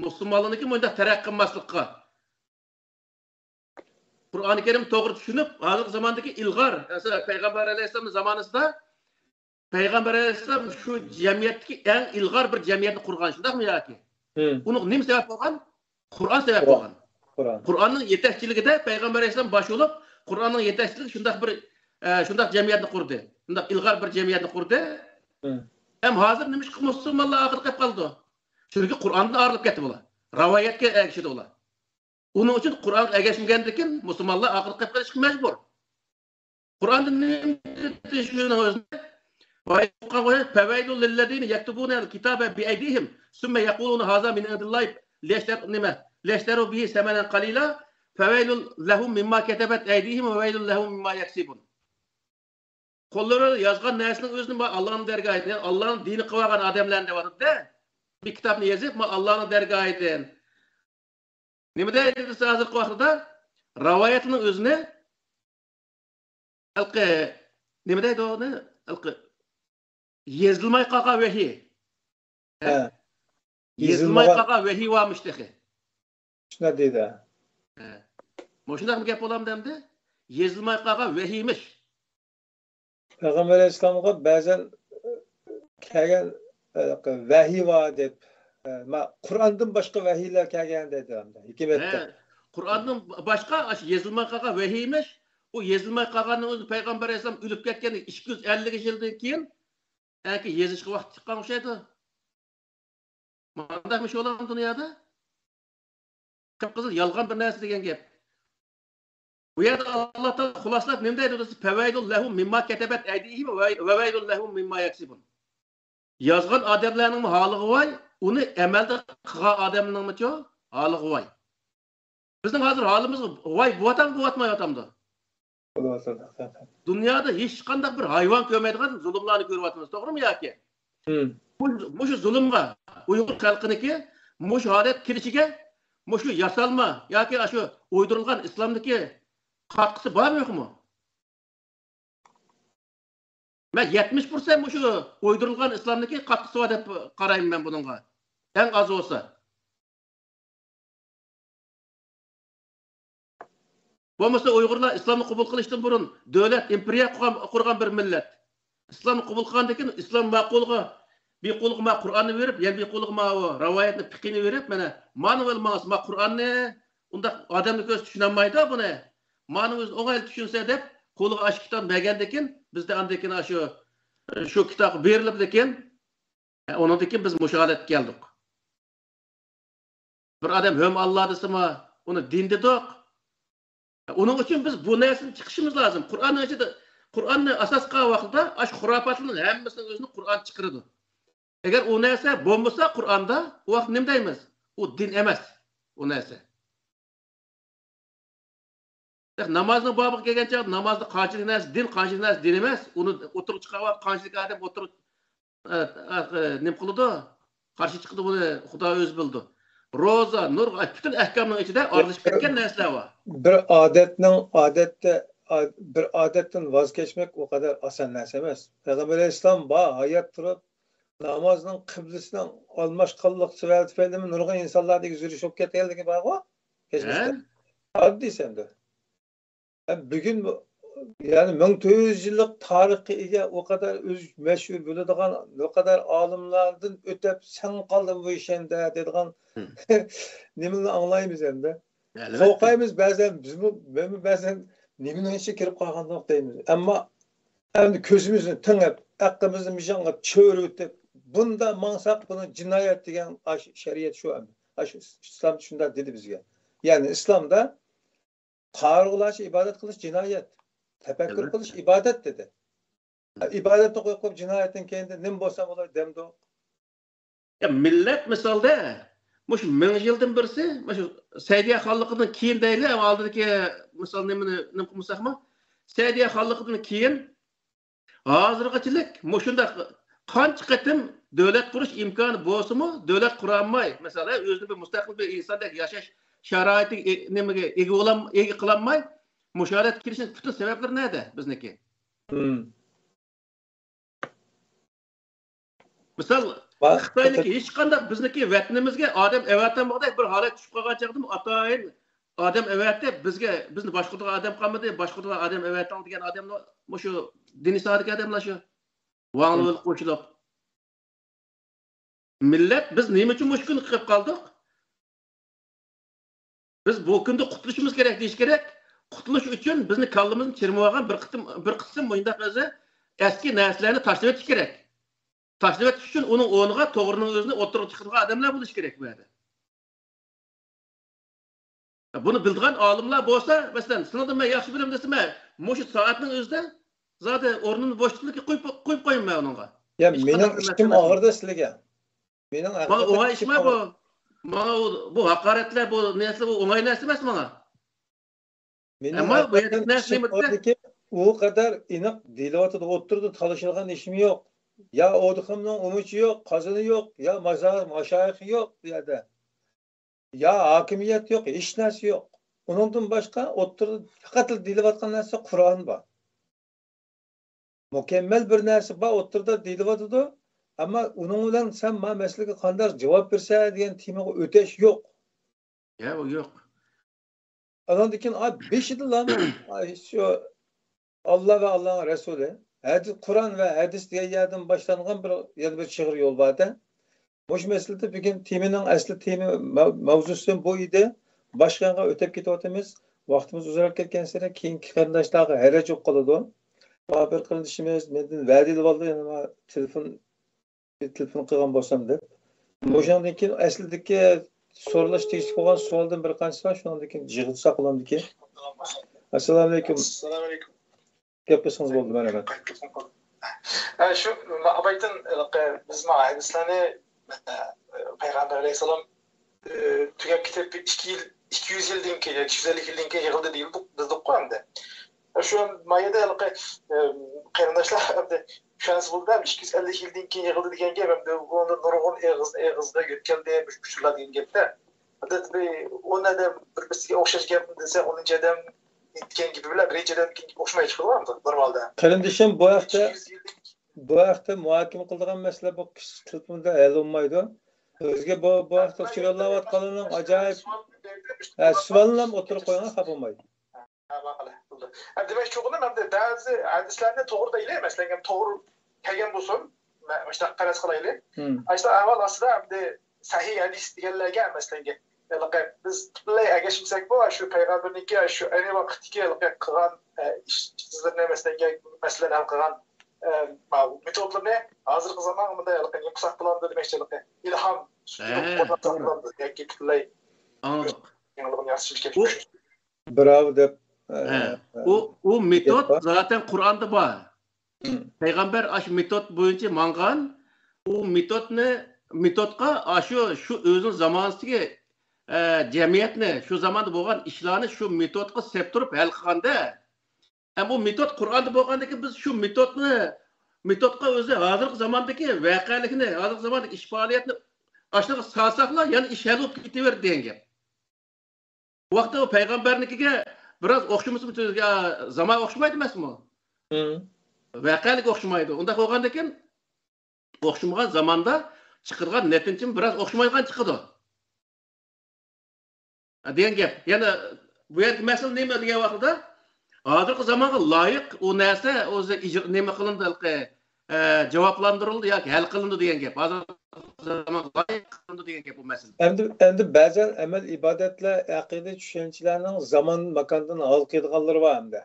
مۇسۇلمانلارنىڭكى مۇنداق تەرەققىي قىلماسلىققا. قۇرئانى كەرىم توغرا چۈشىنىپ، ھازىرقى زاماندىكى ئىلغار، مەسىلەن، پەيغەمبەر ئەلەيھىسسالامنىڭ زامانىسىدا پەيغەمبەر ئەلەيھىسسالام شۇ جەمئىيەتتىكى ئەڭ ئىلغار بىر جەمئىيەتنى قۇرغان، شۇنداقمۇ ياكى؟ مم. ئۇنىڭغا نېمە سەۋەب بولغان؟ قۇرئان سەۋەب قۇرئان. بولغان. قۇرئان. قۇرئاننىڭ يېتەكچىلىكىدە پەيغەمبەر ئەلەيھىسسالام باش بولۇپ، قۇرئاننىڭ يېتەكچىلىكىدە شۇنداق بىر، ئە، شۇنداق جەمئىيەتنى قۇردى. شۇنداق ئىلغار بىر جەمئىيەتنى قۇردى. مم. ھەم ھازىر نېمىشقا مۇسۇلمانلار ئارقىدا قېلىپ قالىدۇ؟ چۈنكى قۇرئاندىن ئايرىلىپ كەتتى بۇلار. رىۋايەتكە ئەگىشىدۇ ئۇلار. ئۇنىڭ ئۈچۈن قۇرئانغا ئەگەشمىگەندىكىن مۇسۇلمانلار ئارقىدا قېلىپ قېلىشقا مەجبۇر. قۇرئاندا نېمە دېدى شۇنىڭ ئۆزىنى؟ فَوَيْلٌ لِلَّذِينَ يَكْتُبُونَ الْكِتَابَ بِأَيْدِيهِمْ ثُمَّ يَقُولُونَ هَذَا مِنْ عِنْدِ اللَّهِ لِيَشْتَرُوا، نېمە، لِيَشْتَرُوا بِهِ ثَمَنًا قَلِيلًا فَوَيْلٌ لَهُمْ مِمَّا كَتَبَتْ أَيْدِيهِمْ وَوَيْلٌ لَهُمْ مِمَّا يَكْسِبُونَ. قوللىرى يازغان نەرسىنىڭ ئۆزىنى مانا ئاللانىڭ دەرگاھىدىن، يەنى ئاللانىڭ دىنى قىلىۋالغان ئادەملەرنى دەۋاتىدۇ-دە. بىر كىتابنى يېزىپ، مانا ئاللانىڭ دەرگاھىدىن. نېمە دەيدۇ دېسە، ھازىرقى ۋاقىتتا رىۋايەتنىڭ ئۆزىنى ھېلىقى، نېمە دەيدۇ ئۇنى؟ ھېلىقى يېزىلماي قالغان ۋەھىي. ھە. ھە. يېزىلماي يېزىلمىغان. قالغان ۋەھىي بارمىش تېخى. شۇنداق دېدى. ھە. مۇشۇنداقمۇ گەپ بولامدۇ ئەمدى؟ يېزىلماي قالغان ۋەھىيمىش. پەيغەمبەر ئەلەيھىسسالامغا بەزەن كەلگەن، ئە، ۋەھىي بار دەپ، ئە، ما-، قۇرئاندىن باشقا ۋەھىيلەر كەلگەن دەيدۇ ئەمدى، ھېكمەتتە. ھە، قۇرئاندىن باشقا، ئاشۇ يېزىلماي قالغان ۋەھىيمىش، ئۇ يېزىلماي قالغاننىڭ ئۆزى پەيغەمبەر ئەلەيھىسسالام ئۆلۈپ كەتكەندىن ئىككى يۈز ئەللىك يىلدىن كېيىن، ئەنكى يېزىشقا ۋاقىت چىققان ئوخشايدۇ. مانداقمۇ شۇ دۇنيادا؟ قىپقىزىل يالغان بىر نەرسە دېگەن گەپ. بۇ يەردە ئاللا تائالا خۇلاسىلاپ نېمە دەيدۇ دېسە، فَوَيْلٌ لَهُمْ مِمَّا كَتَبَتْ أَيْدِيهِمْ وَوَيْلٌ لَهُمْ مِمَّا يَكْسِبُونَ. يازغان ئادەملەرنىڭمۇ ھالىغا ۋاي، ئۇنى ئەمەلدە قىلغان ئادەمنىڭمۇچۇ ھالىغا ۋاي. بىزنىڭ ھازىر ھالىمىزغا ۋاي بولۇۋاتامدۇ، بولۇۋاتمايۋاتامدۇ؟ بولۇۋاتىدۇ. دۇنيادا ھېچقانداق بىر ھايۋان كۆرمەيدىغان زۇلۇملارنى كۆرۈۋاتىمىز، توغرىمۇ ياكى؟ مم. مۇ-، مۇشۇ زۇلۇمغا، ئۇيغۇر خەلقىنىڭكى مۇشۇ ھالەتكە كېلىشىگە مۇشۇ ياسالما ياكى ئاشۇ ئويدۇرۇلغان ئىسلامدىكى قاتقىسى بارمۇ يوقمۇ؟ مەن يەتمىش پىرسەنت مۇشۇ ئويدۇرۇلغان ئىسلامدىكى قاتقىسى بار دەپ قارايمەن مەن بۇنىڭغا. ئەڭ ئاز بولسا. بولمىسا ئۇيغۇرلار ئىسلامنى قوبۇل قىلىشتىن بۇرۇن دۆلەت، ئىمپېرىيە قۇرغان، قۇرغان بىر مىللەت. ئىسلامنى قوبۇل قىلغاندىن كېيىن ئىسلام ما قولىغا، بىر قولىغا ما قۇرئاننى بېرىپ، يەنە بىر قولىغا ما رىۋايەتنى، پىقىنى بېرىپ، مانا، مانا بىلەن ماڭسا، ما قۇرئاننى، ئۇنداق ئادەمنى كۆرسە چۈشىنەلمەيدۇ بۇنى. مانا ئۆزى ئوڭايلا چۈشىنسە دەپ، قولىغا ئاشۇ كىتابنى بەرگەندىكىن، بىزدە ئاندىن كېيىن ئاشۇ، شۇ كىتابقا بېرىلىپتىكىن، ئۇنىڭدىن كېيىن بىز مۇشۇ ھالەتكە كەلدۇق. بىر ئادەم ھۆم ئاللا دېسىمۇ، ئۇنى دىن دېدۇق. ئۇنىڭ ئۈچۈن بىز بۇ نەرسىدىن چىقىشىمىز لازىم. قۇرئاننىڭ ئىچىدە، قۇرئاننى ئاساس قىلغان ۋاقتىدا ئاشۇ خۇراپاتلارنىڭ ھەممىسىنىڭ ئۆزىنى قۇرئان چىقىرىدۇ. ئەگەر ئۇ نەرسە بولمىسا قۇرئاندا، ئۇ ۋاقىت نېمە دەيمىز؟ ئۇ دىن ئەمەس، ئۇ نەرسە. نامازنىڭ بابىغا كەلگەن چاغدا نامازدا قانچىلىك نەرسە دىن، قانچىلىك نەرسە دىن ئەمەس، ئۇنى ئوتتۇرىغا چىقارغان قانچىلىك ئادەم ئوتتۇرىغا، ئە، ئە، نېمە قىلىدۇ؟ قارشى چىقىدۇ، بۇنى خۇدا ئۆزى بىلىدۇ. روزا، نۇر، پۈتۈن ئەھكامنىڭ ئىچىدە ئارىلىشىپ كەتكەن نەرسىلەر بار. بىر ئادەتنىڭ، ئادەتتە، ئا-، بىر ئادەتتىن ۋاز كەچمەك ئۇ قەدەر ئاسان نەرسە ئەمەس. پەيغەمبەر ئەلەيھىسسالام بار، ھايات تۇرۇپ، نامازنىڭ قىبلىسىنىڭ ئالماشقانلىقى سەۋەبى تۈپەيلىمۇ نۇرغۇن ئىنسانلاردا ئېگىز يۈرۈش بولۇپ كەتكەنلىكى بارغۇ، كەچمىشتە. ھە؟ ئاددىي سەندە. ھە، بۈگۈن بۇ، يەنى مىڭ تۆت يۈز يىللىق تارىخقا ئىگە، ئۇ قەدەر ئۆزى مەشھۇر بولىدىغان، ئۇ قەدەر ئالىملاردىن ئۆتۈپ، سەن قالدىڭ بۇ ئىشەندە دەيدىغان نېمىلەرنى ئاڭلايمىز ئەمدى. ئەلۋەتتە. قورقايمىز بەزەن، بىزمۇ، مەنمۇ بەزەن نېمىنىڭ ئىچىگە كىرىپ قالغاندۇق دەيمىز. ئەمما ئەمدى كۆزىمىزنى تېڭىپ، ئەقلىمىزنى مىژاڭغا چۆرۈۋېتىپ، بۇنداق ماڭساق، بۇنى جىنايەت دېگەن ئاشۇ شەرىئەت شۇ ئەمدى. ئاشۇ ئىسلام شۇنداق دېدى بىزگە. يەنى ئىسلامدا قارىغۇلارچە ئىبادەت قىلىش جىنايەت، تەپەككۇر قىلىش ئىبادەت دېدى. ئىبادەتنى قويۇپ قويۇپ، جىنايەتتىن كېيىن نېمە بولسا بولاي دەمدۇق. يا، مىللەت مىسالدا، مۇشۇ مىڭ يىلدىن بىرسى، مۇشۇ سەئىدىيە خانلىقىدىن كېيىن دەيلى، ئالدىدىكى مىسال نېمىنى، نېمە قىلمىساقمۇ، سەئىدىيە خانلىقىدىن كېيىن ھازىرغىچىلىك مۇشۇنداق قانچە قېتىم دۆلەت قۇرۇش ئىمكانى بولسىمۇ، دۆلەت قۇرالماي، مەسىلەن، ئۆزىنى بىر مۇستەقىل بىر ئىنساندەك ياشاش شارائىتىگە، ئى-، نېمىگە ئىگە بولالم-، ئىگە قىلالماي، مۇشۇ ھالەتكە كېلىشنىڭ پۈتۈن سەۋەبلىرى نەدە بىزنىڭكى؟ مىسال، خىتاينىڭكى ھېچقانداق بىزنىڭكى ۋەتىنىمىزگە ئادەم ئەۋەتەلمىغۇدەك بىر ھالەت چۈشۈپ قالغان چاغدىمۇ، ئاتايىن ئادەم ئەۋەتتى، بىزگە، بىزنى باشقۇرىدىغان ئادەم قالمىدى، باشقۇرىدىغان ئادەم ئەۋەتىڭ دېگەن ئادەملەر مۇشۇ دىنىي ساھەدىكى ئادەملەر شۇ. ۋاڭ لېۋېن قوشۇلۇپ. مىللەت، بىز نېمە ئۈچۈن مۇشۇ كۈنگە قېلىپ قالدۇق؟ بىز بۇ كۈندە قۇتۇلۇشىمىز كېرەك دېيىش كېرەك. قۇتۇلۇش ئۈچۈن بىزنى كاللىمىزنى چىرمىۋالغان بىر قېتىم، بىر قىسىم مۇنداق ئۆزى ئەسكى نەرسىلەرنى تاشلىۋېتىش كېرەك. تاشلىۋېتىش ئۈچۈن ئۇنىڭ ئورنىغا توغرىنىڭ ئۆزىنى ئوتتۇرىغا چىقىرىدىغان ئادەملەر بولۇشى كېرەك بۇ يەردە. بۇنى بىلىدىغان ئالىملار بولسا، مەسىلەن، سىلەردىن مەن ياخشى بىلىمەن دېسە، مەن مۇشۇ سائەتنىڭ ئۆزىدە زادى ئورنۇمنى بوشىتىپ قويۇپ، قويۇپ قويىمەن مەن ئۇنىڭغا. يا، مېنىڭ ئىشىم ئاغرىدى سىلىگە. مېنىڭ ماڭا ئوڭاي ئىشما بۇ؟ ماڭا ئۇ، بۇ ھاقارەتلەر، بۇ نەرسىلەر، بۇ ئوڭاي نەرسە ئەمەس ماڭا. مېنىڭ ئەمما بۇ يەردىكى نەرسە نېمە دېسە، ئۇ قەدەر ئېنىق دېيىلىۋاتىدۇ، ئوتتۇرىدا تالىشىدىغان ئىشمۇ يوق. يا ئودىخېمنىڭ ئۇمىچى يوق، قازىنى يوق، يا مازار، ماشايىخى يوق بۇ يەردە. يا ھاكىمىيەت يوق، ھېچ نەرسە يوق. ئۇنىڭدىن باشقا ئوتتۇرىدا پەقەتلا دېيىلىۋاتقان نەرسە قۇرئان بار. مۇكەممەل بىر نەرسە بار، ئوتتۇرىدا دېيىلىۋاتىدۇ. ئەمما ئۇنىڭ بىلەن سەن ما مەسىلىگە قانداق جاۋاب بېرىسەن دېگەن تېمىغا ئۆتەش يوق. يا، ئۇ يوق. ئاناندىن كېيىن، ئا، بېشىدىلا، ئا، شۇ ئاللا ۋە ئاللانىڭ رەسۇلى، ھەدىس، قۇرئان ۋە ھەدىس دېگەن يەردىن باشلانغان بىر، يەنە بىر چىغىر يول بار-دە. مۇشۇ مەسىلىدە بۈگۈن تېمىنىڭ ئەسلى تېما مەۋ-، مەۋزۇسى بۇ ئىدى. باشقا يانغا ئۆتۈپ كېتىۋاتىمىز. ۋاقتىمىز ئۇزىراپ كەتكەنسېرى كېيىنكى قېرىنداشلارغا ھەرەج بولۇپ قالىدۇ. بار بىر قېرىندىشىمىز مەندىن ۋەدە ئېلىۋالدى، يەنە تېلېفون، تېلېفون قىلغان بولسام دەپ. مۇشۇنىڭدىن كېيىن ئەسلىدىكى سورىلىش تېگىشلىك بولغان سوئالدىن بىر قانچىسى بار، شۇنىڭدىن كېيىن يىغىلساق بولامدىكىن. ئەسسالامۇئەلەيكۇم. ئەسسالامۇئەلەيكۇم. گەپ قىلسىڭىز بولدى، مەرھەمەت. ھە، شۇ، ئابايتىن، بىز ما ھەدىسلەرنى، پەيغەمبەر ئەلەيھىسسالام، ئە، تۈگەپ كېتىپ، ئىككى يىل، ئىككى يۈز يىلدىن كېيىن، ئىككى يۈز ئەللىك يىلدىن كېيىن يىغىلدى دېيىلدۇق، دېدۇققۇ ئەمدى. شۇ ما يەردە ھېلىقى، ئە، قېرىنداشلار ئەمدى چۈشەنسە بولدى، ئىككى يۈز ئەللىك يىلدىن كېيىن يىغىلدى دېگەن گەپ، ئەمدى ئۇندا نۇرغۇن ئېغىز، ئېغىزغا يۆتكەلدى، مۇشۇ ئۇچۇرلار دېگەن گەپتە. ئادەتتە ئۇ نەدە بىر-بىرسىگە ئوخشاش گەپنى دېسە، ئۇنىڭ جەدەم ئېيتكەن گېپى بىلەن بىرىنچى ئادەمنىڭ گېپى ئوخشىماي چىقىدۇ نورمالدا. قېرىندىشىم، بۇ ھەقتە، بۇ ھەقتە مۇھاكىمە قىلىدىغان مەسىلە بۇ قىسقا تېلېفوندا ھەل بولمايدۇ. بىزگە بۇ، بۇ ھەقتە ئۇچۇر يوللاۋاتقانلارنىڭ ئاجايىپ، ھە، سوئالىنى ھەم ئوتتۇرىغا قويۇڭلار، خاپا بولماي. ھە، ماقۇل، بولدى. ھە، دېمەكچى بولغىنىم، ئەمدى بەزى ھەدىسلەرنى توغرا دەيلى، مەسىلەن، توغرا كەلگەن بولسۇن، مە-، مۇشۇنداق پەرەز قىلايلى. مۇشۇنداق ئەھۋال ئاستىدا ئەمدى سەھىھ ھەدىس دېگەنلەرگە، مەسىلەن، ھېلىقى بىز پۈتۈنلەي ئەگەشمىسەكمۇ، شۇ پەيغەمبەرنىڭكى شۇ ئەينى ۋاقىتتىكى ھېلىقى قىلغان ئىشلىرىنى، مەسىلەن، مەسىلەن ھەل قىلغان مېتودلىرىنى ھازىرقى زامانغا مۇنداق ھېلىقى نېمە قىلساق بولامدۇ دېمەكچى، ھېلىقى ئىلھام سۈتىدىن قوغداپ ساقلامدۇ ياكى پۈتۈنلەي ئاڭلىدۇق. يېڭىلىقنى يارىتىشىمىز كېرەك. بىراۋ دەپ، ھە. ئۇ، ئۇ مېتود زاتەن قۇرئاندا بار. پەيغەمبەر ئاشۇ مېتود بويىچە ماڭغان. ئۇ مېتودنى، مېتودقا ئاشۇ، شۇ ئۆزىنىڭ زامانىسىدىكى، ئە، جەمئىيەتنى، شۇ زاماندا بولغان ئىشلارنى شۇ مېتودقا سەپ تۇرۇپ ھەل قىلغاندا، ئە، بۇ مېتود قۇرئاندا بولغاندىكىن بىز شۇ مېتودنى، مېتودقا ئۆزى ھازىرقى زاماندىكى ۋەقەلىكنى، ھازىرقى زاماندىكى ئىش پائالىيەتنى ئاشۇنىڭغا سالساقلا يەنە ئىش ھەل بولۇپ كېتىۋېرىدۇ دېگەن گەپ. بۇ ۋاقىتتا ئۇ پەيغەمبەرنىڭكىگە بىراز ئوخشىمىسىمۇ، زامان ئوخشىمايدۇ ئەمەسمۇ؟ ۋەقەلىك ئوخشىمايدۇ. ئۇنداق بولغاندىكىن ئوخشىمىغان زاماندا چىقىدىغان نەتىجىمۇ بىراز ئوخشىمايدىغان چىقىدۇ. دېگەن گەپ. يەنە بۇ يەردىكى مەسىلە نېمە دېگەن ۋاقتىدا، ھازىرقى زامانغا لايىق ئۇ نەرسە ئۆزى ئىجرا-، نېمە قىلىندى، ھېلىقى، ئە، جاۋابلاندۇرۇلدى ياكى ھەل قىلىندى دېگەن گەپ. ھازىرقى زامانغا لايىق قىلىندى دېگەن گەپ بۇ مەسىلە. ئەمدى، ئەمدى بەزەن ئەمەل ئىبادەتلەر، ئەقىدە چۈشەنچىلەرنىڭ زامان ماكاندىن ھالقىيدىغانلىرى بار ئەمدى.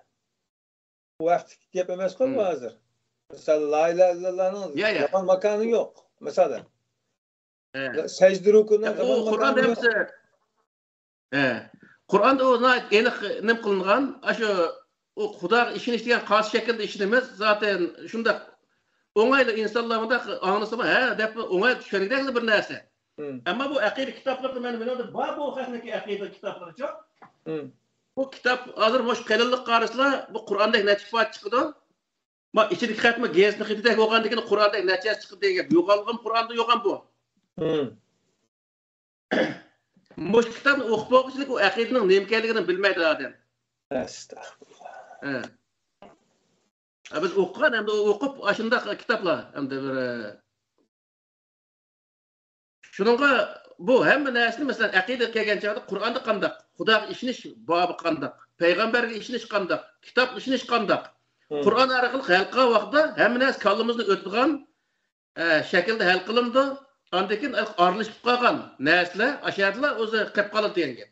بۇ ۋاقىتتىكى گەپ ئەمەسقۇ بۇ ھازىر. مىسال، لا ئىلاھە ئىللاللانىڭ يا، يا. زامان ماكانى يوق. مىسالەن. ھە. سەجدە رۇكۇنىڭ يا، ئۇ زامان قۇرئاندا ماكانى يوق. ھەممىسى، ھە. قۇرئاندا ئۇ ناھايىتى ئېنىق نېمە قىلىنغان. ئاشۇ ئۇ خۇداغا ئىشىنىش دېگەن قايسى شەكىلدە ئىشىنىمىز؟ زاتەن شۇنداق ئوڭايلا ئىنسانلار مۇنداق ئاڭلىسىمۇ، ھە دەپ ئوڭاي چۈشەنگۈدەكلا بىر نەرسە. ئەمما بۇ ئەقىدە كىتابلىرىدا مەن بىلىۋاتىمەن، بار بۇ خەقنىڭكى ئەقىدە كىتابلىرىچۇ. بۇ كىتاب ھازىر مۇشۇ قېلىنلىققا قارىسىلا، بۇ قۇرئاندەك نەچچە پارچە چىقىدۇ. ما ئىچىدىكى خەتمۇ گېزىتنىڭ خېتىدەك بولغاندىكىن قۇرئاندەك نەچچە ياز چىقىدۇ دېگەن گەپ. يوغانلىغان قۇرئاندا يوغان بۇ. مۇشۇ كىتابنى ئوقۇپ بولغۇچىلىك ئۇ ئەقىدىنىڭ نېمە ئىكەنلىكىنى بىلمەيدۇ ئادەم. ئەستەغپۇرۇللا. ھە. ھە، بىز ئوقۇغان، ئەمدى ئوقۇپ، ئاشۇنداق كىتابلار، ئەمدى بىر، ئە، شۇنىڭغا بۇ ھەممە نەرسىنى، مەسىلەن، ئەقىدە كەلگەن چاغدا قۇرئاندا قانداق، خۇداغا ئىشىنىش بابى قانداق، پەيغەمبەرگە ئىشىنىش قانداق، كىتابقا ئىشىنىش قانداق، قۇرئان ئارقىلىق ھەل قىلغان ۋاقىتتا ھەممە نەرسە كاللىمىزدىن ئۆتىدىغان، ئە، شەكىلدە ھەل قىلىنىدۇ. ئاندىن كېيىن ئارىلىشىپ قالغان نەرسىلەر ئاشۇ يەردىلا ئۆزى قېلىپ قالىدۇ دېگەن گەپ.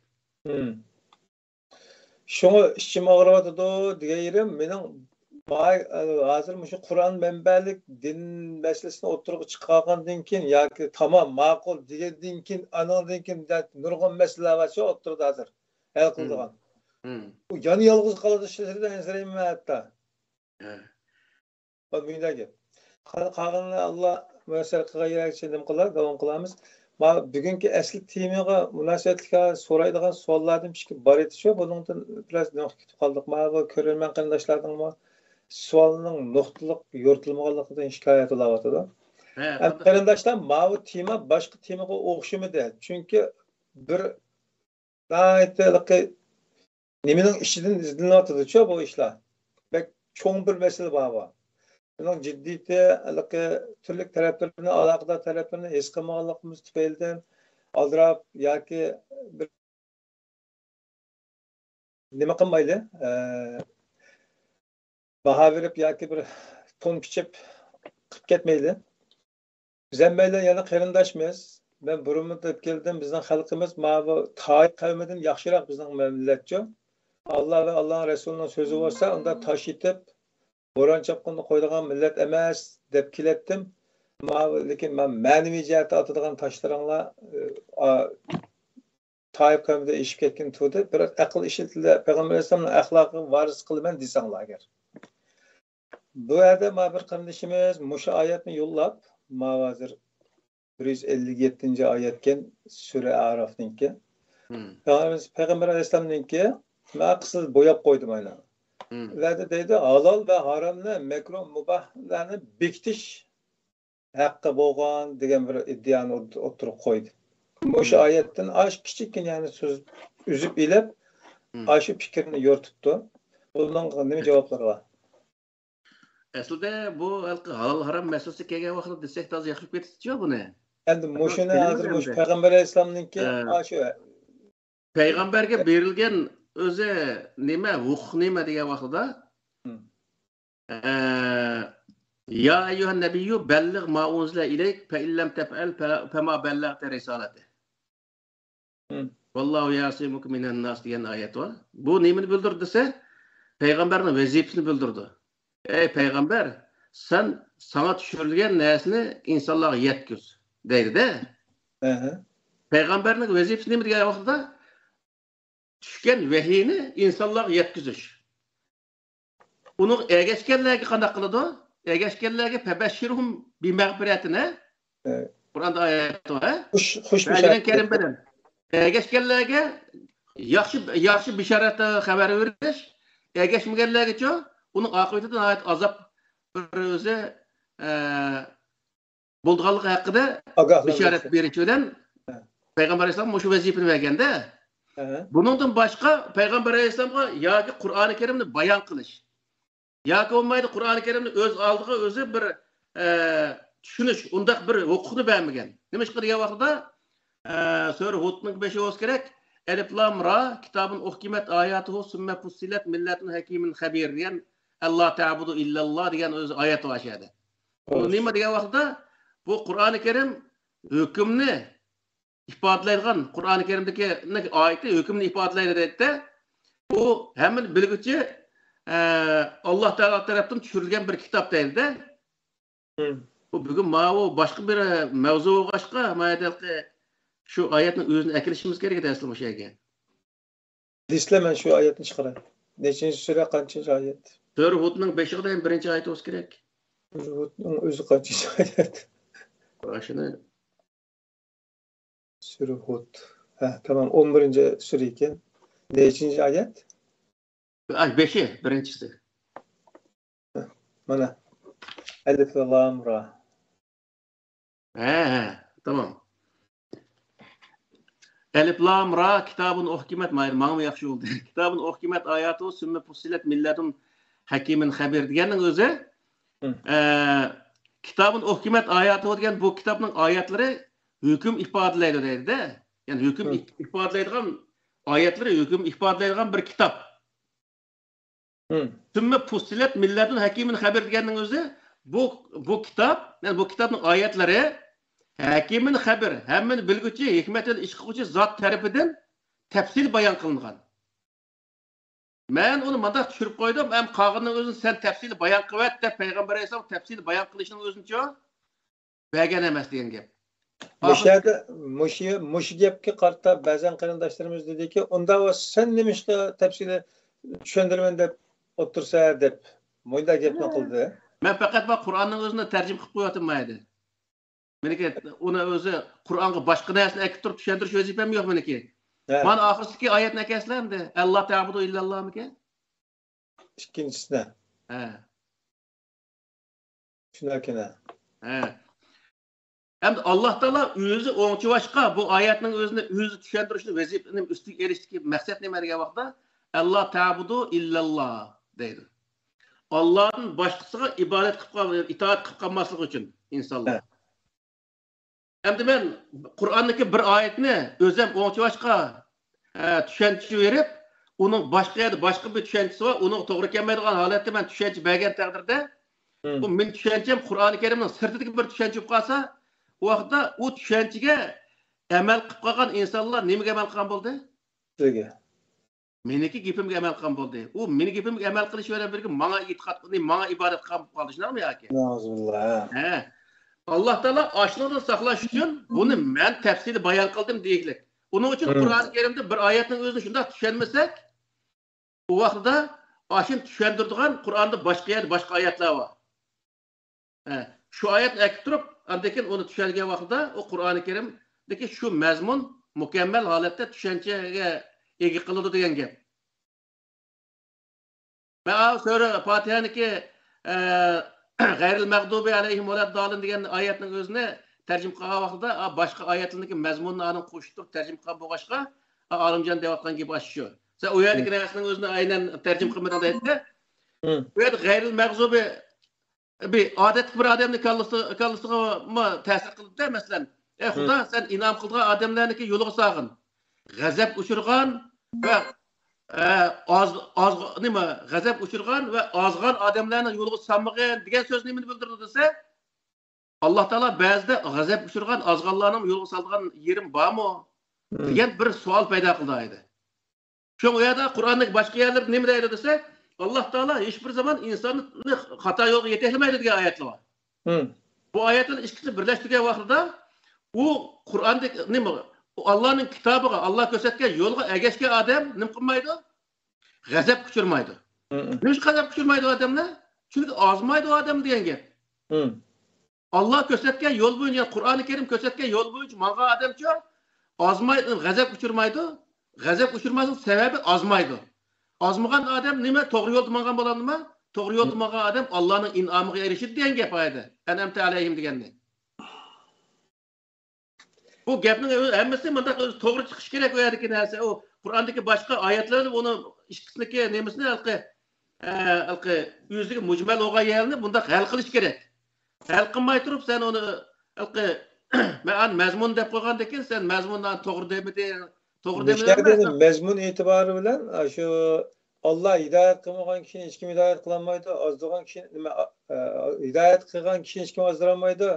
شۇڭا ئىچىم ئاغرىۋاتىدۇ دېگەن يېرىم مېنىڭ باي-، ھازىر مۇشۇ قۇرئان مەنبەلىك دىن مەسىلىسىنى ئوتتۇرىغا چىقارغاندىن كېيىن ياكى تامام، ماقۇل دېگەندىن كېيىن، ئانىڭدىن كېيىن نۇرغۇن مەسىلىلەر بار شۇ ئوتتۇرىدا ھازىر ھەل قىلىدىغان. ئۇ يەنە يالغۇز قالىدۇ، ئەنسىرەيمەن ھەتتا. ھە. مۇنداق گەپ. قال-، قالغىنىنى ئاللا مۇيەسسەر قىلغان يەرگىچە نېمە قىلار، داۋام قىلارمىز. ما بۈگۈنكى ئەسلى تېمىغا مۇناسىۋەتلىك سورايدىغان سوئاللاردىن بىر ئىككى بار ئىدى شۇ. بۇنىڭدىن بىراز نېمە كېتىپ قالدۇق. ما بۇ كۆرۈرمەن قېرىنداشلاردىنمۇ سوئالنىڭ نۇقتىلىق يورۇتۇلمىغانلىقىدىن شىكايەت قىلىۋاتىدۇ. ھە، ئەمدى قېرىنداشلار، ماۋۇ تېما باشقا تېمىغا ئوخشىمىدى. چۈنكى بىر ناھايىتى ھېلىقى نېمىنىڭ ئىچىدىن ئىزدىنىۋاتىدۇ-چۇ بۇ ئىشلار. بەك چوڭ بىر مەسىلە بار بۇ. بۇنىڭ جىددىيىتى، ھېلىقى تۈرلۈك تەرەپلىرىنى، ئالاقىدار تەرەپلىرىنى ھېس قىلمىغانلىقىمىز تۈپەيلىدىن ئالدىراپ ياكى بىر نېمە قىلمايلى، ئە، باھا بېرىپ ياكى بىر تون پىچىپ قىلىپ كەتمەيلى. بىز ھەممەيلەن يەنە قېرىنداشمىز. مەن بۇرۇنمۇ دەپ كەلدىم، بىزنىڭ خەلقىمىز ماۋۇ تاي قەۋمىدىن ياخشىراق بىزنىڭ مىللەتچۇ. ئاللا ۋە ئاللانىڭ رەسۇلىنىڭ سۆزى بولسا، ئۇنداق تاش ئېتىپ، بوران چاپقۇندا قويىدىغان مىللەت ئەمەس دەپ كېلەتتىم. ماۋۇ، لېكىن مەن مەنىۋى جەھەتتە ئاتىدىغان تاشلىرىڭلار، ئا، تايىپ قەۋمىدە ئېشىپ كەتكىنى تۇردى. بىراز ئەقىل ئىشلىتىلدى. پەيغەمبەر ئەلەيھىسسالامنىڭ ئەخلاقىغا ۋارىس قىلىمەن دېسەڭلار ئەگەر. بۇ يەردە ما بىر قېرىندىشىمىز مۇشۇ ئايەتنى يوللاپ، ما ھازىر بىر يۈز ئەللىك يەتتىنچى ئايەتكەن سۈرە ئەرافنىڭكى. پەيغەمبەر، پەيغەمبەر ئەلەيھىسسالامنىڭكى، ما قىسىل بوياپ قويدۇم ئاينا. ۋەدە دەيدۇ، ھالال ۋە ھارامنى، مەكرۇھ، مۇباھلارنى بېكىتىش ھەققى بولغان دېگەن بىر ئىدىيانى ئوت-، ئوتتۇرىغا قويدى. مۇشۇ ئايەتتىن ئاش كىچىككىنە يەنى سۆز ئۈزۈپ ئېلىپ، ئاشۇ پىكىرنى يورۇتۇپتۇ. بۇنىڭغا نېمە جاۋابلىرى بار؟ ئەسلىدە بۇ ھېلىقى ھالال ھارام مەسىلىسى كەلگەن ۋاقىتتا دېسەك تازا ياخشى بولۇپ كېتىپتۇ بۇنى. ئەمدى مۇشۇنى ھازىر مۇشۇ پەيغەمبەر ئەلەيھىسسالامنىڭكى ئاشۇ پەيغەمبەرگە بېرىلگەن ئۆزى نېمە، ھوقۇق نېمە دېگەن ۋاقتىدا، ئە، يا ئەييۇھەن نەبىييۇ بەللىغ ما ئۇنزىلە ئىلەيك فەئىن لەم تەفئەل فە-، فەما بەللەغتە رىسالەتە. ۋاللاھۇ يەسىمۇكە مىنەنناس دېگەن ئايەت بار. بۇ نېمىنى بىلدۈرىدۇ دېسە، پەيغەمبەرنىڭ ۋەزىپىسىنى بىلدۈرىدۇ. ئەي پەيغەمبەر، سەن ساڭا چۈشۈرۈلگەن نەرسىنى ئىنسانلارغا يەتكۈز، دەيدۇ-دە. ئەھە. پەيغەمبەرنىڭ ۋەزىپىسى نېمە دېگەن ۋاقتىدا؟ چۈشكەن ۋەھىينى ئىنسانلارغا يەتكۈزۈش. ئۇنىڭ ئەگەشكەنلەرگە قانداق قىلىدۇ؟ ئەگەشكەنلەرگە فەبەششىرھۇم بىمەغپىرەتىن، ھە؟ ئە، قۇرئاندا ئايەت بار، ھە؟ خۇش، خۇش بەشارەت بەرگەن كەرىم بىلەن. ئەگەشكەنلەرگە ياخشى، ياخشى بېشارەت خەۋەر بېرىش، ئەگەشمىگەنلەرگىچۇ ئۇنىڭ ئاقىۋىتىدە ناھايىتى ئازاب بىر ئۆزى، ئە، بولىدىغانلىقى ھەققىدە ئاگاھلاندۇرۇش. بېشارەت بېرىش بىلەن ھە. پەيغەمبەر ئەلەيھىسسالام مۇشۇ ۋەزىپىنى بەرگەندە، ھە. بۇنىڭدىن باشقا پەيغەمبەر ئەلەيھىسسالامغا ياكى قۇرئانى كەرىمنى بايان قىلىش ياكى بولمايدۇ قۇرئانى كەرىمنى ئۆز ئالدىغا ئۆزى بىر، ئە، چۈشىنىش، ئۇنداق بىر ھوقۇقنى بەرمىگەن. نېمىشقا دېگەن ۋاقتىدا، ئە، سۈرە ھۇدنىڭ بېشى بولسا كېرەك، ئەلىف لام را، كىتابۇن ئۇھكىمەت ئاياتۇھۇ سۈممە پۇسسىلەت مىللەتۇن ھەكىمىن خەبىر دېگەن، ئەللا تەبۇدۇ ئىللەللا دېگەن ئۆزى ئايەت بار شۇ يەردە. بۇ نېمە دېگەن ۋاقىتتا، بۇ قۇرئانى كەرىم ھۆكۈمنى ئىپادىلەيدىغان، قۇرئانى كەرىمدىكى ئايىتى ھۆكۈمنى ئىپادىلەيدۇ دەيدۇ. بۇ ھەممىنى بىلگۈچى، ئە، ئاللا تائالا تەرەپتىن چۈشۈرۈلگەن بىر كىتاب دەيدۇ. مم. بۇ بۈگۈن ماۋۇ باشقا بىر مەۋزۇ بولغاچقا، ما ھېلىقى شۇ ئايەتنىڭ ئۆزىنى ئەكېلىشىمىز كېرەك ئىدى ئەسلى مۇشۇ يەرگە. دېسىلە مەن شۇ ئايەتنى چىقىراي. نەچچىنچى سۈرە، قانچىنچى ئايەت؟ سۈرە ھۇدنىڭ بېشىغا دەيمەن، بىرىنچى ئايەت بولسا كېرەك. سۈرە ھۇدنىڭ ئۆزى قانچىنچى ئايەت؟ ئاشۇنى. سۈرە ھۇد. ھە، تامام، ئون بىرىنچى سۈرە ئىكەن. نەچچىنچى ئايەت؟ ئاي، بېشى، بىرىنچىسى. مانا. ئەلىف لام را. ھە، ھە، تامام. ئەلىف لام را كىتابۇن ئۇھكىمەت، مايىل، ماڭىمۇ ياخشى بولدى. كىتابۇن ئۇھكىمەت ئاياتۇ سۈممە پۇسسىلەت مىللەتۇن ھەكىمىن خەبىر دېگەننىڭ ئۆزى، ھە. ئە، كىتابۇن ئۇھكىمەت ئاياتۇ دېگەن بۇ كىتابنىڭ ئايەتلىرى ھۆكۈم ئىپادىلەيدۇ دەيدۇ-دە. يەنى ھۆكۈم مم. ئىپ-، ئىپادىلەيدىغان ئايەتلىرى ھۆكۈم ئىپادىلەيدىغان بىر كىتاب. مم. سۈممە پۇسسىلەت مىللەتۇن ھەكىمىن خەبىر دېگەننىڭ ئۆزى بۇ، بۇ كىتاب، يەنى بۇ كىتابنىڭ ئايەتلىرى ھەكىمىن خەبىر، ھەممىنى بىلگۈچى، ھېكمەت بىلەن ئىش قىلغۇچى زات تەرىپىدىن تەپسىلىي بايان قىلىنغان. مەن ئۇنى مۇنداق چۈشۈرۈپ قويدۇم، ئەم قالغىنىنىڭ ئۆزىنى سەن تەپسىلىي بايان قىلىۋەت دەپ پەيغەمبەر ئەلەيھىسسالام تەپسىلىي بايان قىلىشنىڭ ئۆزىنىچۇ بەرگەن ئەمەس دېگەن گەپ. مۇشۇ ئاخىر يەردە، مۇشۇ، مۇشۇ گەپكە قارىتا بەزەن قېرىنداشلىرىمىز دېدىكى، ئۇنداق بولسا سەن نېمىشقا تەپسىلىي چۈشەندۈرىمەن دەپ ئولتۇرسا دەپ مۇنداق گەپنى قىلدى. مەن پەقەت بۇ قۇرئاننىڭ ئۆزىنى تەرجىمە قىلىپ قويۇۋاتىمەن ئەدە. مېنىڭكى ئۇنى ئۆزى قۇرئانغا باشقا نەرسىنى ئەكىپ تۇرۇپ چۈشەندۈرۈش ۋەزىپەم يوق مېنىڭكى. ھە. مانا ئاخىرسىدىكى ئايەتنى ئەكەلسىلە ئەمدى. ئەللا تەبۇدۇ ئىللەللامىكەن؟ ئىككىنچىسىنى. ھە. شۇنداككەن، ھە. ھە. ئەمدى ئاللا تائالا ئۆزى ئوڭچىۋاشقا بۇ ئايەتنىڭ ئۆزىنى ئۆزى چۈشەندۈرۈشنى ۋەزىپىنى ئۈستىگە ئېلىشتىكى مەقسەت نېمە دېگەن ۋاقىتتا، ئەللا تەبۇدۇ ئىللەللا دەيدۇ. ئاللادىن باشقىسىغا ئىبادەت قىلىپ قال-، ئىتائەت قىلىپ قالماسلىق ئۈچۈن ئىنسانلار. ھە. ئەمدى مەن قۇرئاندىكى بىر ئايەتنى ئۆزۈم ئوڭچىۋاشقا، ئە، چۈشەنچە بېرىپ، ئۇنىڭ باشقا يەردە باشقا بىر چۈشەنچىسى بار، ئۇنىڭغا توغرا كەلمەيدىغان ھالەتتە مەن چۈشەنچە بەرگەن تەقدىردە، مم. بۇ مېنىڭ چۈشەنچەم قۇرئانى كەرىمنىڭ سىرتىدىكى بىر چۈشەنچە بولۇپ قالسا، ئۇ ۋاقىتتا ئۇ چۈشەنچىگە ئەمەل قىلىپ قالغان ئىنسانلار نېمىگە ئەمەل قىلغان بولدى؟ سىزگە. مېنىڭكى گېپىمگە ئەمەل قىلغان بولدى. ئۇ مېنىڭ گېپىمگە ئەمەل قىلىش بىلەن بىرگە ماڭا ئېتىقاد قىلدى، ماڭا ئىبادەت قىلغان بولۇپ قالدى، شۇنداقمۇ ياكى؟ نەئۇزۇبىللا. ھە. ئاللا تائالا ئاشۇنىڭدىن ساقلاش ئۈچۈن بۇنى مەن تەپسىلىي بايان قىلدىم دېيىكلىك. ئۇنىڭ ئۈچۈن مم. قۇرئانى كەرىمدە بىر ئايەتنىڭ ئۆزىنى شۇنداق چۈشەنمىسەك، ئۇ ۋاقتىدا ئاشۇنى چۈشەندۈرىدىغان قۇرئاندا باشقا يەردە باشقا ئايەتلەر بار. ھە، شۇ ئايەتنى ئەكىپ تۇرۇپ، ئاندىن كېيىن ئۇنى چۈشەنگەن ۋاقتىدا ئۇ قۇرئانى كەرىمدىكى شۇ مەزمۇن مۇكەممەل ھالەتتە چۈشەنچىگە ئىگە قىلىدۇ دېگەن گەپ. مەن ئاۋۇ سۈرە پاتىھەنىكى، ئە، غەيرىل مەغدۇبى ئەلەيھىم ۋەلەددالىن دېگەن ئايەتنىڭ ئۆزىنى تەرجىمە قىلغان ۋاقتىدا، ئا، باشقا ئايەتلەرنىڭكى مەزمۇنىنى ئانىڭ قوشۇپ تۇرۇپ تەرجىمە قىلغان بولغاچقا، ئا، ئالىمجان دەۋاتقان گېپى ئاشۇ شۇ. سەن ئۇ يەردىكى نەرسىنىڭ ئۆزىنى ئەينەن تەرجىمە قىلمىدىڭ دەيتتى. مم. بۇ يەردە غەيرىل مەغزۇبى بىر ئادەتتىكى بىر ئادەمنىڭ كاللىسى، كاللىسىغىمۇ تەسىر قىلىدۇ-دە، مەسىلەن، ئەي خۇدا، مم. سەن ئىنئام قىلغان ئادەملەرنىڭكى يولىغا سالغىن. غەزەپ ئۇچرىغان ۋە، ئە، ئاز، ئاز، نېمە، غەزەپ ئۇچرىغان ۋە ئازغان ئادەملەرنىڭ يولىغا سالمىغىن دېگەن سۆز نېمىنى بىلدۈرىدۇ دېسە، ئاللا تائالا بەزىدە غەزەپ ئۇچرىغان، ئازغانلارنىڭ يولىغا سالىدىغان يېرىم بارمۇ؟ دېگەن بىر سوئال پەيدا قىلدى ئايەتتە. شۇڭا ئۇ يەردە قۇرئاندىكى باشقا يەرلەردە نېمە دەيدۇ دېسە، ئاللاھ تائالا ھېچبىر زامان ئىنساننى خاتا يولغا يېتەكلىمەيدۇ دېگەن ئايەتلەر بار. بۇ ئايەتلەرنىڭ ئىككىسىنى بىرلەشتۈرگەن ۋاقتىدا، ئۇ قۇرئاندىكى نېمە، ئۇ ئاللاھنىڭ كىتابىغا، ئاللاھ كۆرسەتكەن يولغا ئەگەشكەن ئادەم نېمە قىلمايدۇ؟ غەزەپكە ئۇچرىمايدۇ. نېمە ئۈچۈن غەزەپكە ئۇچرىمايدۇ ئادەملەر؟ چۈنكى ئازمايدۇ ئادەم دېگەن گەپ. ئاللاھ كۆرسەتكەن يول بويىچە، يەنى قۇرئانى كەرىم كۆرسەتكەن يول بويىچە ماڭغان ئادەمچۇ، ئازماي، غەزەپكە ئۇچرىمايدۇ. غەزەپكە ئۇچرىماسلىق سەۋەبى ئازمايدۇ. ئازمىغان ئادەم نېمە؟ توغرا يولدا ماڭغان بولامدىما؟ توغرا يولدا ماڭغان ئادەم ئاللاھنىڭ ئىنئامىغا ئېرىشىدۇ دېگەن گەپ ئايەتتە. ئەنئەمتە ئەلەيھىم دېگەننى. بۇ گەپنىڭ ئۆزى، ھەممىسى مۇنداق ئۆزى توغرا چىقىشى كېرەك. ئۇ يەردىكى نەرسە، ئۇ قۇرئاندىكى باشقا ئايەتلەردە ئۇنى ئىككىسىنىڭكى نېمىسىنى ھېلىقى، ئە، ھېلىقى ئۆزىگە مۇجمەل بولغان يەرنى بۇنداق ھەل قىلىش كېرەك. ھەل قىلماي تۇرۇپ سەن ئۇنى ھېلىقى، مەن مەزمۇن دەپ قويغاندىن كېيىن سەن مەزمۇننى توغرا دېمىدىڭ، توغرا دېمىدىڭ. مەزمۇن ئېتىبارى بىلەن، ئاشۇ، ئاللاھ ھىدايەت قىلمىغان كىشىنى ھېچكىم ھىدايەت قىلالمايدۇ، ئازدۇرغان كىشىنى، نېمە، ئە، ھىدايەت قىلغان كىشىنى ھېچكىم ئازدۇرالمايدۇ،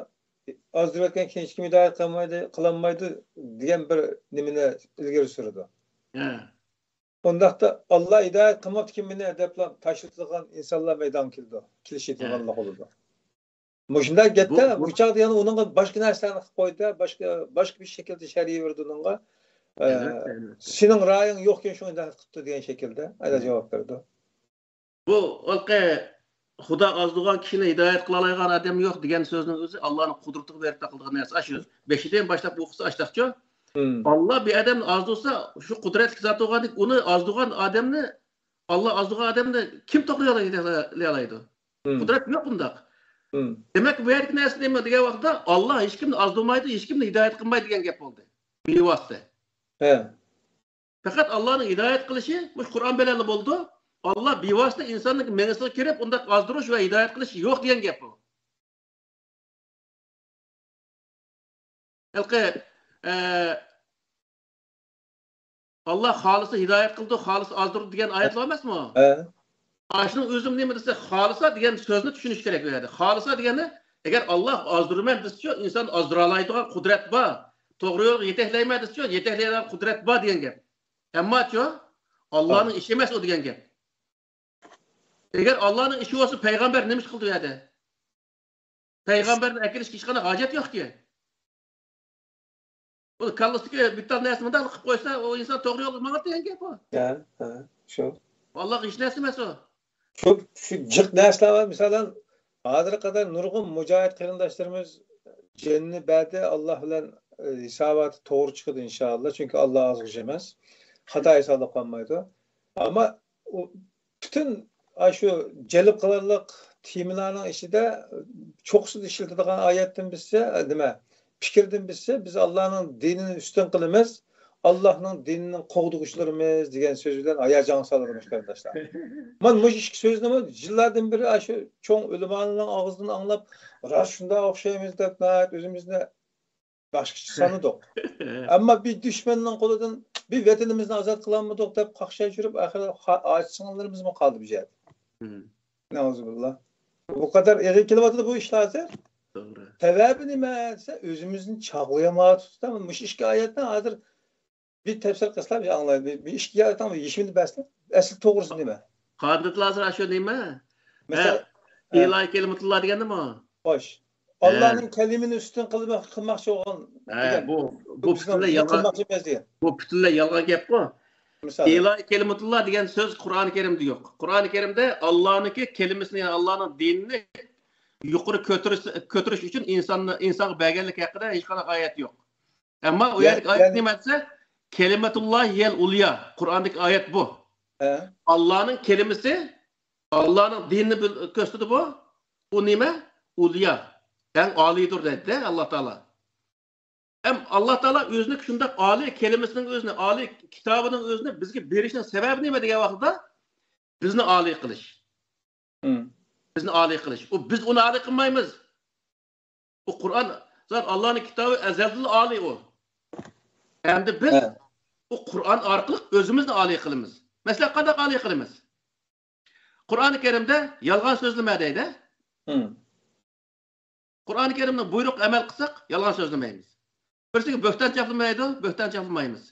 ئازدۇرۇۋەتكەن كىشىنى ھېچكىم ھىدايەت قىلالمايدۇ، قىلالمايدۇ دېگەن بىر نېمىنى ئىلگىرى سۈرىدۇ. ھە. ئۇنداقتا ئاللاھ ھىدايەت قىلماپتىكەنمىنى دەپلا تاشلىتىدىغان ئىنسانلار مەيدانغا كېلىدۇ، كېلىشىدىغانلىق بولىدۇ. مۇشۇنداق گەپتە، بۇ، بۇ بۇ چاغدا يەنە ئۇنىڭغا باشقا نەرسىلەرنى قىلىپ قويدى، باشقا، باشقا بىر شەكىلدە شەرھ بېرىدۇ ئۇنىڭغا. ئە، سېنىڭ رايىڭ يوقكەن، شۇڭا ھىدايەت قىپتۇ دېگەن شەكىلدە ئەنە جاۋاب بېرىدۇ. بۇ ھېلىقى خۇدا ئازدۇرغان كىشىنى ھىدايەت قىلالايدىغان ئادەم يوق دېگەن سۆزنىڭ ئۆزى ئاللانىڭ قۇدرىتىگە بېرىپ تاقىلىدىغان نەرسە. ئاشۇ بېشىدىن باشلاپ ئوقۇسا ئاشتاقچۇ. ئاللا بىر ئادەمنى ئازدۇرسا، شۇ قۇدرەتلىك زات بولغاندىن ئۇنى ئازدۇرغان ئادەمنى، ئاللا ئازدۇرغان ئادەمنى كىم توغرا يولغا يېتەكلىيەلەيدۇ؟ قۇدرەت يوق ئۇنداق. دېمەك، بۇ يەردىكى نەرسە نېمە دېگەن ۋاقىتتا، ئاللا ھېچكىمنى ئازدۇرمايدۇ، ھېچكىمنى ھىدايەت قىلمايدۇ دېگەن گەپ بولدى. بىۋاسىتە. ھە. پەقەت ئاللانىڭ ھىدايەت قىلىشى مۇشۇ قۇرئان بىلەنلا بولىدۇ. ئاللا بىۋاسىتە ئىنساننىڭ مېڭىسىگە كىرىپ ئۇنداق ئازدۇرۇش ۋە ھىدايەت قىلىش يوق دېگەن گەپ بۇ. ھېلىقى، ئە، ئاللا خالىسا ھىدايەت قىلىدۇ، خالىسا ئازدۇرىدۇ دېگەن ئايەت بار ئەمەسمۇ؟ ھە. ئاشۇنىڭ ئۆزى نېمە دېسە، خالىسا دېگەن سۆزنى چۈشىنىش كېرەك بۇ يەردە. خالىسا دېگەننى، ئەگەر ئاللا ئازدۇرىمەن دېسىچۇ، ئىنسان ئازدۇرالايدىغان قۇدرەت بار. توغرا يولغا يېتەكلەيمەن دېسىچۇ، يېتەكلەيدىغان قۇدرەت بار دېگەن گەپ. ئەمماچۇ، ئاللانىڭ ئىشى ئەمەس ئۇ دېگەن گەپ. ئەگەر ئاللانىڭ ئىشى بولسا، پەيغەمبەر نېمە ئىش قىلدى ئۇ يەردە؟ پەيغەمبەرنى ئەكېلىشكە ھېچقانداق ھاجەت يوقكى. ئۇ كاللىسىدىكى بىتتال نەرسىنى مۇنداق قىلىپ قويسا، ئۇ ئىنسان توغرا يولغا ماڭىدۇ دېگەن گەپ ئۇ. ھە، ھە، شۇ. ئاللاغا ھېچ نەرسە ئەمەس ئۇ. شۇ، شۇ جىق نەرسىلەر بار. مىسالەن، ھازىرغا قەدەر نۇرغۇن مۇجاھىد قېرىنداشلىرىمىز جېنىنى بەردى. ئاللا بىلەن، ئە، ھېساباتى توغرا چىقىدۇ ئىنشائاللا. چۈنكى ئاللا ئازغۇچى ئەمەس. خاتا ھېسابلاپ قالمايدۇ. ئەمما ئۇ پۈتۈن ئاشۇ جەلپ قىلارلىق تېمىلارنىڭ ئىچىدە چوققىسىدا ئىشلىتىدىغان ئايەتتىن بىلسە، نېمە، پىكىردىن بىلسە، بىز ئاللانىڭ دىنىنى ئۈستۈن قىلىمىز، ئاللانىڭ دىنىنىڭ قوغدىغۇچىلىرىمىز دېگەن سۆز بىلەن ھاياجانغا سالىدۇ مۇشۇ قېرىنداشلار. مانا مۇشۇ ئىككى سۆزنىمۇ يىللاردىن بېرى ئاشۇ چوڭ ئۆلىمالارنىڭ ئاغزىدىن ئاڭلاپ، راست شۇنداق ئوخشايمىز دەپ ناھايىتى ئۆزىمىزنى باشقىچە سانىدۇق. ئەمما بىر دۈشمەننىڭ قولىدىن بىر ۋەتىنىمىزنى ئازاد قىلالمىدۇق دەپ قاقشاپ يۈرۈپ، ئاخىرى ئاچا-سىڭىللىرىمىزمۇ قالدى بۇ يەردە. نەئۇزۇبىللا. بۇ قەدەر ئېغىر كېلىۋاتىدۇ بۇ ئىشلار ھازىر. توغرا. سەۋەبى نېمە دېسە، ئۆزىمىزنى چاغلىيالمايۋاتىدۇ. مۇشۇ ئىككى ئايەتنى ھازىر بىر تەپسىر قىلسىلەر، بىر ئاڭلايلى. بىر، بىر ئىككى ئايەتنىڭ بىر يېشىمىنى بەرسىلەر. ئەسلى توغرىسى نېمە؟ قاندىتلا ھازىر شۇ نېمە؟ مەسىلەن، ھە، ئىلاھى كەلىمەتۇللا دېگەندىمۇ؟ خوش. ھە. ئاللانىڭ كەلىمىنى ئۈستۈن قىلماق، قىلماقچى بولغان ھە، دېگەن. بۇ، بۇ بىزنىڭ پۈتۈنلەي يالغان، قىلماقچى ئەمەس دېگەن. بۇ پۈتۈنلەي يالغان گەپقۇ. مىسال. ئىلاھى كەلىمەتۇللا دېگەن سۆز قۇرئانى كەرىمدە يوق. قۇرئانى كەرىمدە ئاللانىڭكى كەلىمىسىنى، يەنى ئاللانىڭ دىنىنى يۇقىرى كۆتۈرۈش، كۆتۈرۈش ئۈچۈن ئىنساننى، ئىنسانغا بەرگەنلىكى ھەققىدە ھېچقانداق ئايەت يوق. ئەمما ئۇ يەردىكى ئايەت نېمە دېسە، كەلىمەتۇللا ھىيەل ئۇليا. قۇرئاندىكى ئايەت بۇ. ھە. ئاللانىڭ كەلىمىسى، ئاللانىڭ دىنىنى بىل-، كۆرسىتىدۇ بۇ. ئۇ نېمە؟ ئۇليا. ئەڭ ئالىيدۇر دەيدۇ ئاللا تائالا. ھەم ئاللا تائالا ئۆزىنىڭ شۇنداق ئالىي كەلىمىسىنىڭ ئۆزىنى، ئالىي كىتابىنىڭ ئۆزىنى بىزگە بېرىشنىڭ سەۋەبى نېمە دېگەن ۋاقىتتا، بىزنى ئالىي قىلىش. بىزنى ئالىي قىلىش. ئۇ، بىز ئۇنى ئالىي قىلمايمىز. ئۇ قۇرئان، زات ئاللانىڭ كىتابى ئەزەلدىنلا ئالىي ئۇ. ئەمدى بىز ئۇ قۇرئان ئارقىلىق ئۆزىمىزنى ئالىي قىلىمىز. مەسىلەن، قانداق ئالىي قىلىمىز؟ قۇرئانى كەرىمدە يالغان سۆزلىمە دەيدۇ. قۇرئانى كەرىمنىڭ بۇيرۇقىغا ئەمەل قىلساق، يالغان سۆزلىمەيمىز. بىرسىگە بۆھتان چاپلىما دەيدۇ، بۆھتان چاپلىمايمىز.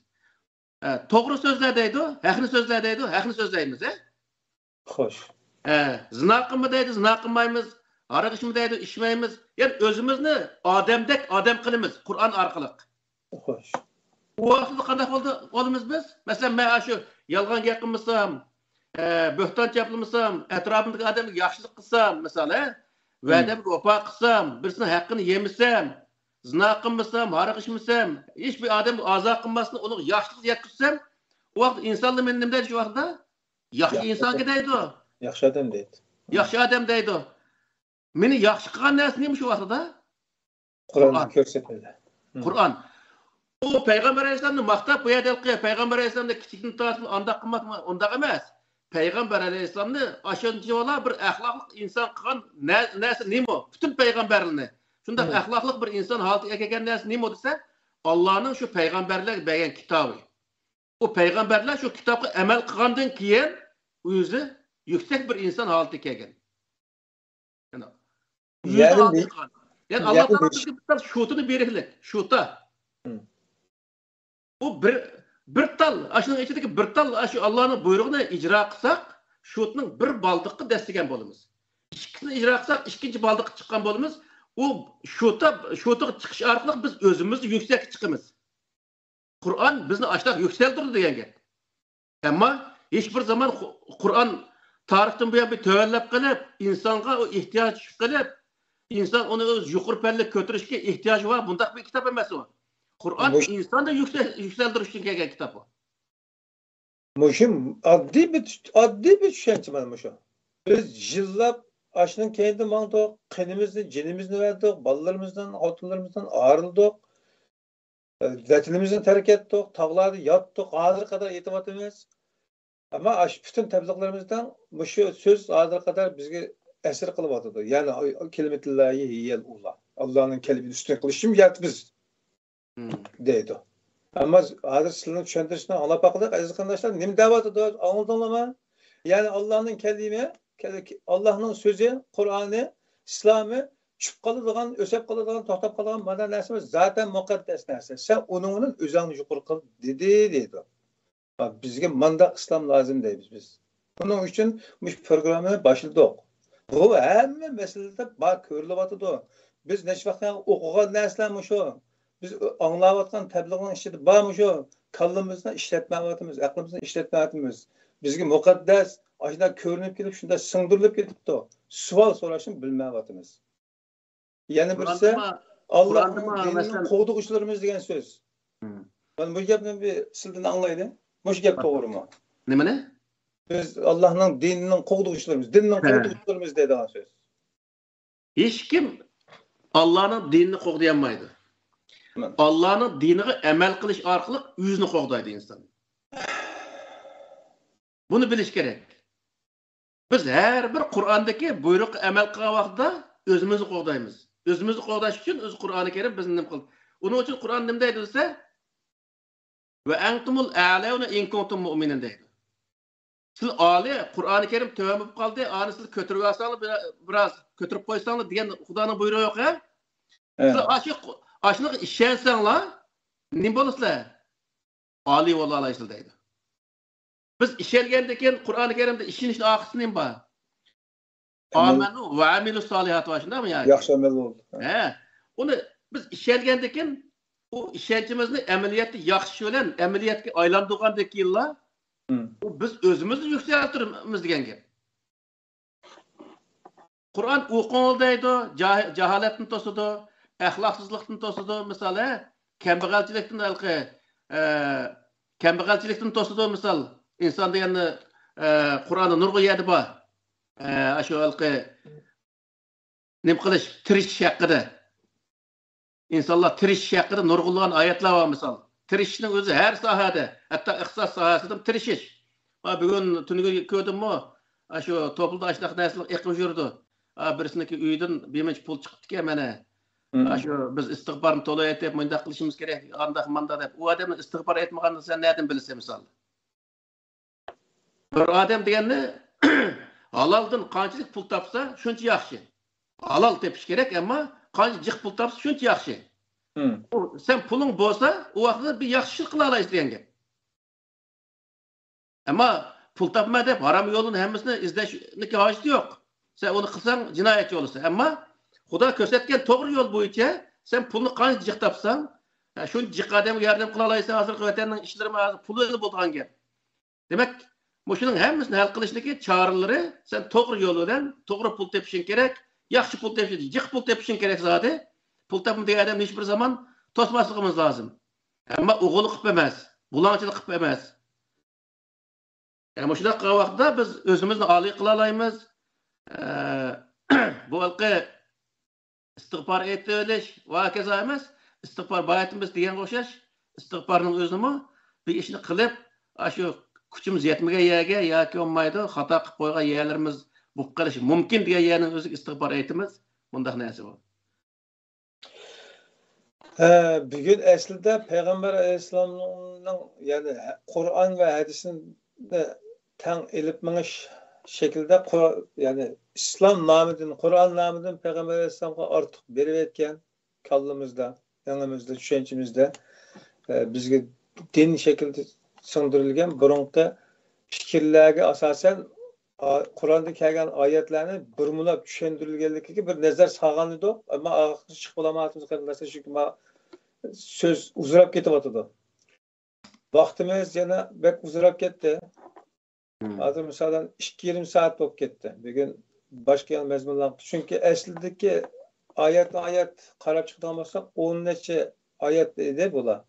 ھە، توغرا سۆزلە دەيدۇ، ھەقنى سۆزلە دەيدۇ، ھەقنى سۆزلەيمىز، ھە؟ خوش. ھە، زىنا قىلما دەيدۇ، زىنا قىلمايمىز. ھاراق ئىچمە دەيدۇ، ئىچمەيمىز. يەنى ئۆزىمىزنى ئادەمدەك ئادەم قىلىمىز قۇرئان ئارقىلىق. خوش. ئۇ ۋاقىتتا قانداق بولدى، بولىمىز بىز؟ مەسىلەن، مەن ئاشۇ يالغان گەپ قىلمىسام، ئە، بۆھتان چاپلىمىسام، ئەتراپىمدىكى ئادەمگە ياخشىلىق قىلسام، مىسال، ھە؟ ۋەدەمگە ۋاپا قىلسام، بىرسىنىڭ ھەققىنى يېمىسەم، زىنا قىلمىسام، ھاراق ئىچمىسەم، ھېچ بىر ئادەمگە ئازار قىلماستىن، ئۇنىڭغا ياخشىلىق يەتكۈزسەم، ئۇ ۋاقىتتا ئىنسانلار مېنى نېمە دەيدۇ شۇ ۋاقىتتا؟ ياخشى ياخشى ئىنسانكەن ئادەم. دەيدۇ. ياخشى ئادەم دەيدۇ. ياخشى ئادەم دەيدۇ. مېنى ياخشى قىلغان نەرسە نېمە شۇ ۋاقتىدا؟ قۇرئان قۇرئان. كۆرسەتمىدى. ھىم. قۇرئان. ئۇ پەيغەمبەر ئەلەيھىسسالامنى ماختاپ، بۇ يەردە ھېلىقى پەيغەمبەر ئەلەيھىسسالامنى كىچىكتىن تارتىپ ئانداق قىلماقمۇ، ئۇنداق ئەمەس. پەيغەمبەر ئەلەيھىسسالامنى ئاشۇنچىۋالا بىر ئەخلاقلىق ئىنسان قىلغان نە-، نەرسە نېمە؟ پۈتۈن پەيغەمبەرلەرنى شۇنداق ھىم. ئەخلاقلىق بىر ئىنسان ھالىتىگە ئەكەلگەن نەرسە نېمە دېسە، ئاللانىڭ شۇ پەيغەمبەرلەرگە بەرگەن كىتابى. ئۇ پەيغەمبەرلەر شۇ كىتابقا ئەمەل قىلغاندىن كېيىن ئۆزى يۈكسەك بىر ئىنسان ھالىتىگە كەلگەن. يەنى يەنى ئۆزى بى-، ھالىتىگە قىلغان. يەنى ئاللا يەنى تائالا بىز- بىزگە بىر تال شوتىنى بېرىكلىك، شوتا. ھىم. ئۇ بىر، بىر تال، ئاشۇنىڭ ئىچىدىكى بىر تال، ئاشۇ ئاللانىڭ بۇيرۇقىنى ئىجرا قىلساق، شوتىنىڭ بىر بالدىققا دەسسىگەن بولىمىز. ئىككىسىنى ئىجرا قىلساق، ئىككىنچى بالدىققا چىققان بولىمىز. ئۇ شوتا، شوتىغا چىقىش ئارقىلىق بىز ئۆزىمىزنى يۈكسەككە چىقىمىز. قۇرئان بىزنى ئاشۇنداق يۈكسەلدۈردى دېگەن گەپ. ئەمما ھېچ بىر زامان قۇ-، قۇرئان تارىختىن بۇيان بىر تۆۋەنلەپ قېلىپ، ئىنسانغا ئۇ ئېھتىياج چۈشۈپ قېلىپ، ئىنسان ئۇنى ئۆز يۇقىرى پەللىگە كۆتۈرۈشكە ئېھتىياجى بار، بۇنداق بىر كىتاب ئەمەس ئۇ. قۇرئان مۇش-، ئىنساننى يۈكسە-، يۈكسەلدۈرۈش ئۈچۈن كەلگەن كىتاب ئۇ. مۇشۇ ئاددىي بىر، ئاددىي بىر چۈشەنچە مانا مۇشۇ. بىز يىللاپ ئاشۇنىڭ كەينىدىن ماڭدۇق، قېنىمىزنى، جېنىمىزنى بەردۇق، بالىلىرىمىزدىن، خوتۇنلىرىمىزدىن ئايرىلدۇق. ۋەتىنىمىزنى تەرك ئەتتۇق، تاغلاردا ياتتۇق، ھازىرغا قەدەر يېتىۋاتىمىز. ئەمما ئاشۇ پۈتۈن تەبلىغلىرىمىزنىڭ مۇشۇ سۆز ھازىرغا قەدەر بىزگە تەسىر قىلىۋاتىدۇ. يەنى كەلىمەتۇللاھى ھىيەل ئۇلا. ئاللانىڭ كەلىمىنى ئۈستۈن قىلىش ئۈچۈن يارىتىپ بىز دەيدۇ. ئەمما ھازىر سىلەرنىڭ چۈشەندۈرۈشىنى ئاڭلاپ باققۇدەك، ئەزىز قېرىنداشلار، نېمە دەۋاتىدۇ؟ ئاڭلىدىڭلارمۇ؟ يەنى ئاللانىڭ كەلىمى، كەل-، ئاللانىڭ سۆزى، قۇرئانى، ئىسلامى چۈشۈپ قالىدىغان، ئۆسۈپ قالىدىغان، توختاپ قالىدىغان مانا نەرسە ئەمەس، زاتەن مۇقەددەس نەرسە. سەن ئۇنىڭ بىلەن ئۆزۈڭنى يۇقىرى قىل، دېدى، دەيدۇ. بىزگە مانداق ئىسلام لازىم دەيمىز بىز. بۇنىڭ ئۈچۈن مۇشۇ پروگراممىنى باشلىدۇق. بۇ ھەممە مەسىلىدە بار، كۆرۈلۈۋاتىدۇ. بىز نەچچە ۋاقىت ئوقۇغان نەرسىلەر مۇشۇ. بىز ئاڭلاۋاتقان تەبلىغنىڭ ئىچىدە بار مۇشۇ. كاللىمىزنى ئىشلەتمەيۋاتىمىز، ئەقلىمىزنى ئىشلەتمەيۋاتىمىز. بىزگە مۇقەددەس ئاشۇنداق كۆرۈنۈپ كېلىپ، شۇنداق سىڭدۈرۈلۈپ كېتىپتۇ. سوئال سوراشنى بىلمەيۋاتىمىز. يەنە بىرسى، قۇرئاندىمۇ، ئاللاھنىڭ قۇرئاندىمۇ، دىنىنىڭ مەسىلەن، قوغدىغۇچىلىرىمىز دېگەن سۆز. مم. مانا بۇ گەپنى بىر سىلىدىن ئاڭلايلى. مۇشۇ گەپ توغرىمۇ؟ نېمىنى؟ بىز ئاللاھنىڭ دىنىنىڭ قوغدىغۇچىلىرىمىز، دىننىڭ ھە. قوغدىغۇچىلىرىمىز دەيدىغان سۆز. ھېچكىم ئاللانىڭ دىنىنى قوغدىيالمايدۇ. مم. ئاللانىڭ دىنىغا ئەمەل قىلىش ئارقىلىق ئۆزىنى قوغدايدۇ ئىنسان. بۇنى بىلىش كېرەك. بىز ھەر بىر قۇرئاندىكى بۇيرۇققا ئەمەل قىلغان ۋاقىتتا ئۆزىمىزنى قوغدايمىز. ئۆزىمىزنى قوغداش ئۈچۈن ئۆزى قۇرئانى كەرىم بىزنى نېمە قىلدى؟ ئۇنىڭ ئۈچۈن قۇرئان نېمە دەيدۇ دېسە، «ۋە ئەنتۇمۇل ئەلەۋنە ئىن كۇنتۇم مۇئمىنىن» دەيدۇ. سىلەر ئالىي، قۇرئانى كەرىم تۆۋەن بولۇپ قالدى، ئانى سىلەر كۆتۈرۈۋالساڭلار بىر-، بىراز كۆتۈرۈپ قويساڭلار دېگەن خۇدانىڭ بۇيرۇقى يوق، ھە؟ ھە. سىلەر ئاشۇ، ئاشۇنىڭغا ئىشەنسەڭلار، نېمە بولىسىلەر؟ ئالىي بولالايسىلەر دەيدۇ. بىز ئىشەنگەندىكىن قۇرئانى كەرىمدە ئىشىنىشنىڭ ئارقىسى نېمە بار؟ ئەمەل. ئامەنۇ ۋە ئامىلۇ سالىھات بار، شۇنداقمۇ ياكى؟ ياخشى ئەمەل بولدى. ھە. ئۇنى بىز ئىشەنگەندىكىن ئۇ ئىشەنچىمىزنى ئەمەلىيەتتە ياخشى بىلەن ئەمەلىيەتكە ئايلاندۇرغاندىن كېيىنلا، مم. ئۇ بىز ئۆزىمىزنى يۈكسەلتۈرىمىز دېگەن گەپ. قۇرئان ئۇ كۆڭۈل دەيدۇ، جاھ-، جاھالەتنى توسىدۇ، ئەخلاقسىزلىقتىن توسىدۇ، مىسال، ھە، كەمبەغەلچىلىكتىن ھېلىقى، ئە، كەمبەغەلچىلىكتىن توسىدۇ، مىسال، ئىنسان دېگەننى، ئە، قۇرئاندا نۇرغۇن يەردە بار. ئە، ئاشۇ ھېلىقى نېمە قىلىش، تىرىشىش ھەققىدە. ئىنسانلار تىرىشىش ھەققىدە نۇرغۇنلىغان ئايەتلەر بار، مىسال. تىرىشىشنىڭ ئۆزى ھەر ساھەدە، ھەتتا ئىقتىساد ساھەسىدىمۇ تىرىشىش. ھا، بۈگۈن تۈنۈگۈن كۆردۈممۇ؟ ئاشۇ توپلىدا ئاشۇنداق نەرسىلەر ئېقىپ يۈرىدۇ. ھا، بىرسىنىڭكى ئۆيىدىن بىرمۇنچە پۇل چىقىپتىكەن، مانا. مم. ئاشۇ بىز ئىستىغپارنى تولا ئېيتىپ، مۇنداق قىلىشىمىز كېرەك، ئانداق، مانداق دەپ. ئۇ ئادەمنىڭ ئىستىغپار ئېيتمىغاننى سەن نەدىن بىلىسەن، مىسال؟ بىر ئادەم دېگەننى ھالالدىن قانچىلىك پۇل تاپسا، شۇنچە ياخشى. ھالال تېپىش كېرەك، ئەمما قانچە جىق پۇل تاپسا، شۇنچە ياخشى. ئۇ، سەن پۇلۇڭ بولسا، ئۇ ۋاقىتتا بىر ياخشى ئىشنى قىلالايسەن دېگەن گەپ. ئەمما پۇل تاپماي دەپ ھارام يولدىن ھەممىسىنى ئىزدەشنىڭكى ھاجىتى يوق. سەن ئۇنى قىلساڭ جىنايەتچى بولىسەن. ئەمما خۇدا كۆرسەتكەن توغرا يول بويىچە سەن پۇلنى قانچە جىق تاپساڭ، ھە، شۇنچە جىق ئادەمگە ياردەم قىلالايسەن. ھازىرقى ۋەتەننىڭ ئىشلىرىمۇ ھازىر پۇل بىلەن بولىدىغان گەپ. دېمەك، مۇشۇنىڭ ھەممىسىنى ھەل قىلىشنىڭكى چارىلىرى، سەن توغرا يول بىلەن توغرا پۇل تېپىشىڭ كېرەك، ياخشى پۇل تېپىش، جىق پۇل تېپىشىڭ كېرەك زادى. پۇل تاپمىدىغان ئادەم ھېچبىر زامان توسماسلىقىمىز لازىم. ئەمما ئوغرىلىق قىلىپ ئەمەس، بۇلاڭچىلىق قىلىپ ئەمەس. يەنى مۇشۇنداق قىلغان ۋاقىتتا بىز ئۆزىمىزنى ئالىي قىلالايمىز. ئە، بۇ ھېلىقى ئىستىغپار ئېيتىۋېلىش ۋە ھاكازا ئەمەس، ئىستىغپار بار ئېيتىمىز دېگەنگە ئوخشاش، ئىستىغپارنىڭ ئۆزىمۇ بىر ئىشنى قىلىپ، ئاشۇ كۈچىمىز يەتمىگەن يەرگە ياكى بولمايدۇ، خاتا قىلىپ قويغان يەرلىرىمىز بولۇپ قېلىشى مۇمكىن دېگەن يەرنىڭ ئۆزىگە ئىستىغپار ئېيتىمىز. مۇنداق نەرسە بۇ. ھە، بۈگۈن ئەسلىدە پەيغەمبەر ئەلەيھىسسالامنىڭ، يەنى، قۇرئان ۋە ھەدىسنى تەڭ ئېلىپ مېڭىش شەكلىدە قۇر-، يەنى، ئىسلام نامىدىن، قۇرئان نامىدىن پەيغەمبەر ئەلەيھىسسالامغا ئارتۇق بېرىۋەتكەن كاللىمىزدا، ئېڭىمىزدا، چۈشەنچىمىزدە، ئە، بىزگە دىن شەكلىدە سىڭدۈرۈلگەن بۇرۇنقى پىكىرلەرگە ئاساسەن، ئا-، قۇرئاندا كەلگەن ئايەتلەرنى بۇرمىلاپ چۈشەندۈرۈلگەنلىكىگە بىر نەزەر سالغانىدۇق. ئەمما ئاخىرى چىقىپ بولالمايۋاتىمىز قېرىنداشلار، چۈنكى ما-، سۆز ئۇزىراپ كېتىۋاتىدۇ. ۋاقتىمىز يەنە بەك ئۇزىراپ كەتتى. ھازىر مىسالەن ئىككى يېرىم سائەت بولۇپ كەتتى. بۈگۈن باشقا يەنە مەزمۇنلار، چۈنكى ئەسلىدىكى ئايەتمۇ ئايەت قاراپ چىقىدىغان بولساق، ئون نەچچە ئايەت ئىدى بۇلار.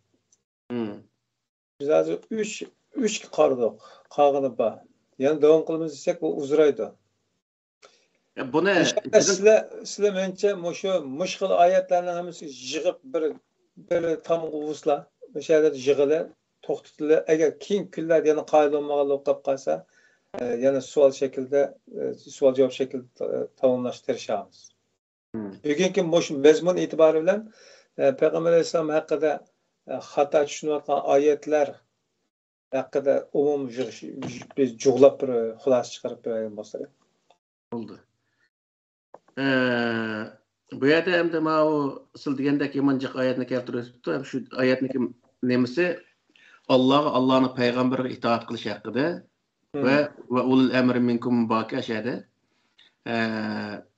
بىز ھازىر ئۈچ، ئۈچكە قارىدۇق، قالغىنى بار. يەنە داۋام قىلىمىز دېسەك، بۇ ئۇزىرايدۇ. يا، بۇنى ئىنشاللا سىلەر، سىلەر مېنىڭچە مۇشۇ، مۇشۇ خىل ئايەتلەرنىڭ ھەممىسىنى يىغىپ بىر، بىر تامغا ئۇۋۇسىلا، مۇشۇ يەردە يىغىلى، توختىتىلى. ئەگەر كېيىنكى كۈنلەردە يەنە قايىل بولمىغانلىق بولۇپ قالسا، ئە، يەنە سوئال شەكلىدە، ئە، سوئال جاۋاب شەكلىدە، ئە، تاماملاشقا تىرىشارمىز. بۈگۈنكى مۇشۇ مەزمۇن ئېتىبارى بىلەن، ئە، پەيغەمبەر ئەلەيھىسسالام ھەققىدە، ئە، خاتا چۈشىنىۋاتقان ئايەتلەر ھەققىدە ئومۇميىغىش، بىز جۇغلاپ بىر خۇلاسە چىقىرىپ بېرەيلى بولسا. بولدى. ئە، بۇ يەردە ئەمدى ماۋۇ سىز دېگەندەك يامان جىق ئايەتنى كەلتۈرۈپ ئۆتۈپتۇ. شۇ ئايەتنىڭكى نېمىسى؟ ئاللاغا، ئاللانىڭ پەيغەمبىرىگە ئىتائەت قىلىش ھەققىدە ۋە، ۋە ئۇلۇل ئەمرى مىنكۇم باركەن شۇ يەردە. ئە،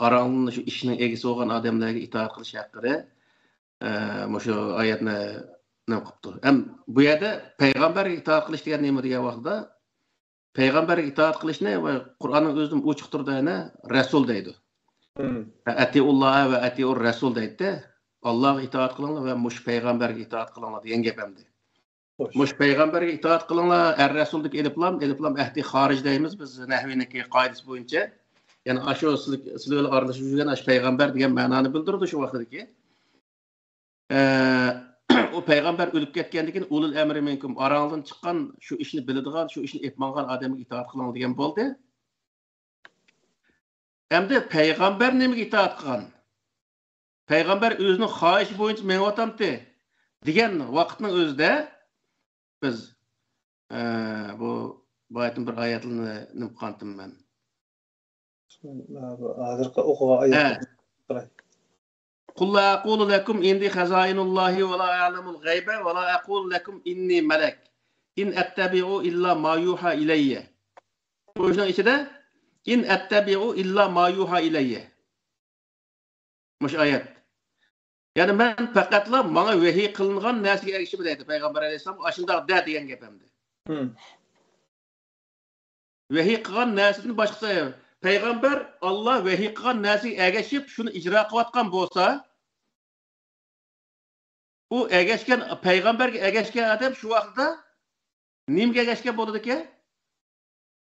ئاراڭلىقتا شۇ ئىشنىڭ ئىگىسى بولغان ئادەملەرگە ئىتائەت قىلىش ھەققىدە، ئە، مۇشۇ ئايەتنى نېمە قىپتۇ. ھەم بۇ يەردە پەيغەمبەرگە ئىتائەت قىلىش دېگەن نېمە دېگەن ۋاقىتتا، پەيغەمبەرگە ئىتائەت قىلىشنى ۋە قۇرئاننىڭ ئۆزىدىن ئوچۇق تۈردە يەنە رەسۇل دەيدۇ. ئەتىئۇللاھە ۋە ئەتىئۇر رەسۇل دەيدىدە. ئاللاغا ئىتائەت قىلىڭلار ۋە مۇشۇ پەيغەمبەرگە ئىتائەت قىلىڭلار دېگەن گەپ ئەمدى. خوش. مۇشۇ پەيغەمبەرگە ئىتائەت قىلىڭلار، ئەر رەسۇلدىكى ئېلىپلام، ئېلىپلام ئەھدى خارىج دەيمىز بىز نەھۋىنىڭكى قائىدىسى بويىچە. يەنى ئاشۇ سىز، سىز بىلەن ئارىلىشىپ يۈرگەن ئاشۇ پەيغەمبەر دېگەن مەنانى بىلدۈرىدۇ شۇ ۋاقتىدىكى. ئە، ئۇ پەيغەمبەر ئۆلۈپ كەتكەندىن كېيىن ئۇلۇل ئەمرى مىنكۇم، ئاراڭدىن چىققان، شۇ ئىشنى بىلىدىغان، شۇ ئىشنى ئېلىپ ماڭغان ئادەمگە ئىتائەت قىلىڭ دېگەن بولدى. ئەمدى پەيغەمبەر نېمىگە ئىتائەت قىلغان؟ پەيغەمبەر ئۆزىنىڭ خاھىشى بويىچە مېڭىۋاتامتى دېگەن ۋاقىتنىڭ ئۆزىدە بىز، ئە، بۇ، بۇ ئايەتتىن بىر ئايەتنى نېمە قىلغانتىم مەن؟ ھازىرقى ئوقۇغان ھە. ئايەتنى قاراي. قل لا أقول لكم عندي خزائن الله ولا أعلم الغيب ولا أقول لكم إني ملك إن أتبع إلا ما يوحى إلي. بۇ ئىشنىڭ ئىچىدە إن أتبع إلا ما يوحى إلي. مۇشۇ ئايەت. يەنى مەن پەقەتلا ماڭا ۋەھىي قىلىنغان نەرسىگە ئەگىشىمەن دەيدۇ پەيغەمبەر ئەلەيھىسسالام. ئاشۇنداق دە دېگەن گەپ ئەمدى. ھىم. ۋەھىي قىلغان نەرسىدىن باشقىسى، پەيغەمبەر ئاللا ۋەھىي قىلغان نەرسىگە ئەگىشىپ، شۇنى ئىجرا قىلىۋاتقان بولسا، ئۇ ئەگەشكەن، پەيغەمبەرگە ئەگەشكەن ئادەم شۇ ۋاقىتتا نېمىگە ئەگەشكەن بولىدىكەن؟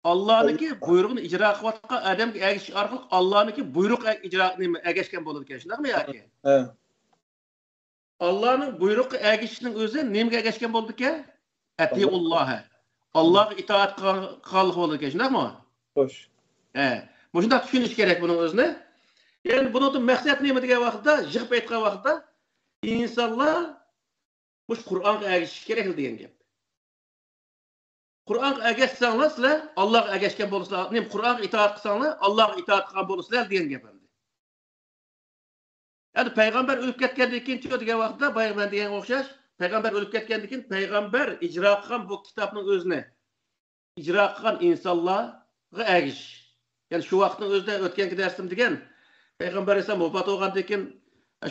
ئاللانىڭكى بۇيرۇقىنى ئىجرا قىلىۋاتقان ئادەمگە ئەگىشىش ئارقىلىق ئاللانىڭكى بۇيرۇق ئىجرا، نېمە، ئەگەشكەن بولىدىكەن، شۇنداقمۇ ياكى؟ ھە. ئاللانىڭ بۇيرۇقىغا ئەگىشىشنىڭ ئۆزى نېمىگە ئەگەشكەن بولىدىكەن؟ ئەتىئۇللاھە. ئاللاغا ئىتائەت قىلغان-، قىلغانلىق بولىدىكەن، شۇنداقمۇ؟ خوش. ھە. مۇشۇنداق چۈشىنىش كېرەك بۇنىڭ ئۆزىنى. يەنى بۇنىڭدىن مەقسەت نېمە دېگەن ۋاقىتتا، يىغىپ ئېيتقان ۋاقىتتا، ئىنسانلار مۇشۇ قۇرئانغا ئەگىشىش كېرەك دېگەن گەپ. قۇرئانغا ئەگەشسەڭلار سىلەر، ئاللاغا ئەگەشكەن بولىسىلەر. نېمە، قۇرئانغا ئىتائەت قىلساڭلار، ئاللاغا ئىتائەت قىلغان بولىسىلەر دېگەن گەپ ئەمدى. ئەمدى پەيغەمبەر ئۆلۈپ كەتكەندىن كېيىنچۇ دېگەن ۋاقىتتا، بايا مەن دېگەنگە ئوخشاش، پەيغەمبەر ئۆلۈپ كەتكەندىن كېيىن پەيغەمبەر ئىجرا قىلغان بۇ كىتابنىڭ ئۆزىنى ئىجرا قىلغان ئىنسانلارغا ئەگىشىش. يەنى شۇ ۋاقىتنىڭ ئۆزىدە ئۆتكەنكى دەرستىمۇ دېگەن، پەيغەمبەر ئەلەيھىسسالام ۋاپات بولغاندىن كېيىن،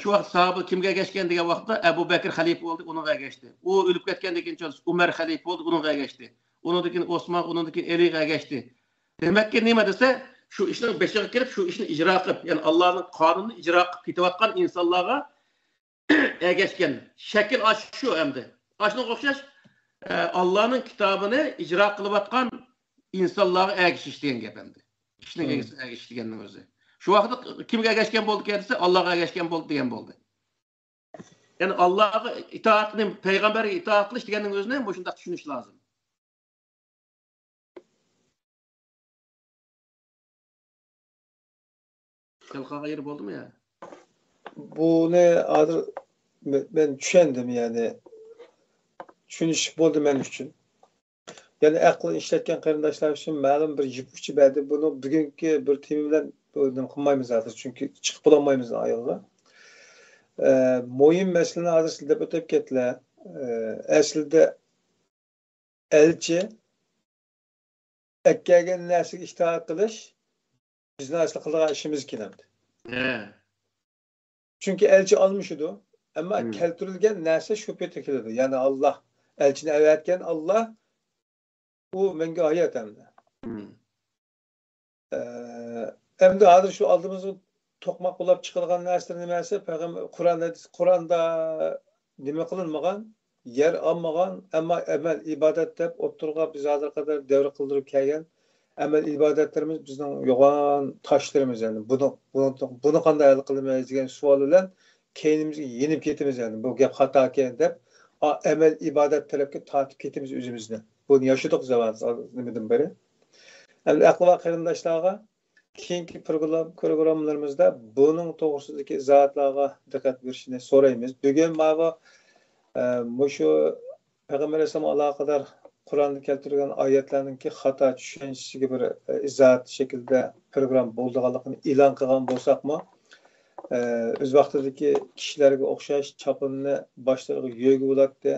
شۇ ۋاقىت ساھابە كىمگە ئەگەشكەن دېگەن ۋاقىتتا، ئەبۇ بەكىر خەلىپە بولدى، ئۇنىڭغا ئەگەشتى. ئۇ ئۆلۈپ كەتكەندىن كېيىن ئۇمەر خەلىپە بولدى، ئۇنىڭغا ئەگەشتى. ئۇنىڭدىن كېيىن ئوسمان، ئۇنىڭدىن كېيىن ئەلىگە ئەگەشتى. دېمەككى نېمە دېسە، شۇ ئىشنىڭ بېشىغا كىرىپ، شۇ ئىشنى ئىجرا قىلىپ، يەنى ئاللانىڭ قانۇنىنى ئىجرا قىلىپ كېتىۋاتقان ئىنسانلارغا ئەگەشكەن. شەكىل ئاشۇ ئەمدى. ئاشۇنىڭغا ئوخشاش، ئە، ئاللانىڭ كىتابىنى ئىجرا قىلىۋاتقان ئىنسانلارغا ئەگىشىش دېگەن گەپ ئەمدى. ئىشنىڭ مم. ئەگىشىش دېگەننىڭ ئۆزى. شۇ ۋاقىتتا كىمگە ئەگەشكەن بولدى دېسە، ئاللاغا ئەگەشكەن بولدى دېگەن بولدى. يەنى ئاللاغا ئىتائەتنى، پەيغەمبەرگە ئىتائەت قىلىش دېگەننىڭ ئۆزىنى مۇشۇنداق چۈشىنىش لازىم. سەل قالغان يېرى بولدىمۇ يا؟ بۇنى ھازىر مەن چۈشەندىم، يەنى چۈشىنىشلىك بولدى مەن ئۈچۈن. يەنى ئەقىل ئىشلەتكەن قېرىنداشلار ئۈچۈن مەلۇم بىر يىپ ئۇچى بەردى. بۇنى بۈگۈنكى بىر تېما بىلەن بۇ نېمە قىلمايمىز ھازىر، چۈنكى چىقىپ بولالمايمىز ئايىغىغا. ئە، مۇھىم مەسىلىنى ھازىر سىز دەپ ئۆتۈپ كەتتىلە. ئە، ئەسلىدە ئەلچى ئەكەلگەن نەرسىگە ئىتائەت قىلىش بىزنىڭ ئەسلى قىلىدىغان ئىشىمىز ئىكەن ئەمدى. ھە. چۈنكى ئەلچى ئالمىشىدۇ، ئەمما مم. كەلتۈرۈلگەن نەرسە شۇ پېتى كېلىدۇ. يەنى ئاللا، ئەلچىنى ئەۋەتكەن ئاللا، ئۇ مەڭگۈ ھايات ئەمدى. مم. ئە، ئەمدى ھازىر شۇ ئالدىمىزغا توقماق بولاپ چىقىدىغان نەرسىلەر نېمە دېسە، پەيغەمبەر، قۇرئان ھەدىس، قۇرئاندا نېمە قىلىنمىغان، يەر ئالمىغان، ئەمما ئەمەل، ئىبادەت دەپ ئوتتۇرىغا بىز ھازىرغا قەدەر دەۋر قىلدۇرۇپ كەلگەن ئەمەل، ئىبادەتلىرىمىز بىزنىڭ يوغان تاشلىرىمىز. يەنى بۇنى، بۇنى، بۇنى قانداق ھەل قىلىمىز دېگەن سوئال بىلەن كەينىمىزگە يېنىپ كېتىمىز. يەنى بۇ گەپ خاتاكەن دەپ، ئا-، ئەمەل، ئىبادەت تەرەپكە تارتىپ كېتىمىز ئۆزىمىزنى. بۇنى ياشىدۇق زامان نېمىدىن بېرى. ئەمدى ئەقىل بار قېرىنداشلارغا كېيىنكى پروگرام-، پروگراممىلىرىمىزدا بۇنىڭ توغرىسىدىكى ئىزاھاتلارغا دىققەت بېرىشىنى سورايمىز. بۈگۈن ماۋۇ، ئە، مۇشۇ پەيغەمبەر ئەلەيھىسسالامغا ئالاقىدار قۇرئاندا كەلتۈرۈلگەن ئايەتلەرنىڭكى خاتا چۈشەنچىسىگە بىر، ئە، ئىزاھات شەكلىدە پروگرامما بولىدىغانلىقىنى ئېلان قىلغان بولساقمۇ، ئە، ئۆز ۋاقتىدىكى كىشىلەرگە ئوخشاش چاپىنىنى باشلىرىغا يۆگە بولاتتى.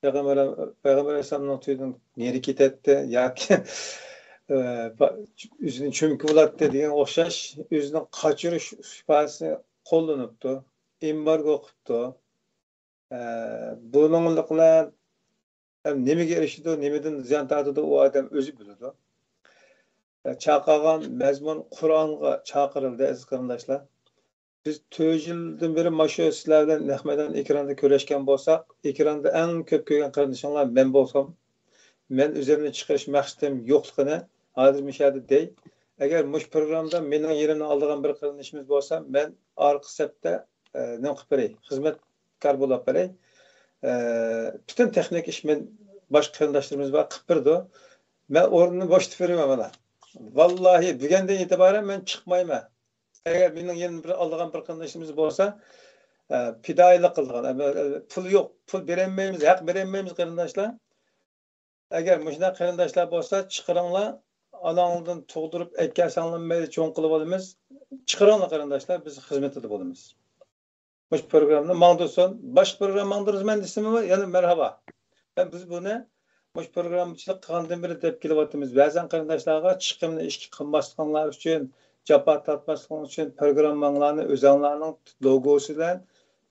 پەيغەمبەر، پەيغەمبەر ئەلەيھىسسالامنىڭ تۈۋىدىن نېرى كېتەتتى ياكى، ئە، ئۆزىنى چۆمكە بولاتتى دېگەن ئوخشاش ئۆزىنى قاچۇرۇش ئىپادىسىنى قوللىنىپتۇ، ئېمبارگو قىپتۇ. ئە، بۇنىڭلىق بىلەن ھەم نېمىگە ئېرىشىدۇ، نېمىدىن زىيان تارتىدۇ، ئۇ ئادەم ئۆزى بىلىدۇ. ئە، چاقىرغان مەزمۇن قۇرئانغا چاقىرىلدى، ئەزىز قېرىنداشلار. بىز تۆت يىلدىن بېرى مانا شۇ سىلەر بىلەن نەق مەيدان ئېكراندا كۆرۈشكەن بولساق، ئېكراندا ئەڭ كۆپ كۆرگەن قېرىندىشىڭلار مەن بولسام، مەن ئۆزۈمنى چىقىرىش مەقسىتىم يوقلۇقىنى ھازىر مۇشۇ يەردە دەي. ئەگەر مۇشۇ پروگرامدا مېنىڭ يېرىمنى ئالىدىغان بىر قېرىندىشىمىز بولسا، مەن ئارقا سەپتە، ئە، نېمە قىلىپ بېرەي، خىزمەتكار بولاپ بېرەي. ئە، پۈتۈن تېخنىك ئىش مەن باشقا قېرىنداشلىرىمىز بار، قىلىپ بېرىدۇ. مەن ئورنىنى بوشىتىپ بېرىمەن مانا. ۋاللاھى، بۈگۈندىن ئېتىبارەن مەن چىقمايمەن. ئەگەر مېنىڭ يېنىمدا بىر ئالىدىغان بىر قېرىندىشىمىز بولسا، ئە، پىدائىيلىق قىلىدىغان، ئە، پۇل يوق، پۇل بېرەلمەيمىز، ھەق بېرەلمەيمىز قېرىنداشلار. ئەگەر مۇشۇنداق قېرىنداشلار بولسا، چىقىرىڭلار، ئاناڭلاردىن تۇغدۇرۇپ ئەكەلسەڭلار مەيلى، چوڭ قىلىۋالىمىز. چىقىرىڭلار قېرىنداشلار، بىز خىزمىتىدە بولىمىز. مۇشۇ پروگراممىنى ماڭدۇرسۇن. باشقا پروگرامما ماڭدۇرىمەن دېسىمۇ يەنە مەرھابا. ھەم بىز بۇنى مۇشۇ پروگراممىچىلىق قىلغاندىن بېرى دەپ كېلىۋاتىمىز. بەزەن قېرىنداشلارغا چىقىمنى ئىچكى قىلماسلىقىڭلار ئۈچۈن، جاپا تارتماسلىقىڭ ئۈچۈن پروگرامماڭلارنى ئۆزۈڭلارنىڭ لوگوسى بىلەن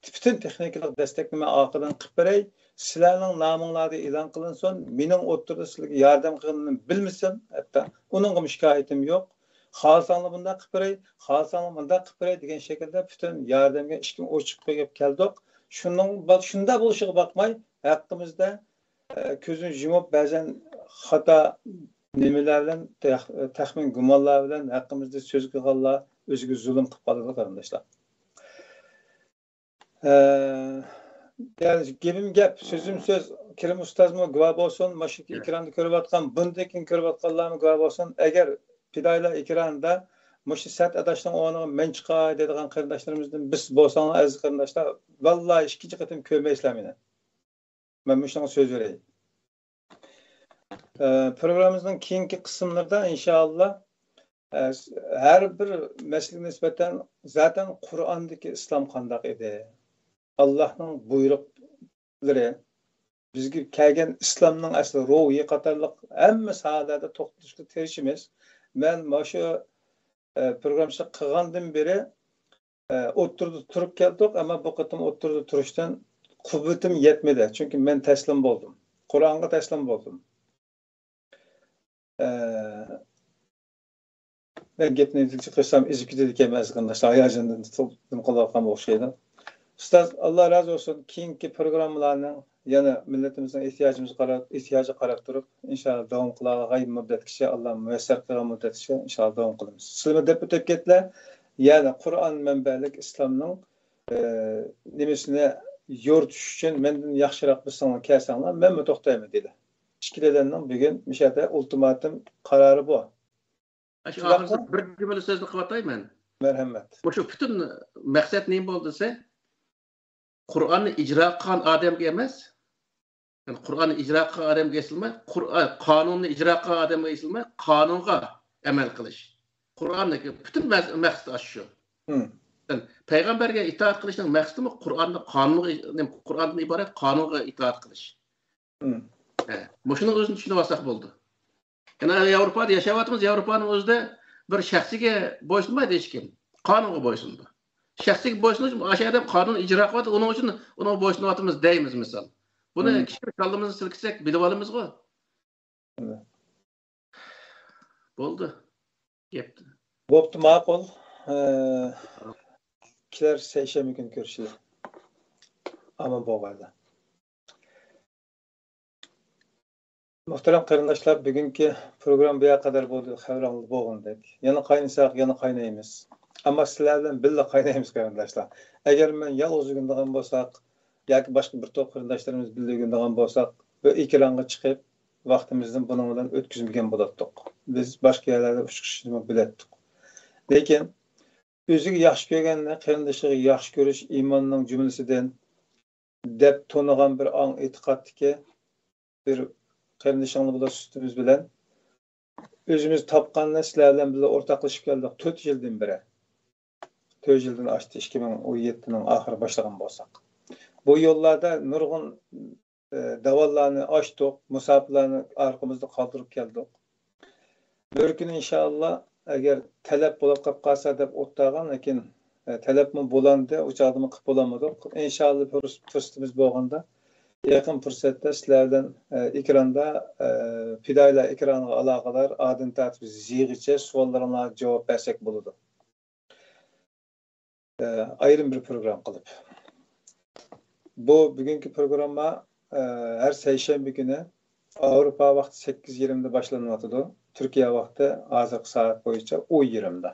پۈتۈن تېخنىكىلىق دەستەكنى مەن ئارقىدىن قىلىپ بېرەي. سىلەرنىڭ نامىڭلاردا ئېلان قىلىنسۇن. مېنىڭ ئوتتۇرىدا سىلەرگە ياردەم قىلغىنىمنى بىلمىسۇن ھەتتا. ئۇنىڭغىمۇ شىكايىتىم يوق. خالىساڭلار بۇنداق قىلىپ بېرەي، خالىساڭلار مۇنداق قىلىپ بېرەي دېگەن شەكىلدە پۈتۈن ياردەمگە ئىشىكنى ئوچۇق قويۇپ كەلدۇق. شۇنىڭ، شۇنداق بولۇشىغا باقماي، ھەققىمىزدە، ئە، كۆزىنى يۇمۇپ، بەزەن خاتا نېمىلەر بىلەن، تەخ-، تەخمىن گۇمانلار بىلەن ھەققىمىزدە سۆز قىلغانلار ئۆزىگە زۇلۇم قىلىپ قالىدۇ، قېرىنداشلار. ئە، يەنى گېپىم گەپ، سۆزۈم سۆز. كېرىم ئۇستازمۇ گۇۋاھ بولسۇن، ماشۇ ئېكراندا كۆرۈۋاتقان، بۇندىن كېيىن كۆرۈۋاتقانلارمۇ گۇۋاھ بولسۇن. ئەگەر پىدائىيلار ئېكرانىدا مۇشۇ سەت ئاداشنىڭ ئورنىغا مەن چىقاي دەيدىغان قېرىنداشلىرىمىزدىن بىرسى بولساڭلار، ئەزىز قېرىنداشلار، ۋاللاھى ئىككىنچى قېتىم كۆرمەيسىلەر مېنى. مەن مۇشۇنىڭغا سۆز بېرەي. ئە، پروگراممىمىزنىڭ كېيىنكى قىسىملىرىدا ئىنشائاللا، ئە، ھەر بىر مەسىلىگە نىسبەتەن زاتەن قۇرئاندىكى ئىسلام قانداق ئىدى؟ ئاللاھنىڭ بۇيرۇقلىرى، بىزگە كەلگەن ئىسلامنىڭ ئەسلى روھى قاتارلىق ھەممە ساھەلەردە توختىلىشقا تىرىشىمىز. مەن مانا شۇ، ئە، پروگراممىسى قىلغاندىن بېرى، ئە، ئوتتۇرىدا تۇرۇپ كەلدۇق، ئەمما بۇ قېتىم ئوتتۇرىدا تۇرۇشتىن قۇۋۋىتىم يەتمىدى. چۈنكى مەن تەسلىم بولدۇم. قۇرئانغا تەسلىم بولدۇم. ئە، مەن گەپنى ئىزچىل قىلسام ئېزىپ كېتىدىكەنمەن، ئەزىز قېرىنداشلار، ھاياجاندىن تۇتۇلۇپ قېلىۋاتقان ئوخشايدۇ. ئۇستاز، ئاللا رازى بولسۇن. كېيىنكى پروگراممىلارنىڭ يەنە مىللىتىمىزنىڭ ئېھتىياجىمىزغا قاراپ، ئېھتىياجىغا قاراپ تۇرۇپ، ئىنشاللا داۋام قىلالىغان مۇددەتكىچە، ئاللا مۇيەسسەر قىلغان مۇددەتكىچە، ئىنشاللا داۋام قىلىمىز. سىلەرمۇ دەپ ئۆتۈپ كەتتىلەر. يەنى قۇرئان مەنبەلىك ئىسلامنىڭ، ئە، نېمىسىنى يورۇتۇش ئۈچۈن مەندىن ياخشىراق بىرسىڭلار كەلسەڭلار، مەنمۇ توختايمەن دېدى. ئىككىلىلەرنىڭ بۈگۈن مۇشۇ يەردە ئۇلتىماتۇم قارارى بۇ. شۇنداقمۇ؟ ئاخىرسىدا بىر جۈملە سۆزنى قىلىۋاتاي مەن. مەرھەمەت. مۇشۇ پۈتۈن مەقسەت نېمە بولدى دېسە، قۇرئاننى ئىجرا قىلغان ئادەمگە ئەمەس، يەنى قۇرئاننى ئىجرا قىلغان ئادەمگە ئېسىلماي، قۇرئان، قانۇننى ئىجرا قىلغان ئادەمگە ئېسىلماي، قانۇنغا ئەمەل قىلىش. قۇرئاندىكى پۈتۈن مەز-، مەقسىتى ئاشۇ شۇ. مم. يەنى پەيغەمبەرگە ئىتائەت قىلىشنىڭ مەقسىتىمۇ قۇرئاننى قانۇنغا، نېمە، قۇرئاندىن ئىبارەت قانۇنغا ئىتائەت قىلىش. مم. ھە، مۇشۇنىڭ ئۆزىنى چۈشىنىۋالساق بولدى. يەنە ياۋروپادا ياشاۋاتىمىز، ياۋروپانىڭ ئۆزىدە بىر شەخسىيگە بويسۇنمايدۇ ھېچكىم. قانۇنغا بويسۇنىدۇ. شەخسىيگە بويسۇنۇش، ئاشۇ ئادەم قانۇن ئىجرا قىلىۋاتىدۇ، ئۇنىڭ ئۈچۈن ئۇنىڭغا بويسۇنۇۋاتىمىز دەيمىز، مىسال. بۇنى مم. كىچىك كاللىمىزنى سىلكىسەك، بىلىۋالىمىزغۇ. مم. بولدى. گەپ. بوپتۇ، ماقۇل. ئە، كېلەر سەيشەنبە كۈنى كۆرۈشىلى. ئامان بولغايلا. مۇھتەرەم قېرىنداشلار، بۈگۈنكى پروگرامما بۇ يەرگە قەدەر بولدى، خەۋىرىڭلار بولغىنىدەك. يەنە قاينىساق، يەنە قاينايمىز. ئەمما سىلەر بىلەن بىللە قاينايمىز، قېرىنداشلار. ئەگەر مەن يالغۇز ئۆگىنىدىغان بولساق، ياكى باشقا بىر توپ قېرىنداشلىرىمىز بىللە ئۆگىنىدىغان بولساق، بۇ ئېكرانغا چىقىپ، ۋاقتىمىزنى بۇنىڭ بىلەن ئۆتكۈزمىگەن بولاتتۇق. بىز باشقا يەرلەردە ئۇچرىشىشنىمۇ بىلەتتۇق. لېكىن ئۆزىگە ياخشى كۆرگەننى قېرىندىشىغا ياخشى كۆرۈش ئىماننىڭ جۈملىسىدىن، دەپ تونۇغان بىر ئاڭ ئېتىقادتىكى بىر قېرىندىشىڭلار بولۇش سۈپىتىمىز بىلەن، ئۆزىمىز تاپقاننى سىلەر بىلەن بىللە ئورتاقلىشىپ كەلدۇق. تۆت يىلدىن بېرى. تۆت يىلدىن ئاشتى، ئىككى مىڭ ئون يەتتىنىڭ ئاخىرى باشلىغان بولساق. بۇ يوللاردا نۇرغۇن، ئە، داۋانلارنى ئاشتۇق، مۇساپىلەرنى ئارقىمىزدا قالدۇرۇپ كەلدۇق. بىر كۈنى ئىنشائاللا، ئەگەر تەلەپ بولۇپ قېلىپ قالسا دەپ ئولتۇرغان، لېكىن، ئە، تەلەپمۇ بولامدى، ئۇ چاغدىمۇ قىلىپ بولالمىدۇق. ئىنشائاللا، پۇرس-، پۇرسىتىمىز بولغاندا، يېقىن پۇرسەتتە سىلەر بىلەن، ئە، ئېكراندا، ئە، پىدائىيلار ئېكرانىغا ئالاقىدار ئادىن تارتىپ زىيغىچە سوئاللىرىڭلارغا جاۋاب بەرسەك بولىدۇ. ئە، ئايرىم بىر پروگرامما قىلىپ. بۇ بۈگۈنكى پروگرامما، ئە، ھەر سەيشەنبە كۈنى ئاۋروپا ۋاقتى سەككىز يېرىمدا باشلىنىۋاتىدۇ. تۈركىيە ۋاقتى ھازىرقى سائەت بويىچە ئون يېرىمدا.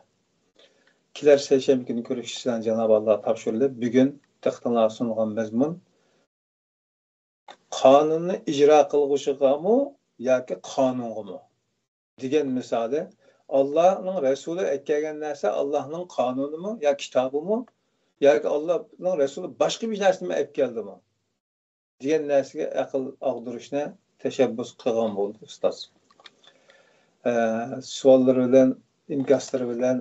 كېلەر سەيشەنبە كۈنى كۆرۈشۈشىدىن جانابى ئاللا تاپشۇرۇلۇپ، بۈگۈن دىققىتىڭلارغا سۇنغان مەزمۇن، قانۇننى ئىجرا قىلغۇچىغىمۇ ياكى قانۇنغىمۇ دېگەن مىسالى، ئاللانىڭ رەسۇلى ئەكەلگەن نەرسە ئاللانىڭ قانۇنىمۇ يا كىتابىمۇ ياكى ئاللانىڭ رەسۇلى باشقا بىر نەرسىنىمۇ ئەكەلدىمۇ دېگەن نەرسىگە ئەقىل ئاغدۇرۇشنى تەشەببۇس قىلغان بولدى ئۇستاز. ئە، سوئاللىرى بىلەن، ئىنكاسلىرى بىلەن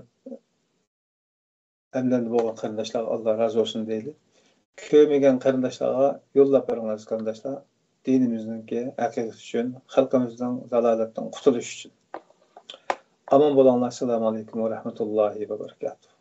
ئەمدى بولغان قېرىنداشلارغا ئاللا رازى بولسۇن دەيلى. كۆرمىگەن قېرىنداشلارغا يوللاپ بېرىڭلار، قېرىنداشلار. دىنىمىزنىڭكى ھەقىقىتى ئۈچۈن، خەلقىمىزنىڭ زالالەتتىن قۇتۇلۇشى ئۈچۈن. ئامان بولۇڭلار. ئەسسالامۇ ئەلەيكۇم ۋە رەھمەتۇللاھى ۋە بەرىكاتۇھ.